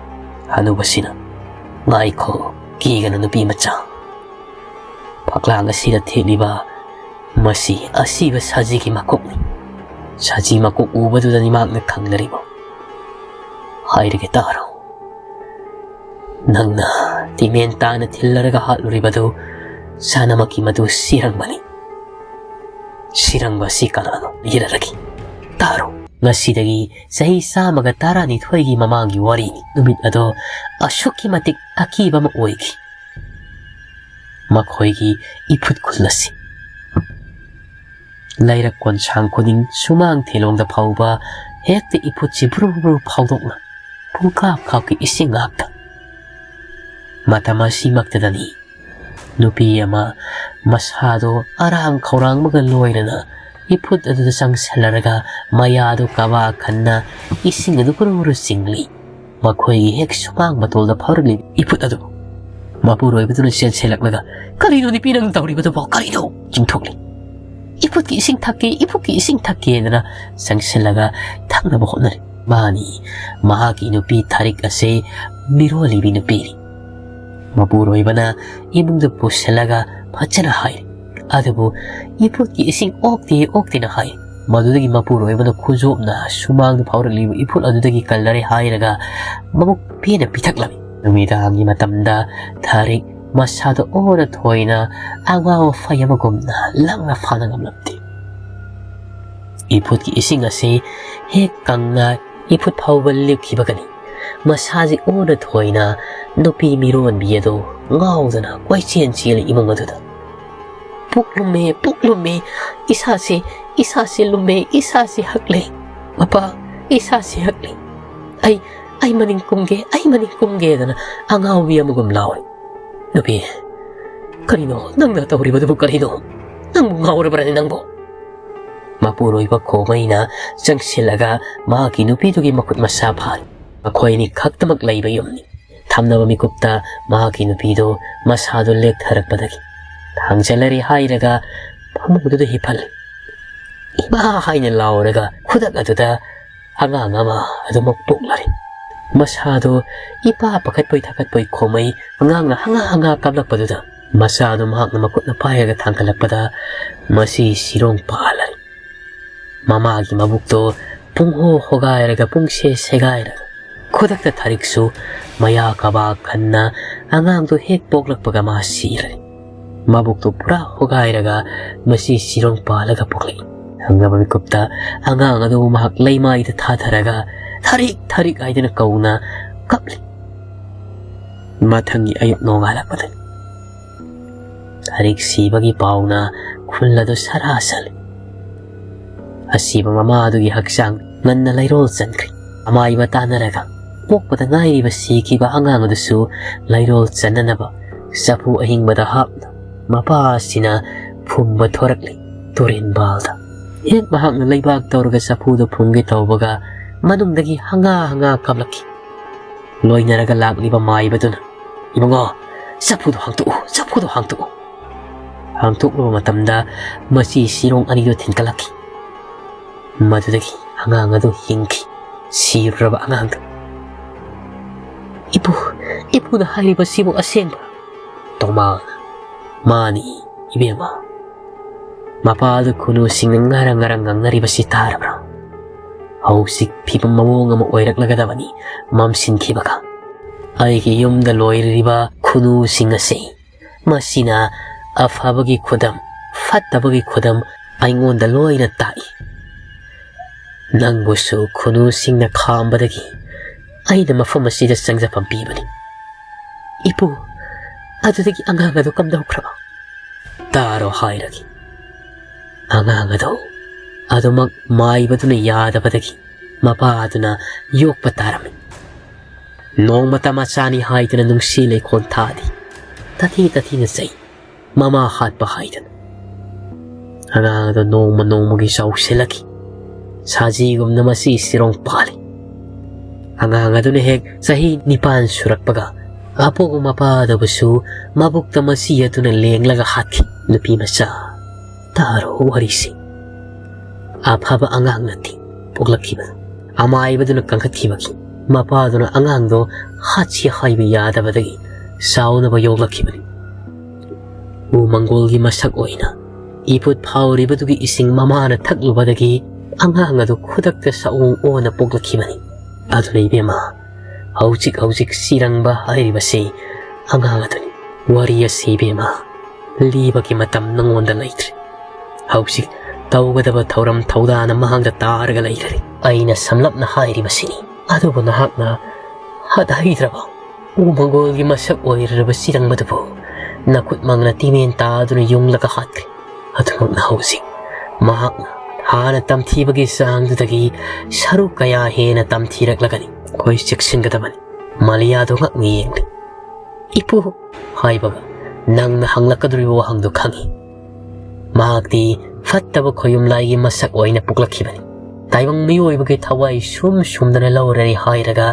ꯍꯅꯨꯕꯁꯤꯅ, "ꯉꯥꯏꯈꯣ, ꯀꯤꯒꯅꯨ ꯅꯨꯄꯤ ꯃꯆꯥ꯫ ꯐꯛꯂꯥꯡ ꯑꯁꯤꯗ ꯊꯦꯠꯂꯤꯕ ꯃꯁꯤ ꯑꯁꯤꯕ ꯁꯖꯤꯒꯤ ꯃꯀꯣꯛꯅꯤ꯫ ꯁꯖꯤ ꯃꯀꯣꯛ ꯎꯕꯗꯨꯗꯅꯤ ꯃꯍꯥꯛꯅ ꯈꯪꯅꯔꯤꯕ꯫ ꯍꯥꯏꯔꯒꯦ ꯇꯥꯔꯣ꯫ ꯅꯪꯅ ꯇꯤꯃꯦꯟ ꯇꯥꯅ ꯊꯤꯜꯂꯔꯒ ꯍꯥꯠꯂꯨꯔꯤꯕꯗꯨ ꯁꯅꯥꯃꯛꯀꯤ ꯃꯗꯨ ꯁꯤꯔꯪꯕꯅꯤ꯫ ꯁꯤꯔꯪꯕ ꯑꯁꯤ ꯀꯅꯥꯅꯣ? ꯌꯦꯠꯅꯔꯒꯦ ꯇꯥꯔꯣ꯫ ꯉꯁꯤꯗꯒꯤ ꯆꯍꯤ ꯆꯥꯝꯃꯒ ꯇꯔꯥꯅꯤꯊꯣꯏꯒꯤ ꯃꯃꯥꯡꯒꯤ ꯋꯥꯔꯤꯅꯤ꯫ ꯅꯨꯃꯤꯠ ꯑꯗꯣ ꯑꯁꯨꯛꯀꯤ ꯃꯇꯤꯛ ꯑꯀꯤꯕ ꯑꯃ ꯑꯣꯏꯈꯤ꯫ ꯃꯈꯣꯏꯒꯤ ꯏꯐꯨꯠ ꯈꯨꯜ ꯑꯁꯤ ꯂꯩꯔꯛ ꯀꯣꯟꯁꯥꯡ ꯈꯨꯗꯤꯡ ꯁꯨꯃꯥꯡ ꯊꯦꯂꯣꯡꯗ ꯐꯥꯎꯕ ꯍꯦꯛꯇ ꯏꯐꯨꯠꯁꯤ ꯕ꯭ꯔꯨ ꯕ꯭ꯔꯨ ꯐꯥꯎꯗꯣꯛꯅ ꯄꯨꯡꯀꯥꯞ ꯀꯥꯞꯀꯤ ꯏꯁꯤꯡ ꯉꯥꯛꯇ꯫ ꯃꯇꯝ ꯑꯁꯤꯃꯛꯇꯗꯅꯤ ꯅꯨꯄꯤ ꯑꯃ ꯃꯁꯥꯗꯣ ꯑꯔꯥꯡ ꯈꯧꯔꯥꯡꯕꯒ ꯂꯣꯏꯅꯅ ꯏꯐꯨꯠ ꯑꯗꯨꯗ ꯆꯪꯁꯤꯜꯂꯔꯒ ꯃꯌꯥꯗꯨ ꯀꯕꯥ ꯈꯟꯅ ꯏꯁꯤꯡ ꯑꯗꯨ ꯒꯨꯔꯨ ꯒꯨꯔꯨ ꯆꯤꯡꯂꯤ꯫ ꯃꯈꯣꯏꯒꯤ ꯍꯦꯛ ꯁꯨꯃꯥꯡ ꯃꯇꯣꯜꯗ ꯐꯥꯎꯔꯛꯂꯤꯕ ꯏꯐꯨꯠ ꯑꯗꯨ ꯃꯄꯨꯔꯣꯏꯕꯗꯨꯅ ꯆꯦꯟꯁꯤꯜꯂꯛꯂꯒ, "ꯀꯔꯤꯅꯣ ꯅꯨꯄꯤ ꯅꯪ ꯇꯧꯔꯤꯕꯗꯨꯕꯣ? ꯀꯔꯤꯅꯣ?" ꯆꯤꯡꯊꯣꯛꯂꯤ꯫ "ꯏꯐꯨꯠꯀꯤ ꯏꯁꯤꯡ ꯊꯛꯀꯦ, ꯏꯐꯨꯠꯀꯤ ꯏꯁꯤꯡ ꯊꯛꯀꯦ" ꯍꯥꯏꯗꯅ ꯆꯪꯁꯤꯜꯂꯒ ꯊꯛꯅꯕ ꯍꯣꯠꯅꯔꯤ꯫ ꯃꯥꯅꯤ, ꯃꯍꯥꯛꯀꯤ ꯅꯨꯄꯤ ꯊꯥꯔꯤꯛ ꯑꯁꯦ ꯃꯤꯔꯣꯜꯂꯤꯕꯤ ꯅꯨꯄꯤꯅꯤ꯫ ꯃꯄꯨꯔꯣꯏꯕꯅ ꯏꯃꯨꯡꯗ ꯄꯨꯁꯤꯜꯂꯒ ꯐꯖꯅ ꯍꯥꯏꯔꯤ꯫ ꯑꯗꯨꯕꯨ ꯏꯐꯨꯠꯀꯤ ꯏꯁꯤꯡ ꯑꯣꯛꯇꯦ, ꯑꯣꯛꯇꯦꯅ ꯍꯥꯏ꯫ ꯃꯗꯨꯗꯒꯤ ꯃꯄꯨꯔꯣꯏꯕꯅ ꯈꯨꯖꯣꯞꯅ ꯁꯨꯃꯥꯡꯗ ꯐꯥꯎꯔꯛꯂꯤꯕ ꯏꯐꯨꯠ ꯑꯗꯨꯗꯒꯤ ꯀꯜꯂꯔꯦ ꯍꯥꯏꯔꯒ ꯃꯕꯨꯛ ꯄꯦꯟꯅ ꯄꯤꯊꯛꯂꯝꯃꯤ꯫ ꯅꯨꯃꯤꯗꯥꯡꯒꯤ ꯃꯇꯝꯗ ꯊꯥꯔꯤꯛ ꯃꯁꯥꯗ ꯑꯣꯟꯅ ꯊꯣꯏꯅ ꯑꯉꯥꯎ ꯑꯐꯩ ꯑꯃꯒꯨꯝꯅ ꯂꯪꯅ ꯐꯥꯅ ꯉꯝꯂꯝꯗꯦ꯫ ꯏꯐꯨꯠꯀꯤ ꯏꯁꯤꯡ ꯑꯁꯤ ꯍꯦꯛ ꯀꯪꯅ ꯏꯐꯨꯠ ꯐꯥꯎꯕ ꯂꯦꯞꯈꯤꯕꯒꯅꯤ ꯃꯁꯥꯁꯤ ꯑꯣꯟꯅ ꯊꯣꯏꯅ ꯅꯨꯄꯤ ꯃꯤꯔꯣꯟꯕꯤ ꯑꯗꯨ ꯉꯥꯎꯗꯅ ꯀꯣꯏꯆꯦꯟ ꯆꯦꯜꯂꯤ ꯏꯃꯨꯡ ꯑꯗꯨꯗ꯫ "ꯄꯨꯛ ꯂꯨꯝꯃꯦ, ꯄꯨꯛ ꯂꯨꯝꯃꯦ, ꯏꯁꯥꯁꯦ, ꯏꯁꯥꯁꯦ ꯂꯨꯝꯃꯦ, ꯏꯁꯥꯁꯦ ꯍꯛꯂꯦ꯫ ꯃꯄꯥ, ꯏꯁꯥꯁꯦ ꯍꯛꯂꯦ꯫ ꯑꯩ, ꯑꯩ ꯃꯅꯤꯡ ꯀꯨꯝꯒꯦ, ꯑꯩ ꯃꯅꯤꯡ ꯀꯨꯝꯒꯦꯗꯅ ꯑꯉꯥꯎꯕꯤ ꯑꯃꯒꯨꯝ ꯂꯥꯎꯔꯤ꯫ ꯅꯨꯄꯤ, ꯀꯔꯤꯅꯣ ꯅꯪꯅ ꯇꯧꯔꯤꯕꯗꯨꯕꯨ ꯀꯔꯤꯅꯣ? ꯅꯪꯕꯨ ꯉꯥꯎꯔꯕ꯭ꯔꯅꯦ ꯅꯪꯕꯨ?" ꯃꯄꯨꯔꯣꯏꯕ ꯈꯣꯃꯩꯅ ꯆꯪꯁꯤꯜꯂꯒ ꯃꯍꯥꯛꯀꯤ ꯅꯨꯄꯤꯗꯨꯒꯤ ꯃꯈꯨꯠ ꯃꯁꯥ ꯐꯥꯔꯤ꯫ ꯃꯈꯣꯏ ꯑꯅꯤ ꯈꯛꯇꯃꯛ ꯂꯩꯕ ꯌꯨꯝꯅꯤ꯫ ꯊꯝꯅꯕ ꯃꯤꯀꯨꯞꯇ ꯃꯍꯥꯛꯀꯤ ꯅꯨꯄꯤꯗꯨ ꯃꯁꯥꯗꯨ ꯂꯦꯛꯊꯔꯛꯄꯗꯒꯤ ꯊꯥꯡꯖꯜꯂꯔꯤ ꯍꯥꯏꯔꯒ ꯐꯃꯨꯡꯗꯨꯗ ꯍꯤꯞꯍꯜꯂꯤ꯫ "ꯏꯃꯥ!" ꯍꯥꯏꯅ ꯂꯥꯎꯔꯒ ꯈꯨꯗꯛ ꯑꯗꯨꯗ ꯑꯉꯥꯡ ꯑꯃ ꯑꯗꯨꯃꯛ ꯄꯣꯛꯂꯔꯦ꯫ ꯃꯁꯥꯗꯨ ꯏꯄꯥ ꯄꯥꯈꯠꯄꯣꯏ ꯊꯥꯀꯠꯄꯣꯏ ꯈꯣꯃꯩ ꯑꯉꯥꯡꯅ ꯍꯪꯉꯥ ꯍꯪꯉꯥ ꯀꯥꯞꯂꯛꯄꯗꯨꯗ ꯃꯆꯥꯗꯨ ꯃꯍꯥꯛꯅ ꯃꯈꯨꯠꯅ ꯄꯥꯏꯔꯒ ꯊꯥꯡꯒꯠꯂꯛꯄꯗ ꯃꯁꯤ ꯁꯤꯔꯣꯡ ꯄꯥꯜꯂꯔꯦ꯫ ꯃꯃꯥꯒꯤ ꯃꯕꯨꯛꯇꯣ ꯄꯨꯡꯍꯣ ꯍꯣꯒꯥꯏꯔꯒ ꯄꯨꯡꯁꯦ ꯁꯦꯒꯥꯏꯔꯒ ꯈꯨꯗꯛꯇ ꯊꯥꯔꯤꯛꯁꯨ ꯃꯌꯥ ꯀꯕꯥꯛ ꯈꯟꯅ ꯑꯉꯥꯡꯗꯣ ꯍꯦꯛ ꯄꯣꯛꯂꯛꯄꯒ ꯃꯥ ꯁꯤꯔꯦ꯫ ꯃꯕꯨꯛꯇꯣ ꯄꯨꯔꯥ ꯍꯣꯒꯥꯏꯔꯒ ꯃꯁꯤ ꯁꯤꯔꯣꯡ ꯄꯥꯜꯂꯒ ꯄꯣꯛꯂꯛꯏ꯫ ꯊꯪꯅꯕ ꯃꯤꯀꯨꯞꯇ ꯑꯉꯥꯡ ꯑꯗꯨꯕꯨ ꯃꯍꯥꯛ ꯂꯩꯃꯥꯏꯗ ꯊꯥꯊꯔꯒ "ꯊꯥꯔꯤꯛ, ꯊꯥꯔꯤꯛ" ꯍꯥꯏꯗꯨꯅ ꯀꯧꯅ ꯀꯞꯂꯤ꯫ ꯃꯊꯪꯒꯤ ꯑꯌꯨꯛ ꯅꯣꯡꯉꯥꯜꯂꯛꯄꯗꯅꯤ ꯊꯥꯔꯤꯛ ꯁꯤꯕꯒꯤ ꯄꯥꯎꯅ ꯈꯨꯜ ꯑꯗꯨ ꯁꯔꯥ ꯁꯜꯂꯤ꯫ ꯑꯁꯤꯕ ꯃꯃꯥ ꯑꯗꯨꯒꯤ ꯍꯛꯆꯥꯡ ꯉꯟꯅ ꯂꯩꯔꯣꯜ ꯆꯟꯈ꯭ꯔꯦ꯫ ꯑꯃꯥꯏꯕ ꯇꯥꯟꯅꯔꯒ ꯄꯣꯛꯄꯗ ꯉꯥꯏꯔꯤꯕ ꯁꯤꯈꯤꯕ ꯑꯉꯥꯡ ꯑꯗꯨꯁꯨ ꯂꯩꯔꯣꯜ ꯆꯟꯅꯅꯕ ꯆꯐꯨ ꯑꯍꯤꯡꯕꯗ ꯍꯥꯞꯅ ꯃꯄꯥ ꯑꯁꯤꯅ ꯐꯨꯝꯕ ꯊꯣꯔꯛꯂꯤ ꯇꯨꯔꯦꯟꯕꯥꯜꯗ꯫ ꯍꯦꯛ ꯃꯍꯥꯛꯅ ꯂꯩꯕꯥꯛ ꯇꯧꯔꯒ ꯆꯐꯨꯗꯨ ꯐꯨꯝꯒꯦ ꯇꯧꯕꯒ ꯃꯅꯨꯡꯗꯒꯤ ꯍꯪꯒꯥ ꯍꯪꯒꯥ ꯀꯥꯞꯂꯛꯈꯤ꯫ ꯂꯣꯏꯅꯔꯒ ꯂꯥꯛꯂꯤꯕ ꯃꯥꯏꯕꯗꯨꯅ, "ꯏꯕꯨꯡꯉꯣ, ꯆꯐꯨꯗꯣ ꯍꯥꯡꯇꯣꯛꯎ, ꯆꯐꯨꯗꯣ ꯍꯥꯡꯇꯣꯛꯎ"꯫ ꯍꯥꯡꯇꯣꯛꯂꯨꯕ ꯃꯇꯝꯗ ꯃꯆꯤ ꯁꯤꯔꯣꯡ ꯑꯅꯤꯗꯨ ꯊꯤꯟꯀꯠꯂꯛꯈꯤ꯫ ꯃꯗꯨꯗꯒꯤ ꯑꯉꯥꯡ ꯑꯗꯨ ꯍꯤꯡꯈꯤ꯫ ꯁꯤꯔꯨꯔꯕ ꯑꯉꯥꯡꯗꯨ꯫ "ꯏꯄꯨ, ꯏꯄꯨꯅ ꯍꯥꯏꯔꯤꯕꯁꯤꯕꯨ ꯑꯁꯦꯡꯕ꯭ꯔꯥ?" ꯇꯣꯃꯥꯅ, "ꯃꯥꯅꯤ, ꯏꯕꯦꯝꯃ꯫ ꯃꯄꯥ ꯑꯗꯨ ꯈꯨꯅꯨꯁꯤꯡꯅ ꯉꯔꯪ ꯉꯔꯪ ꯉꯪꯅꯔꯤꯕꯁꯤ ꯇꯥꯔꯕ꯭ꯔꯥ? ꯍꯧꯖꯤꯛ ꯐꯤꯕꯝ ꯃꯑꯣꯡ ꯑꯃ ꯑꯣꯏꯔꯛꯂꯒꯗꯕꯅꯤ ꯃꯝꯁꯤꯟꯈꯤꯕꯒ"꯫ ꯑꯩꯒꯤ ꯌꯨꯝꯗ ꯂꯣꯏꯔꯤꯕ ꯈꯨꯅꯨꯁꯤꯡ ꯑꯁꯤ, ꯃꯁꯤꯅ ꯑꯐꯕꯒꯤ ꯈꯨꯗꯝ, ꯐꯠꯇꯕꯒꯤ ꯈꯨꯗꯝ ꯑꯩꯉꯣꯟꯗ ꯂꯣꯏꯅ ꯇꯥꯛꯏ꯫ ꯅꯪꯕꯨꯁꯨ ꯈꯨꯅꯨꯁꯤꯡꯅ ꯈꯥꯝꯕꯗꯒꯤ ꯑꯩꯅ ꯃꯐꯝ ꯑꯁꯤꯗ ꯆꯪꯖꯐꯝ ꯄꯤꯕꯅꯤ꯫ ꯏꯄꯨ, ꯑꯗꯨꯗꯒꯤ ꯑꯉꯥꯡ ꯑꯗꯨ ꯀꯝꯗꯧꯈ꯭ꯔꯕ? ꯇꯥꯔꯣ ꯍꯥꯏꯔꯒꯦ꯫ ꯑꯉꯥꯡ ꯑꯗꯨ ꯑꯗꯨꯃꯛ ꯃꯥꯏꯕꯗꯨꯅ ꯌꯥꯗꯕꯗꯒꯤ ꯃꯄꯥꯗꯨꯅ ꯌꯣꯛꯄ ꯇꯥꯔꯝꯃꯤ꯫ ꯅꯣꯡꯃꯇ ꯃꯆꯥꯅꯤ ꯍꯥꯏꯗꯨꯅ ꯅꯨꯡꯁꯤ ꯂꯩꯈꯣꯟ ꯊꯥꯗꯦ꯫ ꯇꯊꯤ ꯇꯊꯤꯅ ꯆꯩ꯫ ꯃꯃꯥ ꯍꯥꯠꯄ ꯍꯥꯏꯗꯨꯅ꯫ ꯑꯉꯥꯡ ꯑꯗꯨ ꯅꯣꯡꯃ ꯅꯣꯡꯃꯒꯤ ꯆꯥꯎꯁꯤꯜꯂꯛꯈꯤ꯫ ꯁꯥꯖꯤꯒꯨꯝꯅ ꯃꯁꯤ ꯁꯤꯔꯣꯡ ꯄꯥꯜꯂꯤ꯫ ꯑꯉꯥꯡ ꯑꯗꯨꯅ ꯍꯦꯛ ꯆꯍꯤ ꯅꯤꯄꯥꯟ ꯁꯨꯔꯛꯄꯒ ꯑꯄꯣꯛꯄ ꯃꯄꯥꯗꯕꯨꯁꯨ ꯃꯕꯨꯛꯇ ꯃꯆꯤ ꯑꯗꯨꯅ ꯂꯦꯡꯂꯒ ꯍꯥꯠꯈꯤ꯫ ꯅꯨꯄꯤ ꯃꯆꯥ, ꯇꯥꯔꯣ ꯋꯥꯔꯤꯁꯤ꯫ ꯑꯐꯕ ꯑꯉꯥꯡ ꯅꯠꯇꯦ ꯄꯣꯛꯂꯛꯈꯤꯕ꯫ ꯑꯃꯥꯏꯕꯗꯨꯅ ꯀꯟꯈꯠꯈꯤꯕꯒꯤ ꯃꯄꯥꯗꯨꯅ ꯑꯉꯥꯡꯗꯣ ꯍꯥꯠꯁꯤ ꯍꯥꯏꯕ ꯌꯥꯗꯕꯗꯒꯤ ꯆꯥꯎꯅꯕ ꯌꯣꯛꯂꯛꯈꯤꯕꯅꯤ꯫ ꯎ ꯃꯪꯒꯣꯜꯒꯤ ꯃꯁꯛ ꯑꯣꯏꯅ ꯏꯐꯨꯠ ꯐꯥꯎꯔꯤꯕꯗꯨꯒꯤ ꯏꯁꯤꯡ ꯃꯃꯥꯅ ꯊꯛꯂꯨꯕꯗꯒꯤ ꯑꯉꯥꯡ ꯑꯗꯨ ꯈꯨꯗꯛꯇ ꯁꯑꯣꯡ ꯑꯣꯟꯅ ꯄꯣꯛꯂꯛꯈꯤꯕꯅꯤ꯫ ꯑꯗꯨꯅ ꯏꯕꯦꯝꯃ, ꯍꯧꯖꯤꯛ ꯍꯧꯖꯤꯛ ꯁꯤꯔꯪꯕ ꯍꯥꯏꯔꯤꯕꯁꯤ ꯑꯉꯥꯡ ꯑꯗꯨꯅꯤ꯫ ꯋꯥꯔꯤ ꯑꯁꯤ ꯏꯕꯦꯝꯃ, ꯂꯤꯕꯒꯤ ꯃꯇꯝ ꯅꯉꯣꯟꯗ ꯂꯩꯇ꯭ꯔꯦ꯫ ꯍꯧꯖꯤꯛ ꯇꯧꯒꯗꯕ ꯊꯧꯔꯝ ꯊꯧꯗꯥꯅ ꯃꯍꯥꯛꯇ ꯇꯥꯔꯒ ꯂꯩꯔꯦ꯫ ꯑꯩꯅ ꯁꯝꯂꯞꯅ ꯍꯥꯏꯔꯤꯕꯁꯤꯅꯤ꯫ ꯑꯗꯨꯕꯨ ꯅꯍꯥꯛꯅ ꯍꯥꯠꯍꯩꯗ꯭ꯔꯕ ꯎ ꯃꯪꯒꯣꯜꯒꯤ ꯃꯁꯛ ꯑꯣꯏꯔꯨꯔꯕ ꯆꯤꯔꯪꯕꯗꯨꯕꯨ ꯅꯈꯨꯠꯃꯛꯅ ꯇꯤꯃꯦꯟ ꯇꯥꯗꯨꯅ ꯌꯨꯡꯂꯒ ꯍꯥꯠꯈ꯭ꯔꯦ꯫ ꯑꯗꯨꯃꯛꯅ ꯍꯧꯖꯤꯛ ꯃꯍꯥꯛꯅ ꯍꯥꯟꯅ ꯇꯝꯊꯤꯕꯒꯤ ꯆꯥꯡꯗꯨꯗꯒꯤ ꯁꯔꯨꯛ ꯀꯌꯥ ꯍꯦꯟꯅ ꯇꯝꯊꯤꯔꯛꯂꯒꯅꯤ꯫ ꯑꯩꯈꯣꯏ ꯆꯦꯛꯁꯤꯟꯒꯗꯕꯅꯤ꯫ ꯃꯥꯂꯤꯌꯥꯗꯨ ꯉꯛꯅ ꯌꯦꯡꯂꯤ꯫ "ꯏꯄꯨ" ꯍꯥꯏꯕꯒ ꯅꯪꯅ ꯍꯪꯂꯛꯀꯗꯧꯔꯤꯕ ꯋꯥꯍꯪꯗꯨ ꯈꯪꯏ꯫ ꯃꯍꯥꯛꯇꯤ ꯐꯠꯇꯕ ꯈꯣꯌꯨꯝꯂꯥꯏꯒꯤ ꯃꯁꯛ ꯑꯣꯏꯅ ꯄꯣꯛꯂꯛꯈꯤꯕꯅꯤ꯫ ꯇꯥꯏꯕꯪ ꯃꯤꯑꯣꯏꯕꯒꯤ ꯊꯋꯥꯏ ꯁꯨꯝ ꯁꯨꯝꯗꯅ ꯂꯧꯔꯔꯦ ꯍꯥꯏꯔꯒ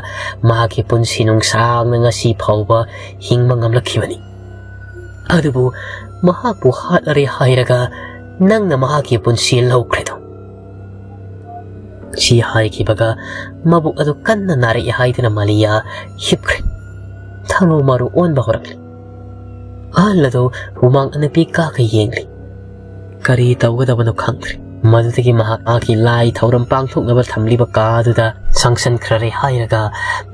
ꯃꯍꯥꯛꯀꯤ ꯄꯨꯟꯁꯤ ꯅꯨꯡꯁꯥꯡꯅ ꯉꯁꯤ ꯐꯥꯎꯕ ꯍꯤꯡꯕ ꯉꯝꯂꯛꯈꯤꯕꯅꯤ꯫ ꯑꯗꯨꯕꯨ ꯃꯍꯥꯛꯄꯨ ꯍꯥꯠꯂꯔꯦ ꯍꯥꯏꯔꯒ ꯅꯪꯅ ꯃꯍꯥꯛꯀꯤ ꯄꯨꯟꯁꯤ ꯂꯧꯈ꯭ꯔꯦꯗꯣ꯫ ꯁꯤ ꯍꯥꯏꯈꯤꯕꯒ ꯃꯕꯨꯛ ꯑꯗꯨ ꯀꯟꯅ ꯅꯥꯔꯛꯏ ꯍꯥꯏꯗꯨꯅ ꯃꯥꯂꯤꯌꯥ ꯍꯤꯞꯈ꯭ꯔꯦ꯫ ꯊꯔꯣ ꯃꯔꯣ ꯑꯣꯟꯕ ꯍꯧꯔꯛꯂꯦ꯫ ꯑꯍꯜ ꯑꯗꯨ ꯍꯨꯃꯥꯡ ꯑꯅꯞꯄꯤ ꯀꯥꯈꯩ ꯌꯦꯡꯂꯤ꯫ ꯀꯔꯤ ꯇꯧꯒꯗꯕꯅꯣ ꯈꯪꯗ꯭ꯔꯦ꯫ ꯃꯗꯨꯗꯒꯤ ꯃꯍꯥꯛ ꯃꯍꯥꯛꯀꯤ ꯂꯥꯏ ꯊꯧꯔꯝ ꯄꯥꯡꯊꯣꯛꯅꯕ ꯊꯝꯂꯤꯕ ꯀꯥ ꯑꯗꯨꯗ ꯁꯪꯁꯟꯈ꯭ꯔꯔꯦ ꯍꯥꯏꯔꯒ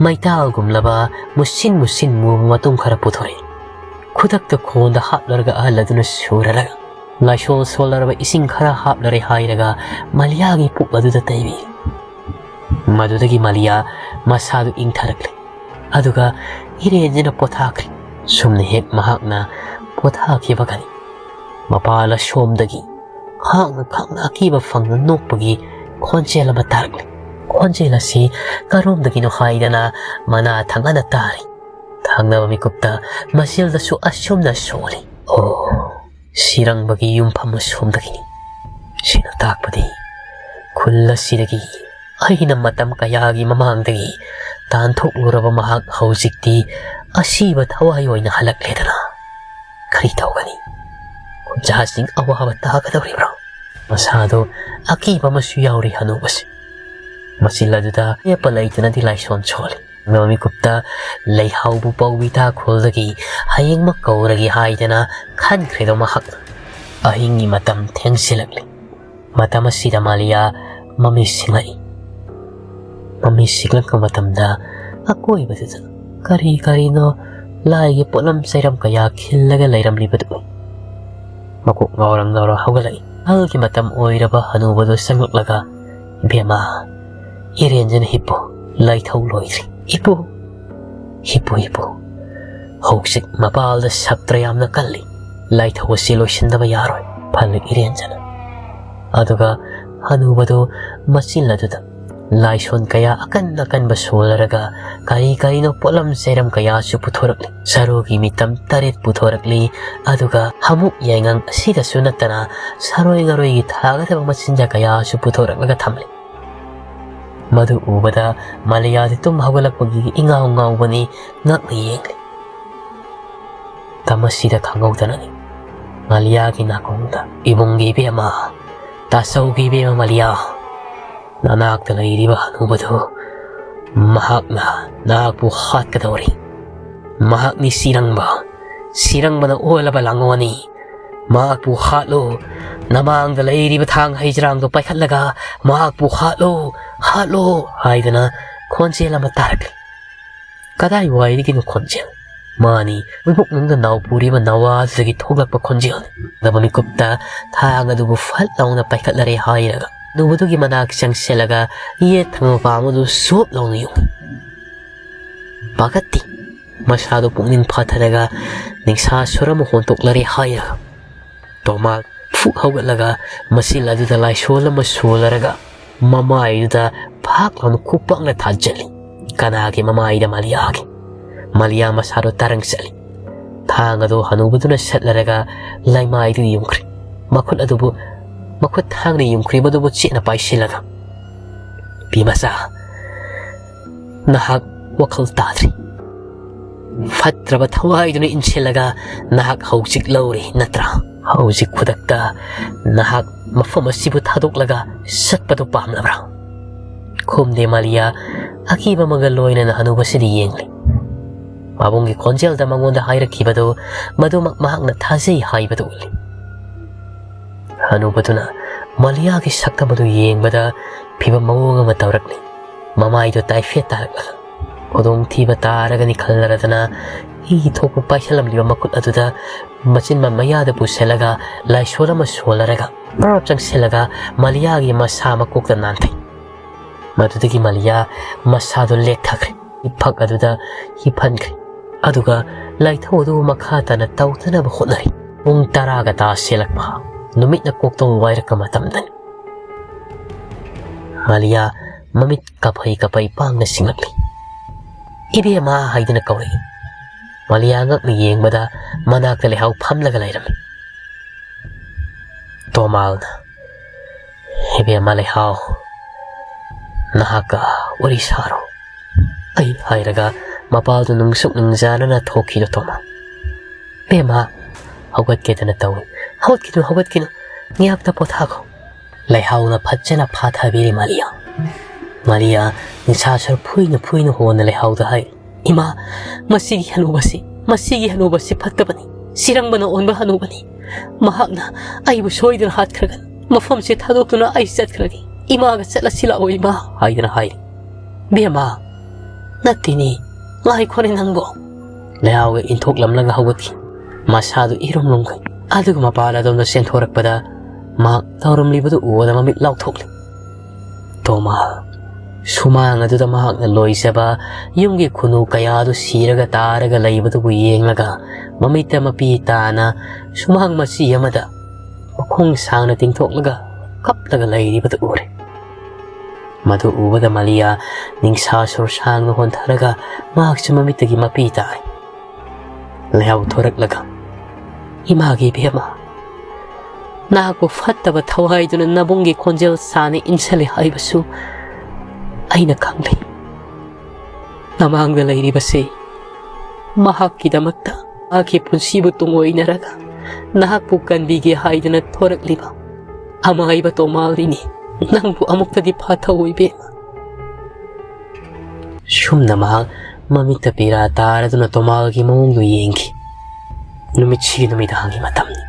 ꯃꯩꯇꯥꯜꯒꯨꯝꯂꯕ ꯃꯨꯁꯤꯟ ꯃꯨꯁꯤꯟ ꯃꯨꯕ ꯃꯇꯨꯝ ꯈꯔ ꯄꯨꯊꯣꯔꯛꯏ꯫ ꯈꯨꯗꯛꯇ ꯈꯣꯟꯗ ꯍꯥꯞꯂꯔꯒ ꯑꯍꯜ ꯑꯗꯨꯅ ꯁꯨꯔꯔꯒ ꯂꯥꯏꯁꯣꯜ ꯁꯣꯜꯂꯔꯕ ꯏꯁꯤꯡ ꯈꯔ ꯍꯥꯞꯂꯔꯦ ꯍꯥꯏꯔꯒ ꯃꯂꯤꯌꯥꯒꯤ ꯄꯨꯛ ꯑꯗꯨꯗ ꯇꯩꯕꯤ꯫ ꯃꯗꯨꯗꯒꯤ ꯃꯂꯤꯌꯥ ꯃꯁꯥꯗꯨ ꯏꯪꯊꯔꯛꯂꯦ꯫ ꯑꯗꯨꯒ ꯏꯔꯦꯟꯖꯅ ꯄꯣꯊꯥꯈ꯭ꯔꯦ꯫ ꯁꯨꯝꯅ ꯍꯦꯛ ꯃꯍꯥꯛꯅ ꯄꯣꯊꯥꯈꯤꯕꯒꯅꯤ ꯃꯄꯥꯜ ꯑꯁꯣꯝꯗꯒꯤ ꯈꯥꯡꯅ ꯈꯥꯡꯅ ꯑꯀꯤꯕ ꯐꯪꯅ ꯅꯣꯛꯄꯒꯤ ꯈꯣꯟꯖꯦꯜ ꯑꯃ ꯇꯥꯔꯛꯂꯦ꯫ ꯈꯣꯟꯖꯦꯜ ꯑꯁꯤ ꯀꯔꯣꯝꯗꯒꯤꯅꯣ ꯍꯥꯏꯗꯅ ꯃꯅꯥ ꯊꯪꯒꯅ ꯇꯥꯔꯤ꯫ ꯊꯪꯅꯕ ꯃꯤꯀꯨꯞꯇ ꯃꯆꯤꯜꯗꯁꯨ ꯑꯁꯨꯝꯅ ꯁꯣꯜꯂꯤ꯫ ꯑꯣ, ꯁꯤꯔꯪꯕꯒꯤ ꯌꯨꯝꯐꯝ ꯑꯁꯣꯝꯗꯒꯤꯅꯤ꯫ ꯁꯤꯅ ꯇꯥꯛꯄꯗꯤ ꯈꯨꯜ ꯑꯁꯤꯗꯒꯤ ꯑꯩꯅ ꯃꯇꯝ ꯀꯌꯥꯒꯤ ꯃꯃꯥꯡꯗꯒꯤ ꯇꯥꯟꯊꯣꯛꯂꯨꯔꯕ ꯃꯍꯥꯛ ꯍꯧꯖꯤꯛꯇꯤ ꯑꯁꯤꯕ ꯊꯋꯥꯏ ꯑꯣꯏꯅ ꯍꯜꯂꯛꯂꯦꯗꯅ꯫ ꯀꯔꯤ ꯇꯧꯒꯅꯤ? ꯈꯨꯟꯖꯥꯁꯤꯡ ꯑꯋꯥꯕ ꯇꯥꯒꯗꯧꯔꯤꯕ꯭ꯔꯣ? ꯃꯁꯥꯗꯣ ꯑꯀꯤꯕ ꯑꯃꯁꯨ ꯌꯥꯎꯔꯤ ꯍꯅꯨꯕꯁꯦ꯫ ꯃꯆꯤꯜ ꯑꯗꯨꯗ ꯂꯦꯞꯄ ꯂꯩꯇꯅꯗꯤ ꯂꯥꯏꯁꯣꯟ ꯁꯣꯜꯂꯤ꯫ ꯃꯤꯀꯨꯞꯇ ꯂꯩꯍꯥꯎꯕꯨ ꯄꯧꯏ ꯇꯥꯈꯨꯜꯗꯒꯤ ꯍꯌꯦꯡꯃꯛ ꯀꯧꯔꯒꯦ ꯍꯥꯏꯗꯅ ꯈꯟꯈ꯭ꯔꯦꯗꯣ ꯃꯍꯥꯛꯅ꯫ ꯑꯍꯤꯡꯒꯤ ꯃꯇꯝ ꯊꯦꯡꯖꯤꯜꯂꯛꯂꯤ꯫ ꯃꯇꯝ ꯑꯁꯤꯗ ꯃꯥꯂꯤꯌꯥ ꯃꯃꯤꯠ ꯁꯤꯡꯂꯛꯏ꯫ ꯃꯃꯤꯠ ꯁꯤꯡꯂꯛꯄ ꯃꯇꯝꯗ ꯑꯀꯣꯏꯕꯗꯨꯗ ꯀꯔꯤ ꯀꯔꯤꯅꯣ ꯂꯥꯏꯒꯤ ꯄꯣꯠꯂꯝ ꯆꯩꯔꯝ ꯀꯌꯥ ꯈꯤꯜꯂꯒ ꯂꯩꯔꯝꯂꯤꯕꯗꯨ ꯎꯏ꯫ ꯃꯀꯣꯛ ꯉꯥꯎꯔ ꯉꯥꯎꯔ ꯍꯧꯒꯠꯂꯛꯏ꯫ ꯑꯍꯜꯒꯤ ꯃꯇꯝ ꯑꯣꯏꯔꯕ ꯍꯅꯨꯕꯗꯨ ꯆꯪꯂꯛꯂꯒ, "ꯏꯕꯦꯝꯃ, ꯏꯔꯦꯟꯖꯅ ꯍꯤꯞꯄꯨ, ꯂꯥꯏꯊꯧ ꯂꯣꯏꯗ꯭ꯔꯤ꯫ ꯏꯄꯨ, ꯍꯤꯞꯄꯨ, ꯍꯤꯞꯄꯨ꯫ ꯍꯧꯖꯤꯛ ꯃꯄꯥꯜꯗ ꯁꯛꯇ꯭ꯔ ꯌꯥꯝꯅ ꯀꯜꯂꯤ꯫ ꯂꯥꯏꯊꯧ ꯑꯁꯤ ꯂꯣꯏꯁꯤꯟꯗꯕ ꯌꯥꯔꯣꯏ", ꯐꯜꯂꯤ ꯏꯔꯦꯟꯖꯅ꯫ ꯑꯗꯨꯒ ꯍꯅꯨꯕꯗꯨ ꯃꯆꯤꯟ ꯑꯗꯨꯗ ꯂꯥꯏꯁꯣꯟ ꯀꯌꯥ ꯑꯀꯟ ꯑꯀꯟꯕ ꯁꯣꯜꯂꯔꯒ ꯀꯔꯤ ꯀꯔꯤꯅꯣ ꯄꯣꯠꯂꯝ ꯆꯩꯔꯝ ꯀꯌꯥꯁꯨ ꯄꯨꯊꯣꯔꯛꯂꯤ꯫ ꯁꯔꯨꯒꯤ ꯃꯤꯇꯝ ꯇꯔꯦꯠ ꯄꯨꯊꯣꯔꯛꯂꯤ꯫ ꯑꯗꯨꯒ ꯍꯥꯃꯨꯛ ꯌꯥꯏꯉꯪ ꯑꯁꯤꯗꯁꯨ ꯅꯠꯇꯅ ꯁꯥꯔꯣꯏ ꯉꯥꯔꯣꯏꯒꯤ ꯊꯥꯒꯗꯕ ꯃꯆꯤꯟꯖꯥꯛ ꯀꯌꯥꯁꯨ ꯄꯨꯊꯣꯔꯛꯂꯒ ꯊꯝꯂꯤ꯫ ꯃꯗꯨ ꯎꯕꯗ ꯃꯥꯂꯤꯌꯥꯗꯤ ꯇꯨꯝ ꯍꯧꯒꯠꯂꯛꯄꯒꯤ ꯏꯉꯥꯎ ꯉꯥꯎꯕꯅꯤ, ꯉꯛꯅ ꯌꯦꯡꯂꯤ꯫ ꯃꯇꯝ ꯑꯁꯤꯗ ꯈꯪꯍꯧꯗꯅꯅꯤ ꯃꯥꯂꯤꯌꯥꯒꯤ ꯅꯥꯀꯣꯡꯗ, "ꯏꯕꯨꯡꯒꯤ ꯏꯕꯦꯝꯃ, ꯇꯥꯆꯧꯒꯤ ꯏꯕꯦꯝꯃ ꯃꯥꯂꯤꯌꯥ, ꯅꯅꯥꯛꯇ ꯂꯩꯔꯤꯕ ꯍꯅꯨꯕꯗꯨ, ꯃꯍꯥꯛꯅ ꯅꯍꯥꯛꯄꯨ ꯍꯥꯠꯀꯗꯧꯔꯤ꯫ ꯃꯍꯥꯛꯅꯤ ꯁꯤꯔꯪꯕ, ꯁꯤꯔꯪꯕꯅ ꯑꯣꯜꯂꯕ ꯂꯥꯡꯑꯣꯜꯅꯤ꯫ "ꯃꯍꯥꯛꯄꯨ ꯍꯥꯠꯂꯨ, ꯅꯃꯥꯡꯗ ꯂꯩꯔꯤꯕ ꯊꯥꯡ ꯍꯩꯖ꯭ꯔꯥꯡꯗꯣ ꯄꯥꯏꯈꯠꯂꯒ ꯃꯍꯥꯛꯄꯨ ꯍꯥꯠꯂꯨ, ꯍꯥꯠꯂꯨ" ꯍꯥꯏꯗꯅ ꯈꯣꯟꯖꯦꯜ ꯑꯃ ꯇꯥꯔꯛꯂꯤ꯫ ꯀꯗꯥꯏꯋꯥꯏꯗꯒꯤꯅꯣ ꯈꯣꯟꯖꯦꯜ? ꯃꯥꯅꯤ, ꯃꯤꯠꯄꯨꯝ ꯃꯅꯨꯡꯗ ꯅꯥꯎ ꯄꯨꯔꯤꯕ ꯅꯋꯥꯗꯨꯗꯒꯤ ꯊꯣꯛꯂꯛꯄ ꯈꯣꯟꯖꯦꯜꯅꯤ꯫ ꯑꯗꯨꯕꯨ ꯃꯤꯀꯨꯞꯇ ꯊꯥꯡ ꯑꯗꯨꯕꯨ ꯐꯠ ꯂꯥꯎꯅ ꯄꯥꯏꯈꯠꯂꯔꯦ ꯍꯥꯏꯔꯒ ꯍꯅꯨꯕꯗꯨꯒꯤ ꯃꯅꯥꯛ ꯆꯪꯁꯤꯜꯂꯒ ꯌꯦꯠ ꯊꯪꯕ ꯄꯥꯝ ꯑꯗꯨ ꯁꯣꯞ ꯂꯥꯎꯅ ꯌꯨꯡꯏ꯫ ꯄꯥꯈꯠꯇꯦ꯫ ꯃꯁꯥꯗꯨ ꯄꯨꯛꯅꯤꯡ ꯐꯥꯊꯔꯒ ꯅꯤꯡꯁꯥ ꯁꯣꯔ ꯑꯃ ꯍꯣꯟꯇꯣꯛꯂꯔꯦ ꯍꯥꯏꯔꯒ ꯇꯣꯃꯥꯜ ꯐꯨꯛ ꯍꯧꯒꯠꯂꯒ ꯃꯆꯤꯟ ꯑꯗꯨꯗ ꯂꯥꯏꯁꯣꯜ ꯑꯃ ꯁꯣꯜꯂꯔꯒ ꯃꯃꯥꯏꯗꯨꯗ ꯐꯥꯛ ꯂꯥꯎꯅ ꯈꯨꯄꯥꯛꯅ ꯊꯥꯖꯤꯜꯂꯤ꯫ ꯀꯅꯥꯒꯤ ꯃꯃꯥꯏꯗ? ꯃꯥꯂꯤꯌꯥꯒꯤ꯫ ꯃꯥꯂꯤꯌꯥ ꯃꯁꯥꯗꯣ ꯇꯔꯪ ꯆꯠꯂꯤ꯫ ꯊꯥꯡ ꯑꯗꯨ ꯍꯅꯨꯕꯗꯨꯅ ꯁꯠꯂꯔꯒ ꯂꯩꯃꯥꯏꯗꯨ ꯌꯨꯡꯈ꯭ꯔꯦ꯫ ꯃꯈꯨꯠ ꯑꯗꯨꯕꯨ, ꯃꯈꯨꯠ ꯊꯥꯡꯅ ꯌꯨꯡꯈ꯭ꯔꯤꯕꯗꯨꯕꯨ ꯆꯦꯠꯅ ꯄꯥꯏꯁꯤꯜꯂꯒ, "ꯄꯤꯃꯆꯥ, ꯅꯍꯥꯛ ꯋꯥꯈꯜ ꯇꯥꯗ꯭ꯔꯤ꯫ ꯐꯠꯇ꯭ꯔꯕ ꯊꯋꯥꯏꯗꯨꯅ ꯏꯟꯁꯤꯜꯂꯒ ꯅꯍꯥꯛ ꯍꯧꯖꯤꯛ ꯂꯧꯔꯦ ꯅꯠꯇ꯭ꯔꯥ? ꯍꯧꯖꯤꯛ ꯈꯨꯗꯛꯇ ꯅꯍꯥꯛ ꯃꯐꯝ ꯑꯁꯤꯕꯨ ꯊꯥꯗꯣꯛꯂꯒ ꯆꯠꯄꯗꯨ ꯄꯥꯝꯂꯕ꯭ꯔꯥ?" ꯈꯨꯝꯗꯦ ꯃꯥꯂꯤꯌꯥ ꯑꯀꯤꯕ ꯑꯃꯒ ꯂꯣꯏꯅꯅ ꯍꯅꯨꯕꯁꯤꯗ ꯌꯦꯡꯂꯤ꯫ ꯃꯕꯨꯡꯒꯤ ꯈꯣꯟꯖꯦꯜꯗ ꯃꯉꯣꯟꯗ ꯍꯥꯏꯔꯛꯈꯤꯕꯗꯨ ꯃꯗꯨꯃꯛ ꯃꯍꯥꯛꯅ ꯊꯥꯖꯩ ꯍꯥꯏꯕꯗꯨ ꯎꯠꯂꯤ꯫ ꯍꯅꯨꯕꯗꯨꯅ ꯃꯥꯂꯤꯌꯥꯒꯤ ꯁꯛꯇꯝ ꯑꯗꯨ ꯌꯦꯡꯕꯗ ꯐꯤꯕꯝ ꯃꯑꯣꯡ ꯑꯃ ꯇꯧꯔꯛꯂꯤ꯫ ꯃꯃꯥꯏꯗꯨ ꯇꯥꯏꯐꯦꯠ ꯇꯥꯔꯛꯂꯒ ꯈꯨꯗꯣꯡꯊꯤꯕ ꯇꯥꯔꯒꯅꯤ ꯈꯜꯂꯔꯗꯅ ꯏ ꯊꯣꯛꯄ ꯄꯥꯏꯁꯜꯂꯝꯂꯤꯕ ꯃꯈꯨꯠ ꯑꯗꯨꯗ ꯃꯆꯤꯟꯕꯥꯜ ꯃꯌꯥꯗ ꯄꯨꯁꯤꯜꯂꯒ ꯂꯥꯏꯁꯣꯜ ꯑꯃ ꯁꯣꯜꯂꯔꯒ ꯄ꯭ꯔꯞ ꯆꯪꯁꯤꯜꯂꯒ ꯃꯥꯂꯤꯌꯥꯒꯤ ꯃꯁꯥ ꯃꯀꯣꯛꯇ ꯅꯥꯟꯊꯩ꯫ ꯃꯗꯨꯗꯒꯤ ꯃꯥꯂꯤꯌꯥ ꯃꯁꯥꯗꯨ ꯂꯦꯛꯊꯈ꯭ꯔꯦ꯫ ꯐꯛ ꯑꯗꯨꯗ ꯍꯤꯞꯍꯟꯈ꯭ꯔꯦ꯫ ꯑꯗꯨꯒ ꯂꯥꯏꯊꯧ ꯑꯗꯨ ꯃꯈꯥ ꯇꯥꯅ ꯇꯧꯗꯅꯕ ꯍꯣꯠꯅꯔꯤ꯫ ꯄꯨꯡ ꯇꯔꯥꯒ ꯇꯥ ꯁꯦꯜꯂꯛꯄ, ꯅꯨꯃꯤꯠꯅ ꯀꯣꯛꯇꯣꯡ ꯋꯥꯏꯔꯛꯄ ꯃꯇꯝꯗꯅꯤ꯫ ꯃꯥꯂꯤꯌꯥ ꯃꯃꯤꯠ ꯀꯥꯐꯩ ꯀꯥꯐꯩ ꯄꯥꯡꯅ ꯁꯤꯡꯂꯛꯂꯤ꯫ "ꯏꯕꯦꯝꯃ" ꯍꯥꯏꯗꯨꯅ ꯀꯧꯔꯛꯏ꯫ ꯃꯥꯂꯤꯌꯥ ꯉꯛꯅ ꯌꯦꯡꯕꯗ ꯃꯅꯥꯛꯇ ꯂꯩꯍꯥꯎ ꯐꯝꯂꯒ ꯂꯩꯔꯝꯃꯤ꯫ ꯇꯣꯃꯥꯜꯅ, "ꯏꯕꯦꯝꯃ ꯂꯩꯍꯥꯎ, ꯅꯍꯥꯛꯀ ꯋꯥꯔꯤ ꯁꯥꯔꯣ" ꯑꯩ ꯍꯥꯏꯔꯒ ꯃꯄꯥꯜꯗꯨ ꯅꯨꯡꯁꯨꯛ ꯅꯨꯡꯖꯥꯅꯅ ꯊꯣꯛꯈꯤꯗꯨ ꯇꯣꯃꯥꯜ꯫ "ꯏꯕꯦꯝꯃ, ꯍꯧꯒꯠꯀꯦꯗꯅ ꯇꯧꯏ"꯫ "ꯍꯧꯒꯠꯈꯤꯅꯨ, ꯍꯧꯒꯠꯈꯤꯅꯨ, ꯉꯥꯏꯍꯥꯛꯇ ꯄꯣꯊꯥꯈꯣ"꯫ ꯂꯩꯍꯥꯎꯅ ꯐꯖꯅ ꯐꯥꯊꯕꯤꯔꯤ ꯃꯥꯂꯤꯌꯥ꯫ ꯃꯥꯂꯤꯌꯥ ꯅꯤꯡꯁꯥ ꯁꯔꯨꯛ ꯐꯨꯏꯅ ꯐꯨꯏꯅ ꯍꯣꯟꯅ ꯂꯩꯍꯥꯎꯗ ꯍꯥꯏ, "ꯏꯃꯥ, ꯃꯁꯤꯒꯤ ꯍꯅꯨꯕꯁꯤ, ꯃꯁꯤꯒꯤ ꯍꯅꯨꯕꯁꯤ ꯐꯠꯇꯕꯅꯤ, ꯆꯤꯔꯪꯕꯅ ꯑꯣꯟꯕ ꯍꯅꯨꯕꯅꯤ꯫ ꯃꯍꯥꯛꯅ ꯑꯩꯕꯨ ꯁꯣꯏꯗꯅ ꯍꯥꯠꯈ꯭ꯔꯒꯅꯤ꯫ ꯃꯐꯝꯁꯦ ꯊꯥꯗꯣꯛꯇꯨꯅ ꯑꯩ ꯆꯠꯈ꯭ꯔꯒꯦ꯫ ꯏꯃꯥꯒ ꯆꯠꯂꯁꯤ ꯂꯥꯛꯑꯣ ꯏꯃꯥ" ꯍꯥꯏꯗꯅ ꯍꯥꯏꯔꯤ꯫ "ꯕꯦꯝꯃ, ꯅꯠꯇꯦꯅꯦ, ꯉꯥꯏꯈꯣꯅꯦ ꯅꯪꯕꯣ!" ꯂꯩꯍꯥꯎꯒ ꯏꯟꯊꯣꯛꯂꯝꯂꯒ ꯍꯧꯒꯠꯈꯤ꯫ ꯃꯁꯥꯗꯨ ꯏꯔꯨꯝ ꯂꯨꯝꯈꯩ꯫ ꯑꯗꯨꯒ ꯃꯄꯥꯟ ꯑꯗꯣꯝꯗ ꯆꯦꯟꯊꯣꯔꯛꯄꯗ ꯃꯍꯥꯛ ꯇꯧꯔꯝꯂꯤꯕꯗꯨ ꯎꯕꯗ ꯃꯃꯤꯠ ꯂꯥꯎꯊꯣꯛꯂꯦ꯫ ꯇꯣꯃꯥꯜ꯫ ꯁꯨꯃꯥꯡ ꯑꯗꯨꯗ ꯃꯍꯥꯛꯅ ꯂꯣꯏꯖꯕ ꯌꯨꯝꯒꯤ ꯈꯨꯅꯨ ꯀꯌꯥꯗꯨ ꯁꯤꯔꯒ ꯇꯥꯔꯒ ꯂꯩꯕꯗꯨꯕꯨ ꯌꯦꯡꯂꯒ, ꯃꯃꯤꯠꯇ ꯃꯄꯤ ꯇꯥꯅ ꯁꯨꯃꯥꯡ ꯃꯆꯤ ꯑꯃꯗ ꯃꯈꯣꯡ ꯁꯥꯡꯅ ꯇꯤꯡꯊꯣꯛꯂꯒ ꯀꯞꯂꯒ ꯂꯩꯔꯤꯕꯗꯨ ꯎꯔꯦ꯫ ꯃꯗꯨ ꯎꯕꯗ ꯃꯥꯂꯤꯌꯥ ꯅꯤꯡꯁꯥ ꯁꯣꯔ ꯁꯥꯡꯅ ꯍꯣꯟꯊꯔꯒ ꯃꯍꯥꯛꯁꯨ ꯃꯃꯤꯠꯇꯒꯤ ꯃꯄꯤ ꯇꯥꯏ꯫ ꯂꯩꯍꯥꯎ ꯊꯣꯔꯛꯂꯒ, "ꯏꯃꯥꯒꯤ ꯏꯕꯦꯝꯃ, ꯅꯍꯥꯛꯄꯨ ꯐꯠꯇꯕ ꯊꯋꯥꯏꯗꯨꯅ ꯅꯕꯨꯡꯒꯤ ꯈꯣꯟꯖꯦꯜ ꯁꯥꯅ ꯏꯟꯁꯤꯜꯂꯤ ꯍꯥꯏꯕꯁꯨ ꯑꯩꯅ ꯈꯪꯂꯤ꯫ ꯅꯃꯥꯡꯗ ꯂꯩꯔꯤꯕꯁꯤ ꯃꯍꯥꯛꯀꯤꯗꯃꯛꯇ, ꯃꯍꯥꯛꯀꯤ ꯄꯨꯟꯁꯤꯕꯨ ꯇꯨꯡꯑꯣꯏꯅꯔꯒ ꯅꯍꯥꯛꯄꯨ ꯀꯟꯕꯤꯒꯦ ꯍꯥꯏꯗꯨꯅ ꯊꯣꯔꯛꯂꯤꯕ ꯑꯃꯥꯏꯕ ꯇꯣꯃꯥꯜꯅꯤꯅꯦ꯫ ꯅꯪꯕꯨ ꯑꯃꯨꯛꯇꯗꯤ ꯐꯥꯊꯧ ꯏꯕꯦꯝꯃ꯫" ꯁꯨꯝꯅ ꯃꯍꯥꯛ ꯃꯃꯤꯠꯇ ꯄꯤꯔꯥ ꯇꯥꯔꯗꯨꯅ ꯇꯣꯃꯥꯜꯒꯤ ꯃꯑꯣꯡꯗꯨ ꯌꯦꯡꯈꯤ꯫ ꯅꯨꯃꯤꯠꯁꯤꯒꯤ ꯅꯨꯃꯤꯗꯥꯡꯒꯤ ꯃꯇꯝꯅꯤ꯫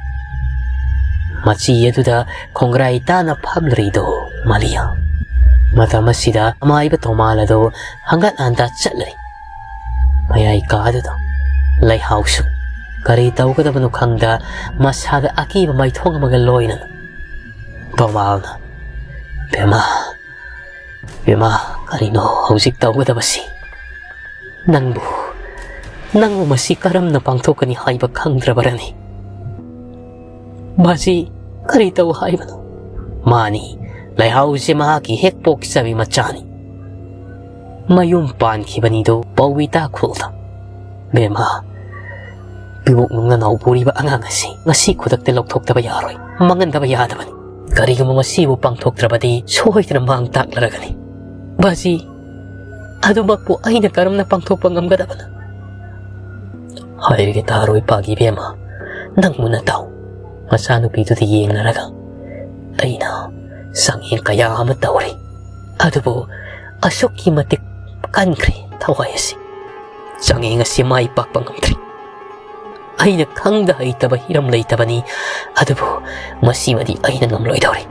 ꯃꯆꯤ ꯑꯗꯨꯗ ꯈꯣꯡꯒ꯭ꯔꯥꯏ ꯇꯥꯅ ꯐꯝꯂꯔꯤꯗꯣ ꯃꯥꯂꯤꯌꯥ꯫ ꯃꯇꯝ ꯑꯁꯤꯗ ꯑꯃꯥꯏꯕ ꯇꯣꯃꯥꯜ ꯑꯗꯨ ꯍꯪꯒꯠ ꯍꯟꯗ ꯆꯠꯂꯔꯤ꯫ ꯃꯌꯥꯏ ꯀꯥꯗꯨꯗ ꯂꯩꯍꯥꯎꯁꯨ ꯀꯔꯤ ꯇꯧꯒꯗꯕꯅꯣ ꯈꯪꯗ ꯃꯁꯥꯗ ꯑꯀꯤꯕ ꯃꯥꯏꯊꯣꯡ ꯑꯃꯒ ꯂꯣꯏꯅꯅ꯫ ꯇꯣꯃꯥꯜꯅ, "ꯕꯦꯝꯃ, ꯕꯦꯝꯃ, ꯀꯔꯤꯅꯣ ꯍꯧꯖꯤꯛ ꯇꯧꯒꯗꯕꯁꯤ? ꯅꯪꯕꯨ, ꯅꯪꯕꯨ ꯃꯁꯤ ꯀꯔꯝꯅ ꯄꯥꯡꯊꯣꯛꯀꯅꯤ ꯍꯥꯏꯕ ꯈꯪꯗ꯭ꯔꯕꯔꯅꯤ?" "ꯕꯥꯖꯤ, ꯀꯔꯤ ꯇꯧ ꯍꯥꯏꯕꯅꯣ?" "ꯃꯥꯅꯤ, ꯂꯩꯍꯥꯎꯁꯦ ꯃꯍꯥꯛꯀꯤ ꯍꯦꯛ ꯄꯣꯛꯆꯕꯤ ꯃꯆꯥꯅꯤ꯫ ꯃꯌꯨꯝ ꯄꯥꯟꯈꯤꯕꯅꯤꯗꯣ ꯄꯧꯏ ꯇꯥꯈꯨꯜꯗ꯫ ꯕꯦꯝꯃ, ꯄꯤꯕꯣꯛ ꯅꯨꯡ ꯅꯅꯥꯎ ꯄꯨꯔꯤꯕ ꯑꯉꯥꯡ ꯑꯁꯤ ꯉꯁꯤ ꯈꯨꯗꯛꯇ ꯂꯧꯊꯣꯛꯇꯕ ꯌꯥꯔꯣꯏ, ꯃꯥꯡꯍꯟꯗꯕ ꯌꯥꯗꯕꯅꯤ꯫ ꯀꯔꯤꯒꯨꯝꯕ ꯃꯁꯤꯕꯨ ꯄꯥꯡꯊꯣꯛꯇ꯭ꯔꯕꯗꯤ ꯁꯣꯏꯗꯅ ꯃꯥꯡ ꯇꯥꯛꯂꯔꯒꯅꯤ꯫" "ꯕꯥꯖꯤ, ꯑꯗꯨꯃꯛꯄꯨ ꯑꯩꯅ ꯀꯔꯝꯅ ꯄꯥꯡꯊꯣꯛꯄ ꯉꯝꯒꯗꯕꯅꯣ?" "ꯍꯥꯏꯔꯒꯦ ꯇꯥꯔꯣꯏ ꯄꯥꯒꯤ ꯕꯦꯝꯃ, ꯅꯪ ꯃꯨꯟꯅ ꯇꯥꯎ꯫" ꯃꯆꯥꯅꯨꯄꯤꯗꯨꯗ ꯌꯦꯡꯅꯔꯒ, "ꯑꯩꯅ ꯆꯥꯡꯌꯦꯡ ꯀꯌꯥ ꯑꯃ ꯇꯧꯔꯦ, ꯑꯗꯨꯕꯨ ꯑꯁꯨꯛꯀꯤ ꯃꯇꯤꯛ ꯀꯟꯈ꯭ꯔꯦ ꯊꯋꯥꯏ ꯑꯁꯤ꯫ ꯆꯥꯡꯌꯦꯡ ꯑꯁꯤ ꯃꯥꯏ ꯄꯥꯛꯄ ꯉꯝꯗ꯭ꯔꯦ꯫ ꯑꯩꯅ ꯈꯪꯗ ꯍꯩꯇꯕ ꯍꯤꯔꯝ ꯂꯩꯇꯕꯅꯤ, ꯑꯗꯨꯕꯨ ꯃꯁꯤꯃꯗꯤ ꯑꯩꯅ ꯉꯝꯂꯣꯏꯗꯧꯔꯤ꯫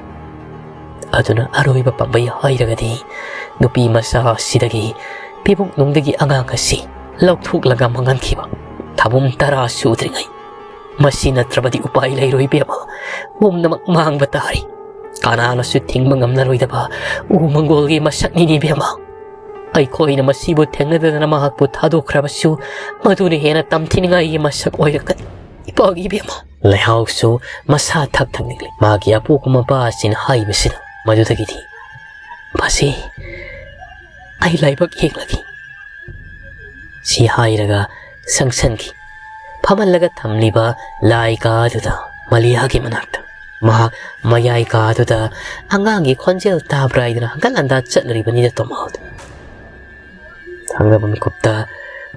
ꯑꯗꯨꯅ ꯑꯔꯣꯏꯕ ꯄꯥꯝꯕꯩ ꯍꯥꯏꯔꯒꯗꯤ ꯅꯨꯄꯤ ꯃꯆꯥ ꯑꯁꯤꯗꯒꯤ, ꯄꯤꯕꯨꯛꯅꯨꯡꯗꯒꯤ ꯑꯉꯥꯡ ꯑꯁꯤ ꯂꯧꯊꯣꯛꯂꯒ ꯃꯥꯡꯍꯟꯈꯤꯕ ꯊꯥꯕꯨꯝ ꯇꯔꯥ ꯁꯨꯗ꯭ꯔꯤꯉꯩ꯫ ꯃꯁꯤ ꯅꯠꯇ꯭ꯔꯕꯗꯤ ꯎꯄꯥꯏ ꯂꯩꯔꯣꯏ ꯏꯕꯦꯝꯃ, ꯄꯨꯝꯅꯃꯛ ꯃꯥꯡꯕ ꯇꯥꯔꯤ꯫ ꯀꯅꯥꯅꯁꯨ ꯊꯤꯡꯕ ꯉꯝꯂꯔꯣꯏꯗꯕ ꯎꯃꯪꯒꯣꯜꯒꯤ ꯃꯁꯛꯅꯤꯅꯦ ꯏꯕꯦꯝꯃ꯫ ꯑꯩꯈꯣꯏꯅ ꯃꯁꯤꯕꯨ ꯊꯦꯡꯅꯗꯗꯅ ꯃꯍꯥꯛꯄꯨ ꯊꯥꯗꯣꯛꯈ꯭ꯔꯕꯁꯨ, ꯃꯗꯨꯅ ꯍꯦꯟꯅ ꯇꯝꯊꯤꯅꯤꯡꯉꯥꯏꯒꯤ ꯃꯁꯛ ꯑꯣꯏꯔꯛꯀꯅꯤ꯫ ꯏꯄꯥꯒꯤ ꯏꯕꯦꯝꯃ꯫ ꯂꯩꯍꯥꯎꯁꯨ ꯃꯁꯥ ꯊꯛ ꯊꯛ ꯅꯤꯛꯂꯤ꯫ ꯃꯥꯒꯤ ꯑꯄꯣꯛꯄ ꯃꯄꯥ ꯑꯁꯤꯅ ꯍꯥꯏꯕꯁꯤꯅ ꯃꯗꯨꯗꯒꯤꯗꯤ, "ꯃꯁꯤ ꯑꯩ ꯂꯥꯏꯕꯛ ꯌꯦꯛꯂꯒꯦ" ꯁꯤ ꯍꯥꯏꯔꯒ ꯁꯪꯁꯟꯈꯤ꯫ ꯐꯝꯍꯜꯂꯒ ꯊꯝꯂꯤꯕ ꯂꯥꯏ ꯀꯥ ꯑꯗꯨꯗ, ꯃꯂꯤꯌꯥꯒꯤ ꯃꯅꯥꯛꯇ꯫ ꯃꯍꯥꯛ ꯃꯌꯥꯏ ꯀꯥ ꯑꯗꯨꯗ ꯑꯉꯥꯡꯒꯤ ꯈꯣꯟꯖꯦꯜ ꯇꯥꯕ꯭ꯔꯥ ꯍꯥꯏꯗꯨꯅ ꯍꯪꯒꯠ ꯍꯟꯗꯥ ꯆꯠꯂꯨꯔꯤꯕꯅꯤꯗ ꯇꯣꯃꯥꯜꯗꯨ꯫ ꯊꯪꯅꯕ ꯃꯤꯀꯨꯞꯇ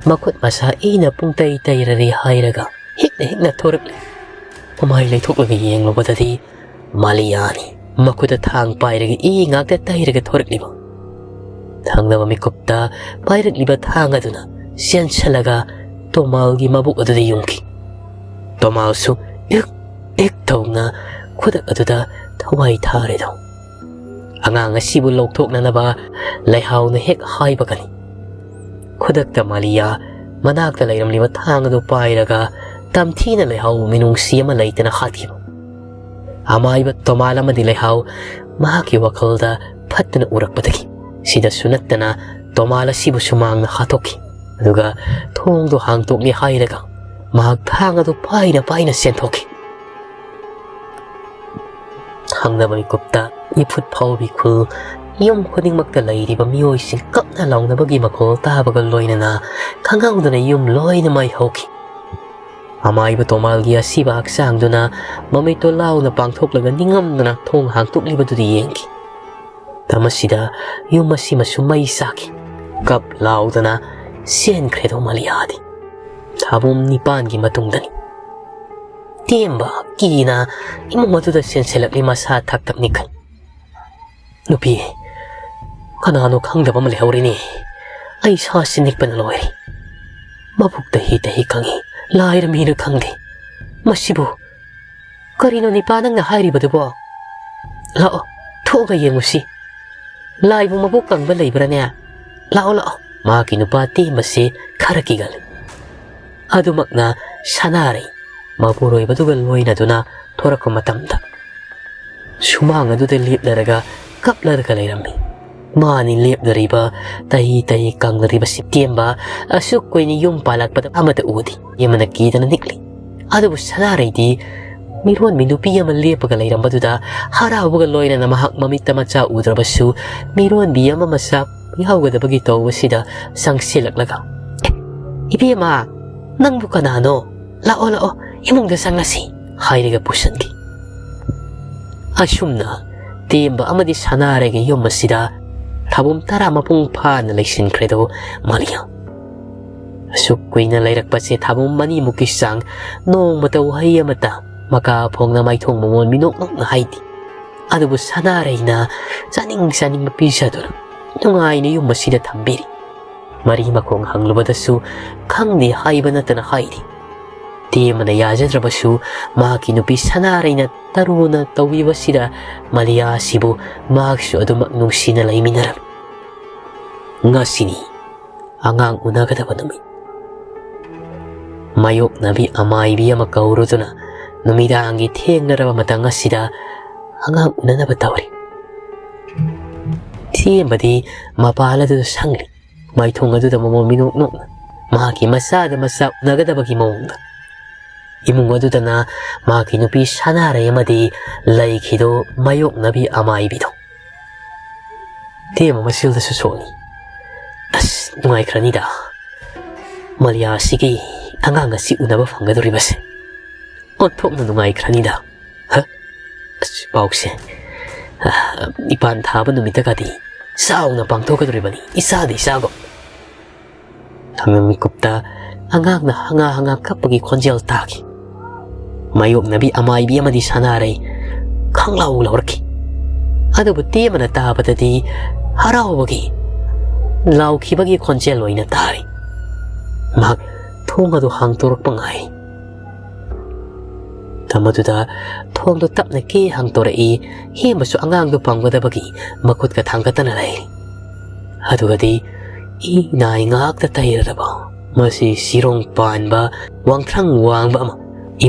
ꯃꯈꯨꯠ ꯃꯁꯥ ꯏꯅ ꯄꯨꯡꯇꯩ ꯇꯩꯔꯔꯦ ꯍꯥꯏꯔꯒ ꯍꯤꯛꯅ ꯍꯤꯛꯅ ꯊꯣꯔꯛꯂꯦ꯫ ꯃꯃꯥꯏ ꯂꯩꯊꯣꯛꯂꯒ ꯌꯦꯡꯂꯨꯕꯗꯗꯤ ꯃꯥꯂꯤꯌꯥꯅꯤ꯫ ꯃꯈꯨꯠꯇ ꯊꯥꯡ ꯄꯥꯏꯔꯒ ꯏ ꯉꯥꯛꯇ ꯇꯩꯔꯒ ꯊꯣꯔꯛꯂꯤꯕ꯫ ꯊꯪꯅꯕ ꯃꯤꯀꯨꯞꯇ ꯄꯥꯏꯔꯛꯂꯤꯕ ꯊꯥꯡ ꯑꯗꯨꯅ ꯆꯦꯟꯁꯤꯜꯂꯒ ꯇꯣꯃꯥꯜꯒꯤ ꯃꯕꯨꯛ ꯑꯗꯨꯗ ꯌꯨꯡꯈꯤ꯫ ꯇꯣꯃꯥꯜꯁꯨ ꯏꯛ ꯏꯛ ꯇꯧꯅ ꯈꯨꯗꯛ ꯑꯗꯨꯗ ꯊꯋꯥꯏ ꯊꯥꯔꯦꯗꯣ꯫ ꯑꯉꯥꯡ ꯑꯁꯤꯕꯨ ꯂꯧꯊꯣꯛꯅꯅꯕ ꯂꯩꯍꯥꯎꯅ ꯍꯦꯛ ꯍꯥꯏꯕꯒꯅꯤ꯫ ꯈꯨꯗꯛꯇ ꯃꯥꯂꯤꯌꯥ ꯃꯅꯥꯛꯇ ꯂꯩꯔꯝꯂꯤꯕ ꯊꯥꯡ ꯑꯗꯨ ꯄꯥꯏꯔꯒ ꯇꯝꯊꯤꯅ ꯂꯩꯍꯥꯎ ꯃꯤꯅꯨꯡꯁꯤ ꯑꯃ ꯂꯩꯇꯅ ꯍꯥꯠꯈꯤꯕ꯫ ꯑꯃꯥꯏꯕ ꯇꯣꯃꯥꯜ ꯑꯃꯗꯤ ꯂꯩꯍꯥꯎ ꯃꯍꯥꯛꯀꯤ ꯋꯥꯈꯜꯗ ꯐꯠꯇꯅ ꯎꯔꯛꯄꯗꯒꯤ, ꯁꯤꯗꯁꯨ ꯅꯠꯇꯅ ꯇꯣꯃꯥꯜ ꯑꯁꯤꯕꯨꯁꯨ ꯃꯥꯡꯅ ꯍꯥꯠꯇꯣꯛꯈꯤ꯫ ꯑꯗꯨꯒ ꯊꯣꯡꯗꯣ ꯍꯥꯡꯇꯣꯛꯂꯦ ꯍꯥꯏꯔꯒ ꯃꯍꯥꯛ ꯊꯥꯡ ꯑꯗꯨ ꯄꯥꯏꯅ ꯄꯥꯏꯅ ꯆꯦꯟꯊꯣꯛꯈꯤ꯫ ꯊꯪꯅꯕ ꯃꯤꯀꯨꯞꯇ ꯏꯐꯨꯠ ꯐꯥꯎꯕꯤ ꯈꯨꯜ ꯌꯨꯝ ꯈꯨꯗꯤꯡꯃꯛꯇ ꯂꯩꯔꯤꯕ ꯃꯤꯑꯣꯏꯁꯤꯡ ꯀꯞꯅ ꯂꯥꯎꯅꯕꯒꯤ ꯃꯈꯣꯜ ꯇꯥꯕꯒ ꯂꯣꯏꯅꯅ ꯈꯪꯍꯧꯗꯅ ꯌꯨꯝ ꯂꯣꯏꯅ ꯃꯩ ꯍꯧꯈꯤ꯫ ꯑꯃꯥꯏꯕ ꯇꯣꯃꯥꯜꯒꯤ ꯑꯁꯤꯕ ꯍꯛꯆꯥꯡꯗꯨꯅ ꯃꯃꯤꯠꯇꯣ ꯂꯥꯎꯅ ꯄꯥꯡꯊꯣꯛꯂꯒ ꯅꯤꯡꯉꯝꯗꯅ ꯊꯣꯡ ꯍꯥꯡꯇꯣꯛꯂꯤꯕꯗꯨꯗꯤ ꯌꯦꯡꯈꯤ꯫ ꯃꯇꯝ ꯑꯁꯤꯗ ꯌꯨꯝ ꯑꯁꯤꯃꯁꯨ ꯃꯩ ꯆꯥꯛꯈꯤ꯫ ꯀꯞ ꯂꯥꯎꯗꯅ ꯆꯦꯟꯈ꯭ꯔꯦꯗꯣ ꯃꯥꯂꯤꯌꯥꯗꯤ꯫ ꯊꯥꯕꯨꯝ ꯅꯤꯄꯥꯟꯒꯤ ꯃꯇꯨꯡꯗꯅꯤ꯫ ꯇꯦꯝꯕ ꯀꯤꯅ ꯏꯃꯨꯡ ꯑꯗꯨꯗ ꯆꯦꯟꯁꯤꯜꯂꯛꯂꯤ ꯃꯁꯥ ꯊꯛ ꯊꯛ ꯅꯤꯛꯈꯩ꯫ "ꯅꯨꯄꯤ, ꯀꯅꯥꯅꯣ ꯈꯪꯗꯕ ꯑꯃ ꯂꯩꯍꯧꯔꯤꯅꯦ꯫ ꯑꯩ ꯁꯥꯁꯤ ꯅꯤꯛꯄꯅ ꯂꯣꯏꯔꯦ꯫ ꯃꯕꯨꯛꯇ ꯍꯤ ꯇꯍꯤ ꯈꯪꯉꯤ꯫ ꯂꯥꯏꯔ ꯃꯤꯔ ꯈꯪꯗꯦ꯫ ꯃꯁꯤꯕꯨ ꯀꯔꯤꯅꯣ ꯅꯤꯄꯥ ꯅꯪꯅ ꯍꯥꯏꯔꯤꯕꯗꯨꯕꯣ? ꯂꯥꯛꯑꯣ, ꯊꯣꯛꯑꯒ ꯌꯦꯡꯉꯨꯁꯤ꯫ ꯂꯥꯏꯕꯨ ꯃꯕꯨꯛ ꯀꯪꯕ ꯂꯩꯕ꯭ꯔꯥꯅꯦ? ꯂꯥꯛꯑꯣ, ꯂꯥꯛꯑꯣ꯫ ꯃꯍꯥꯛꯀꯤ ꯅꯨꯄꯥ ꯇꯦꯝꯕꯁꯦ ꯈꯔ ꯀꯤꯒꯜꯂꯤ꯫ ꯑꯗꯨꯃꯛꯅ ꯁꯅꯥꯔꯩ ꯃꯄꯨꯔꯣꯏꯕꯗꯨꯒ ꯂꯣꯏꯅꯗꯨꯅ ꯊꯣꯔꯛꯄ ꯃꯇꯝꯗ, ꯁꯨꯃꯥꯡ ꯑꯗꯨꯗ ꯂꯦꯞꯂꯔꯒ ꯀꯞꯂꯔꯒ ꯂꯩꯔꯝꯃꯤ꯫ ꯃꯥꯅꯤ ꯂꯦꯞꯂꯔꯤꯕ, ꯇꯍꯤ ꯇꯍꯤ ꯀꯪꯂꯔꯤꯕ ꯁꯤꯇꯦꯝꯕ ꯑꯁꯨꯛ ꯀꯨꯏꯅ ꯌꯨꯝ ꯄꯥꯜꯂꯛꯄꯗ ꯑꯃꯠꯇ ꯎꯗꯦ꯫ ꯌꯦꯃꯅ ꯀꯤꯗꯅ ꯅꯤꯛꯂꯤ꯫ ꯑꯗꯨꯕꯨ ꯁꯅꯥꯔꯩꯗꯤ ꯃꯤꯔꯣꯟꯕꯤ ꯅꯨꯄꯤ ꯑꯃ ꯂꯦꯞꯄꯒ ꯂꯩꯔꯝꯕꯗꯨꯗ ꯍꯔꯥꯎꯕꯒ ꯂꯣꯏꯅꯅ ꯃꯍꯥꯛ ꯃꯃꯤꯠꯇ ꯃꯆꯥ ꯎꯗ꯭ꯔꯕꯁꯨ ꯃꯤꯔꯣꯟꯕꯤ ꯑꯃ ꯃꯆꯥ ꯌꯥꯎꯒꯗꯕꯒꯤ ꯇꯧꯕꯁꯤꯗ ꯆꯪꯁꯤꯜꯂꯛꯂꯒ, "ꯑꯦ, ꯏꯕꯦꯝꯃ, ꯅꯪꯕꯨ ꯀꯅꯥꯅꯣ? ꯂꯥꯛꯑꯣ, ꯂꯥꯛꯑꯣ, ꯏꯃꯨꯡꯗ ꯆꯪꯂꯁꯤ," ꯍꯥꯏꯔꯒ ꯄꯨꯁꯟꯈꯤ꯫ ꯑꯁꯨꯝꯅ ꯇꯦꯝꯕ ꯑꯃꯗꯤ ꯁꯅꯥꯔꯩꯒꯤ ꯌꯨꯝ ꯑꯁꯤꯗ ꯊꯥꯕꯨꯝ ꯇꯔꯥ ꯃꯄꯨꯡ ꯐꯥꯅ ꯂꯩꯁꯤꯟꯈ꯭ꯔꯦꯗꯣ ꯃꯥꯂꯤꯌꯥ꯫ ꯑꯁꯨꯛ ꯀꯨꯏꯅ ꯂꯩꯔꯛꯄꯁꯦ ꯊꯥꯕꯨꯝ ꯑꯅꯤꯃꯨꯛꯀꯤ ꯆꯥꯡ ꯅꯣꯡꯃꯇ ꯋꯥꯍꯩ ꯑꯃꯇ ꯃꯀꯥ ꯐꯣꯡꯅ ꯃꯥꯏꯊꯣꯡ ꯃꯃꯣꯟ ꯃꯤꯅꯣꯛ ꯅꯣꯛꯅ ꯍꯥꯏꯗꯦ꯫ ꯑꯗꯨꯕꯨ ꯁꯅꯥꯔꯩꯅ ꯆꯥꯅꯤꯡ ꯆꯥꯅꯤꯡꯕ ꯄꯤꯖꯗꯨꯅ ꯅꯨꯡꯉꯥꯏꯅ ꯌꯨꯝ ꯑꯁꯤꯗ ꯊꯝꯕꯤꯔꯤ꯫ ꯃꯔꯤ ꯃꯈꯣꯡ ꯍꯪꯂꯨꯕꯗꯁꯨ ꯈꯪꯗꯦ ꯍꯥꯏꯕ ꯅꯠꯇꯅ ꯍꯥꯏꯔꯤ꯫ ꯇꯦꯝꯕꯅ ꯌꯥꯖꯗ꯭ꯔꯕꯁꯨ ꯃꯍꯥꯛꯀꯤ ꯅꯨꯄꯤ ꯁꯅꯥꯔꯩꯅ ꯇꯔꯨꯅ ꯇꯧꯕꯤꯕꯁꯤꯗ ꯃꯥꯂꯤꯌꯥ ꯑꯁꯤꯕꯨ ꯃꯍꯥꯛꯁꯨ ꯑꯗꯨꯃꯛ ꯅꯨꯡꯁꯤꯅ ꯂꯩꯃꯤꯟꯅꯔꯝꯃꯤ꯫ ꯉꯁꯤꯅꯤ ꯑꯉꯥꯡ ꯎꯅꯒꯗꯕ ꯅꯨꯃꯤꯠ꯫ ꯃꯥꯌꯣꯛꯅꯕꯤ ꯑꯃꯥꯏꯕꯤ ꯑꯃ ꯀꯧꯔꯨꯗꯨꯅ ꯅꯨꯃꯤꯗꯥꯡꯒꯤ ꯊꯦꯡꯅꯔꯕ ꯃꯇꯝ ꯑꯁꯤꯗ ꯑꯉꯥꯡ ꯎꯅꯅꯕ ꯇꯧꯔꯤ꯫ ꯊꯦꯝꯕꯗꯤ ꯃꯄꯥꯜ ꯑꯗꯨꯗ ꯁꯪꯂꯤ꯫ ꯃꯥꯏꯊꯣꯡ ꯑꯗꯨꯗ ꯃꯃꯣꯟ ꯃꯤꯅꯣꯛ ꯅꯣꯛꯅ ꯃꯍꯥꯛꯀꯤ ꯃꯆꯥꯗ ꯃꯆꯥ ꯎꯅꯒꯗꯕꯒꯤ ꯃꯑꯣꯡꯗ꯫ ꯏꯃꯨꯡ ꯑꯗꯨꯗꯅ ꯃꯍꯥꯛꯀꯤ ꯅꯨꯄꯤ ꯁꯅꯥꯔꯩ ꯑꯃꯗꯤ ꯂꯩꯈꯤꯗꯣ ꯃꯥꯌꯣꯛꯅꯕꯤ ꯑꯃꯥꯏꯕꯤꯗꯣ꯫ ꯇꯦꯝꯕ ꯃꯁꯤꯜꯗꯁꯨ ꯁꯣꯛꯏ꯫ ꯑꯁ, ꯅꯨꯡꯉꯥꯏꯈ꯭ꯔꯅꯤꯗ꯫ ꯃꯥꯂꯤꯌꯥ ꯑꯁꯤꯒꯤ ꯑꯉꯥꯡ ꯑꯁꯤ ꯎꯅꯕ ꯐꯪꯒꯗꯧꯔꯤꯕꯁꯦ ꯑꯣꯟꯊꯣꯛꯅ ꯅꯨꯡꯉꯥꯏꯈ꯭ꯔꯅꯤꯗ꯫ ꯍ? ꯑꯁ, ꯄꯥꯎꯁꯦ, ꯑ, ꯏꯄꯥꯟ ꯊꯥꯕ ꯅꯨꯃꯤꯠꯇꯒꯗꯤ ꯆꯥꯎꯅ ꯄꯥꯡꯊꯣꯛꯀꯗꯧꯔꯤꯕꯅꯤ, ꯏꯆꯥꯗꯤ ꯏꯆꯥꯒꯨꯝ꯫ ꯊꯪꯅ ꯃꯤꯀꯨꯞꯇ ꯑꯉꯥꯡꯅ ꯍꯉꯥ ꯍꯉꯥ ꯀꯞꯄꯒꯤ ꯈꯣꯟꯖꯦꯜ ꯇꯥꯈꯤ꯫ ꯃꯥꯌꯣꯛꯅꯕꯤ ꯑꯃꯥꯏꯕꯤ ꯑꯃꯗꯤ ꯁꯅꯥꯔꯩ ꯈꯪꯂꯥꯎ ꯂꯥꯎꯔꯛꯈꯤ꯫ ꯑꯗꯨꯕꯨ ꯇꯦꯝꯕꯅ ꯇꯥꯕꯗꯗꯤ ꯍꯔꯥꯎꯕꯒꯤ ꯂꯥꯎꯈꯤꯕꯒꯤ ꯈꯣꯟꯖꯦꯜ ꯑꯣꯏꯅ ꯇꯥꯔꯤ꯫ ꯃꯍꯥꯛ ꯄꯨꯡ ꯑꯗꯨ ꯍꯥꯡꯗꯣꯔꯛꯄ ꯉꯥꯏ꯫ ꯃꯗꯨꯗ ꯊꯣꯡꯗꯨ ꯇꯞꯅ ꯀꯦ ꯍꯥꯡꯗꯣꯔꯛꯏ꯫ ꯍꯦꯟꯕꯁꯨ ꯑꯉꯥꯡꯗꯨ ꯄꯝꯒꯗꯕꯒꯤ ꯃꯈꯨꯠꯀ ꯊꯥꯡꯒꯠꯇꯅ ꯂꯩꯔꯤ꯫ ꯑꯗꯨꯒꯗꯤ ꯏ ꯅꯥꯏ ꯉꯥꯛꯇ ꯇꯩꯔꯔꯕ ꯃꯁꯤ ꯁꯤꯔꯣꯡ ꯄꯥꯟꯕ ꯋꯥꯡꯊ꯭ꯔꯪ ꯋꯥꯡꯕ ꯑꯃ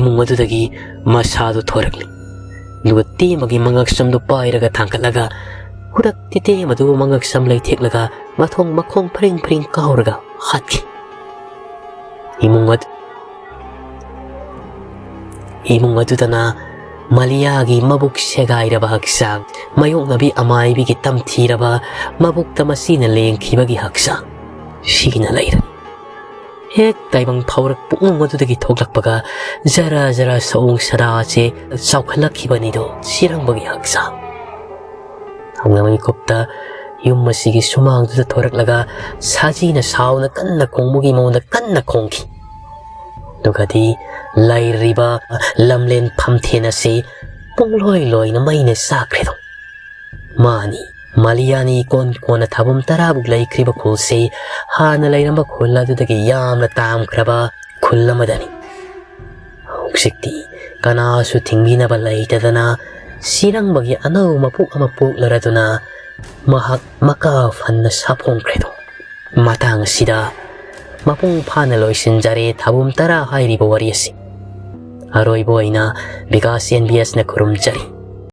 ꯏꯃꯨꯡ ꯑꯗꯨꯗꯒꯤ ꯃꯁꯥꯗꯨ ꯊꯣꯔꯛꯂꯤ꯫ ꯑꯗꯨꯒ ꯇꯦꯝꯕꯒꯤ ꯃꯉꯛꯁꯝꯗꯨ ꯄꯥꯏꯔꯒ ꯊꯥꯡꯒꯠꯂꯒ ꯈꯨꯗꯛꯇꯤ ꯇꯦꯝꯕꯗꯨ ꯃꯉꯛꯁꯝ ꯂꯩꯊꯦꯛꯂꯒ ꯃꯊꯣꯡ ꯃꯈꯣꯡ ꯐ꯭ꯔꯤꯡ ꯐ꯭ꯔꯤꯡ ꯀꯥꯎꯔꯒ ꯍꯥꯠꯈꯤ꯫ ꯏꯃꯨꯡ ꯑꯗꯨ ꯏꯃꯨꯡ ꯑꯗꯨꯗꯅ ꯃꯂꯤꯌꯥꯒꯤ ꯃꯕꯨꯛ ꯁꯦꯒꯥꯏꯔꯕ ꯍꯛꯆꯥꯡ, ꯃꯥꯌꯣꯛꯅꯕꯤ ꯑꯃꯥꯏꯕꯤꯒꯤ ꯇꯝꯊꯤꯔꯕ ꯃꯕꯨꯛꯇ ꯃꯁꯤꯅ ꯂꯦꯡꯈꯤꯕꯒꯤ ꯍꯛꯆꯥꯡ ꯁꯤꯅ ꯂꯩꯔꯦ꯫ ꯍꯦꯛ ꯇꯥꯏꯕꯪ ꯐꯥꯎꯔꯛ ꯄꯨꯛꯅꯨꯡ ꯑꯗꯨꯗꯒꯤ ꯊꯣꯛꯂꯛꯄꯒ ꯖꯔ ꯖꯔ ꯁꯑꯣꯡ ꯁꯥꯗꯥ ꯑꯁꯦ ꯆꯥꯎꯈꯠꯂꯛꯈꯤꯕꯅꯤꯗꯣ ꯁꯤꯔꯪꯕꯒꯤ ꯍꯛꯆꯥꯡ꯫ ꯊꯪꯅꯕ ꯃꯤꯀꯨꯞꯇ ꯌꯨꯝ ꯑꯁꯤꯒꯤ ꯁꯨꯃꯥꯡꯗꯨꯗ ꯊꯣꯔꯛꯂꯒ ꯁꯥꯖꯤꯅ ꯁꯥꯎꯅ ꯀꯟꯅ ꯈꯣꯡꯕꯒꯤ ꯃꯑꯣꯡꯗ ꯀꯟꯅ ꯈꯣꯡꯈꯤ꯫ ꯑꯗꯨꯒꯗꯤ ꯂꯩꯔꯤꯕ ꯂꯝꯂꯦꯟ ꯐꯝꯊꯦꯟ ꯑꯁꯤ ꯄꯨꯡꯂꯣꯏ ꯂꯣꯏꯅ ꯃꯩꯅ ꯆꯥꯛꯈ꯭ꯔꯦꯗꯣ꯫ ꯃꯥꯅꯤ, ꯃꯂꯤꯌꯥꯅꯤ ꯀꯣꯟ ꯀꯣꯟꯅ ꯊꯥꯕꯨꯝ ꯇꯔꯥꯃꯨꯛ ꯂꯩꯈ꯭ꯔꯤꯕ ꯈꯨꯜꯁꯤ ꯍꯥꯟꯅ ꯂꯩꯔꯝꯕ ꯈꯨꯜ ꯑꯗꯨꯗꯒꯤ ꯌꯥꯝꯅ ꯇꯥꯝꯈ꯭ꯔꯕ ꯈꯨꯜ ꯑꯃꯗꯅꯤ꯫ ꯍꯧꯖꯤꯛꯇꯤ ꯀꯅꯥꯁꯨ ꯊꯤꯡꯕꯤꯅꯕ ꯂꯩꯇꯗꯅ ꯁꯤꯔꯪꯕꯒꯤ ꯑꯅꯧꯕ ꯃꯄꯣꯛ ꯑꯃ ꯄꯣꯛꯂꯔꯗꯨꯅ ꯃꯍꯥꯛ ꯃꯀꯥ ꯐꯟꯅ ꯁꯥꯐꯣꯡꯈ꯭ꯔꯦꯗꯣ꯫ ꯃꯇꯥꯡ ꯑꯁꯤꯗ ꯃꯄꯨꯡ ꯐꯥꯅ ꯂꯣꯏꯁꯤꯟꯖꯔꯦ ꯊꯥꯕꯨꯝ ꯇꯔꯥ ꯍꯥꯏꯔꯤꯕ ꯋꯥꯔꯤ ꯑꯁꯤ꯫ ꯑꯔꯣꯏꯕ ꯑꯣꯏꯅ ꯕꯤꯀꯥꯁ ꯑꯦꯟ ꯕꯤ ꯑꯦꯁꯅ ꯈꯨꯔꯨꯝꯖꯔꯤ꯫